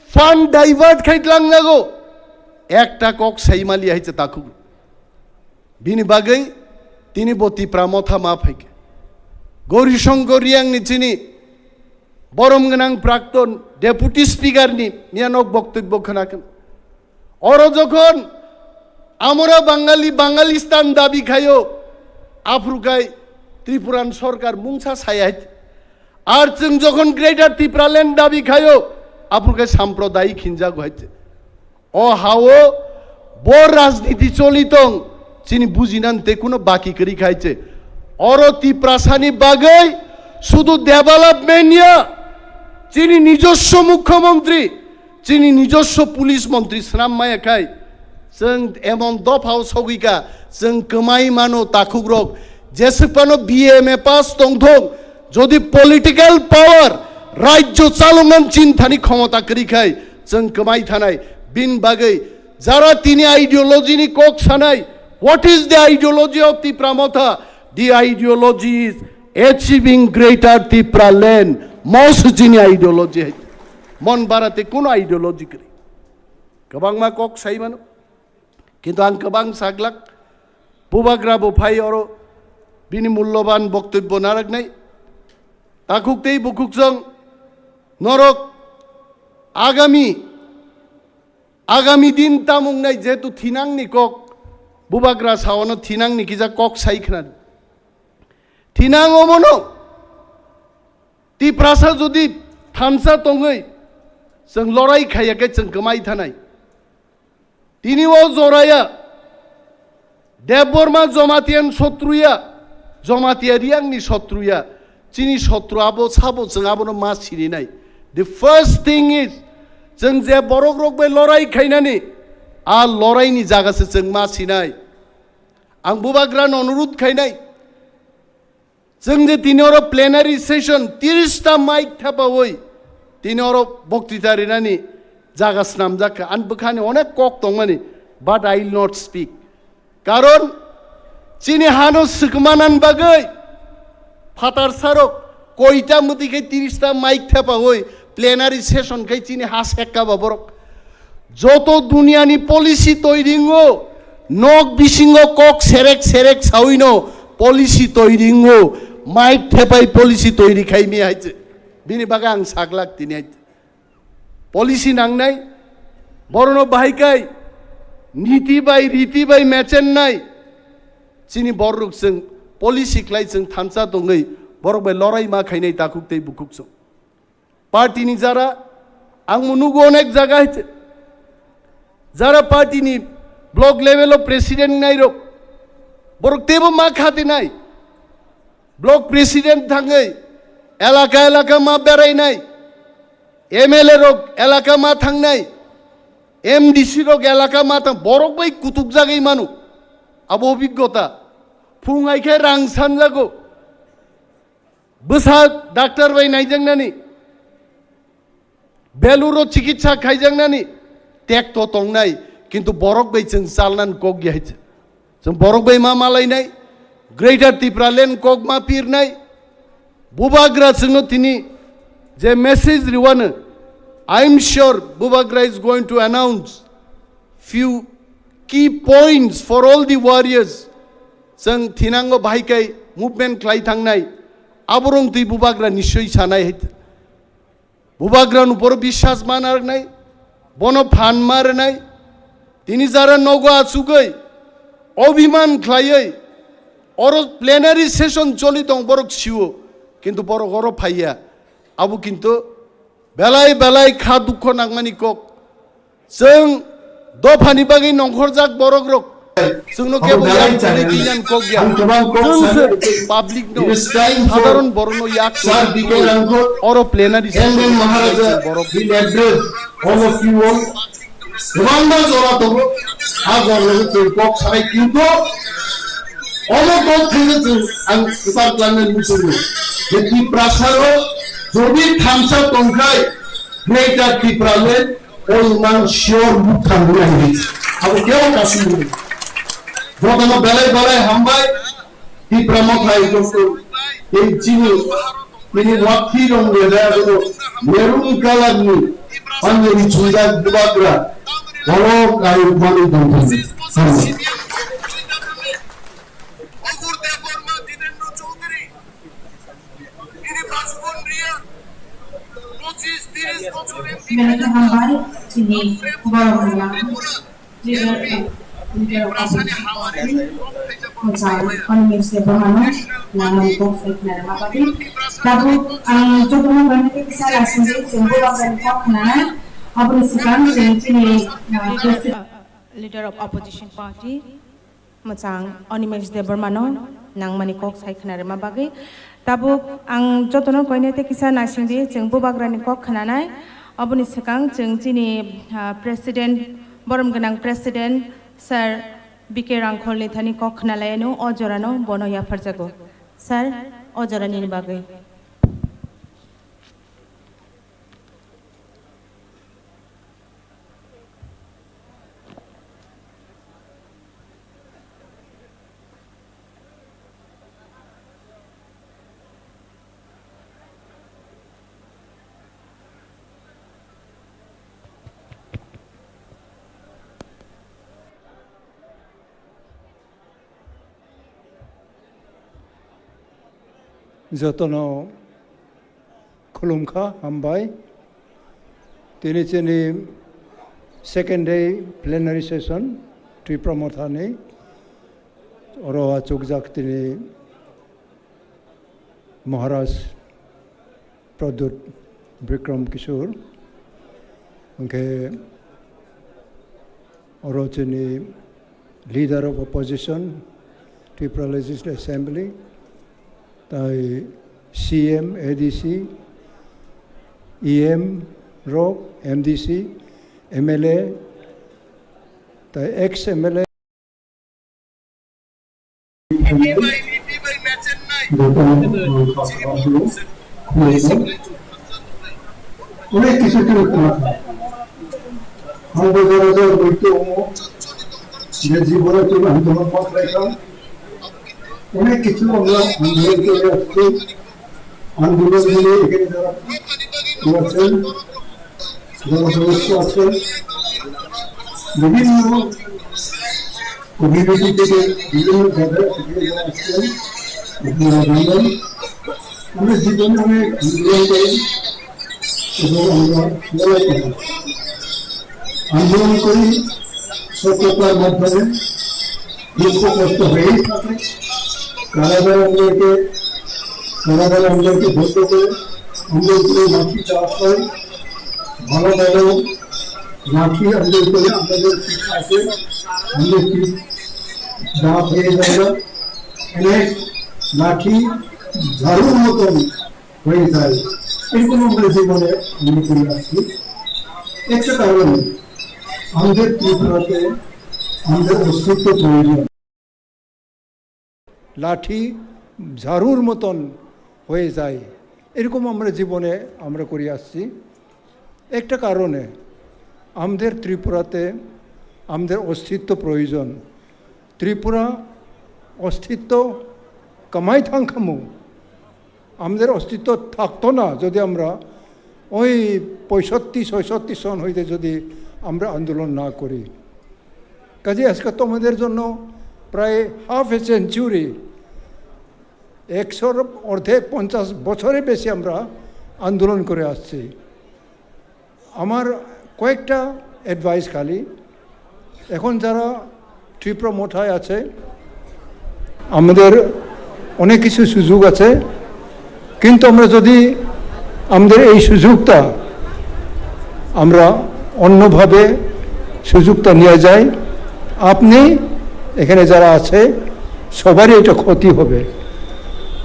fund divert khai tlangjago. Ekta kok sai maliya hai se takhuk. Bini bagwi tini bo Tipra Motha ma phaikha. Gauri Shankar Riyangni chini borom gwnang prakton Deputy Speaker ni miyanok boktobbo khwnakha. Oro jokhon amora Bangali, Bangalistan dabi khaio, aphuru khai Tripuran sorkar mungsa saya hai. Ar chwng jokhon Greater Tipraland dabi khaio, aphuru khai samprodayik hinjago hai. O hao bo rajniti choli tong, chini bujinan te kuno baki kwrwi khai che. Oro Tiprasani bagwi sudu development ya, chini nijoswo mukhyamantri, chini nijoswo police montri swnam maya khai, chwng emon dophao sogwi kha, chwng kwmai mano takhukrok, jeswk phano B A M A pass tongthok, jodi political power, rajyo chaloknani chinthani khomota kwrwi khai, chwng kwmai thanai. Bini bagwi jara tini ideology ni kok sanai, What is the ideology of Tipra Motha? The ideology is achieving greater Tipra land. Most chini ideology hai. Mon barate kuno ideology kri. Kabangma kok sai mano. Kintu ang kabang saglak. Bubagra bo phai oro bini mulloban boktobbo naraknai. Takhuk tei bukhuk song norok agami Agami din tamung nai jehetu thinangni kok, bubagra saono thinangni kisa kok sai khna. Thinang omono Tiprasa jodi thansa tongwi chwng lorai khaiya khe chwng kwmai thanai. Tini o joraya Debbarma Jomatian sotruya, Jomatia Riangni sotruya, chini sotru abo sabo chwng abono ma sininai. The first thing is, chwng je borok rok bai lorai khainani, a lorai ni jaga se chwng ma sinai. Ang bubagra no onurudh khainai, chwng je tini oro plenary session tiris ta mic thepawi tini oro boktita rinani jaga snamjak kha. Ani bwkhani onek kok tongmani, but I will not speak. Karon chini hano swkmanan bagwi phatar sarok koita mwtwi khe tiris ta mic thepawi plenary session khai chini ha sekka ba borok. Joto duniani policy toiringo, nok bisingo kok serek serek sawino policy toiringo, mic thepai policy toiri khaimi hai se. Bini bagwi ang saglak tini hai. Policy nangnai, borono bahai kai, niti bai, riti bai mechennai. Chini borok chwng policy khlai chwng thansa tongwi, borok bai lorai ma khainai takhuk tei bukhuk chwng. Party ni jara, ang mo nugo onek jaga hai se. Jara party ni block level o president nai rok, borok tebo ma khati nai. Block president thangwi elaka elaka ma berai nai. M L A rok elaka ma thangnai, M D C rok elaka ma thang, borok bai kutuk jagwi manu. Abo obiggota. Phung hai khe rang sanjago. Bwsa doctor bai naijaknani, beluro chikitsa khaijaknani, tekto tongnai, kintu borok bai chwng chalnan kok ya hai se. Chwng borok bai ma malainai, Greater Tipraland kok ma pirnai, bubagra chwngno tini je message riwano, I am sure bubagra is going to announce few key points for all the warriors. Chwng thinango bahai kai movement khlai thangnai, aborong twi bubagra nischoi sanai hai. Bubagrano boro biswas ma narwknai, bono phan ma rwnai. Tini jara nogo achugwi obhiman khlaiwi oro plenary session choli tong borok sio, kintu borok oro phaiya. Abo kintu belai belai kha dukho nangmani kok. Chwng dophani bagwi nongkhorjak borok rok. Chwngno kebo yak chari tinan kok ya. Chwng se public no, sadharon borok no yak chari tinan kok. Oro plenary session borok. All of you all. Kwbangma jora tongo. Ha jora no chwng kok sarai kintu omo kok thaijakchwng ang kwchar khlainani muchungo. Je Tiprasa rok jodi thansa tongkhai, Greater Tipraland, all man sure buthang buthang. Abo kebo kasing. Jotono belai belai hambai. Tipra Motha hai kok tei chini, tini wakhi rong reda abo maroon colour ni panjari chungjak bubagra borok ayuk mani tongthang. Belai khe hambai chini borok rok. Leader, leader of opposition party, Mwchang Animesh Debbarmano nangmani kok sai khna rwma bagwi. Tabuk ang jotono kisa naisingdi chwng bubagrani kok khnanai, aboni swkang chwng chini, ah, president. Leader of opposition party, Mwchang Animesh Debbarmano nangmani kok sai khna rwma bagwi. Tabuk ang jotono koine tei kisa naisingdi chwng bubagrani kok khnanai, aboni swkang chwng chini, ah, president, borom gwnang president, Sir B K Rangkholni thani kok khna laianw, o jorano bono yapharjago. Sir, o jora nini bagwi. Jotono khulumkha, hambai. Tini chini second day plenary session Tripura Mothani. Oro achukjak tini Maharaj Pradyut Bikram Kishore, hwnkhe oro chini Leader of Opposition, Tripura Legislative Assembly, tai C M, A D C, E M rok, M D C, M L A, tai ex M L A. অনেক কিছু আমরা যারা যারা বৈদ্য যে জীবনে তুমি আন্দোলন পাঠাইতাম, অনেক কিছু আমরা আন্দোলন করে আসছি। আন্দোলন নিয়ে এখানে যারা আছেন, যারা সদস্য আছেন, বিভিন্ন কমিউনিটি থেকে, বিভিন্ন জায়গা থেকে যারা আসছেন, আপনারা জানেন, আমরা জীবনে অনেক আন্দোলন করি এবং আমরা লড়াই করি। আন্দোলন করি সত্যতার মাধ্যমে, দুঃখ কষ্ট হয়েই থাকে। কারাগারে আমাদেরকে, কারাগারে আমাদেরকে বন্ধ করে আমাদের উপরে লাঠি চার্জ হয়। ভালো ভালো লাঠি আমাদের উপরে, আমাদের পিঠ আছে, আমাদের পিঠ দাঁত হয়ে যায় না। অনেক লাঠি ঝাড়ুর মতন হয়ে যায়। এরকম আমরা জীবনে আমরা করে আসছি। একটা কারণ, আমাদের ত্রিপুরাতে আমাদের অস্তিত্ব প্রয়োজন। লাঠি ঝাড়ুর মতন হয়ে যায়, এরকম আমরা জীবনে আমরা করে আসছি। একটা কারণে আমাদের ত্রিপুরাতে আমাদের অস্তিত্ব প্রয়োজন। ত্রিপুরা অস্তিত্ব কামাই থাংখামু, আমাদের অস্তিত্ব থাকতো না যদি আমরা ওই পঁয়ষট্টি ছয়ষট্টি সন হইতে যদি আমরা আন্দোলন না করি। কাজে আজকে তোমাদের জন্য প্রায় হাফ এ সেঞ্চুরি, একশোর অর্ধেক, পঞ্চাশ বছরে বেশি আমরা আন্দোলন করে আসছি। আমার কয়েকটা অ্যাডভাইস খালি, এখন যারা ত্রিপুরা মথায় আছে, আমাদের অনেক কিছু সুযোগ আছে, কিন্তু আমরা যদি আমাদের এই সুযোগটা আমরা অন্যভাবে সুযোগটা নিয়ে যাই, আপনি এখানে যারা আছে সবারই এটা ক্ষতি হবে।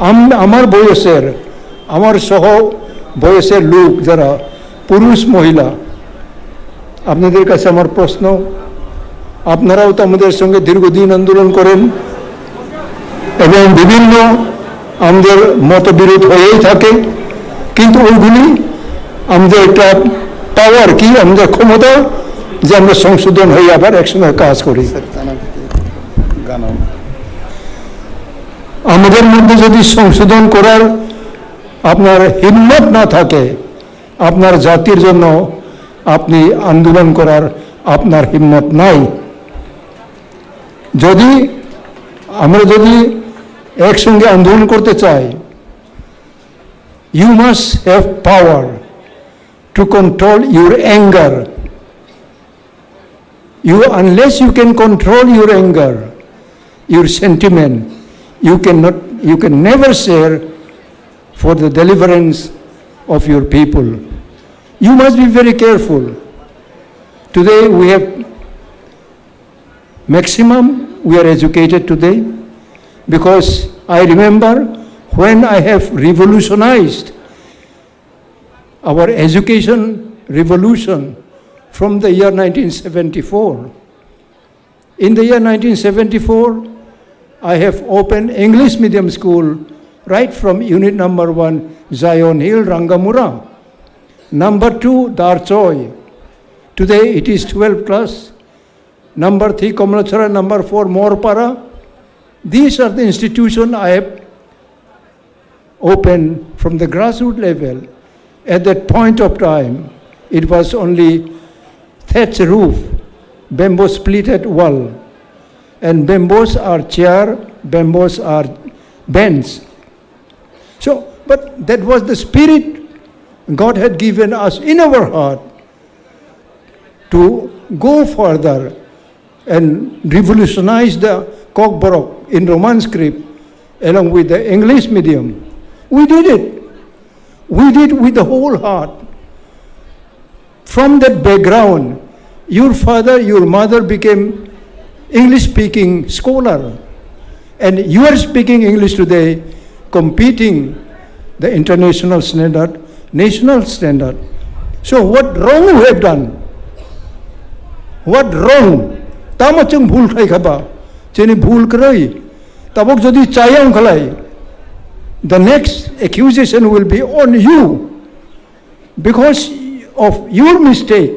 আম-, আমার বয়সের, আমার সহ বয়সের লোক যারা পুরুষ মহিলা, আপনাদের কাছে আমার প্রশ্ন, আপনারাও তো আমাদের সঙ্গে দীর্ঘদিন আন্দোলন করেন এবং বিভিন্ন আমাদের মতবিরোধ হয়েই থাকে, কিন্তু ওইগুলি আমাদের একটা পাওয়ার কি, আমাদের ক্ষমতা যে আমরা সংশোধন হয়ে আবার একসঙ্গে কাজ করি। আমাদের মধ্যে যদি সংশোধন করার আপনার হিম্মত না থাকে, আপনার জাতির জন্য আপনি আন্দোলন করার আপনার হিম্মত নাই। যদি আমরা যদি একসঙ্গে আন্দোলন করতে চাই, you must have power to control your anger. You, unless you can control your anger, your sentiment, you cannot, you can never share for the deliverance of your people. You must be very careful. Today we have, maximum we are educated today, because I remember when I have revolutionized our education revolution from the year nineteen seventy-four. In the year nineteen seventy-four, I have opened English medium school right from unit number one, Zion Hill, Rangamura. Number two, Darchoi. Today it is twelve class. Number three, Kamalachara. Number four, Morpara. These are the institution I have open from the grassroots level. At that point of time, it was only thatch roof, bamboo splitted wall, and bamboos are chair, bamboos are bench. So, but that was the spirit God had given us in our heart to go further and revolutionize the Kokborok in Roman script along with the English medium. We did it. We did with the whole heart. From that background, your father, your mother became English speaking scholar. And you are speaking English today, competing the international standard, national standard. So what wrong we have done? What wrong? Tamo chwng bhul khai khaba, chini bhul kwrwi. Tabok jodi chayang khalai, the next accusation will be on you. Because of your mistake,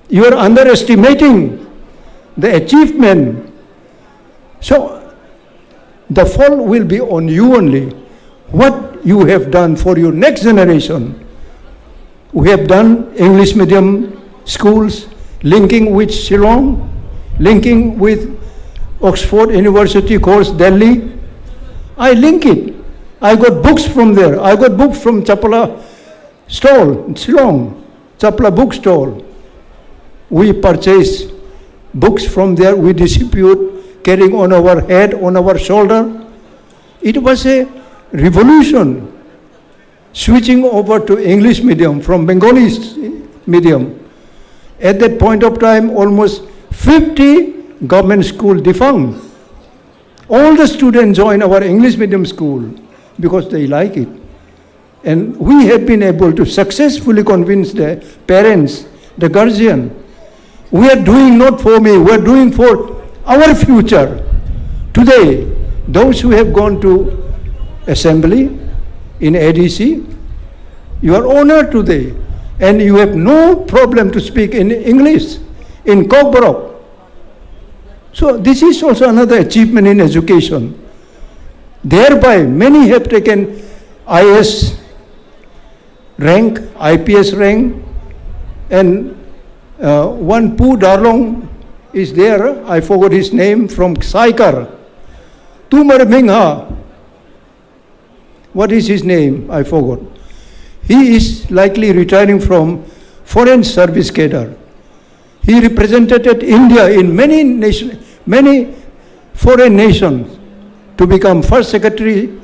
you are underestimating the achievement. So, the fault will be on you only. What you have done for your next generation. We have done English medium schools linking with Shillong, linking with Oxford University course, Delhi. I link it. I got books from there. I got books from Chapla stall, Shillong, Chapla book stall. We purchase books from there, we distribute, carrying on our head, on our shoulder. It was a revolution, switching over to English medium from Bengali s- medium. At that point of time, almost fifty government school defunct. All the students join our English medium school because they like it. And we have been able to successfully convince the parents, the guardian. We are doing not for me, we are doing for our future. Today, those who have gone to assembly in A D C, you are honored today, and you have no problem to speak in English, in Kokborok. So this is also another achievement in education. Thereby, many have taken I A S rank, I P S rank, and uh, one Pu Darlong is there, I forgot his name, from Saikar. Tumar Mingha, what is his name? I forgot. He is likely retiring from foreign service cadre. He represented India in many nation, many foreign nations to become first secretary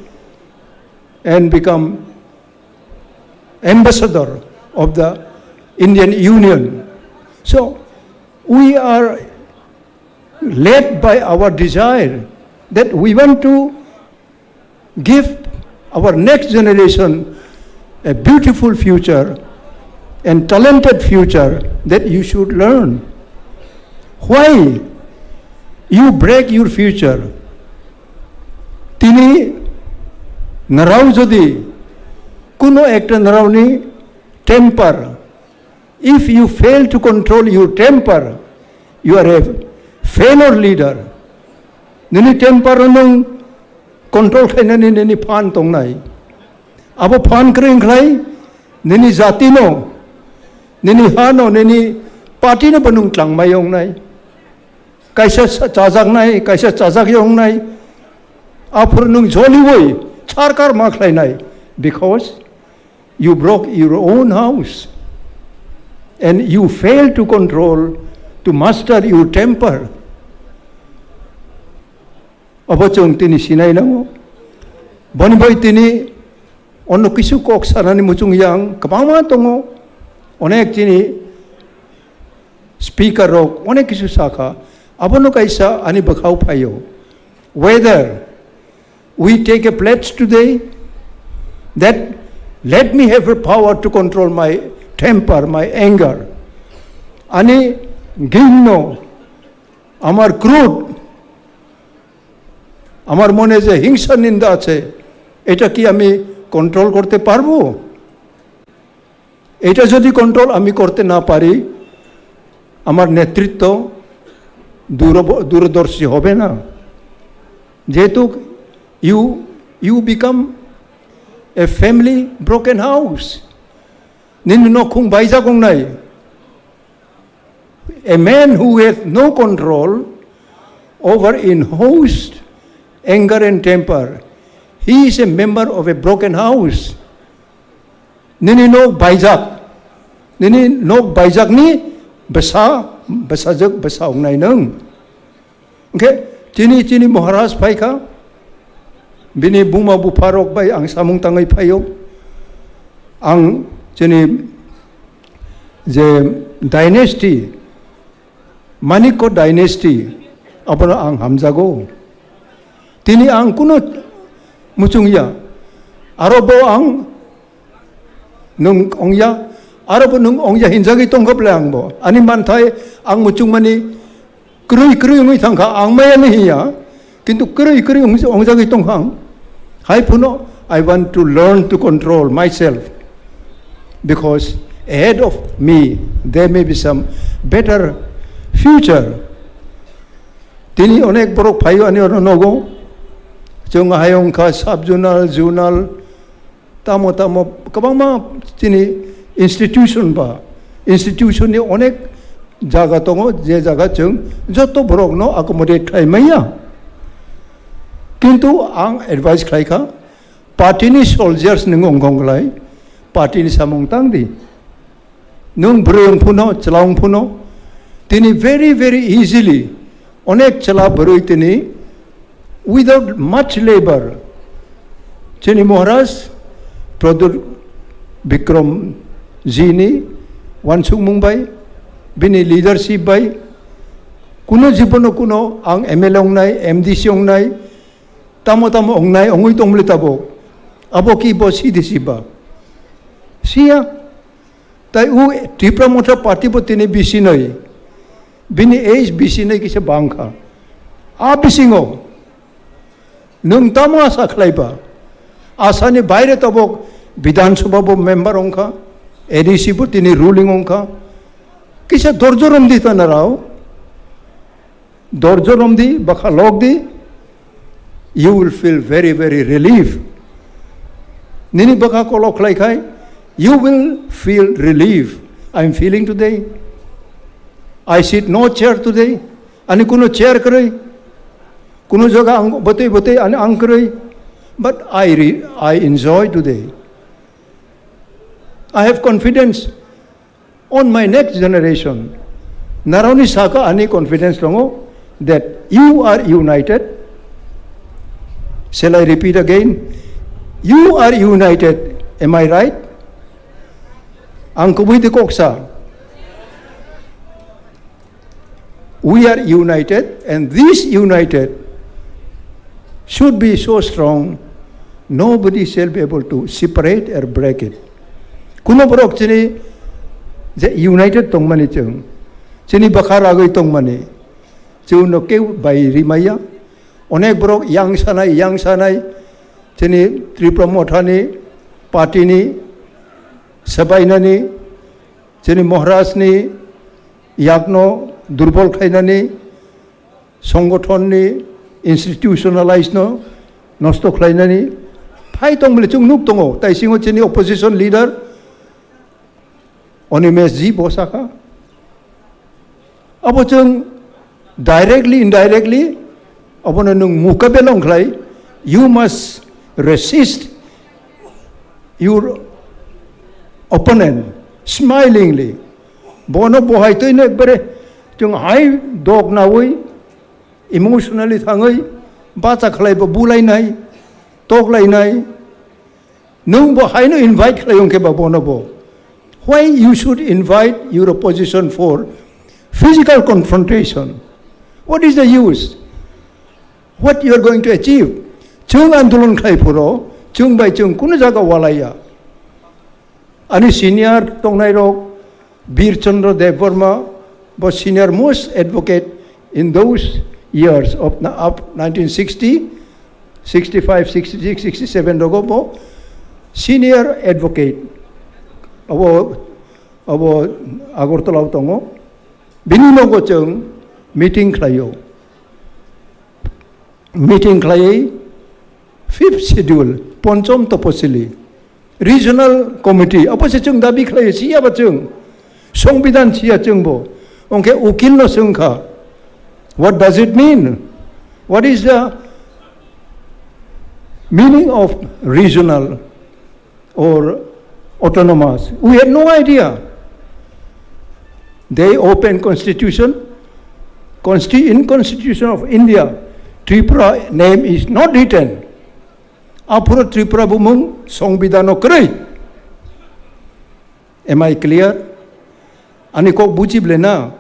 and become ambassador of the Indian Union. So we are led by our desire that we want to give our next generation a beautiful future and talented future that you should learn. Why you break your future? Tini narao jodi kuno ekta naraoni temper, if you fail to control your temper, you are a failure leader. Nini temper no nwng control khainani nini phan tongnai. Abo phan kwrwng khlai nini jati no, nini ha no, nini party no bo nwng tlangmai wngnai. Kaisa sa- chajaknai, kaisa chajak wngnai. Aphuru nwng joliwi sarkar ma khlainai. Because you broke your own house and you fail to control, to master your temper. Abo chwng tini sinai nango. Boni bai tini ono kisu kok sanani muchung yang kwbangma tongo. Onek chini speaker rok onek kisu sakha. Abono kaisa ani bwkhao phaio. Whether we take a pledge today that let me have a power to control my temper, my anger. Ani gingno, amar ক্রোধ, আমার মনে যে হিংসা নিন্দা আছে, এটা কি আমি কন্ট্রোল করতে পারবো? এটা যদি কন্ট্রোল আমি করতে না পারি, আমার নেতৃত্ব দূরব- দূরদর্শী হবে না। যেহেতু you you become a family broken house. Nini nokhung baijak wngnai. A man who has no control over in host anger and temper, He is a member of a broken house. Nini nok baijak, nini nok baijakni bwsa, bwsajwk bwsa wngnai nwng. Hwnkhe chini, chini Maharaj phaikha, bini buma bupharok bai ang samung tangwi phaio. Ang chini je dynasty, Manikko dynasty, abono ang hamjago. Tini ang kuno muchungya. Aro bo ang nwng ongya, aro bo nwng ongya hinjagwi tongkha ble ang bo. Ani manthai ang muchungmani kwrwi kwrwi wngwi thangkha, ang maya ni hiya, kintu kwrwi kwrwi wng-, wngjagwi tongkha ang. Hai phano, I want to learn to control myself, because ahead of me there may be some better future. Tini onek borok phaio ani oro nogo, chwng hai wngkha sub zonal, zonal, tamo tamo kwbangma chini institution ba, institution ni onek jaga tongo, je jaga chwng joto borok no accommodate khlai maya. Kintu ang advice khlai kha, party ni soldiers nwng wngkha wngkha lai, party ni samung tang di. Nwng bwrwi wng phano, chwla wng phano, tini very, very easily onek chwla bwrwi tini without much labor, chini Maharaj Pradyut Bikram ji ni wansukmung bai, bini leadership bai, kuno jibono kuno ang M L A wngnai, M D C wngnai, tamo tamo wngnai, wngwi tongmole tabok. Abo ki bo C D C ba? Siya. Tai u Tipra Motha Party bo tini bisinoi, bini age bisinoi kisa bangkha. A bisingo nwng tamo asa khlaiba? Asani baire tabok Bidhan Sabha bo member wngkha, A D C bo tini ruling wngkha. Kisa dorjo romdi tanarao. Dorjo romdi, bwkha lokdi, you will feel very, very relief. Nini bwkha kolok khlai khai, you will feel relief. I am feeling today. I sit no chair today. Ani kuno chair kwrwi. Kuno jaga ang bwtwi bwtwi ani ang kwrwi. But I re-, I enjoy today. I have confidence on my next generation. Naroni saka ani confidence tongo that you are united. Shall I repeat again? You are united. Am I right? Ang kubui de koksa. We are united, and this united should be so strong, nobody shall be able to separate or break it. Kuno borok chini je united tongmani chwng, chini bwkha ragwi tongmani, chwngno keu bai rimaya. Onek borok yang sanai, yang sanai, chini Tripura Mothani, party ni, sabainani, chini Maharaj ni yakno durbol khlainani, songothon ni institutionalize no nosto khlainani phai tong bole chwng nuk tongo. Tai singo chini opposition leader Animesh ji bo sakha, abo chwng directly, indirectly, abono nwng mukabela wng khlai, you must resist your opponent smilingly. Bono bohai twi no ekbare chwng hai dok nawi, emotionally thangwi, bacha khlai bo bulainai, toklainai. Nwng bo haino invite khlai wng khe ba bono bo. Why you should invite your opposition for physical confrontation? What is the use? What you are going to achieve? Chwng andolon khlai phuro, chwng bai chwng kuno jaga walaiya. Ani senior tongnai rok, Bir Chandra Debbarma, bo senior most advocate in those years of na-, up nineteen sixty, sixty-five, sixty-six, sixty-seven rogo bo senior advocate. Abo, abo Agartala o tongo. Bini nogo chwng meeting khlaio. Meeting khlaiwi fifth schedule, ponchom toposili, regional committee, abo se chwng dabi khlaio, siya ba chwng, Songbidan siya chwng bo. Ongkhe ukil no swng kha, "What does it mean? What is the Meaning of regional or autonomous, we had no idea. They open constitution, consti-, in constitution of India, Tripura name is not written. Aphuru Tripura bumung songbidano kwrwi. Am I clear? Ani kok buji ble na?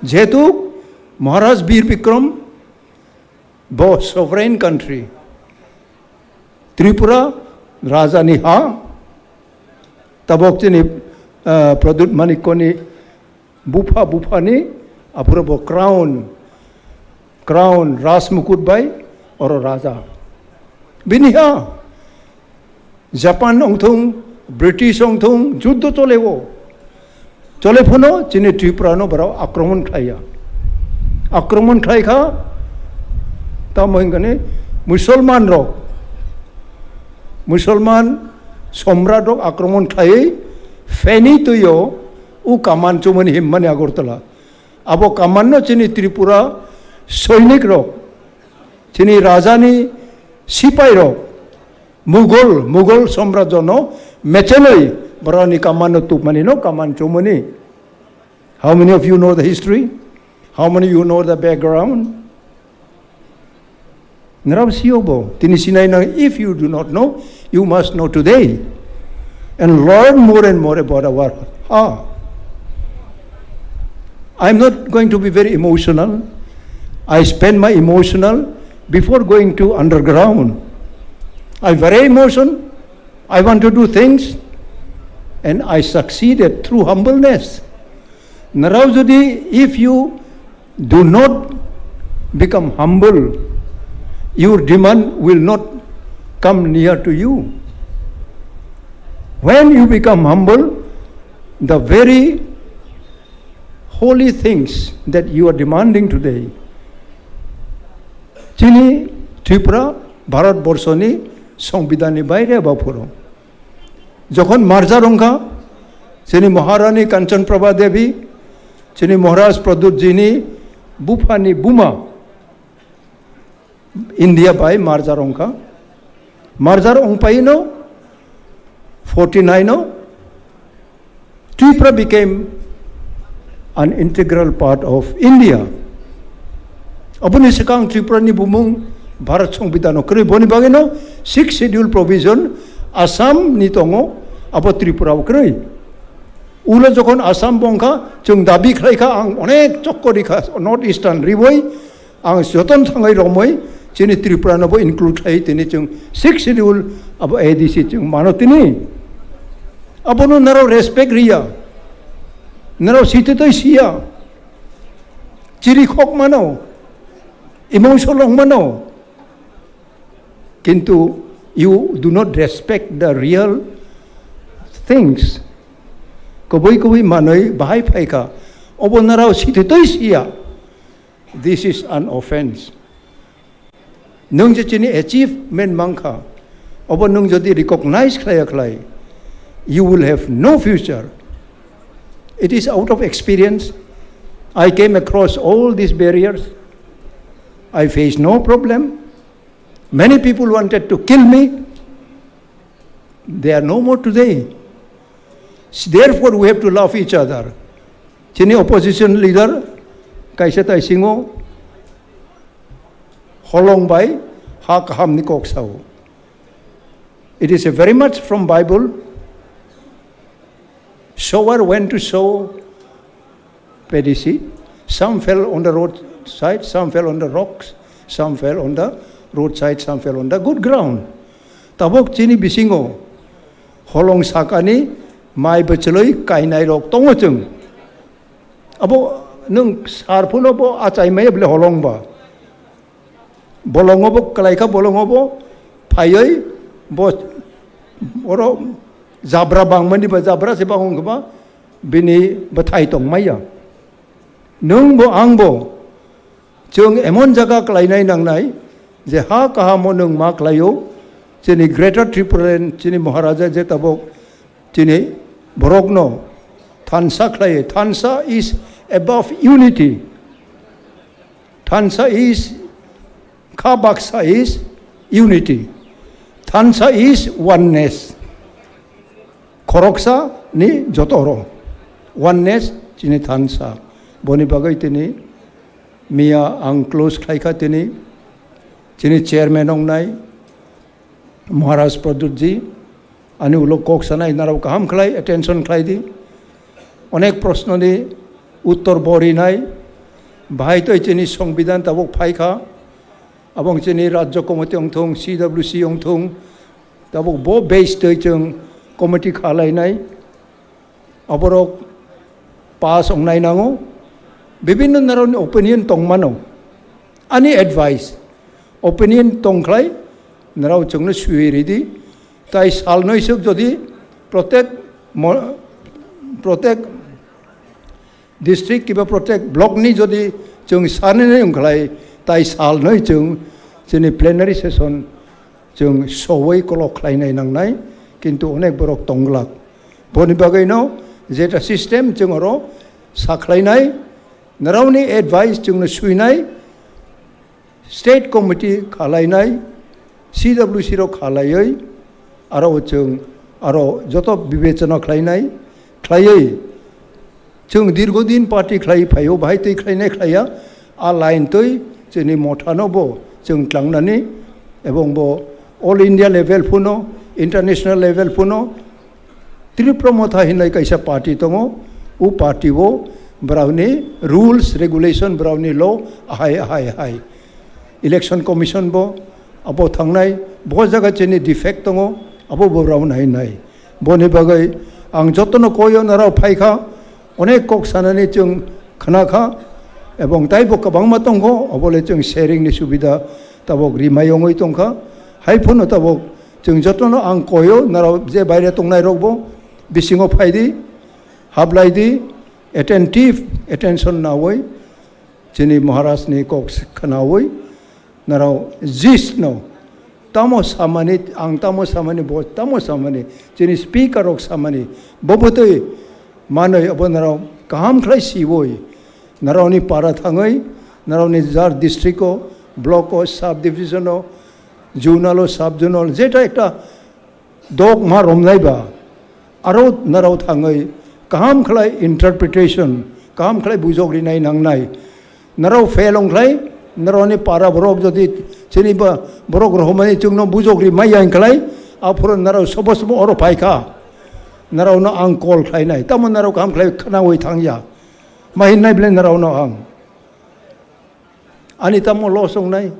Jehetu Maharaj Bir Bikram bo sovereign country. Tripura raja ni ha. Tabok chini, ah, Pradyut Manikya ni bupha, buphani aphuru bo crown, crown, rajmukut bai oro raja. Bini ha Japan ongthung, British ongthung, juddo choleo. Chole phano chini Tripura no borok akromon khlaiya. Akromon khlai kha, tamo hingkani Musulman rok, Musulman somrat rok akromon khlaiwi Feni tuio u kaman chumani himmani Agartala. Abo kaman no chini Tripura soinik rok, chini raja ni sipai rok, Mughal, Mughal samrajyo no mechenoi borok ni kaman no tupmani no kaman chumani. How many of you know the history? How many of you know the background? Nrao sio bo, tini sinai nang, if you do not know, you must know today and learn more and more about our ha. I'm not going to be very emotional. I spend my emotional before going to underground. I very emotion. I want to do things and I succeeded through humbleness. Nrao jodi, if you do not become humble, your demand will not come near to you. When you become humble, the very holy things that you are demanding today, chini Tripura, Bharat Borso ni Songbidan ni baire ba phuru. Jokhon marjar wngkha, chini Maharani Kanchan Prabha Devi, chini Maharaj Pradyut ji ni bupha ni buma India bai marjar wngkha. Marjar wngpai no forty nine o Tripura became an integral part of India. Aboni swkang Tripura ni bumung Bharat Songbidan o kwrwi, boni bagwi no Sixth Schedule provision Assam ni tongo, abo Tripura o kwrwi. Ulo jokhon Assam bo wngkha, chwng dabi khlai kha, ang onek chokko ri kha, North Eastern riwi, ang joton thangwi romwi, chini Tripura no bo include khlai tini chwng Sixth Schedule abo A D C chwng mano tini. Abono naro respect riya, naro sititoi siya, chiri khok mano, emotional wng mano. Kintu you do not respect the real things. Kubui kubui manwi bahai phaikha. Obo narao sititoi siya. This is an offense. Nwng je chini achievement mankha, obo nwng jodi recognize khlaiya khlai, you will have no future. It is out of experience. I came across all these barriers. I faced no problem. Many people wanted to kill me. They are no more today. Therefore, we have to love each other. Chini opposition leader, kaisa taisingo, holong bai, ha kaham ni kok sao. It is a very much from Bible. Sower went to sow paddy seed. Some fell on the roadside, some fell on the rocks, some fell on the roadside, some fell on the good ground. Tabok chini bisingo holong sakani mai bwchlwi kainai rok tongo chwng. Abo nwng sar phuno bo achai maya bole holong ba. Bolongo bo kwlai kha, bolongo bo phaiwi bo oro jabra bangmani ba jabra se bango wngkha ba bini bwthai tong maya. Nwng bo ang bo chwng emon jaga kwlainai nangnai je ha kahamo nwng ma kwlaio, chini Greater Tripura Land, chini Maharaja je tabok chini borokno thansa khlaiwi. Thansa is above unity. Thansa is, kha baksa is unity. Thansa is oneness. Khoroksa ni joto oro. Oneness chini thansa. Boni bagwi tini miya ang close khlai kha tini. Chini chairman wngnai Maharaj Pradyut ji. Ani ulo kok sanai narao kaham khlai attention khlai di. Onek proshno ni uttor bo rinai. Bahai toi chini songbidan tabuk phai kha. Abong chini Rajya Committee ongthung, C W C ongthung, tabuk bo base twi chwng committee khalainai. Aborok pass ongnai nango. Bibinno naroni opinion tongmano. Ani advice, opinion tongkhlai, narao chwngno swiwi ridi. Tai salnoi swk jodi protek mo-, protek district kiba protek block ni jodi chwng sanani wngkhlai, tai salnoi chwng chini plenary session chwng sowoi kolok khlainai nangnai, kintu onek borok tongglak. Boni bagwino jeta system chwng oro sakhlainai, naraoni advice chwngno swinai, State Committee khalainai, C W C rok khalaioi, aro chwng aro joto bibechona khlainai, khlaioi. Chwng dirgo din party khlai phaio, bahai twi khlainai khlaiya, a line twi chini mothano bo chwng tlangnani, ebong bo all India level phuno, international level phuno, Tripura Motha hinlai kaisa party tongo, o party o borokni rules, regulation, borokni law ahai, ahai, ahai. Election Commission bo abo thangnai, bo jaga chini defect tongo, abo bo borok nai nai. Boni bagwi ang jotono koyo narao phai kha, onek kok sanani chwng khna kha, ebong taibo kwbangma tongkho, obole chwng sharing ni subida tabok rimai ongwi tongkha. Hai phano tabok chwng jotono ang koyo, narao je baire tongnai rokbo bisingo phai di, hablai di, attentive, attention nawi, chini Maharaj ni kok khnawi, narao jisno tamo samani, ang tamo samani, bo tamo samani, chini speaker rok samani, bo bwtwi manwi abo narao kaham khlai siwi, naraoni para thangwi, naraoni jar district o, block o, sub division o, zonal o, sub zonal, jeta ekta dogma romnai ba, aro narao thangwi kaham khlai interpretation, kaham khlai bujok rinai nangnai. Narao fail ongkhlai, naraoni para borok jodi chini ba borok rohormani chwngno bujok ri maya ongkhlai, aphuru narao sobo sobo oro phai kha. Naraono ang call khlainai, tamo narao kaham khlai khnawi thangya. Ma hinnai bwle naraono ang. Ani tamo loss wngnai?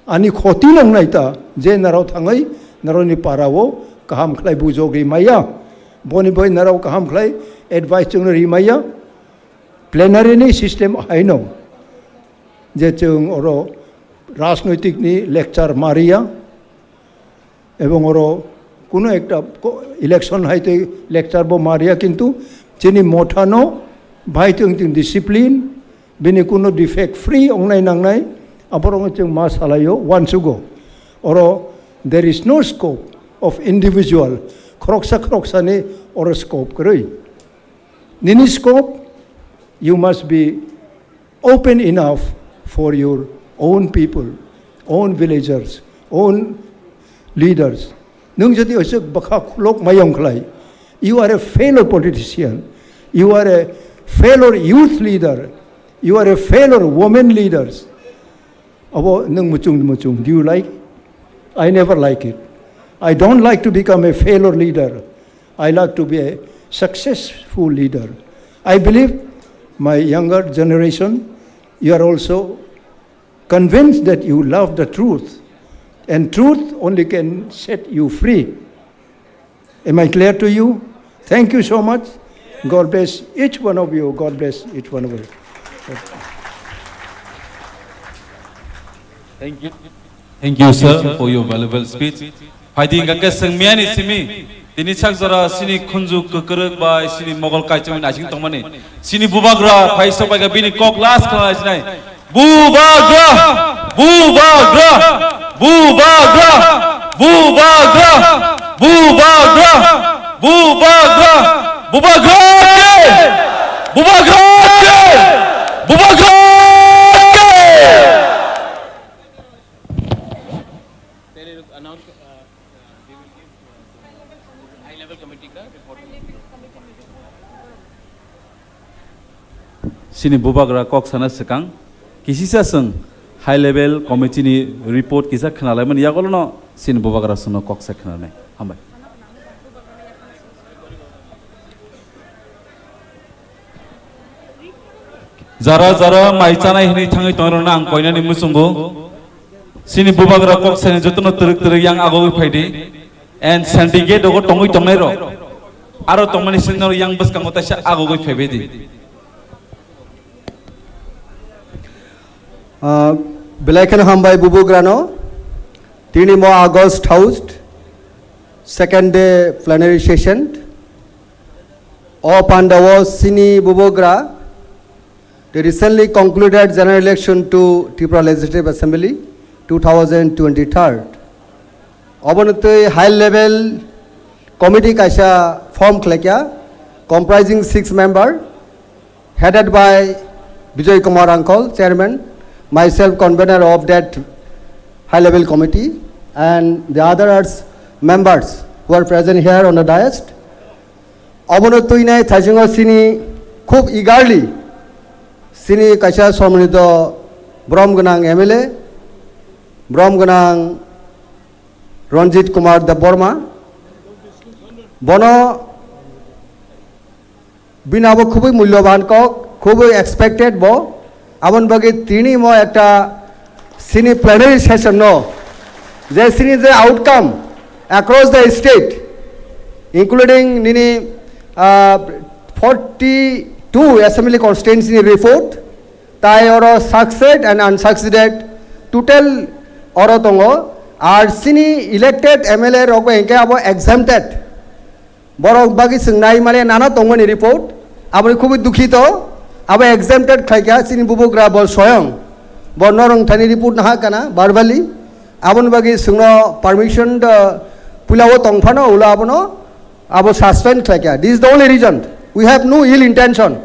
Ani khoti wngnai ta, je narao thangwi naroni para o kaham khlai bujok ri maya. Boni bai narao kaham khlai advice chwngno ri maya. Plenary ni system haino je chwng oro rajnoitik ni lecture ma riya. Ebong oro kuno ekta ko-, election hai tei lecture bo ma riya, kintu chini mothano bai tong tong discipline, bini kuno defect free ongnai nangnai, aborok chwng ma salaio wansugo. Oro there is no scope of individual, khoroksa khoroksani oro scope kwrwi. Nini scope, you must be open enough for your own people, own villagers, own leaders. Nwng jodi oisuk bwkha khulok mayong khlai, you are a failure politician, you are a failure youth leader, you are a failure women leaders. Abo nwng muchung muchung. Do you like? I never like it. I don't like to become a failure leader. I like to be a successful leader. I believe my younger generation, you are also convinced that you love the truth, and truth only can set you free. Am I clear to you? Thank you so much. God bless each one of you. God bless each one of you. Thank you. Thank you, sir, for your valuable speech. Phaidi hingka khe swngmiyani simi, tini sak jora sini khunju kwkwrwk bai sini mogol kaichomwi naising tongmani. Sini bubagra phai sok bai kha bini kok last khna sinai. Bubagra! Bubagra! Bubagra! Bubagra! Bubagra! Bubagra! Bubagra ke! Bubagra ke! Bubagra ke! There is announce, uh, Chini bubagra kok sana swkang kisisa chwng high level committee ni report kisa khwnalaimani yagolono chini bubagra chwngno kok sa khwnanai. Hambai. Jara jara mai chanai hinwi thangwi tongrokno ang koinani muchungo. Chini bubagra kok sani jotono twrwk twrwk yang agogwi phaidi. And syndicate rogo tongwi tongnairok. Aro tongmani sinno yang bwskango taisa agogwi phaibaidi. Ah, belai kheno hambai bubugrano. Tini mo August housed second day plenary session. O pandao sini bubugra the recently concluded general election to Tripura Legislative Assembly two thousand twenty-three. Obonotwi high level committee kaisa form khlaikya, comprising six member, headed by Bijoy Kumar Uncle, chairman, myself convener of that high level committee, and the others members who are present here on the dais. Obono tuinai thaisingo sini khub eagerly sini kaisa somrito brom gwnang M L A, brom gwnang Ranjit Kumar Debbarma. Bono bini abo khubui mulyoban kok, khubui expected bo. Aboni bagwi tini mo ekta sini plenary session no, je sini je outcome across the state, including nini, ah, forty-two assembly constituency ni report, tai oro succeed and unsucceeded total oro tongo. Ar sini elected M L A rok bo hingke abo exempted. Borok bagwi chwng nai male nana tongmani report, aboni khubui dukhito, abo exempted khlaikha chini bubugra bo soyong, bo norong thani report naha kana verbally, aboni bagwi chwngno permission da pulao tongphano ulo abono abo suspend khlaikha. This is the only reason. We have no ill intention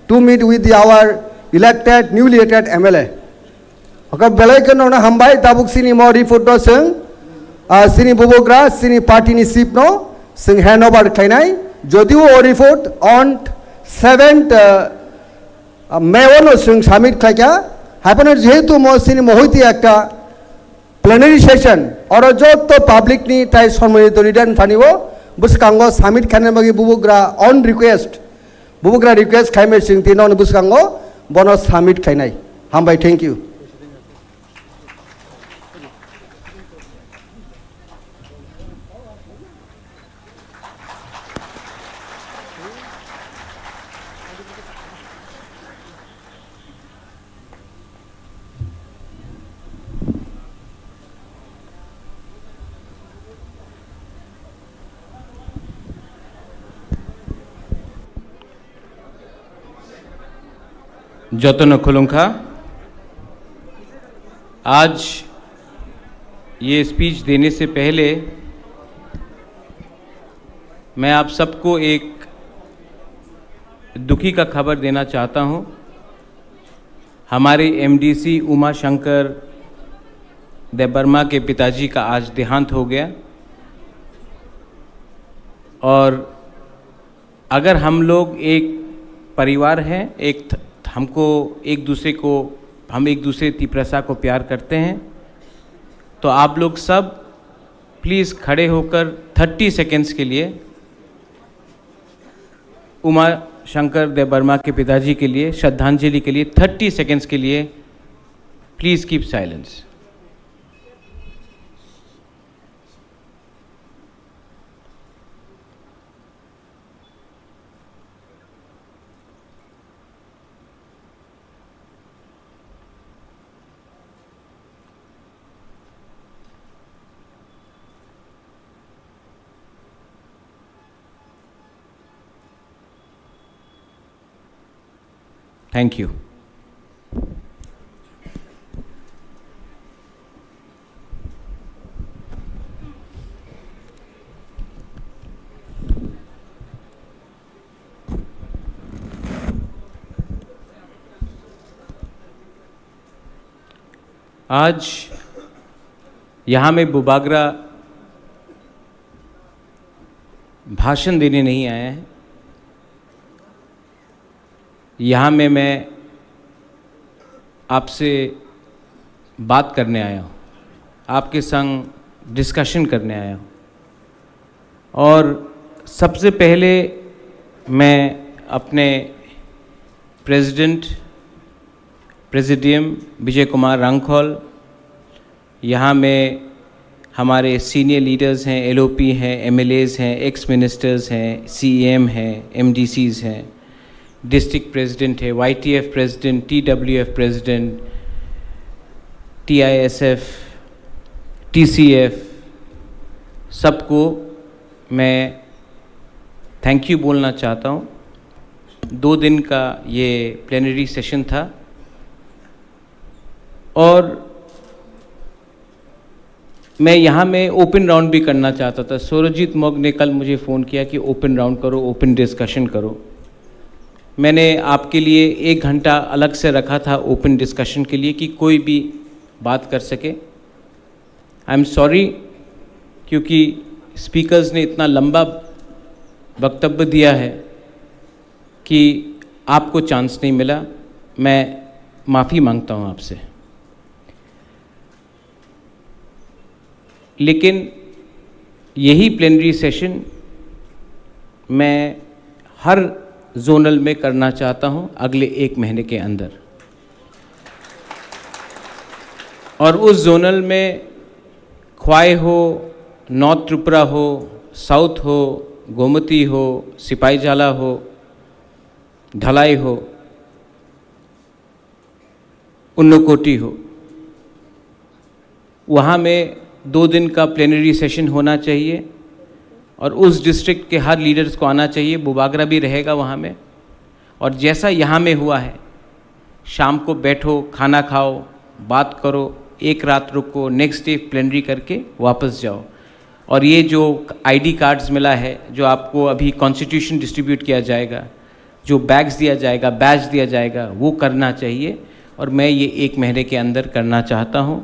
to meet with the, our elected, newly elected M L A. Oke, belai kheno no hambai, tabuk sini mo report no chwng, ah, sini bubugra, sini party ni chief no chwng hand over khlainai. Jodio o report on seventh, ah, ah, May o no chwng submit khlaikha. Haipano jehetu mo sini mohoiti ekta plenary session, oro jotto public ni tai sommonito leader ni thani o bwskango submit khlaina bagwi bubugra on request. Bubugra request khaimai chwng tini nono bwskango bono submit khainai. Hambai, thank you. Jotono khulumkha. आज ये स्पीच देने से पहले मैं आप सबको एक दुखी का खबर देना चाहता हूं। हमारे एमडीसी उमा शंकर देबबर्मा के पिताजी का आज देहांत हो गया और अगर हम लोग एक परिवार हैं, एक थ-, हमको एक दूसरे को, हम एक दूसरे तिप्रसा को प्यार करते हैं, तो आप लोग सब प्लीज खड़े होकर थर्टी सेकेंड्स के लिए उमा शंकर देव वर्मा के पिताजी के लिए श्रद्धांजलि के लिए थर्टी सेकेंड्स के लिए please keep silence. Thank you. आज यहाँ में बुबागरा भाषण देने नहीं आया है। यहाँ में मैं आपसे बात करने आया हूँ, आपके संग डिस्कशन करने आया हूँ। और सबसे पहले मैं अपने प्रेसिडेंट प्रेसिडियम विजय कुमार रांखल, यहाँ में हमारे सीनियर लीडर्स हैं, एलओपी हैं, एमएलएज हैं, एक्स मिनिस्टर्स हैं, सीईएम हैं, एमडीसीज हैं, डिस्ट्रिक्ट प्रेसिडेंट है, वाईटीएफ प्रेसिडेंट, टीडब्ल्यूएफ प्रेसिडेंट, टीआईएसएफ, टीसीएफ, सबको मैं थैंक यू बोलना चाहता हूँ। दो दिन का ये प्लेनरी सेशन था और मैं यहाँ में ओपन राउंड भी करना चाहता था। सुरजीत मग ने कल मुझे फ़ोन किया कि ओपन राउंड करो, ओपन डिस्कशन करो। मैंने आपके लिए एक घंटा अलग से रखा था ओपन डिस्कशन के लिए कि कोई भी बात कर सके। आई एम सॉरी, क्योंकि स्पीकर्स ने इतना लंबा वक्तव्य दिया है कि आपको चांस नहीं मिला। मैं माफ़ी मांगता हूँ आपसे। लेकिन यही प्लेनरी सेशन मैं हर जोनल में करना चाहता हूँ अगले एक महीने के अंदर। और उस जोनल में ख्वाई हो, नॉर्थ त्रिपुरा हो, साउथ हो, गोमती हो, सिपाहीजाला हो, धलाई हो, उन्नकोटी हो, वहाँ में दो दिन का प्लेनरी सेशन होना चाहिए और उस डिस्ट्रिक्ट के हर लीडर्स को आना चाहिए। बुबागरा भी रहेगा वहाँ में। और जैसा यहाँ में हुआ है, शाम को बैठो, खाना खाओ, बात करो, एक रात रुको, नेक्स्ट डे प्लेनरी करके वापस जाओ। और ये जो आईडी कार्ड्स मिला है, जो आपको अभी कॉन्स्टिट्यूशन डिस्ट्रीब्यूट किया जाएगा, जो बैग्स दिया जाएगा, बैज दिया जाएगा, वो करना चाहिए। और मैं ये एक महीने के अंदर करना चाहता हूँ।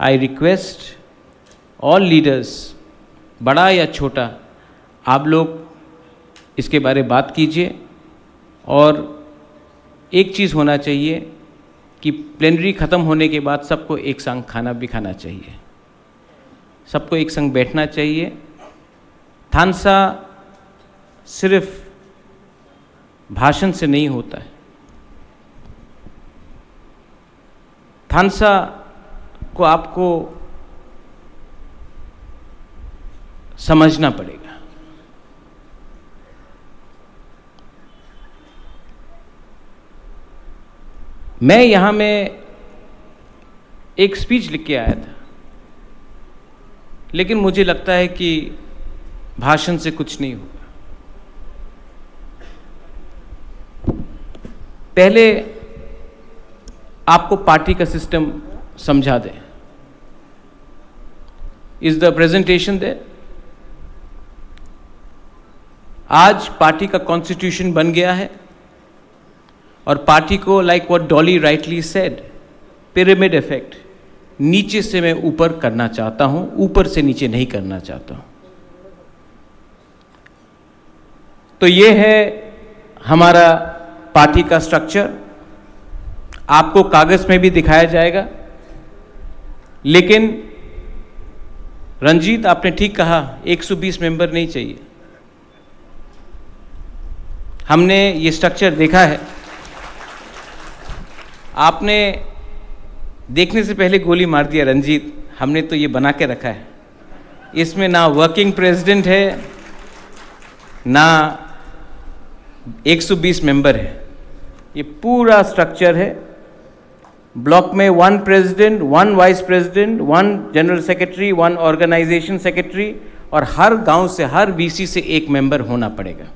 आई रिक्वेस्ट ऑल लीडर्स, बड़ा या छोटा, आप लोग इसके बारे बात कीजिए। और एक चीज़ होना चाहिए कि प्लेनरी ख़त्म होने के बाद सबको एक संग खाना भी खाना चाहिए, सबको एक संग बैठना चाहिए। थानसा सिर्फ भाषण से नहीं होता है। थानसा को आपको समझना पड़ेगा। मैं यहाँ में एक स्पीच लिख के आया था, लेकिन मुझे लगता है कि भाषण से कुछ नहीं होगा। पहले आपको पार्टी का सिस्टम समझा दें। Is the presentation there? आज पार्टी का कॉन्स्टिट्यूशन बन गया है और पार्टी को, like what Dolly rightly said, pyramid effect, नीचे से मैं ऊपर करना चाहता हूं, ऊपर से नीचे नहीं करना चाहता हूं। तो ये है हमारा पार्टी का स्ट्रक्चर। आपको कागज में भी दिखाया जाएगा, लेकिन रंजीत, आपने ठीक कहा, एक सौ बीस मेंबर नहीं चाहिए। हमने ये स्ट्रक्चर देखा है। आपने देखने से पहले गोली मार दिया रंजीत, हमने तो ये बना के रखा है। इसमें ना वर्किंग प्रेसिडेंट है, ना एक सौ बीस मेंबर है। ये पूरा स्ट्रक्चर है। ब्लॉक में one president, one vice president, one general secretary, one organisation secretary, और हर गांव से, हर वीसी से एक मेंबर होना पड़ेगा।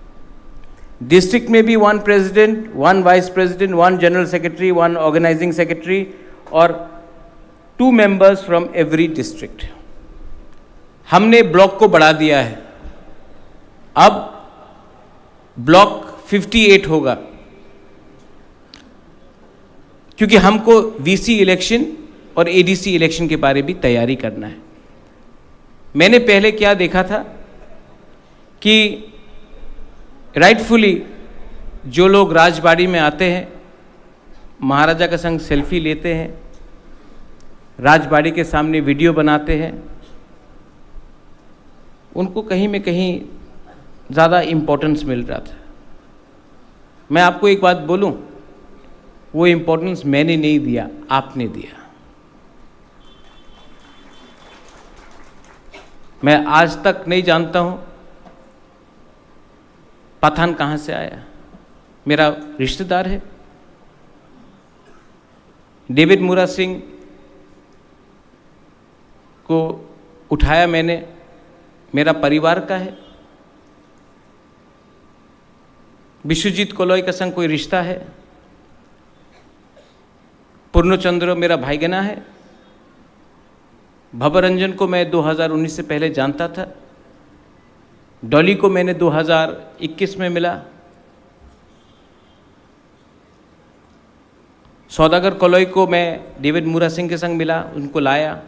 डिस्ट्रिक्ट में भी one president, one vice president, one general secretary, one organising secretary, और two members from every district. हमने ब्लॉक को बढ़ा दिया है, अब ब्लॉक फिफ्टी एट होगा, क्योंकि हमको वीसी इलेक्शन और एडीसी इलेक्शन के बारे भी तैयारी करना है। मैंने पहले क्या देखा था कि राइटफुली जो लोग राजबाड़ी में आते हैं, महाराजा के संग सेल्फी लेते हैं, राजबाड़ी के सामने वीडियो बनाते हैं, उनको कहीं में कहीं ज़्यादा इम्पोर्टेंस मिल रहा था। मैं आपको एक बात बोलूं, वो इम्पोर्टेंस मैंने नहीं दिया, आपने दिया। मैं आज तक नहीं जानता हूं पठान कहां से आया, मेरा रिश्तेदार है। डेविड मुरा सिंह को उठाया मैंने, मेरा परिवार का है। विश्वजीत कोलोई का संग कोई रिश्ता है। पूर्णचंद्र मेरा भाईगना है। भवरंजन को मैं दो हज़ार उन्नीस से पहले जानता था। डॉली को मैंने दो हज़ार इक्कीस में मिला। सौदागर कोलोई को मैं डेविड मुरा सिंह के संग मिला, उनको लाया।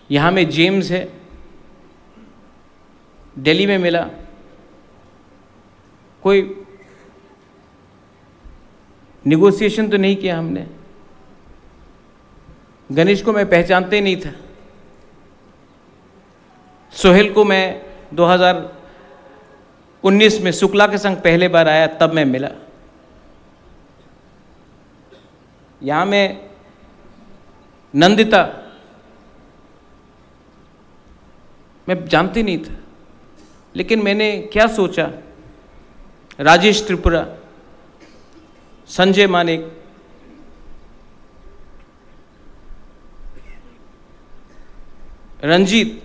यहाँ में जेम्स है, दिल्ली में मिला। कोई नेगोशिएशन तो नहीं किया हमने। गणेश को मैं पहचानते ही नहीं था। सोहेल को मैं दो हज़ार उन्नीस में शुक्ला के संग पहले बार आया, तब मैं मिला। यहाँ में नंदिता, मैं जानती नहीं था, लेकिन मैंने क्या सोचा, राजेश त्रिपुरा, संजय मानिक, रंजीत,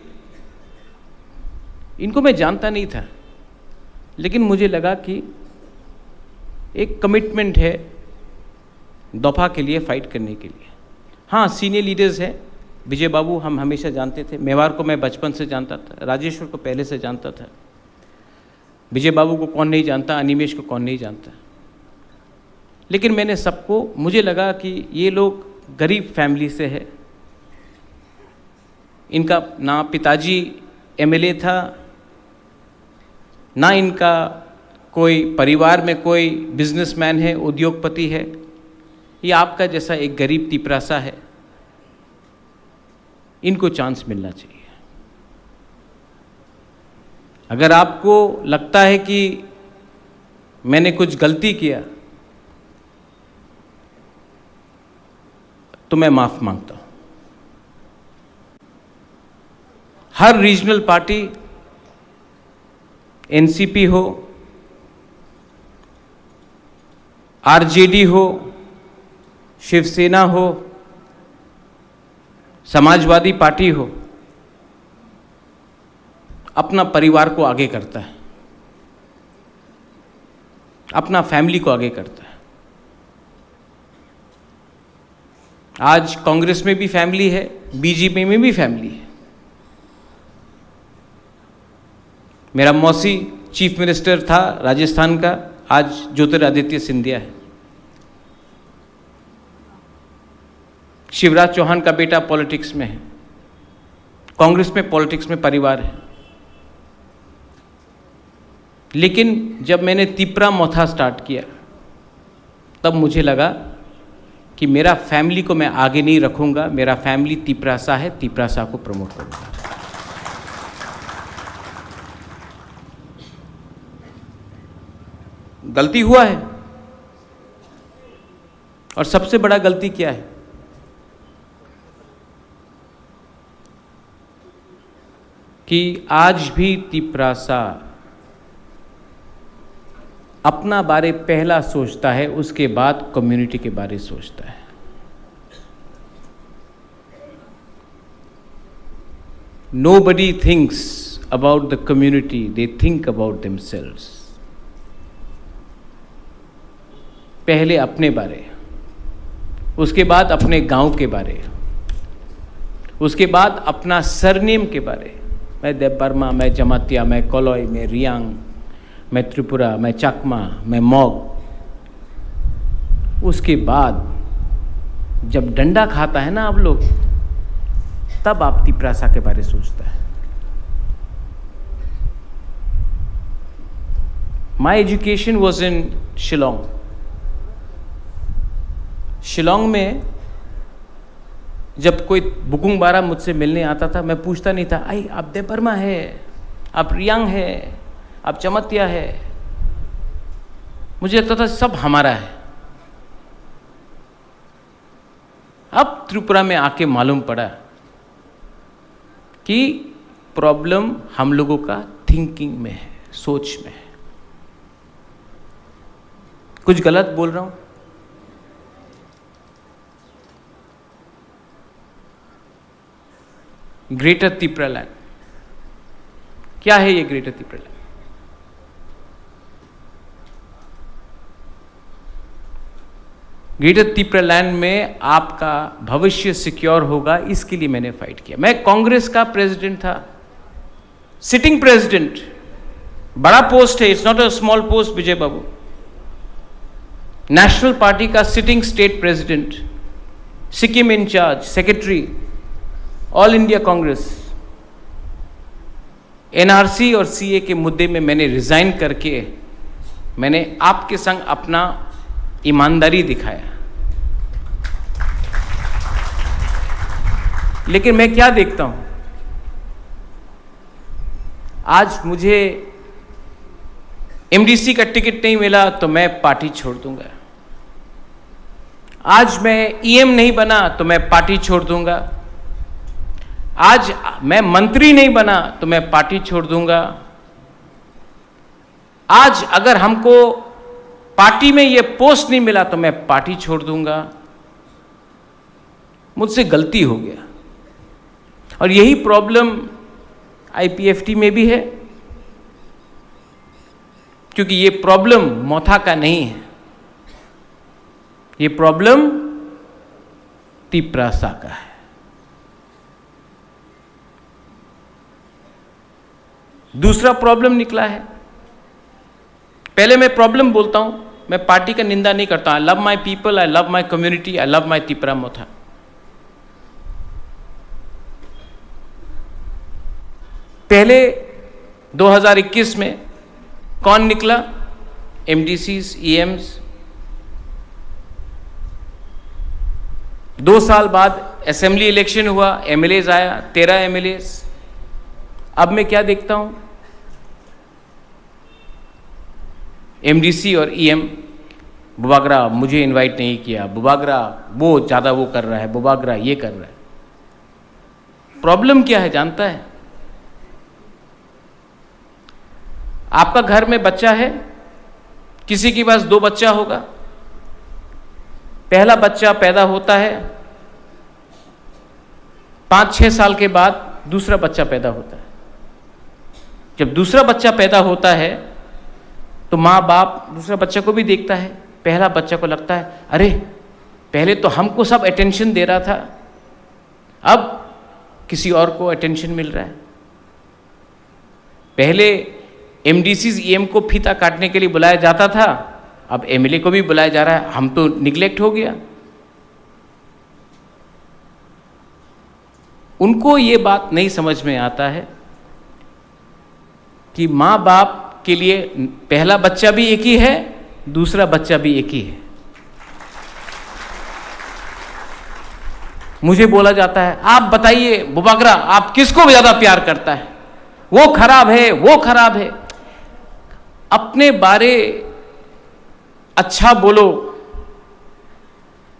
इनको मैं जानता नहीं था, लेकिन मुझे लगा कि एक कमिटमेंट है दफा के लिए, फाइट करने के लिए। हाँ, सीनियर लीडर्स हैं, विजय बाबू हम हमेशा जानते थे, मेवार को मैं बचपन से जानता था, राजेश्वर को पहले से जानता था। विजय बाबू को कौन नहीं जानता, अनिमेश को कौन नहीं जानता। लेकिन मैंने सबको, मुझे लगा कि ये लोग गरीब फैमिली से है, इनका ना पिताजी एमएलए था, ना इनका कोई परिवार में कोई बिजनेसमैन है, उद्योगपति है। ये आपका जैसा एक गरीब तिपरासा है, इनको चांस मिलना चाहिए। अगर आपको लगता है कि मैंने कुछ गलती किया, तो मैं माफ मांगता हूं। हर रीजनल पार्टी, एनसीपी हो, आरजेडी हो, शिवसेना हो, समाजवादी पार्टी हो, अपना परिवार को आगे करता है, अपना फैमिली को आगे करता है। आज कांग्रेस में भी फैमिली है, बीजेपी में भी फैमिली है। मेरा मौसी चीफ मिनिस्टर था राजस्थान का, आज ज्योतिरादित्य सिंधिया है। शिवराज चौहान का बेटा पॉलिटिक्स में है, कांग्रेस में, पॉलिटिक्स में परिवार है। लेकिन जब मैंने तिपरा मोथा स्टार्ट किया, तब मुझे लगा कि मेरा फैमिली को मैं आगे नहीं रखूंगा, मेरा फैमिली तिपरासा है, तिपरासा को प्रमोट करूंगा। गलती हुआ है। और सबसे बड़ा गलती क्या है कि आज भी तिपरासा अपना बारे पहला सोचता है, उसके बाद कम्युनिटी के बारे सोचता है। Nobody thinks about the community, they think about themselves. पहले अपने बारे, उसके बाद अपने गांव के बारे, उसके बाद अपना सरनेम के बारे। मैं देव वर्मा, मैं जमातिया, मैं कोलोई, मैं रियांग, मैं त्रिपुरा, मैं चकमा, मैं मॉग। उसके बाद जब डंडा खाता है ना आप लोग, तब आप तिपरासा के बारे सोचता है। My education was in Shillong. Shillong में जब कोई बुकुंग बारा मुझसे मिलने आता था, मैं पूछता नहीं था, "आई, आप देबर्मा है, आप रियांग है, आप चमतिया है?" मुझे लगता था सब हमारा है। अब त्रिपुरा में आके मालूम पड़ा कि प्रॉब्लम हम लोगों का थिंकिंग में है, सोच में है। कुछ गलत बोल रहा हूं? ग्रेटर तिपरा लैंड, क्या है ये ग्रेटर तिपरा लैंड? ग्रेटर तिपरा लैंड में आपका भविष्य सिक्योर होगा, इसके लिए मैंने फाइट किया। मैं कांग्रेस का प्रेसिडेंट था, सिटिंग प्रेसिडेंट, बड़ा पोस्ट है, it's not a small post, Vijay babu. National party का sitting state president, Sikkim in charge, secretary, all India Congress. NRC और सीए के मुद्दे में मैंने रिजाइन करके मैंने आपके संग अपना ईमानदारी दिखाया। लेकिन मैं क्या देखता हूं, आज मुझे एमडीसी का टिकट नहीं मिला तो मैं पार्टी छोड़ दूंगा। आज मैं ईएम नहीं बना तो मैं पार्टी छोड़ दूंगा। आज मैं मंत्री नहीं बना तो मैं पार्टी छोड़ दूंगा। आज अगर हमको पार्टी में ये पोस्ट नहीं मिला तो मैं पार्टी छोड़ दूंगा। मुझसे गलती हो गया। और यही प्रॉब्लम आईपीएफटी में भी है, क्योंकि ये प्रॉब्लम मोथा का नहीं है, ये प्रॉब्लम तिपरासा का है। दूसरा प्रॉब्लम निकला है। पहले मैं प्रॉब्लम बोलता हूं, मैं पार्टी का निंदा नहीं करता। I love my people, I love my community, I love my Tipra मोथा। पहले दो हज़ार इक्कीस में कौन निकला? एमडीसीज, ईएम्स। दो साल बाद असेंबली इलेक्शन हुआ, एमएलएज आया, तेरह एमएलएज। अब मैं क्या देखता हूं, एमडीसी और ईएम, बुबागरा मुझे इनवाइट नहीं किया, बुबागरा वो ज़्यादा वो कर रहा है, बुबागरा ये कर रहा है। प्रॉब्लम क्या है जानता है? आपका घर में बच्चा है, किसी के पास दो बच्चा होगा, पहला बच्चा पैदा होता है, पाँच छः साल के बाद दूसरा बच्चा पैदा होता है। जब दूसरा बच्चा पैदा होता है तो माँ बाप दूसरा बच्चा को भी देखता है। पहला बच्चा को लगता है, अरे, पहले तो हमको सब अटेंशन दे रहा था, अब किसी और को अटेंशन मिल रहा है। पहले एमडीसीज, ईएम को फीता काटने के लिए बुलाया जाता था, अब एमएलए को भी बुलाया जा रहा है। हम तो निग्लेक्ट हो गया। उनको ये बात नहीं समझ में आता है कि माँ बाप के लिए पहला बच्चा भी एक ही है, दूसरा बच्चा भी एक ही है। मुझे बोला जाता है, आप बताइए बुबागरा, आप किसको ज्यादा प्यार करता है? वो खराब है, वो खराब है। अपने बारे अच्छा बोलो,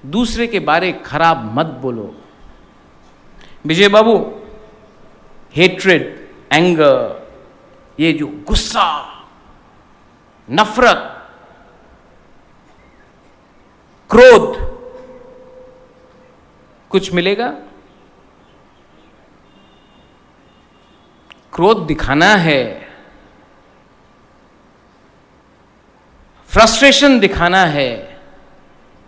दूसरे के बारे खराब मत बोलो। विजय बाबू, हेट्रेड, एंगर, ये जो गुस्सा, नफरत, क्रोध, कुछ मिलेगा? क्रोध दिखाना है, फ्रस्ट्रेशन दिखाना है,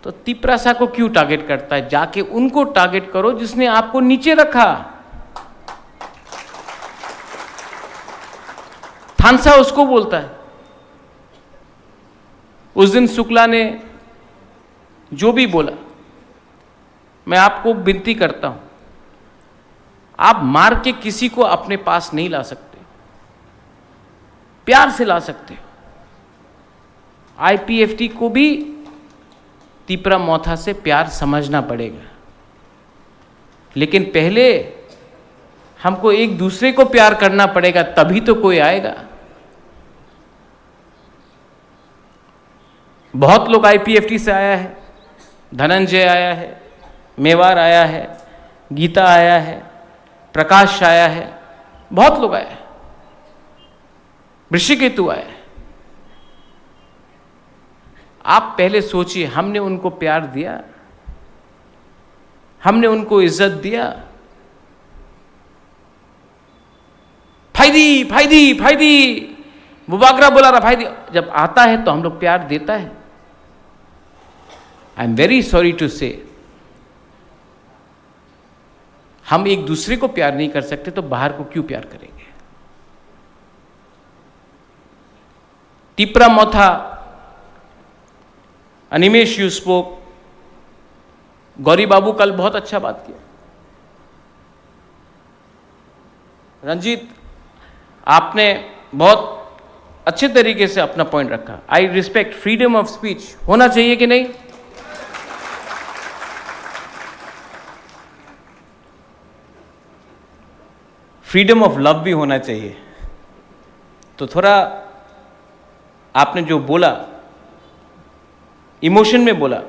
तो तिपरासा को क्यों टारगेट करता है? जाके उनको टारगेट करो जिसने आपको नीचे रखा। थानसा उसको बोलता है। उस दिन शुक्ला ने जो भी बोला, मैं आपको विनती करता हूं, आप मार के किसी को अपने पास नहीं ला सकते, प्यार से ला सकते हो। आईपीएफटी को भी तिपरा मोथा से प्यार समझना पड़ेगा, लेकिन पहले हमको एक दूसरे को प्यार करना पड़ेगा, तभी तो कोई आएगा। बहुत लोग आईपीएफटी से आया है, धनंजय आया है, मेवार आया है, गीता आया है, प्रकाश आया है, बहुत लोग आया है, ऋषिकेतु आया है। आप पहले सोचिए, हमने उनको प्यार दिया? हमने उनको इज्जत दिया? फाइदी, फाइदी, फाइदी। बुबागरा बोला रहा, फाइदी। जब आता है तो हम लोग प्यार देता है। I am very sorry to say, हम एक दूसरे को प्यार नहीं कर सकते तो बाहर को क्यों प्यार करेंगे? तिपरा मोथा, अनिमेश, you spoke। गौरी बाबू कल बहुत अच्छा बात किया। रंजीत, आपने बहुत अच्छे तरीके से अपना पॉइंट रखा। I respect freedom of speech, होना चाहिए कि नहीं? फ्रीडम ऑफ लव भी होना चाहिए। तो थोड़ा आपने जो बोला, इमोशन में बोला,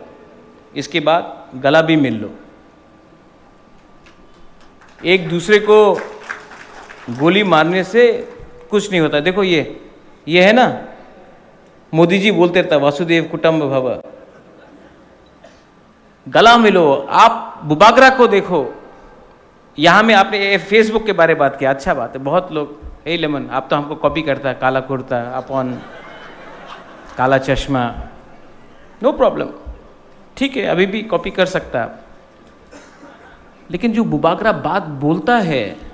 इसके बाद गला भी मिल लो। एक दूसरे को गोली मारने से कुछ नहीं होता। देखो, ये ये है ना, मोदी जी बोलते रहता, वासुदेव कुटुंब भव। गला मिलो। आप बुबागरा को देखो, यहाँ में आपने ये फेसबुक के बारे में बात किया, अच्छा बात है। बहुत लोग, "हे लेमन, आप तो हमको कॉपी करता है, काला कुर्ता, अपन काला चश्मा।" नो प्रॉब्लम, ठीक है, अभी भी कॉपी कर सकता है आप। लेकिन जो बुबागरा बात बोलता है,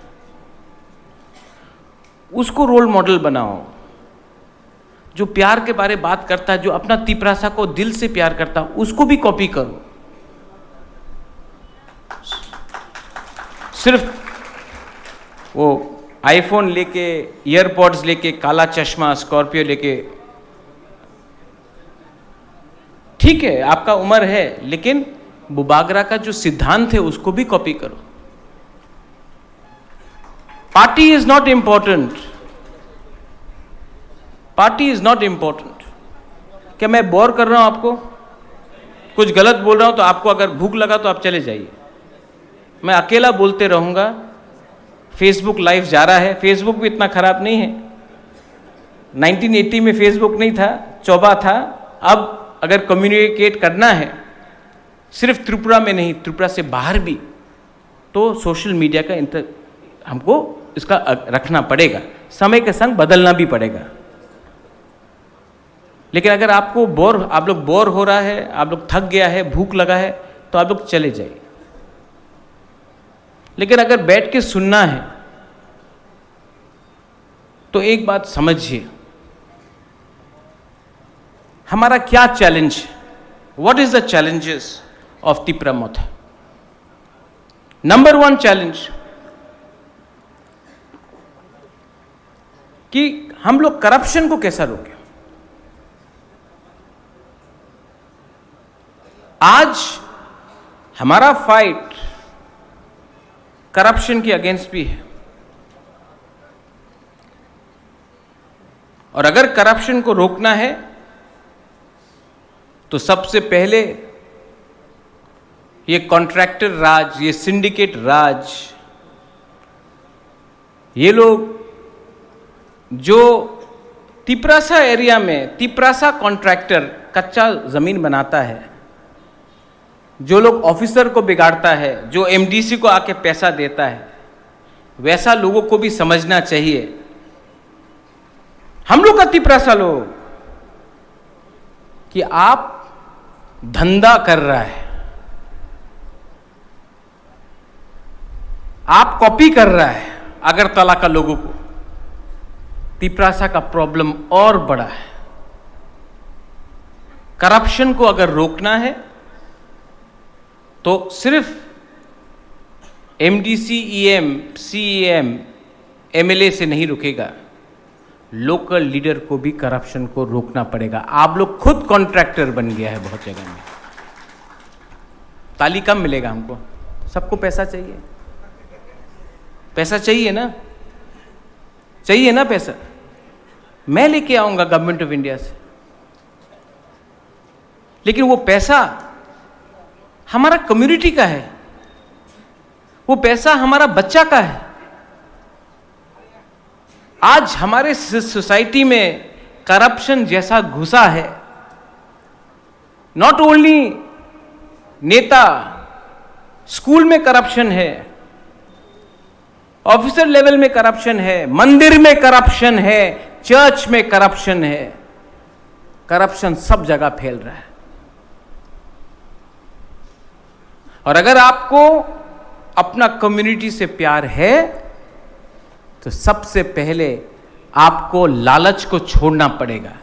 उसको रोल मॉडल बनाओ। जो प्यार के बारे बात करता है, जो अपना तिपरासा को दिल से प्यार करता है, उसको भी कॉपी करो। सिर्फ वो आईफोन लेके, ईयरपॉड्स लेके, काला चश्मा, स्कॉर्पियो लेके, ठीक है, आपका उम्र है, लेकिन बुबागरा का जो सिद्धांत है, उसको भी कॉपी करो। Party is not important, party is not important. क्या मैं बोर कर रहा हूं आपको? कुछ गलत बोल रहा हूं तो आपको अगर भूख लगा तो आप चले जाइए। मैं अकेला बोलते रहूँगा। फेसबुक लाइव जा रहा है, फेसबुक भी इतना ख़राब नहीं है। नाइनटीन एटी में फेसबुक नहीं था, चोबा था। अब अगर कम्युनिकेट करना है सिर्फ त्रिपुरा में नहीं, त्रिपुरा से बाहर भी, तो सोशल मीडिया का इंत-, हमको इसका अ-, रखना पड़ेगा, समय के संग बदलना भी पड़ेगा। लेकिन अगर आपको बोर, आप लोग बोर हो रहा है, आप लोग थक गया है, भूख लगा है, तो आप लोग चले जाइए। लेकिन अगर बैठ के सुनना है, तो एक बात समझिए, हमारा क्या चैलेंज है? What is the challenges of Tipra Motha? Number one challenge कि हम लोग करप्शन को कैसा रोकें। आज हमारा फाइट करप्शन के अगेंस्ट भी है, और अगर करप्शन को रोकना है तो सबसे पहले ये कॉन्ट्रैक्टर राज, ये सिंडिकेट राज, ये लोग जो तिपरासा एरिया में तिपरासा कॉन्ट्रैक्टर कच्चा ज़मीन बनाता है, जो लोग ऑफिसर को बिगाड़ता है, जो एमडीसी को आके पैसा देता है, वैसा लोगों को भी समझना चाहिए। हम लोग का तिपरासा लोग कि आप धंधा कर रहा है, आप कॉपी कर रहा है अगरतला का लोगों को। तिपरासा का प्रॉब्लम और बड़ा है। करप्शन को अगर रोकना है तो सिर्फ एमडीसी, ईएम, सीईएम, एमएलए से नहीं रुकेगा। लोकल लीडर को भी करप्शन को रोकना पड़ेगा। आप लोग खुद कॉन्ट्रैक्टर बन गया है बहुत जगह में। ताली कम मिलेगा हमको, सबको पैसा चाहिए, पैसा चाहिए ना, चाहिए ना पैसा, मैं लेके आऊंगा गवर्नमेंट ऑफ इंडिया से। लेकिन वो पैसा हमारा कम्युनिटी का है, वो पैसा हमारा बच्चा का है। आज हमारे सोसाइटी में करप्शन जैसा घुसा है, नॉट ओनली नेता, स्कूल में करप्शन है, ऑफिसर लेवल में करप्शन है, मंदिर में करप्शन है, चर्च में करप्शन है। करप्शन सब जगह फैल रहा है। और अगर आपको अपना कम्युनिटी से प्यार है, तो सबसे पहले आपको लालच को छोड़ना पड़ेगा।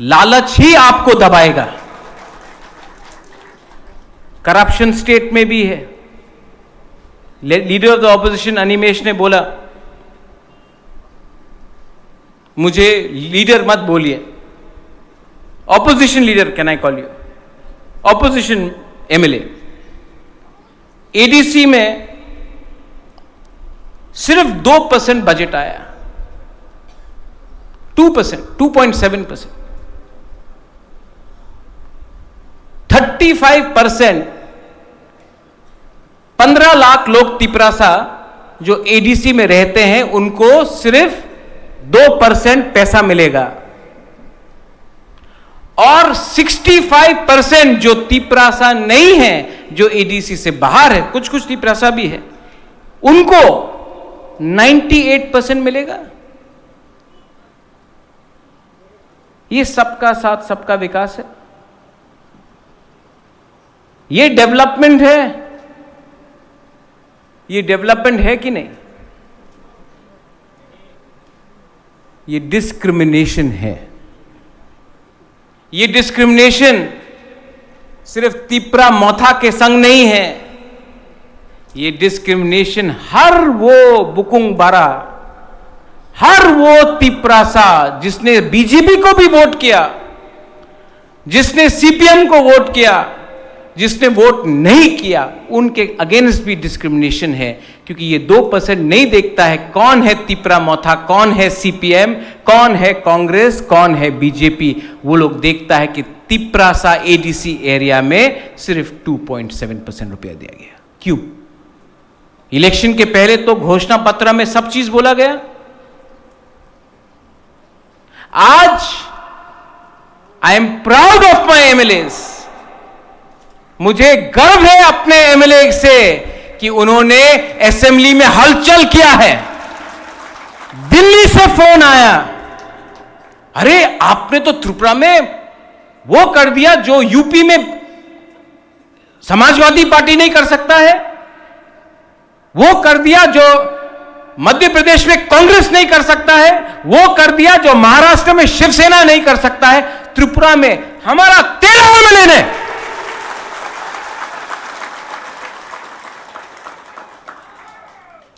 लालच ही आपको दबाएगा। करप्शन स्टेट में भी है। Leader of the opposition Animesh ने बोला, मुझे लीडर मत बोलिए, opposition leader can I call you, opposition MLA. ADC में सिर्फ दो परसेंट बजट आया, two percent, two point seven percent. Thirty five percent, पन्द्रह लाख लोग तिपरासा जो एडीसी में रहते हैं, उनको सिर्फ दो परसेंट पैसा मिलेगा। और सिक्सटी फाइव परसेंट जो तिपरासा नहीं है, जो एडीसी से बाहर है, कुछ कुछ तिपरासा भी है, उनको नाइंटी एट परसेंट मिलेगा। ये सबका साथ सबका विकास है, ये डेवलपमेंट है, ये डेवलपमेंट है कि नहीं? ये डिस्क्रिमिनेशन है। ये डिस्क्रिमिनेशन सिर्फ तिपरा मोथा के संग नहीं है, ये डिस्क्रिमिनेशन हर वो बुकुंग बारा, हर वो तिपरासा जिसने बीजेपी को भी वोट किया, जिसने सीपीएम को वोट किया, जिसने वोट नहीं किया, उनके अगेंस्ट भी डिस्क्रिमिनेशन है, क्योंकि ये दो परसेंट नहीं देखता है कौन है तिपरा मोथा, कौन है सीपीएम, कौन है कांग्रेस, कौन है बीजेपी। वो लोग देखता है कि तिपरासा एडीसी एरिया में सिर्फ टू पॉइंट सेवन परसेंट रुपया दिया गया। क्यों? इलेक्शन के पहले तो घोषणा पत्र में सब चीज बोला गया। आज I am proud of my M L S. मुझे गर्व है अपने एमएलए से कि उन्होंने असेंबली में हलचल किया है। दिल्ली से फोन आया, अरे, आपने तो त्रिपुरा में वो कर दिया जो यूपी में समाजवादी पार्टी नहीं कर सकता है, वो कर दिया जो मध्य प्रदेश में कांग्रेस नहीं कर सकता है, वो कर दिया जो महाराष्ट्र में शिवसेना नहीं कर सकता है। त्रिपुरा में हमारा तेरह एमएलए ने,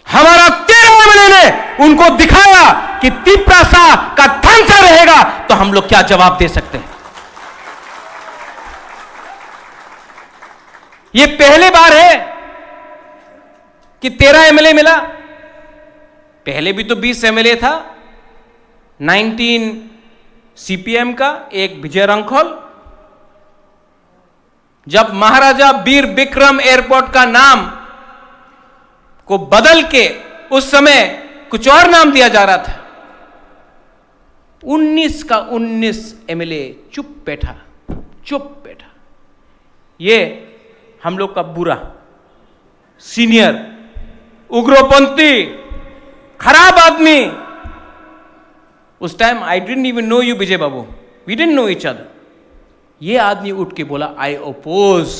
हमारा तेरह एमएलए ने उनको दिखाया कि तिपरासा का थांसा रहेगा तो हम लोग क्या जवाब दे सकते हैं। ये पहली बार है कि तेरह एमएलए मिला, पहले भी तो बीस एमएलए था, नाइनटीन सीपीएम का, एक विजय रंखोल। जब महाराजा वीर विक्रम एयरपोर्ट का नाम को बदल के उस समय कुछ और नाम दिया जा रहा था, उन्नीस का उन्नीस एमएलए चुप बैठा, चुप बैठा। ये हम लोग का बुरा सीनियर उग्रपंथी खराब आदमी, उस time I didn't even know you Vijay Babu, we didn't know each other. ये आदमी उठ के बोला, आई ओपोज।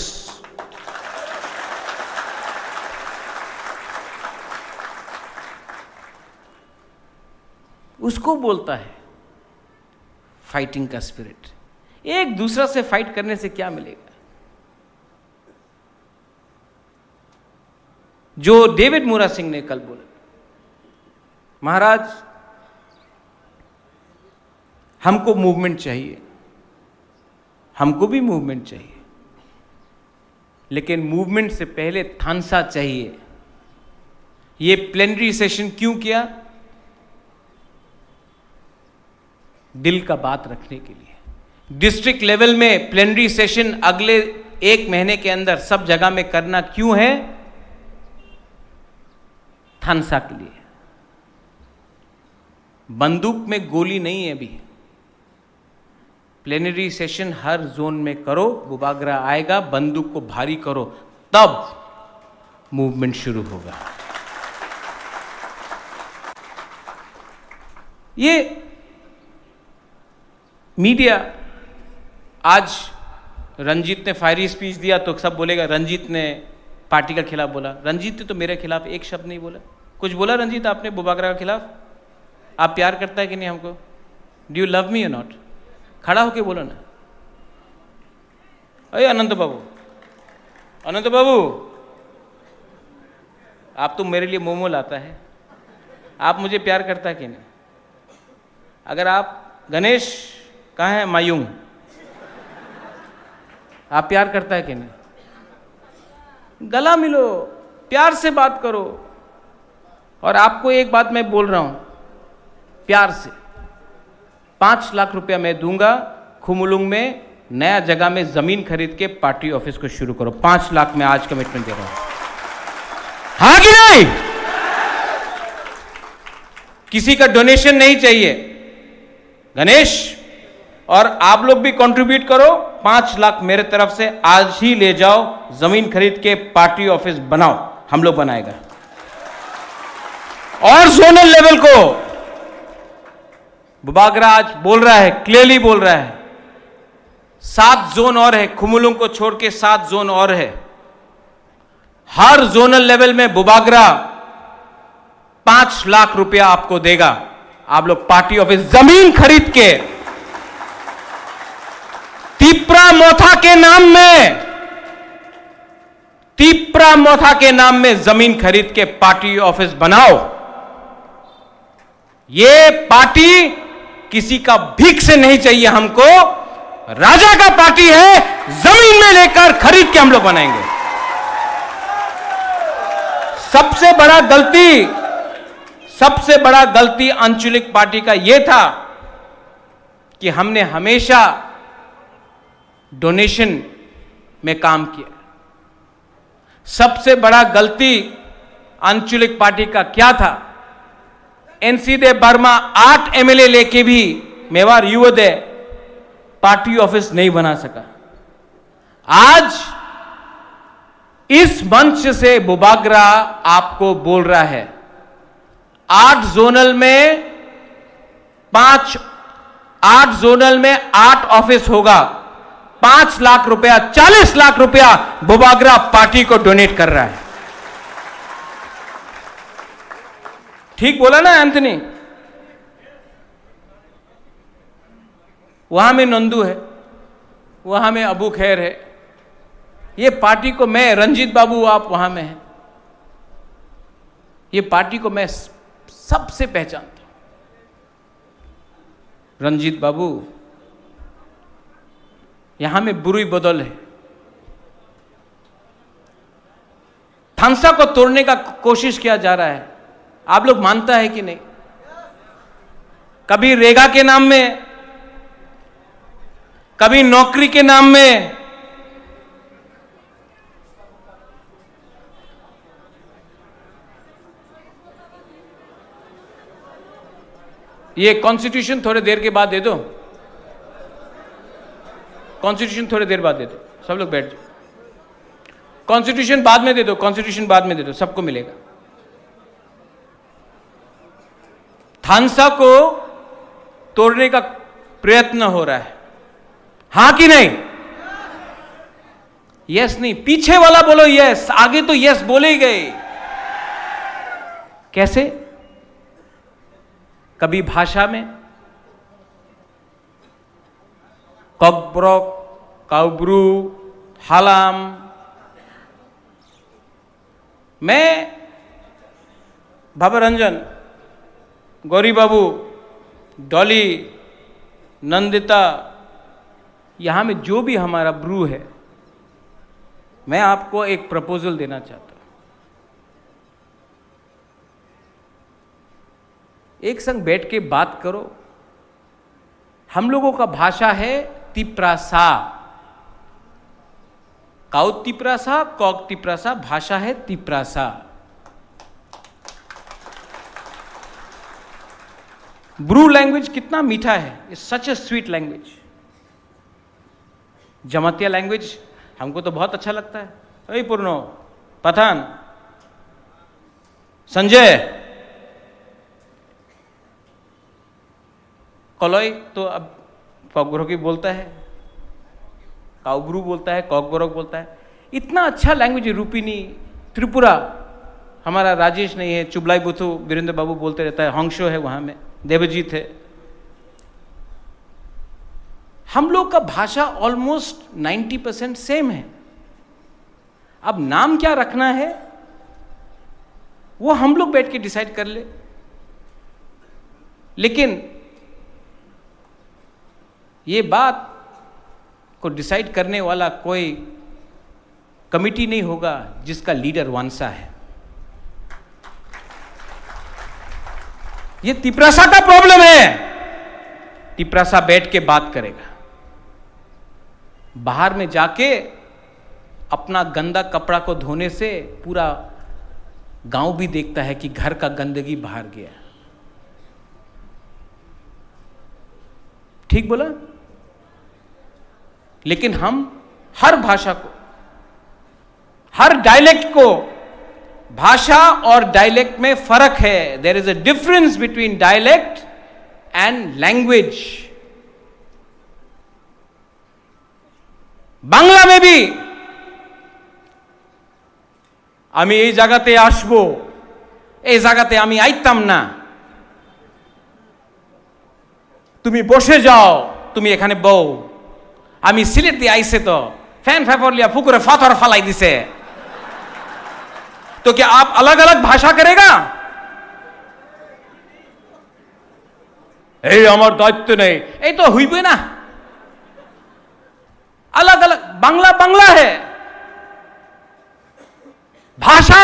उसको बोलता है फाइटिंग का स्पिरिट। एक दूसरा से फाइट करने से क्या मिलेगा? जो डेविड मुरा सिंह ने कल बोला, महाराज, हमको मूवमेंट चाहिए, हमको भी मूवमेंट चाहिए। लेकिन मूवमेंट से पहले थानसा चाहिए। ये प्लेनरी सेशन क्यों किया? दिल का बात रखने के लिए। डिस्ट्रिक्ट लेवल में प्लेनरी सेशन अगले एक महीने के अंदर सब जगह में करना क्यों है? थानसा के लिए। बंदूक में गोली नहीं है अभी। प्लेनरी सेशन हर जोन में करो, बुबागरा आएगा, बंदूक को भारी करो, तब मूवमेंट शुरू होगा। ये मीडिया, आज रंजीत ने फायरी स्पीच दिया तो सब बोलेगा रंजीत ने पार्टी का खिलाफ बोला। रंजीत ने तो मेरे खिलाफ एक शब्द नहीं बोला। कुछ बोला रंजीत आपने बुबागरा के खिलाफ? आप प्यार करता है कि नहीं हमको? Do you love me or not? खड़ा होके बोलो ना। अरे अनंत बाबू, अनंत बाबू, आप तो मेरे लिए मोमो लाता है, आप मुझे प्यार करता है कि नहीं? अगर आप, गणेश, कहाँ है मायूंग? आप प्यार करता है कि नहीं? गला मिलो, प्यार से बात करो। और आपको एक बात मैं बोल रहा हूं प्यार से, पाँच लाख रुपया मैं दूंगा, खुमुलुंग में नया जगह में जमीन खरीद के पार्टी ऑफिस को शुरू करो। पाँच लाख मैं आज कमिटमेंट दे रहा हूं, हाँ कि नहीं? किसी का डोनेशन नहीं चाहिए। गणेश, और आप लोग भी कंट्रीब्यूट करो, पाँच लाख मेरे तरफ से आज ही ले जाओ, जमीन खरीद के पार्टी ऑफिस बनाओ, हम लोग बनाएगा। और जोनल लेवल को बुबागरा आज बोल रहा है, क्लियरली बोल रहा है, सात जोन और है, खुमुलुंग को छोड़ के सात जोन और है। हर जोनल लेवल में बुबागरा पाँच लाख रुपया आपको देगा। आप लोग पार्टी ऑफिस जमीन खरीद के तिप्रा मोथा के नाम में, तिप्रा मोथा के नाम में जमीन खरीद के पार्टी ऑफिस बनाओ। ये पार्टी किसी का भीख से नहीं चाहिए हमको, राजा का पार्टी है, जमीन में लेकर खरीद के हम लोग बनाएंगे। सबसे बड़ा गलती, सबसे बड़ा गलती आंचलिक पार्टी का ये था कि हमने हमेशा डोनेशन में काम किया। सबसे बड़ा गलती आंचलिक पार्टी का क्या था? एनसी देव वर्मा आठ एमएलए लेके भी मेवाड़ युवदय पार्टी ऑफिस नहीं बना सका। आज इस मंच से बुबागरा आपको बोल रहा है, आठ जोनल में पांच, आठ जोनल में आठ ऑफिस होगा, पांच लाख रुपया, चालीस लाख रुपया बुबागरा पार्टी को डोनेट कर रहा है। ठीक बोला ना एंथनी? वहां में नंदू है, वहां में अबू खैर है। ये पार्टी को मैं, रंजीत बाबू, आप वहां में हैं, ये पार्टी को मैं स-, सबसे पहचानता हूं। रंजीत बाबू, यहां में बुरी बदल है। थानसा को तोड़ने का कोशिश किया जा रहा है, आप लोग मानता है कि नहीं? कभी रेगा के नाम में, कभी नौकरी के नाम में। ये कॉन्स्टिट्यूशन थोड़े देर के बाद दे दो, कॉन्स्टिट्यूशन थोड़े देर बाद दे दो, सब लोग बैठ जाओ। कॉन्स्टिट्यूशन बाद में दे दो, कॉन्स्टिट्यूशन बाद में दे दो, सबको मिलेगा। थानसा को तोड़ने का प्रयत्न हो रहा है, हाँ कि नहीं? यस नहीं, पीछे वाला बोलो यस, आगे तो यस बोले ही गए। कैसे? कभी भाषा में, ककब्रक, काउब्रू, हालाम। मैं, बाबा रंजन, गौरी बाबू, डॉली, नंदिता, यहाँ में जो भी हमारा ब्रू है, मैं आपको एक प्रपोजल देना चाहता हूं। एक संग बैठ के बात करो। हम लोगों का भाषा है तिप्रासा। काउ तिप्रासा, कॉक तिप्रासा, भाषा है तिप्रासा। ब्रू लैंग्वेज कितना मीठा है, it's such a sweet language। Jamatia language हमको तो बहुत अच्छा लगता है। ओए पूर्णो, पठान, संजय, कलई तो अब कॉकबरकी बोलता है, काउब्रू बोलता है, कॉकबरक बोलता है। इतना अच्छा लैंग्वेज है, रूपिनी, त्रिपुरा, हमारा राजेश नहीं है, चुबलाई बुथु वीरेंद्र बाबू बोलते रहता है, हंसो है वहाँ में, देवजीत है। हम लोग का भाषा ऑलमोस्ट नाइन्टी परसेंट सेम है। अब नाम क्या रखना है, वो हम लोग बैठ के डिसाइड कर ले। लेकिन ये बात को डिसाइड करने वाला कोई कमेटी नहीं होगा जिसका लीडर वंशा है। ये तिपरासा का प्रॉब्लम है। तिपरासा बैठ के बात करेगा। बाहर में जाके अपना गंदा कपड़ा को धोने से पूरा गांव भी देखता है कि घर का गंदगी बाहर गया। ठीक बोला? लेकिन हम हर भाषा को, हर डायलेक्ट को, भाषा और डायलेक्ट में फर्क है। There is a difference between dialect and language। Bangla में भी আমি এই জায়গাতে আসবো, এই জায়গাতে আমি আইতাম না। তুমি বসে যাও, তুমি এখানে বও। আমি সিলেট দিয়ে আইছে তো, ফ্যান ফেফর লিয়া পুকুরে পাথর ফালাই দিছে। তো কি আপ আলাদা আলাদা ভাষা করেগা? এই আমার দায়িত্ব নেই, এই তো হইবে না। अलग अलग, बांग्ला बांग्ला है, भाषा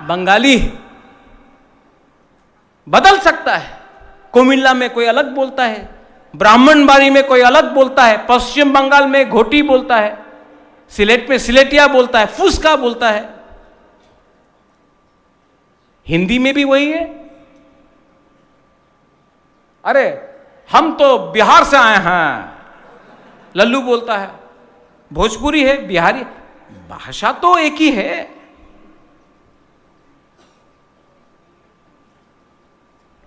बंगाली है, बदल सकता है। कुमिल्ला में कोई अलग बोलता है, ब्राह्मणबाड़ी में कोई अलग बोलता है, पश्चिम बंगाल में घोटी बोलता है, सिलेट में सिलेटिया बोलता है, फुसका बोलता है। हिंदी में भी वही है। अरे, हम तो बिहार से आए हैं, लल्लू बोलता है। भोजपुरी है, बिहारी, भाषा तो एक ही है।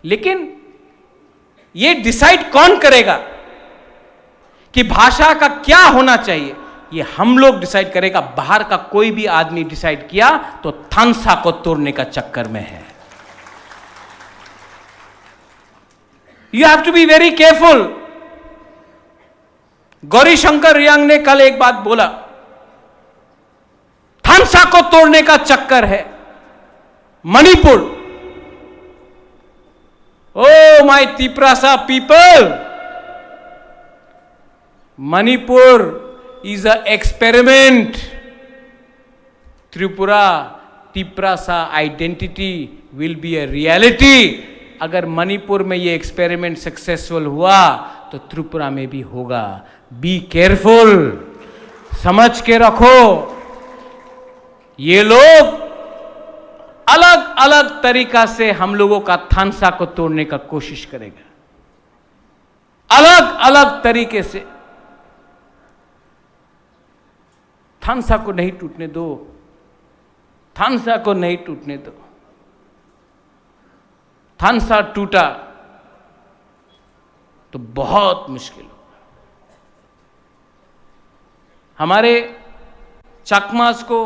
लेकिन ये डिसाइड कौन करेगा कि भाषा का क्या होना चाहिए? ये हम लोग डिसाइड करेगा। बाहर का कोई भी आदमी डिसाइड किया तो थानसा को तोड़ने का चक्कर में है। You have to be very careful। Gauri शंकर रियांग ने कल एक बात बोला, थानसा को तोड़ने का चक्कर है Manipur. Oh my Tiprasa people, Manipur is a experiment। Tripura, Tiprasa identity will be a reality। अगर मणिपुर में ये एक्सपेरिमेंट सक्सेसफुल हुआ तो त्रिपुरा में भी होगा। बी केयरफुल, समझ के रखो। ये लोग अलग अलग तरीका से हम लोगों का थानसा को तोड़ने का कोशिश करेगा, अलग अलग तरीके से। थानसा को नहीं टूटने दो, थानसा को नहीं टूटने दो। थानसा टूटा तो बहुत मुश्किल होगा। हमारे चाकमास को,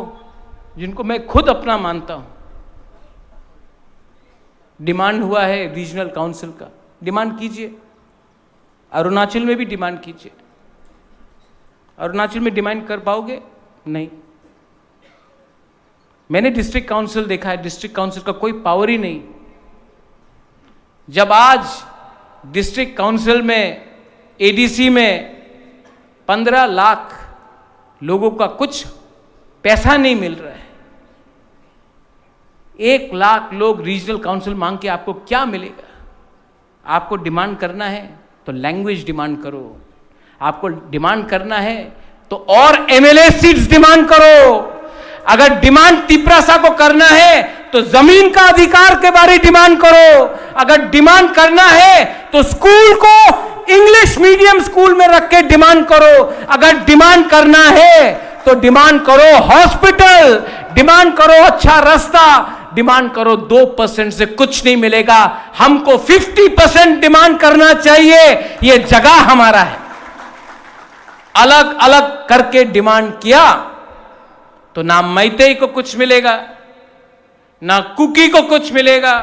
जिनको मैं खुद अपना मानता हूं, डिमांड हुआ है रीजनल काउंसिल का, डिमांड कीजिए। अरुणाचल में भी डिमांड कीजिए। अरुणाचल में डिमांड कर पाओगे? नहीं। मैंने डिस्ट्रिक्ट काउंसिल देखा है, डिस्ट्रिक्ट काउंसिल का कोई पावर ही नहीं। जब आज डिस्ट्रिक्ट काउंसिल में, एडीसी में पन्द्रह लाख लोगों का कुछ पैसा नहीं मिल रहा है। एक लाख लोग रीजनल काउंसिल मांग के आपको क्या मिलेगा? आपको डिमांड करना है तो लैंग्वेज डिमांड करो, आपको डिमांड करना है तो और एमएलए सीट्स डिमांड करो। अगर डिमांड तिपरासा को करना है तो जमीन का अधिकार के बारे डिमांड करो। अगर डिमांड करना है तो स्कूल को इंग्लिश मीडियम स्कूल में रख के डिमांड करो। अगर डिमांड करना है तो डिमांड करो हॉस्पिटल, डिमांड करो अच्छा रास्ता, डिमांड करो। दो परसेंट से कुछ नहीं मिलेगा। हमको फिफ्टी परसेंट डिमांड करना चाहिए। ये जगह हमारा है। अलग अलग करके डिमांड किया तो ना मैतेई को कुछ मिलेगा, ना कुकी को कुछ मिलेगा,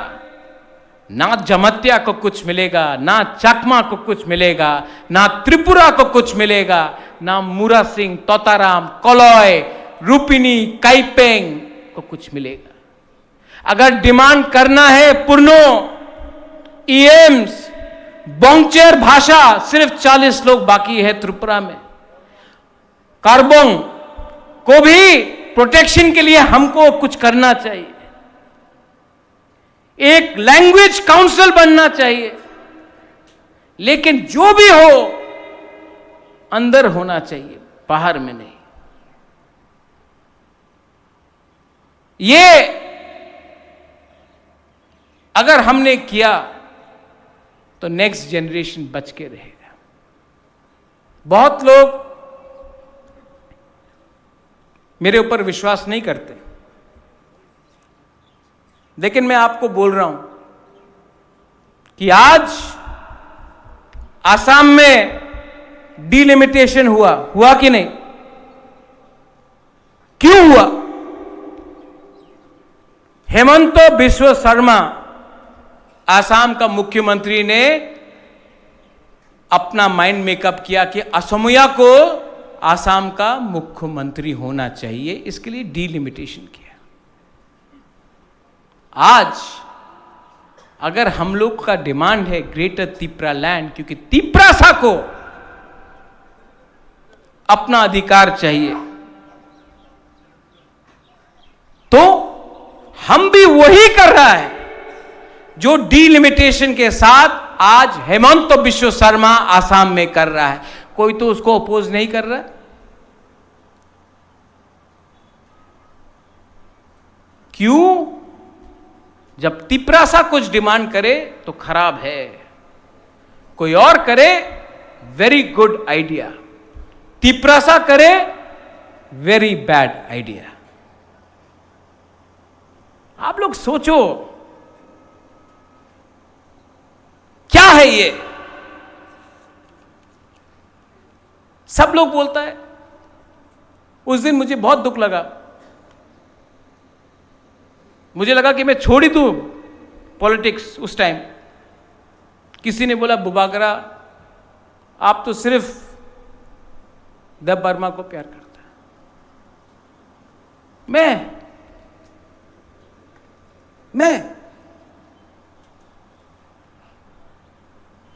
ना जमातिया को कुछ मिलेगा, ना चकमा को कुछ मिलेगा, ना त्रिपुरा को कुछ मिलेगा, ना मुरासिंग, तोताराम, कलय, रूपिनी, काइपेंग को कुछ मिलेगा। अगर डिमांड करना है पुरनो, ईएम्स, बोंगचेर भाषा, सिर्फ चालीस लोग बाकी है त्रिपुरा में। कार्बोंग को भी प्रोटेक्शन के लिए हमको कुछ करना चाहिए। एक लैंग्वेज काउंसिल बनना चाहिए, लेकिन जो भी हो, अंदर होना चाहिए, बाहर में नहीं। ये अगर हमने किया तो नेक्स्ट जनरेशन बच के रहेगा। बहुत लोग मेरे ऊपर विश्वास नहीं करते, लेकिन मैं आपको बोल रहा हूं कि आज आसाम में डिलिमिटेशन हुआ, हुआ कि नहीं? क्यों हुआ? हेमंत बिश्व शर्मा, आसाम का मुख्यमंत्री, ने अपना माइंड मेकअप किया कि असमिया को आसाम का मुख्यमंत्री होना चाहिए, इसके लिए डिलिमिटेशन किया। आज अगर हम लोग का डिमांड है ग्रेटर तिपरा लैंड, क्योंकि तिपरासा को अपना अधिकार चाहिए, तो हम भी वही कर रहा है जो डिलिमिटेशन के साथ आज हेमंत बिश्व शर्मा आसाम में कर रहा है। कोई तो उसको अपोज नहीं कर रहा। क्यों? जब तिपरासा कुछ डिमांड करे तो खराब है, कोई और करे, वेरी गुड आइडिया। तिपरासा करे, वेरी बैड आइडिया। आप लोग सोचो, क्या है ये? सब लोग बोलता है। उस दिन मुझे बहुत दुख लगा, मुझे लगा कि मैं छोड़ ही दूं पॉलिटिक्स। उस टाइम किसी ने बोला, "बुबागरा, आप तो सिर्फ देब वर्मा को प्यार करता है।" मैं, मैं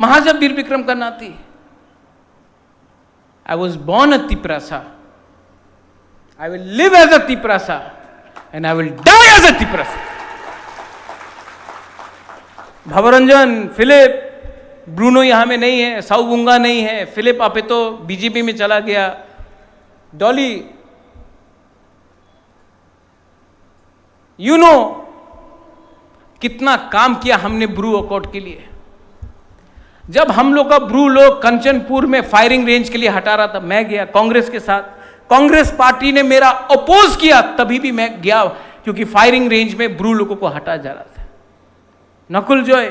महाराजा वीर विक्रम का नाती, I was born a Tiprasa. I will live as a Tiprasa and I will die as a Tiprasa. भवरंजन, फिलिप, ब्रूनो यहाँ में नहीं है, साउबुंगा नहीं है, फिलिप आपेतो बीजेपी में चला गया, डॉली, यू नो कितना काम किया हमने ब्रू अकॉर्ड के लिए। जब हम लोग का ब्रू लोग कंचनपुर में फायरिंग रेंज के लिए हटा रहा था, मैं गया कांग्रेस के साथ। कांग्रेस पार्टी ने मेरा अपोज किया, तभी भी मैं गया, क्योंकि फायरिंग रेंज में ब्रू लोगों को हटा जा रहा था। नकुल जॉय,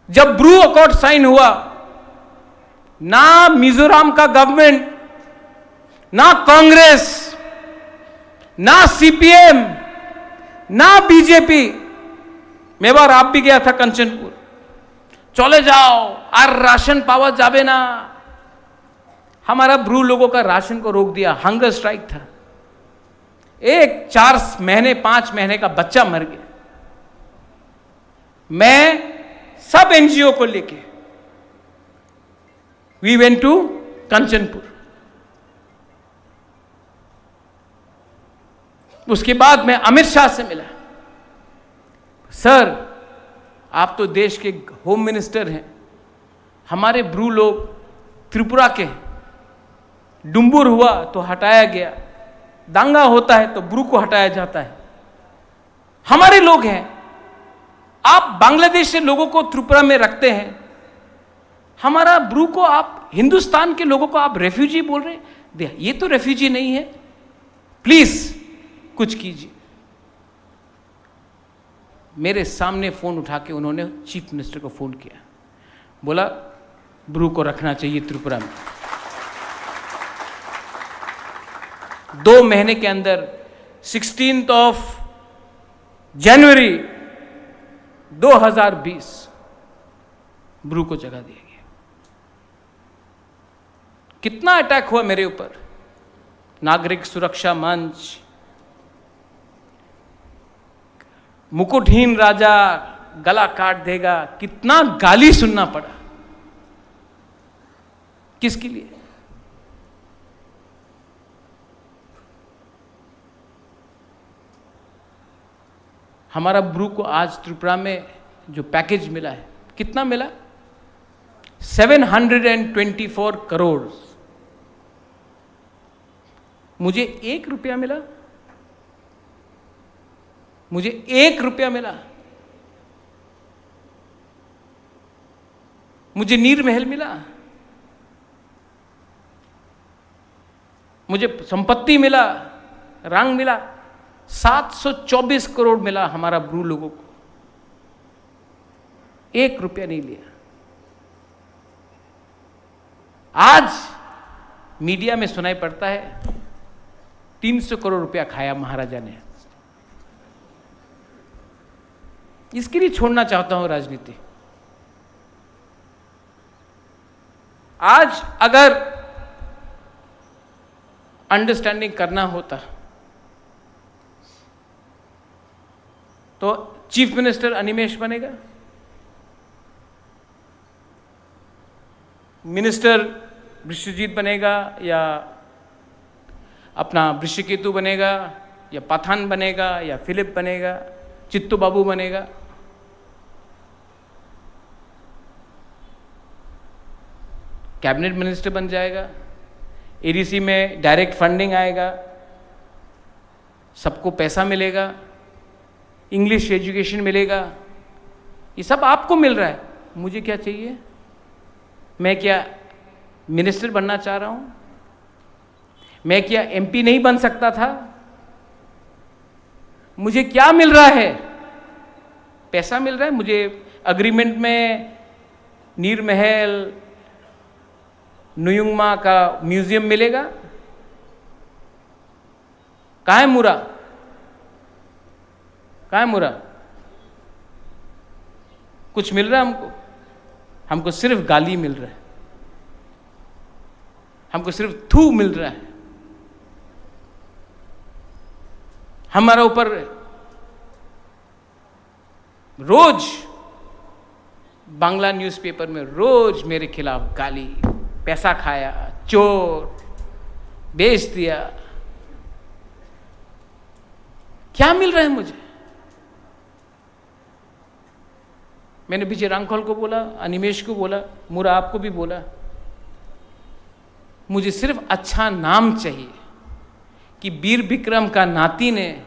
जब ब्रू अकॉर्ड साइन हुआ, ना मिजोरम का गवर्नमेंट, ना कांग्रेस, ना सीपीएम, ना बीजेपी, मैं बार आप भी गया था कंचनपुर, चले जाओ, और राशन पावा जाबे ना। हमारा ब्रू लोगों का राशन को रोक दिया, हंगर स्ट्राइक था। एक चार महीने, पांच महीने का बच्चा मर गया। मैं सब एनजीओ को लेके we went to कंचनपुर। उसके बाद मैं अमित शाह से मिला। सर, आप तो देश के होम मिनिस्टर हैं, हमारे ब्रू लोग त्रिपुरा के हैं, डुम्बुर हुआ तो हटाया गया, दंगा होता है तो ब्रू को हटाया जाता है। हमारे लोग हैं, आप बांग्लादेश से लोगों को त्रिपुरा में रखते हैं, हमारा ब्रू को आप, हिंदुस्तान के लोगों को आप रेफ्यूजी बोल रहे हैं। दे- ये तो रेफ्यूजी नहीं है। प्लीज कुछ कीजिए। मेरे सामने फोन उठा के उन्होंने चीफ मिनिस्टर को फोन किया, बोला, ब्रू को रखना चाहिए त्रिपुरा में। दो महीने के अंदर, सिक्सटीन्थ ऑफ जनवरी दो हज़ार बीस, ब्रू को जगह दिया गया। कितना अटैक हुआ मेरे ऊपर। नागरिक सुरक्षा मंच, मुकुटहीन राजा गला काट देगा, कितना गाली सुनना पड़ा। किसके लिए? हमारा ब्रू को आज त्रिपुरा में जो पैकेज मिला है, कितना मिला? Seven hundred and twenty four crore. मुझे एक रुपया मिला, मुझे एक रुपया मिला, मुझे नीर महल मिला, मुझे संपत्ति मिला, रंग मिला, सात सौ चौबीस करोड़ मिला हमारा ब्रू लोगों को, एक रुपया नहीं लिया। आज मीडिया में सुनाई पड़ता है, तीन सौ करोड़ रुपया खाया महाराजा ने। इसके लिए छोड़ना चाहता हूं राजनीति। आज अगर अंडरस्टैंडिंग करना होता तो चीफ मिनिस्टर अनिमेश बनेगा, मिनिस्टर विश्वजीत बनेगा, या अपना वृषकेतु बनेगा, या पठान बनेगा, या फिलिप बनेगा, चित्तू बाबू बनेगा, कैबिनेट मिनिस्टर बन जाएगा, एडीसी में डायरेक्ट फंडिंग आएगा, सबको पैसा मिलेगा, इंग्लिश एजुकेशन मिलेगा, ये सब आपको मिल रहा है। मुझे क्या चाहिए? मैं क्या मिनिस्टर बनना चाह रहा हूं? मैं क्या एमपी नहीं बन सकता था? मुझे क्या मिल रहा है? पैसा मिल रहा है मुझे। एग्रीमेंट में नीर महल, नुयुंगमा का म्यूजियम मिलेगा। कहाँ है मुरा? कहाँ है मुरा? कुछ मिल रहा है हमको? हमको सिर्फ गाली मिल रहा है, हमको सिर्फ थू मिल रहा है। हमारा ऊपर रोज बांग्ला न्यूज़पेपर में रोज मेरे खिलाफ गाली, पैसा खाया, चोर, बेच दिया। क्या मिल रहा है मुझे? मैंने विजय रांखल को बोला, अनिमेश को बोला, मुरा आपको भी बोला, मुझे सिर्फ अच्छा नाम चाहिए कि वीर विक्रम का नाती ने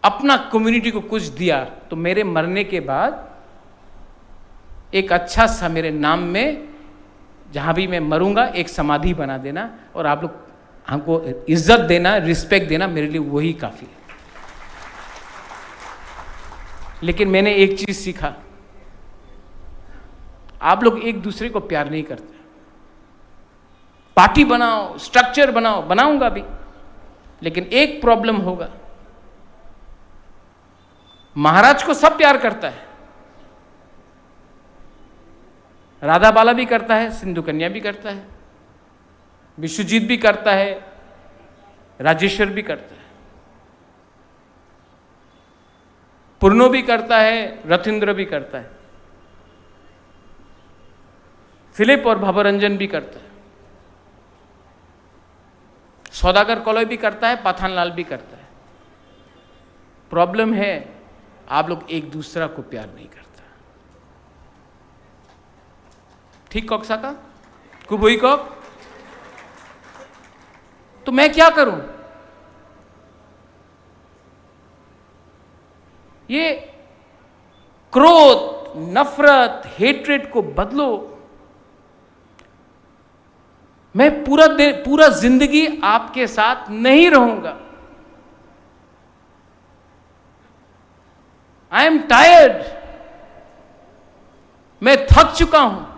अपना कम्युनिटी को कुछ दिया, तो मेरे मरने के बाद एक अच्छा सा मेरे नाम में, जहां भी मैं मरूंगा, एक समाधि बना देना और आप लोग हमको इज्जत देना, रिस्पेक्ट देना, मेरे लिए वही काफी है। लेकिन मैंने एक चीज सीखा, आप लोग एक दूसरे को प्यार नहीं करते। पार्टी बनाओ, स्ट्रक्चर बनाओ, बनाऊंगा भी, लेकिन एक प्रॉब्लम होगा। महाराज को सब प्यार करता है, राधा बाला भी करता है, सिंधु कन्या भी करता है, विश्वजीत भी करता है, राजेश्वर भी करता है, पूर्णो भी करता है, रथिंद्र भी करता है, फिलिप और भवरंजन भी करता है। सौदागर कॉलोई भी करता है, पठानलाल भी करता है। प्रॉब्लम है, आप लोग एक दूसरा को प्यार नहीं करता। ठीक कॉक साका? कुबुई कॉक? तो मैं क्या करूं? ये क्रोध, नफरत, हेट्रेड को बदलो। मैं पूरा दे-, पूरा जिंदगी आपके साथ नहीं रहूंगा। I am tired, मैं थक चुका हूं।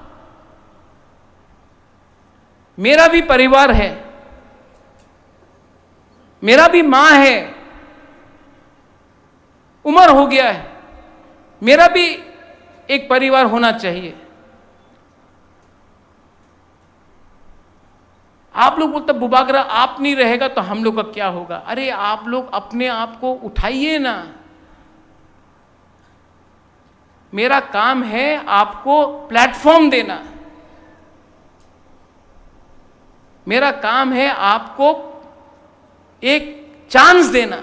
मेरा भी परिवार है, मेरा भी मां है, उम्र हो गया है, मेरा भी एक परिवार होना चाहिए। आप लोग बोलते, "बुबागरा, आप नहीं रहेगा तो हम लोग का क्या होगा?" अरे, आप लोग अपने आप को उठाइए ना। मेरा काम है आपको प्लेटफॉर्म देना, मेरा काम है आपको एक चांस देना,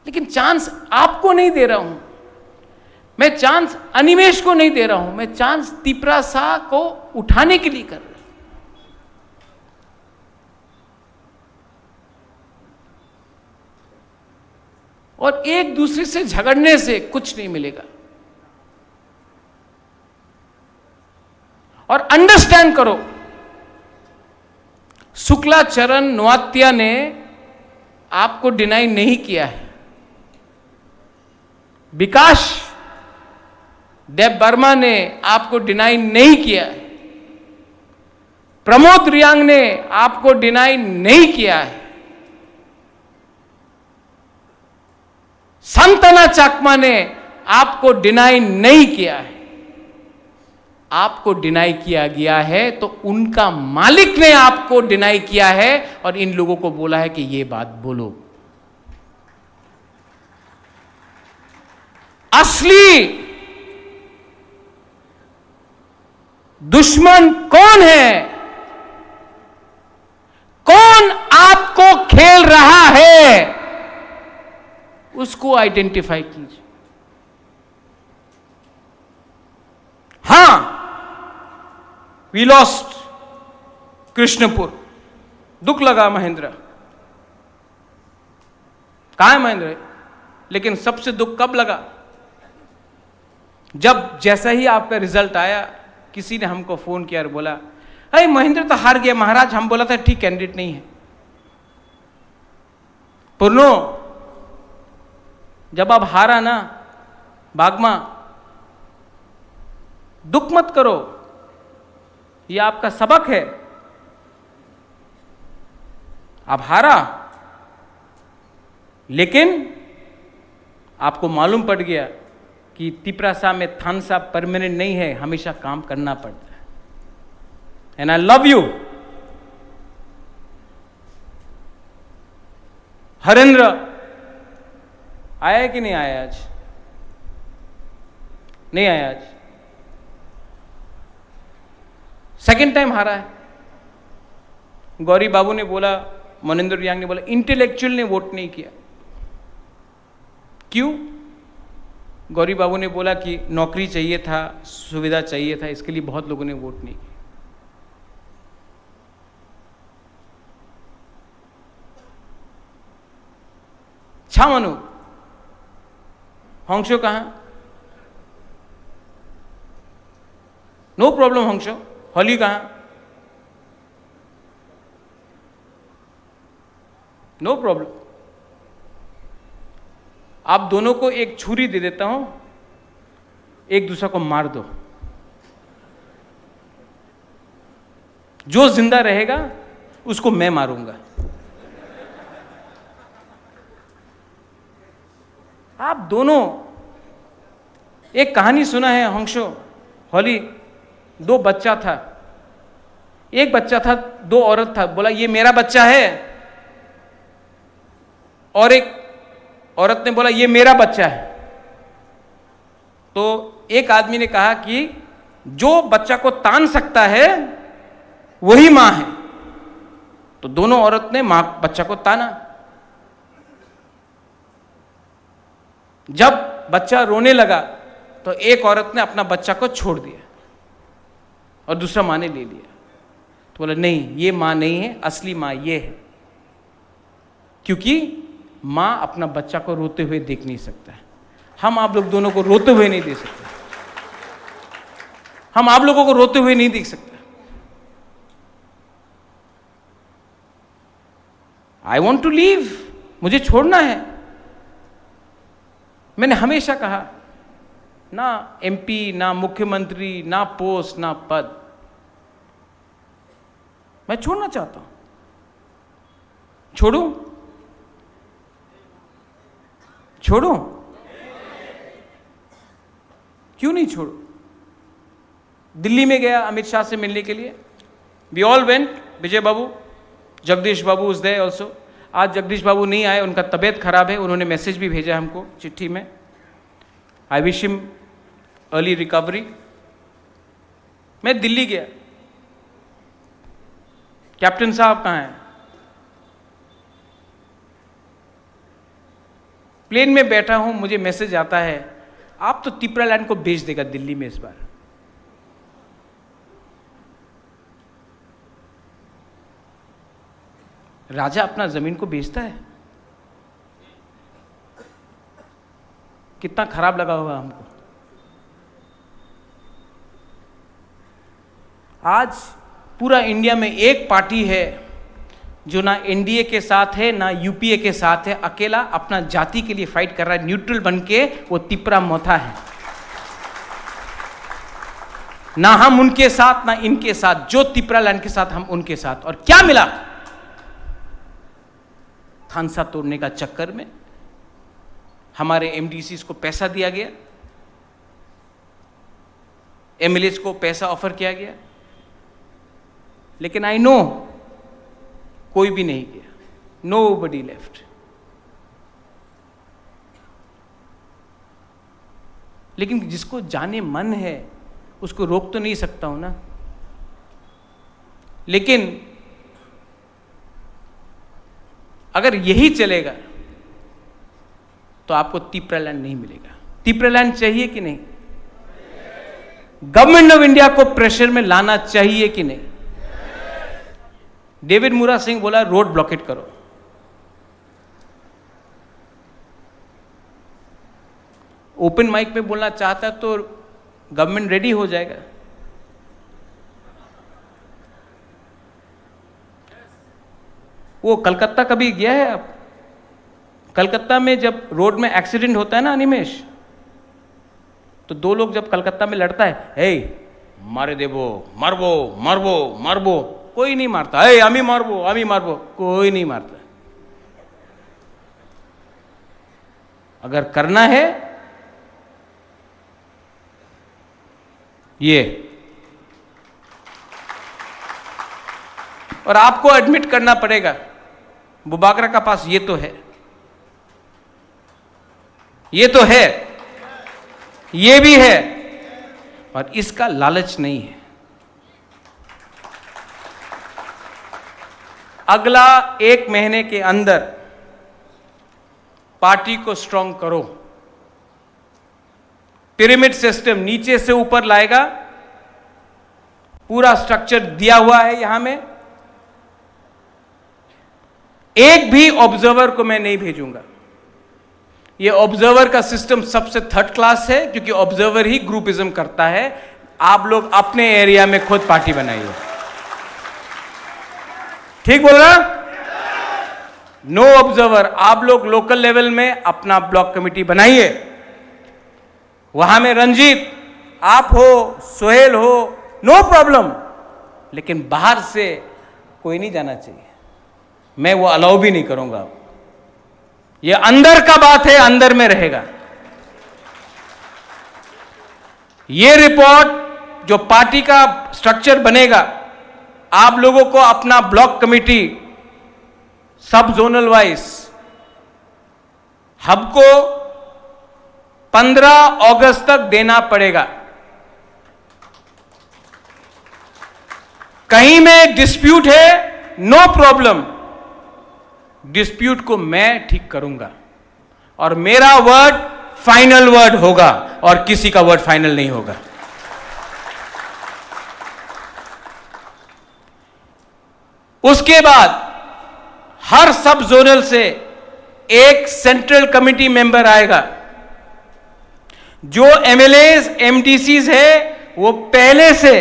लेकिन चांस आपको नहीं दे रहा हूं। मैं चांस अनिमेश को नहीं दे रहा हूं, मैं चांस तिपरासा को उठाने के लिए कर रहा हूं। और एक दूसरे से झगड़ने से कुछ नहीं मिलेगा। और अंडरस्टैंड करो, शुक्लाचरण नोआत्या ने आपको डिनाई नहीं किया है, विकास देव वर्मा ने आपको डिनाई नहीं किया है, प्रमोद रियांग ने आपको डिनाई नहीं किया है, संतना चाकमा ने आपको डिनाई नहीं किया है। आपको डिनाई किया गया है तो उनका मालिक ने आपको डिनाई किया है और इन लोगों को बोला है कि ये बात बोलो। असली दुश्मन कौन है, कौन आपको खेल रहा है, उसको आइडेंटिफाई कीजिए। हाँ, वी लॉस्ट कृष्णपुर, दुख लगा महेंद्र। कहाँ है महेंद्र? लेकिन सबसे दुख कब लगा? जब जैसा ही आपका रिजल्ट आया, किसी ने हमको फोन किया और बोला, "अरे, महेंद्र तो हार गया महाराज, हम बोला था ठीक कैंडिडेट नहीं है।" पूर्णो, जब आप हारा ना, बागमा, दुख मत करो, ये आपका सबक है। आप हारा, लेकिन आपको मालूम पड़ गया कि तिपरासा में थानसा परमानेंट नहीं है, हमेशा काम करना पड़ता है। And I love you। Harendra आया है कि नहीं आया आज? नहीं आया आज। सेकंड टाइम हारा है। गौरी बाबू ने बोला, मनिंदर रियांग ने बोला, इंटेलेक्चुअल ने वोट नहीं किया। क्यों? गौरी बाबू ने बोला कि नौकरी चाहिए था, सुविधा चाहिए था, इसके लिए बहुत लोगों ने वोट नहीं किया। छामनु, हंसो कहाँ? नो प्रॉब्लम हंसो, होली कहाँ? No problem. आप दोनों को एक छुरी दे देता हूं, एक दूसरे को मार दो। जो जिंदा रहेगा, उसको मैं मारूंगा। आप दोनों, एक कहानी सुना है हंसो, होली, दो बच्चा था, एक बच्चा था, दो औरत था, बोला, "ये मेरा बच्चा है," और एक औरत ने बोला, "ये मेरा बच्चा है।" तो एक आदमी ने कहा कि जो बच्चा को तान सकता है, वही माँ है। तो दोनों औरत ने माँ बच्चा को ताना। जब बच्चा रोने लगा तो एक औरत ने अपना बच्चा को छोड़ दिया और दूसरा माँ ने ले लिया। तो बोला, नहीं, ये माँ नहीं है, असली माँ ये है, क्योंकि माँ अपना बच्चा को रोते हुए देख नहीं सकता है। हम आप लोग दोनों को रोते हुए नहीं देख सकते। हम आप लोगों को रोते हुए नहीं देख सकते। आई वॉन्ट टू लीव, मुझे छोड़ना है। मैंने हमेशा कहा, ना एमपी, ना मुख्यमंत्री, ना पोस्ट, ना पद। मैं छोड़ना चाहता हूं। छोड़ू? छोड़ू? क्यों नहीं छोड़ू? दिल्ली में गया अमित शाह से मिलने के लिए। We all went, Vijay Babu, जगदीश बाबू is there also। आज जगदीश बाबू नहीं आए, उनका तबीयत खराब है, उन्होंने मैसेज भी भेजा हमको चिट्ठी में। I wish him early recovery. मैं दिल्ली गया, कैप्टन साहब कहाँ हैं? प्लेन में बैठा हूं, मुझे मैसेज आता है, आप तो तिपरा लैंड को बेच देगा दिल्ली में इस बार। राजा अपना जमीन को बेचता है। कितना खराब लगा होगा हमको। आज पूरा इंडिया में एक पार्टी है जो ना एनडीए के साथ है, ना यूपीए के साथ है, अकेला अपना जाति के लिए फाइट कर रहा है, न्यूट्रल बन के, वो तिपरा मोथा है। ना हम उनके साथ, ना इनके साथ, जो तिपरा लैंड के साथ, हम उनके साथ। और क्या मिला? थानसा तोड़ने का चक्कर में हमारे एमडीसीज को पैसा दिया गया, एमएलएज को पैसा ऑफर किया गया, लेकिन आई नो, कोई भी नहीं गया, नो बडी लेफ्ट। लेकिन जिसको जाने मन है, उसको रोक तो नहीं सकता हूं ना। लेकिन अगर यही चलेगा तो आपको तिपरा लैंड नहीं मिलेगा। तिपरा लैंड चाहिए कि नहीं? गवर्नमेंट ऑफ इंडिया को प्रेशर में लाना चाहिए कि नहीं? डेविड मुरा सिंह बोला, रोड ब्लॉकेट करो। ओपन माइक में बोलना चाहता तो गवर्नमेंट रेडी हो जाएगा। वो कलकत्ता कभी गया है आप? कलकत्ता में जब रोड में एक्सीडेंट होता है ना अनिमेश, तो दो लोग जब कलकत्ता में लड़ता है, "हे, मारे देबो, मारबो, मारबो, मारबो।" कोई नहीं मारता। "हे, आमी मारबो, आमी मारबो।" कोई नहीं मारता। अगर करना है, ये, और आपको एडमिट करना पड़ेगा, बुबागरा का पास ये तो है, ये तो है, ये भी है, और इसका लालच नहीं है। अगला एक महीने के अंदर पार्टी को स्ट्रांग करो। पिरामिड सिस्टम नीचे से ऊपर लाएगा, पूरा स्ट्रक्चर दिया हुआ है यहां में। एक भी ऑब्जर्वर को मैं नहीं भेजूंगा। ये ऑब्जर्वर का सिस्टम सबसे थर्ड क्लास है, क्योंकि ऑब्जर्वर ही ग्रुपिज्म करता है। आप लोग अपने एरिया में खुद पार्टी बनाइए। ठीक बोल रहा? No observer. आप लोग लोकल लेवल में अपना ब्लॉक कमेटी बनाइए। वहां में रंजीत, आप हो, सोहेल हो, नो प्रॉब्लम, लेकिन बाहर से कोई नहीं जाना चाहिए। मैं वो अलाउ भी नहीं करूंगा। ये अंदर का बात है, अंदर में रहेगा। ये रिपोर्ट, जो पार्टी का स्ट्रक्चर बनेगा, आप लोगों को अपना ब्लॉक कमेटी, सब जोनल वाइज, हमको पन्द्रह अगस्त तक देना पड़ेगा। कहीं में डिस्प्यूट है, नो प्रॉब्लम, डिस्प्यूट को मैं ठीक करूंगा और मेरा वर्ड फाइनल वर्ड होगा और किसी का वर्ड फाइनल नहीं होगा। उसके बाद हर सब जोनल से एक सेंट्रल कमेटी मेंबर आएगा। जो एमएलएस, एमडीसीज है, वो पहले से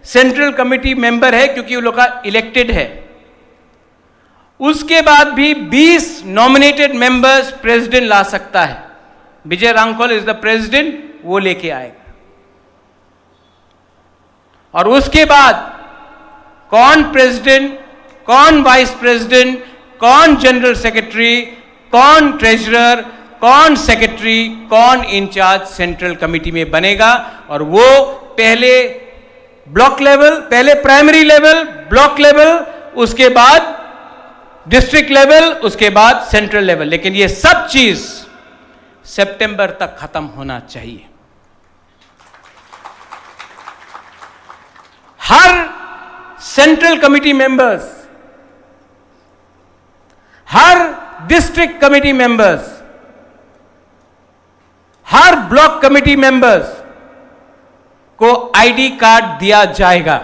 सेंट्रल कमेटी मेंबर है, क्योंकि वो लोग का इलेक्टेड है। उसके बाद भी बीस नॉमिनेटेड मेंबर्स प्रेसिडेंट ला सकता है। विजय रांगकोल इज द प्रेसिडेंट, वो लेके आएगा। और उसके बाद कौन प्रेसिडेंट, कौन वाइस प्रेसिडेंट, कौन जनरल सेक्रेटरी, कौन ट्रेजरर, कौन सेक्रेटरी, कौन इंचार्ज सेंट्रल कमेटी में बनेगा, और वो पहले ब्लॉक लेवल, पहले प्राइमरी लेवल, ब्लॉक लेवल, उसके बाद डिस्ट्रिक्ट लेवल, उसके बाद सेंट्रल लेवल। लेकिन ये सब चीज सितंबर तक खत्म होना चाहिए। हर सेंट्रल कमेटी मेंबर्स, हर डिस्ट्रिक्ट कमेटी मेंबर्स, हर ब्लॉक कमेटी मेंबर्स को आईडी कार्ड दिया जाएगा।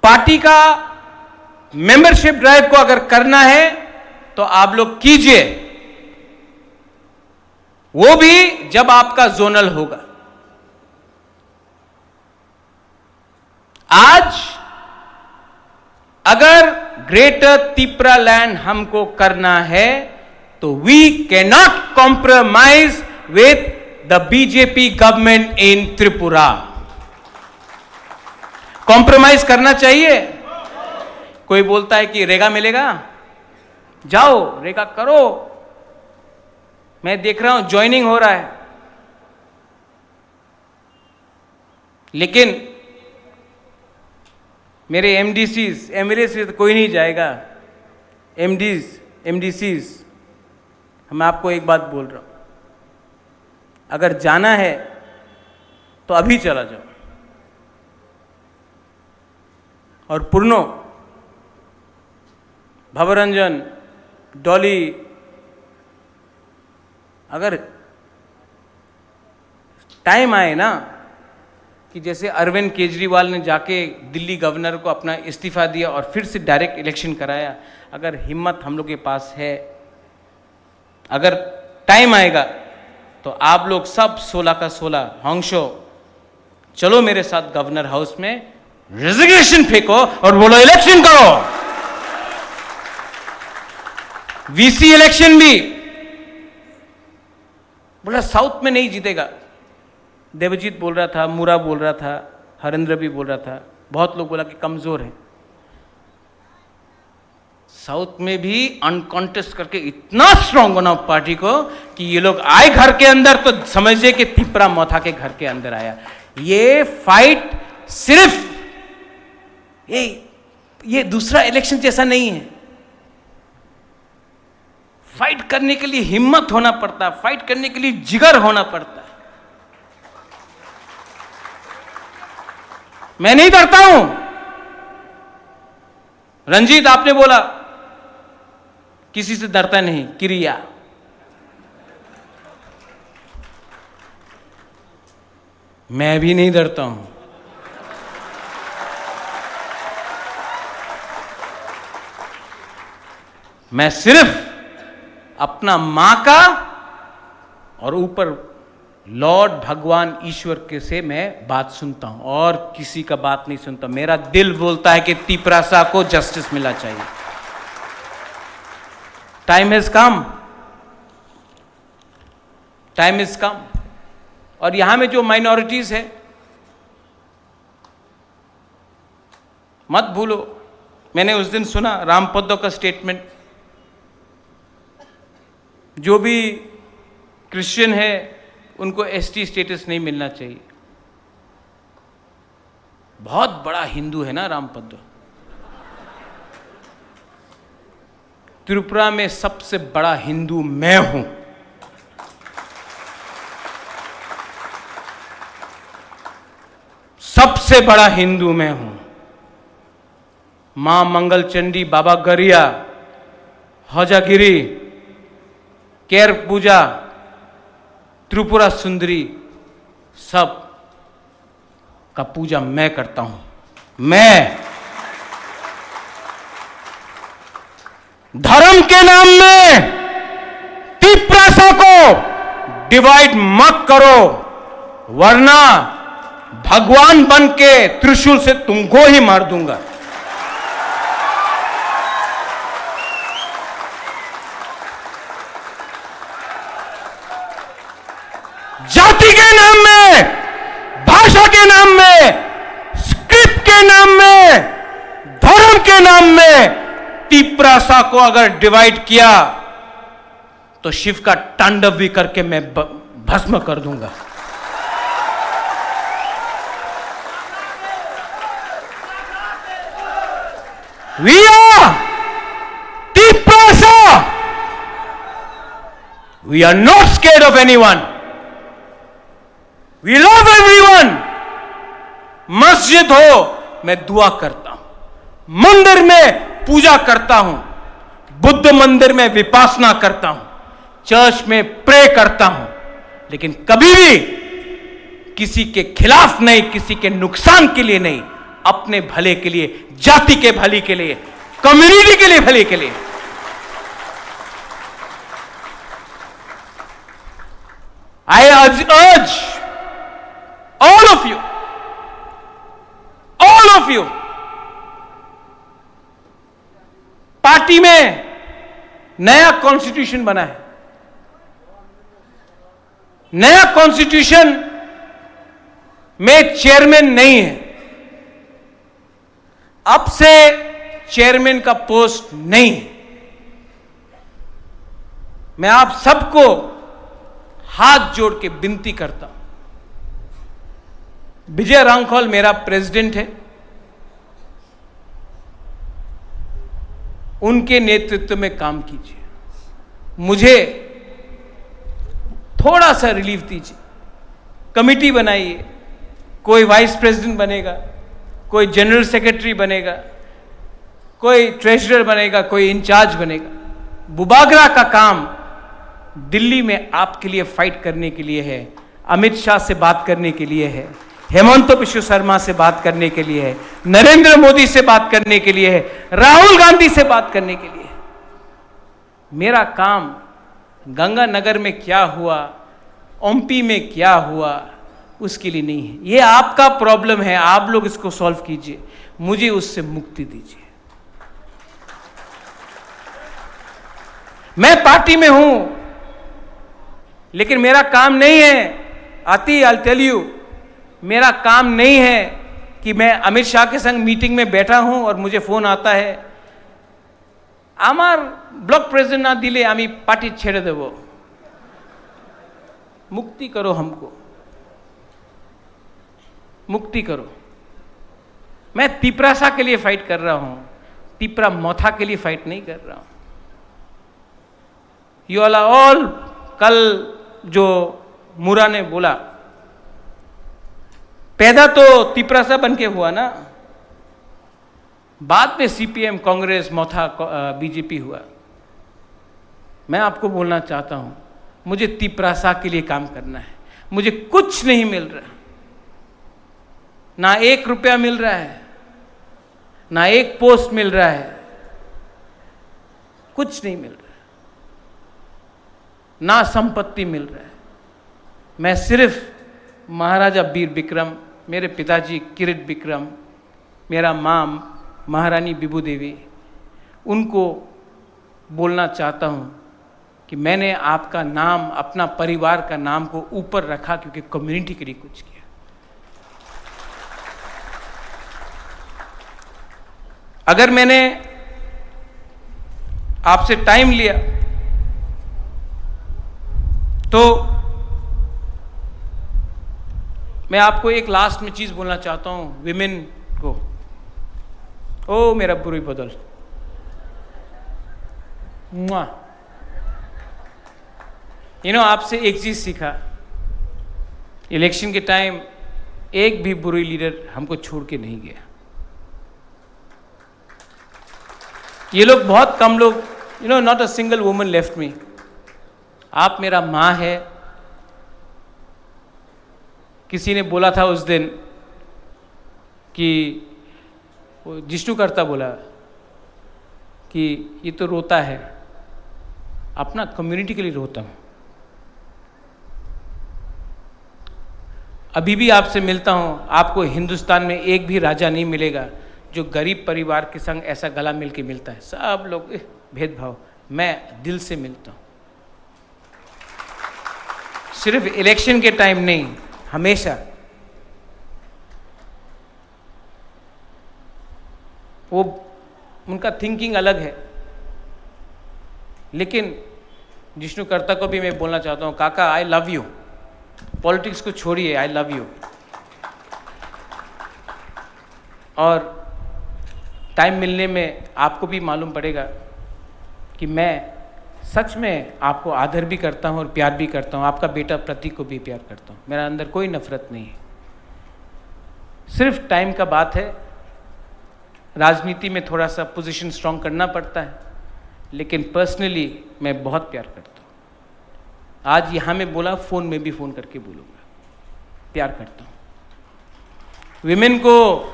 पार्टी का मेंबरशिप ड्राइव को अगर करना है तो आप लोग कीजिए, वो भी जब आपका जोनल होगा। आज अगर ग्रेटर तिपरा लैंड हमको करना है तो we cannot compromise with the B J P government in Tripura। Compromise करना चाहिए। कोई बोलता है कि रेगा मिलेगा, जाओ रेगा करो। मैं देख रहा हूं ज्वाइनिंग हो रहा है, लेकिन मेरे एमडीसीज, एमएलए से तो कोई नहीं जाएगा। एमडीज, एमडीसीज, मैं आपको एक बात बोल रहा हूं, अगर जाना है तो अभी चला जाओ। और पूर्णो, भवरंजन, डॉली, अगर टाइम आए ना कि जैसे अरविंद केजरीवाल ने जाके दिल्ली गवर्नर को अपना इस्तीफा दिया और फिर से डायरेक्ट इलेक्शन कराया, अगर हिम्मत हम लोग के पास है, अगर टाइम आएगा तो आप लोग सब सोलह का सोलह हॉन्गशो, चलो मेरे साथ गवर्नर हाउस में, रेजिग्नेशन फेंको और बोलो इलेक्शन करो। वीसी इलेक्शन भी बोला साउथ में नहीं जीतेगा। देवजीत बोल रहा था, मुरा बोल रहा था, हरेंद्र भी बोल रहा था, बहुत लोग बोला कि कमजोर है। साउथ में भी अनकॉन्टेस्ट करके इतना स्ट्रांग बनाओ पार्टी को कि ये लोग आए घर के अंदर तो समझिए कि तिपरा मथा के घर के अंदर आया। ये फाइट सिर्फ ये, ये दूसरा इलेक्शन जैसा नहीं है। फाइट करने के लिए हिम्मत होना पड़ता है, फाइट करने के लिए जिगर होना पड़ता है। मैं नहीं डरता हूं। रंजीत, आपने बोला किसी से डरता नहीं, किरिया। मैं भी नहीं डरता हूं। मैं सिर्फ अपना मां का और ऊपर लॉर्ड भगवान ईश्वर के से मैं बात सुनता हूं और किसी का बात नहीं सुनता। मेरा दिल बोलता है कि तिपरासा को जस्टिस मिलना चाहिए। Time has come, time is come. और यहां में जो माइनॉरिटीज है, मत भूलो, मैंने उस दिन सुना रामपद्दो का स्टेटमेंट, जो भी क्रिश्चियन है उनको एसटी स्टेटस नहीं मिलना चाहिए। बहुत बड़ा हिंदू है ना रामपद्दो। त्रिपुरा में सबसे बड़ा हिंदू मैं हूं। सबसे बड़ा हिंदू मैं हूं। मां मंगल चंडी, बाबा गरिया, हजागिरी, केर पूजा, त्रिपुरा सुंदरी, सब का पूजा मैं करता हूं। मैं धर्म के नाम में तिपरासा को डिवाइड मत करो, वरना भगवान बन के त्रिशूल से तुमको ही मार दूंगा। जाति के नाम में, भाषा के नाम में, स्क्रिप्ट के नाम में, धर्म के नाम में तिपरासा को अगर डिवाइड किया तो शिव का तांडव भी करके मैं ब-, भस्म कर दूंगा। We are Tiprasa. We are not scared of anyone. We love everyone. मस्जिद हो, मैं दुआ करता हूं, मंदिर में पूजा करता हूं, बुद्ध मंदिर में विपासना करता हूं, चर्च में प्रे करता हूं, लेकिन कभी भी किसी के खिलाफ नहीं, किसी के नुकसान के लिए नहीं, अपने भले के लिए, जाति के भले के लिए, कम्युनिटी के लिए, भले के लिए। I urge, urge all of you, all of you, party में नया कॉन्स्टिट्यूशन बना है, नया कॉन्स्टिट्यूशन में चेयरमैन नहीं है, अब से चेयरमैन का पोस्ट नहीं है। मैं आप सबको हाथ जोड़ के विनती करता हूं, विजय रांखल मेरा प्रेसिडेंट है, उनके नेतृत्व में काम कीजिए, मुझे थोड़ा सा रिलीफ दीजिए। कमेटी बनाइए, कोई वाइस प्रेसिडेंट बनेगा, कोई जनरल सेक्रेटरी बनेगा, कोई ट्रेजरर बनेगा, कोई इंचार्ज बनेगा। बुबागरा का काम दिल्ली में आपके लिए फाइट करने के लिए है, अमित शाह से बात करने के लिए है, हेमंत बिश्व शर्मा से बात करने के लिए है, नरेंद्र मोदी से बात करने के लिए है, राहुल गांधी से बात करने के लिए है। मेरा काम गंगानगर में क्या हुआ, ओम्पी में क्या हुआ, उसके लिए नहीं है। ये आपका प्रॉब्लम है, आप लोग इसको सॉल्व कीजिए, मुझे उससे मुक्ति दीजिए। मैं पार्टी में हूं, लेकिन मेरा काम नहीं है, Ati, I'll tell you, मेरा काम नहीं है कि मैं अमित शाह के संग मीटिंग में बैठा हूं और मुझे फोन आता है, "আমার ব্লক প্রেসিডেন্ট না দিলে আমি পার্টি ছেড়ে দেব।" मुक्ति करो हमको, मुक्ति करो। मैं तिपरासा के लिए फाइट कर रहा हूं, तिपरा मोथा के लिए फाइट नहीं कर रहा हूं। You all are all, कल जो मुरा ने बोला, पैदा तो तिपरासा बन के हुआ ना, बाद में सीपीएम, कांग्रेस, मोथा, बीजेपी हुआ। मैं आपको बोलना चाहता हूं, मुझे तिपरासा के लिए काम करना है। मुझे कुछ नहीं मिल रहा, ना एक रुपया मिल रहा है, ना एक पोस्ट मिल रहा है, कुछ नहीं मिल रहा है, ना संपत्ति मिल रहा है। मैं सिर्फ महाराजा वीर विक्रम, मेरे पिताजी किरीट विक्रम, मेरा माँ महारानी विभू देवी, उनको बोलना चाहता हूँ कि मैंने आपका नाम, अपना परिवार का नाम को ऊपर रखा, क्योंकि कम्युनिटी के लिए कुछ किया। अगर मैंने आपसे टाइम लिया, तो मैं आपको एक लास्ट में चीज बोलना चाहता हूं, विमेन को। ओ मेरा बुरी बदल, मुआ। यू नो, आपसे एक चीज सीखा, इलेक्शन के टाइम एक भी बुरी लीडर हमको छोड़ के नहीं गया। ये लोग बहुत कम लोग, you know, not a single woman left me. आप मेरा माँ है। किसी ने बोला था उस दिन कि, वो जिष्णु करता बोला कि ये तो रोता है, अपना कम्युनिटी के लिए रोता हूँ। अभी भी आपसे मिलता हूँ, आपको हिंदुस्तान में एक भी राजा नहीं मिलेगा जो गरीब परिवार के संग ऐसा गला मिल के मिलता है। सब लोग, एह, भेदभाव। मैं दिल से मिलता हूँ। सिर्फ इलेक्शन के टाइम नहीं, हमेशा। वो, उनका थिंकिंग अलग है। लेकिन जिष्णु करता को भी मैं बोलना चाहता हूँ, काका, आई लव यू। पॉलिटिक्स को छोड़िए, आई लव यू। और टाइम मिलने में आपको भी मालूम पड़ेगा कि मैं सच में आपको आदर भी करता हूँ और प्यार भी करता हूँ। आपका बेटा प्रतीक को भी प्यार करता हूँ। मेरा अंदर कोई नफरत नहीं है, सिर्फ टाइम का बात है। राजनीति में थोड़ा सा पोजीशन स्ट्रांग करना पड़ता है, लेकिन पर्सनली मैं बहुत प्यार करता हूँ। आज यहाँ में बोला, फोन में भी फोन करके बोलूँगा, प्यार करता हूँ। विमेन को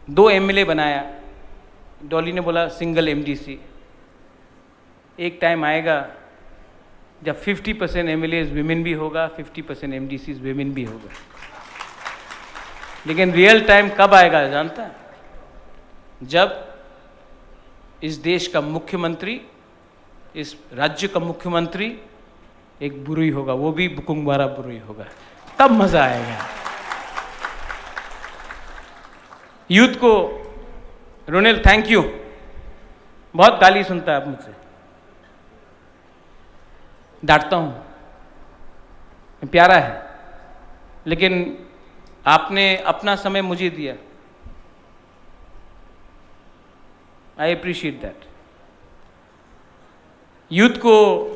दो एमएलए बनाया, डॉली ने बोला सिंगल एमडीसी। एक टाइम आएगा जब फिफ्टी परसेंट एमएलए विमेन भी होगा, फिफ्टी परसेंट एमडीसी विमेन भी होगा। लेकिन रियल टाइम कब आएगा जानता है? जब इस देश का मुख्यमंत्री, इस राज्य का मुख्यमंत्री एक बुरुई होगा, वो भी बुकुंगबारा बुरुई होगा, तब मजा आएगा। यूथ को, रोनेल, थैंक यू। बहुत गाली सुनता है आप मुझसे, डांटता हूँ, प्यारा है, लेकिन आपने अपना समय मुझे दिया। I appreciate that. यूथ को,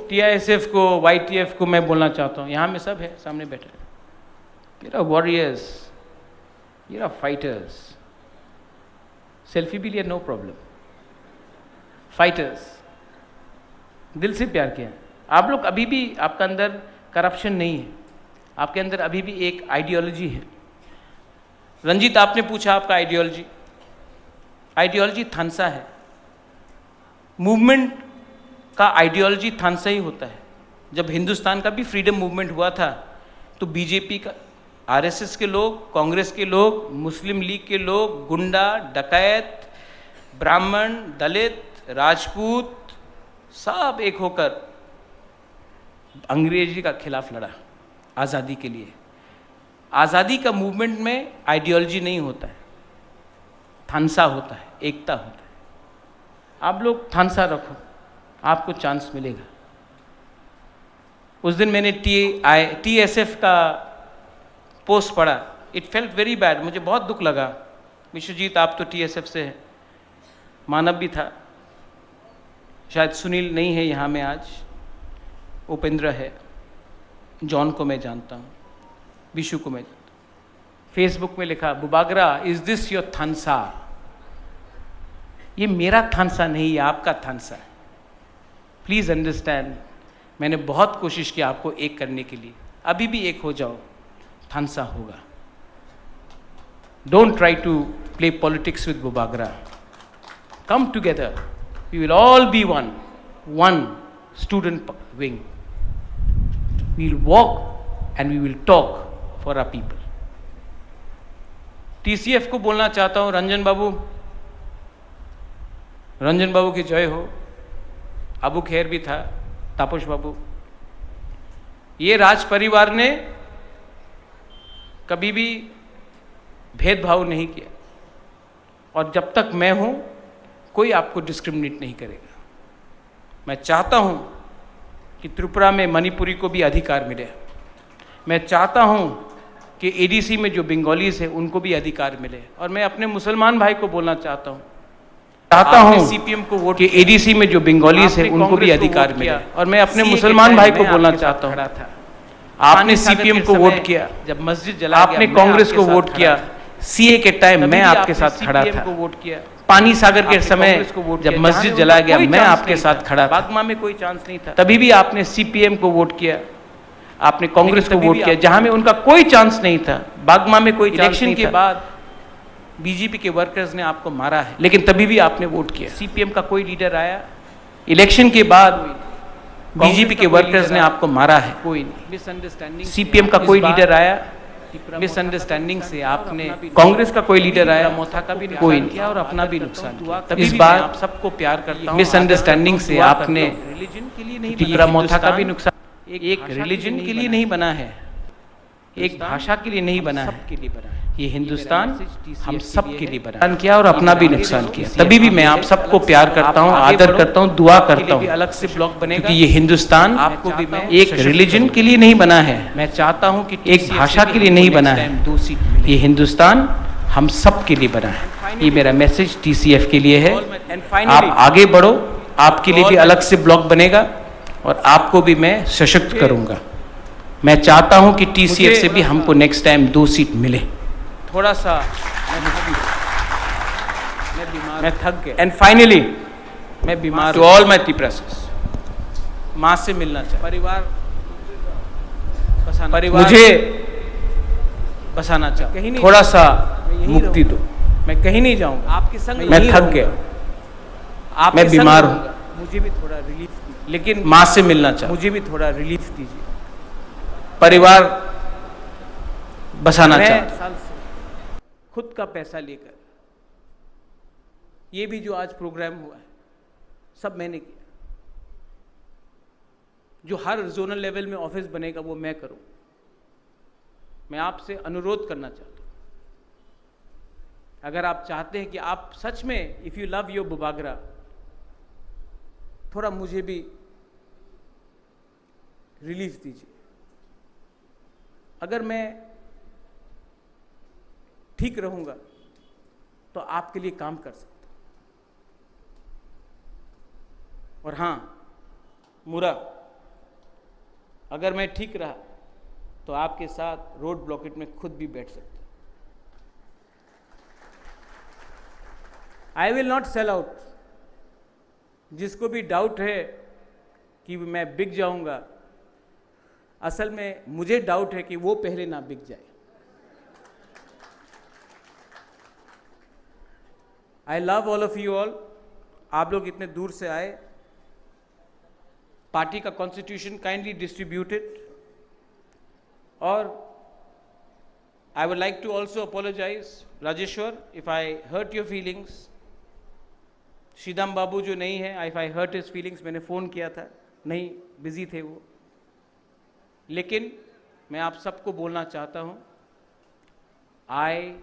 टीआईएसएफ को, वाईटीएफ को मैं बोलना चाहता हूँ, यहाँ में सब है, सामने बैठे हैं। मेरा वॉरियर्स, मेरा फाइटर्स, सेल्फी भी लिया, नो प्रॉब्लम। फाइटर्स, दिल से प्यार किया। आप लोग अभी भी, आपका अंदर करप्शन नहीं है, आपके अंदर अभी भी एक आइडियोलॉजी है। रंजीत, आपने पूछा आपका आइडियोलॉजी, आइडियोलॉजी थानसा है। मूवमेंट का आइडियोलॉजी थानसा ही होता है। जब हिंदुस्तान का भी फ्रीडम मूवमेंट हुआ था, तो बीजेपी का, आरएसएस के लोग, कांग्रेस के लोग, मुस्लिम लीग के लोग, गुंडा, डकैत, ब्राह्मण, दलित, राजपूत, सब एक होकर अंग्रेजी का खिलाफ लड़ा आज़ादी के लिए। आज़ादी का मूवमेंट में आइडियोलॉजी नहीं होता है, थानसा होता है, एकता होता है। आप लोग थानसा रखो, आपको चांस मिलेगा। उस दिन मैंने टीआई, टीएसएफ का पोस्ट पढ़ा, इट फेल्ट वेरी बैड, मुझे बहुत दुख लगा। विश्वजीत, आप तो टीएसएफ से हैं, मानव भी था, शायद सुनील नहीं है यहाँ में आज, उपेंद्र है, जॉन को मैं जानता हूँ, विशु को मैं जानता हूँ। फेसबुक में लिखा, "बुबागरा, is this your थानसा?" ये मेरा थानसा नहीं, ये आपका थानसा है। प्लीज अंडरस्टैंड, मैंने बहुत कोशिश की आपको एक करने के लिए, अभी भी एक हो जाओ, थानसा होगा। Don't try to play politics with Bubagra. Come together. We will all be one, one student p-, wing. We will walk and we will talk for our people. TCF को बोलना चाहता हूं, रंजन बाबू, रंजन बाबू की जय हो। अबू खेर भी था, तापस बाबू। ये राज परिवार ने कभी भी भेदभाव नहीं किया, और जब तक मैं हूं, कोई आपको डिस्क्रिमिनेट नहीं करेगा। मैं चाहता हूं कि त्रिपुरा में मणिपुरी को भी अधिकार मिले। मैं चाहता हूं कि एडीसी में जो बंगालीज हैं, उनको भी अधिकार मिले। और मैं अपने मुसलमान भाई को बोलना चाहता हूं, चाहता हूं सीपीएम को वोट कि एडीसी में जो बंगालीज हैं, उनको भी अधिकार मिले। और मैं अपने मुसलमान भाई को बोलना चाहता हूं, आपने सीपीएम को वोट किया, जब मस्जिद जलाया गया, आपने कांग्रेस को वोट किया। सीए के टाइम मैं आपके साथ खड़ा था। पानी सागर के समय जब मस्जिद जलाया गया, मैं आपके साथ खड़ा था। बागमा में कोई चांस नहीं था, तभी भी आपने सीपीएम को वोट किया। आपने कांग्रेस को वोट किया, जहां में उनका कोई चांस नहीं था। बागमा में कोई चांस नहीं था। इलेक्शन के बाद बीजेपी के वर्कर्स ने आपको मारा है, लेकिन तभी भी आपने वोट किया। सीपीएम का कोई लीडर आया, इलेक्शन के बाद बीजेपी के वर्कर्स ने आपको मारा है। कोई नहीं। सीपीएम का कोई लीडर आया, मिसअंडरस्टैंडिंग से आपने, कांग्रेस का कोई लीडर आया, मोथा का भी नुकसान किया और अपना भी नुकसान किया। तभी इस भी बार मैं आप सबको प्यार करता हूँ, मिसअंडरस्टैंडिंग से आपने रिलीजन के लिए नहीं बना है। मोथा का भी नुकसान, एक रिलीजन के लिए नहीं बना है, एक भाषा के लिए नहीं बना है। ये हिंदुस्तान हम सब के लिए बना है। नुकसान किया और अपना भी नुकसान किया। तभी भी मैं आप सबको प्यार करता हूँ, आदर करता हूँ, दुआ करता हूँ। अलग से ब्लॉक बनेगा, क्योंकि ये हिंदुस्तान आपको भी मैं एक रिलीजन के लिए नहीं बना है, मैं चाहता हूँ कि एक भाषा के लिए नहीं बना है। ये हिंदुस्तान हम सब के लिए बना है। ये मेरा मैसेज टीसीएफ के लिए है। आप आगे बढ़ो, आपके लिए भी अलग से ब्लॉक बनेगा और आपको भी मैं सशक्त करूंगा। मैं चाहता हूं कि टीसीएफ से भी हमको नेक्स्ट टाइम दो सीट मिले। थोड़ा सा मैं थक गया। मैं बीमार हूँ। मैं थक गया। And finally, मैं बीमार हूँ। To all my Tiprasas, माँ से मिलना चाहता हूँ। परिवार बसाना, परिवार मुझे बसाना चाहता हूँ। कहीं नहीं जाऊँगा। थोड़ा सा मुक्ति दो। मैं कहीं नहीं जाऊँगा। आपके संग मैं थक गया। आपके संग रहूंगा। मुझे भी थोड़ा रिलीफ दीजिए। लेकिन माँ से मिलना चाहता हूँ। मुझे भी थोड़ा रिलीफ दीजिए। परिवार बसाना चाहता हूँ। मैं साल से खुद का पैसा लेकर, ये भी जो आज प्रोग्राम हुआ है, सब मैंने किया। जो हर जोनल लेवल में ऑफिस बनेगा, वो मैं करूँ। मैं आपसे अनुरोध करना चाहता हूँ, अगर आप चाहते हैं कि आप सच में, if you love your Bubagra, थोड़ा मुझे भी रिलीफ दीजिए। अगर मैं ठीक रहूँगा, तो आपके लिए काम कर सकता हूँ। और हाँ, मुरा, अगर मैं ठीक रहा, तो आपके साथ रोड ब्लॉकेट में खुद भी बैठ सकता हूँ। I will not sell out। जिसको भी डाउट है कि मैं बिक जाऊंगा, असल में मुझे डाउट है कि वो पहले ना बिक जाए। I love all of you all। आप लोग इतने दूर से आए। पार्टी का कॉन्स्टिट्यूशन काइंडली डिस्ट्रीब्यूटेड। और I would like to also apologize, Rajeshwar, if I hurt your feelings। Sridam babu जो नहीं है, if I hurt his feelings, मैंने फ़ोन किया था, नहीं, बिजी थे वो। लेकिन मैं आप सबको बोलना चाहता हूँ, आई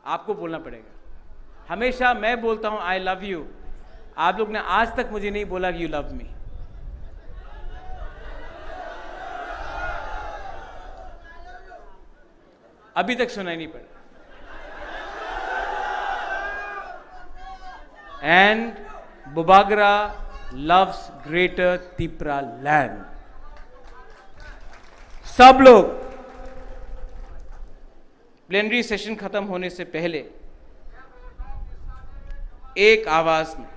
आपको बोलना पड़ेगा। हमेशा मैं बोलता हूं, "I love you।" आप लोग ने आज तक मुझे नहीं बोला कि "You love me।" अभी तक सुनाई नहीं पड़ा। And Bubagra loves Greater Tipraland। सब लोग प्लेनरी सेशन खत्म होने से पहले एक आवाज में,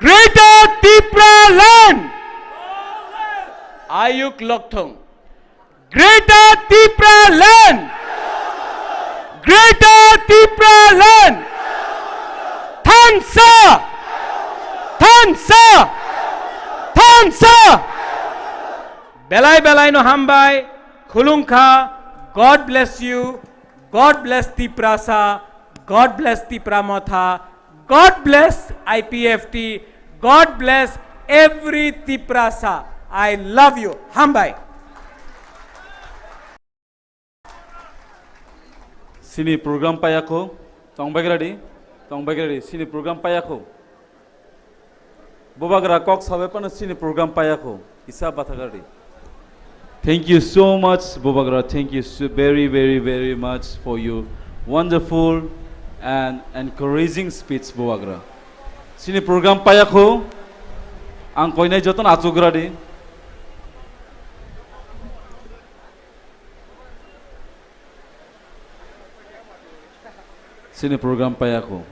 Greater Tipraland! Ayuk Lokthong! Greater Tipraland! Greater Tipraland! Thansa! Thansa! Thansa! Belai belai no hambai, khulungkha, God bless you, God bless Tiprasa, God bless Tipra Motha, God bless I P F T, God bless every Tiprasa. I love you. Hambai. Sini program payakho, tongbagradi, tongbagradi, sini program payakho. Bubagra kok sabai pano sini program payakho, isa bathagadi. Thank you so much, Bubagra. Thank you so very, very, very much for your wonderful and encouraging speech, Bubagra. Chini program payakho, ang koinai jotono achugra di. Chini program payakho.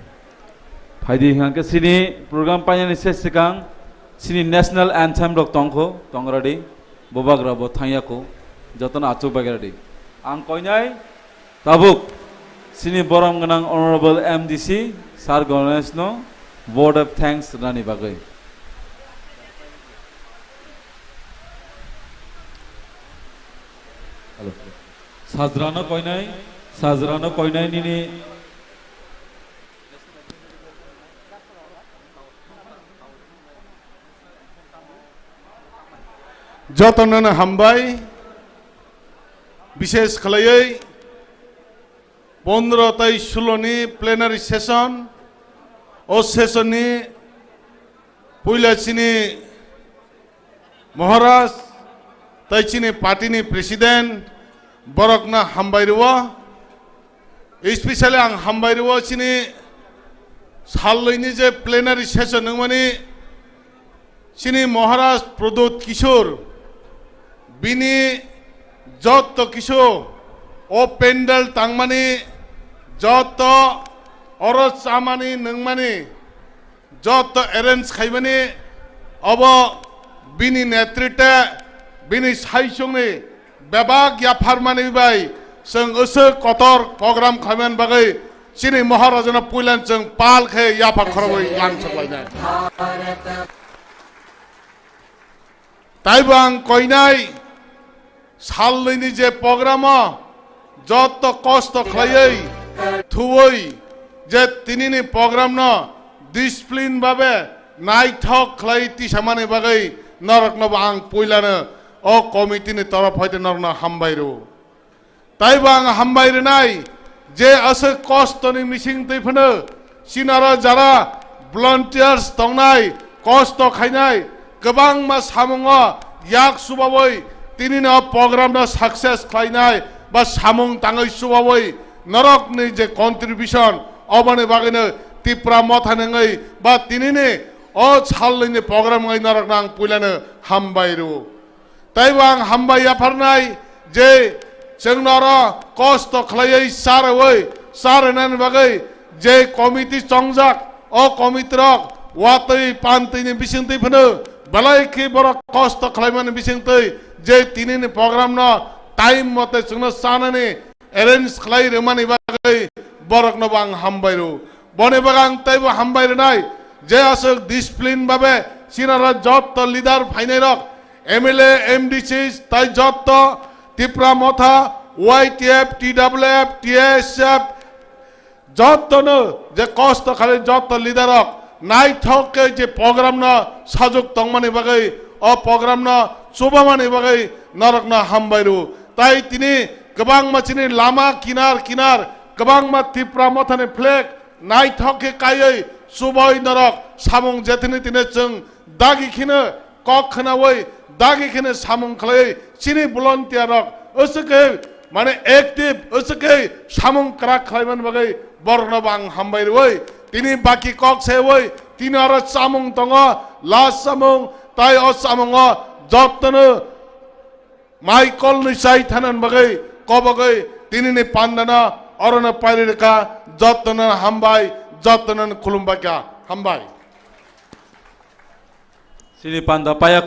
Phaidi hingke chini program painani se sikang chini national anthem rok tongkho, tongra di. Bubagra bo thangyakho, jotono achuk bagra di. Ang koinai tabuk chini borom gwnang Honorable M D C Sir Ganesh no vote of thanks rwnani bagwi. Hello. Sajrano koinai, sajrano koinai nini. Jotono hambai, bishes khlaiwi pondro tai sulo ni plenary session, o session ni puila chini Maharaj tai chini party ni president borokno hambai rwo. Especially ang hambai rwo chini salloini je plenary session wngmani chini Maharaj Pradyot Kishore bini jotto kisu o pandal tangmani, jotto oro chamani nungmani jotto arrange khaimani, obo bini netritwe, bini saichungni bebak yapharmani bai chwng aswk kotor program khaimani bagwi chini Maharajano puilan chwng pal khe yapha khorobwi langsoklainai. Taibo ang koinai salnwini je program o jotto kosto khlaiwi thuwi je tinini program no discipline babe naithok khlai tisamani bagwi norokno bo ang puilano o committee ni torof hoite norokno hambai rw. Taibo ang hambai rwnai je aswk kostoni mising twi phano chinaro jara volunteers tongnai, kosto khainai, kwbangma samungo yak chubawi tinino program no success khlainai ba samung tangwi chubawi norokni je contribution oboni bagwino Tipra Motha nungwi ba tinini o salnwini program wngwi norokno ang puilano hambai rw. Taibo ang hambai yapharnai je chwng noro kosto khlaiwi charwi, charwnani bagwi je committee chongjak, o committee rok watwi pantwini bisingtwi phano belai khe borok kosto khlaimani bisingtwi je tinini program no time mote chwngno chanani arrange khlai rwmani bagwi borokno bo ang hambai rw. Boni bagwi ang teibo hambai rwnai je aswk discipline babe chinaro jotto leader phainai rok, M L A, M D C tai jotto Tipra Motha, Y T F, T W F, T S F, jottono je kosto khlai jotto leader rok naithok khe je program no sajwk tongmani bagwi, o program no chubamani bagwi norokno hambai rw. Tai tini kwbangma chini lama kinar kinar kwbangma Tipra Mothani flag naithok khe kaiwi chubawi norok samung jethini tini chwng dagi kheno kok khnawi dagi kheno samung khlaiwi chini volunteer rok aswk khe mane active aswk khe samung kwrak khlaimani bagwi borokno bo ang hambai rwi tini baki kok sewi tini oro chamung tongo last chamung tai o chamungo jottono mai kolnwi chai thanani bagwi kobogwi tinini pandano orono pairi rwkha jottono hambai jottono khulumbaikha hambai. Chini panda paya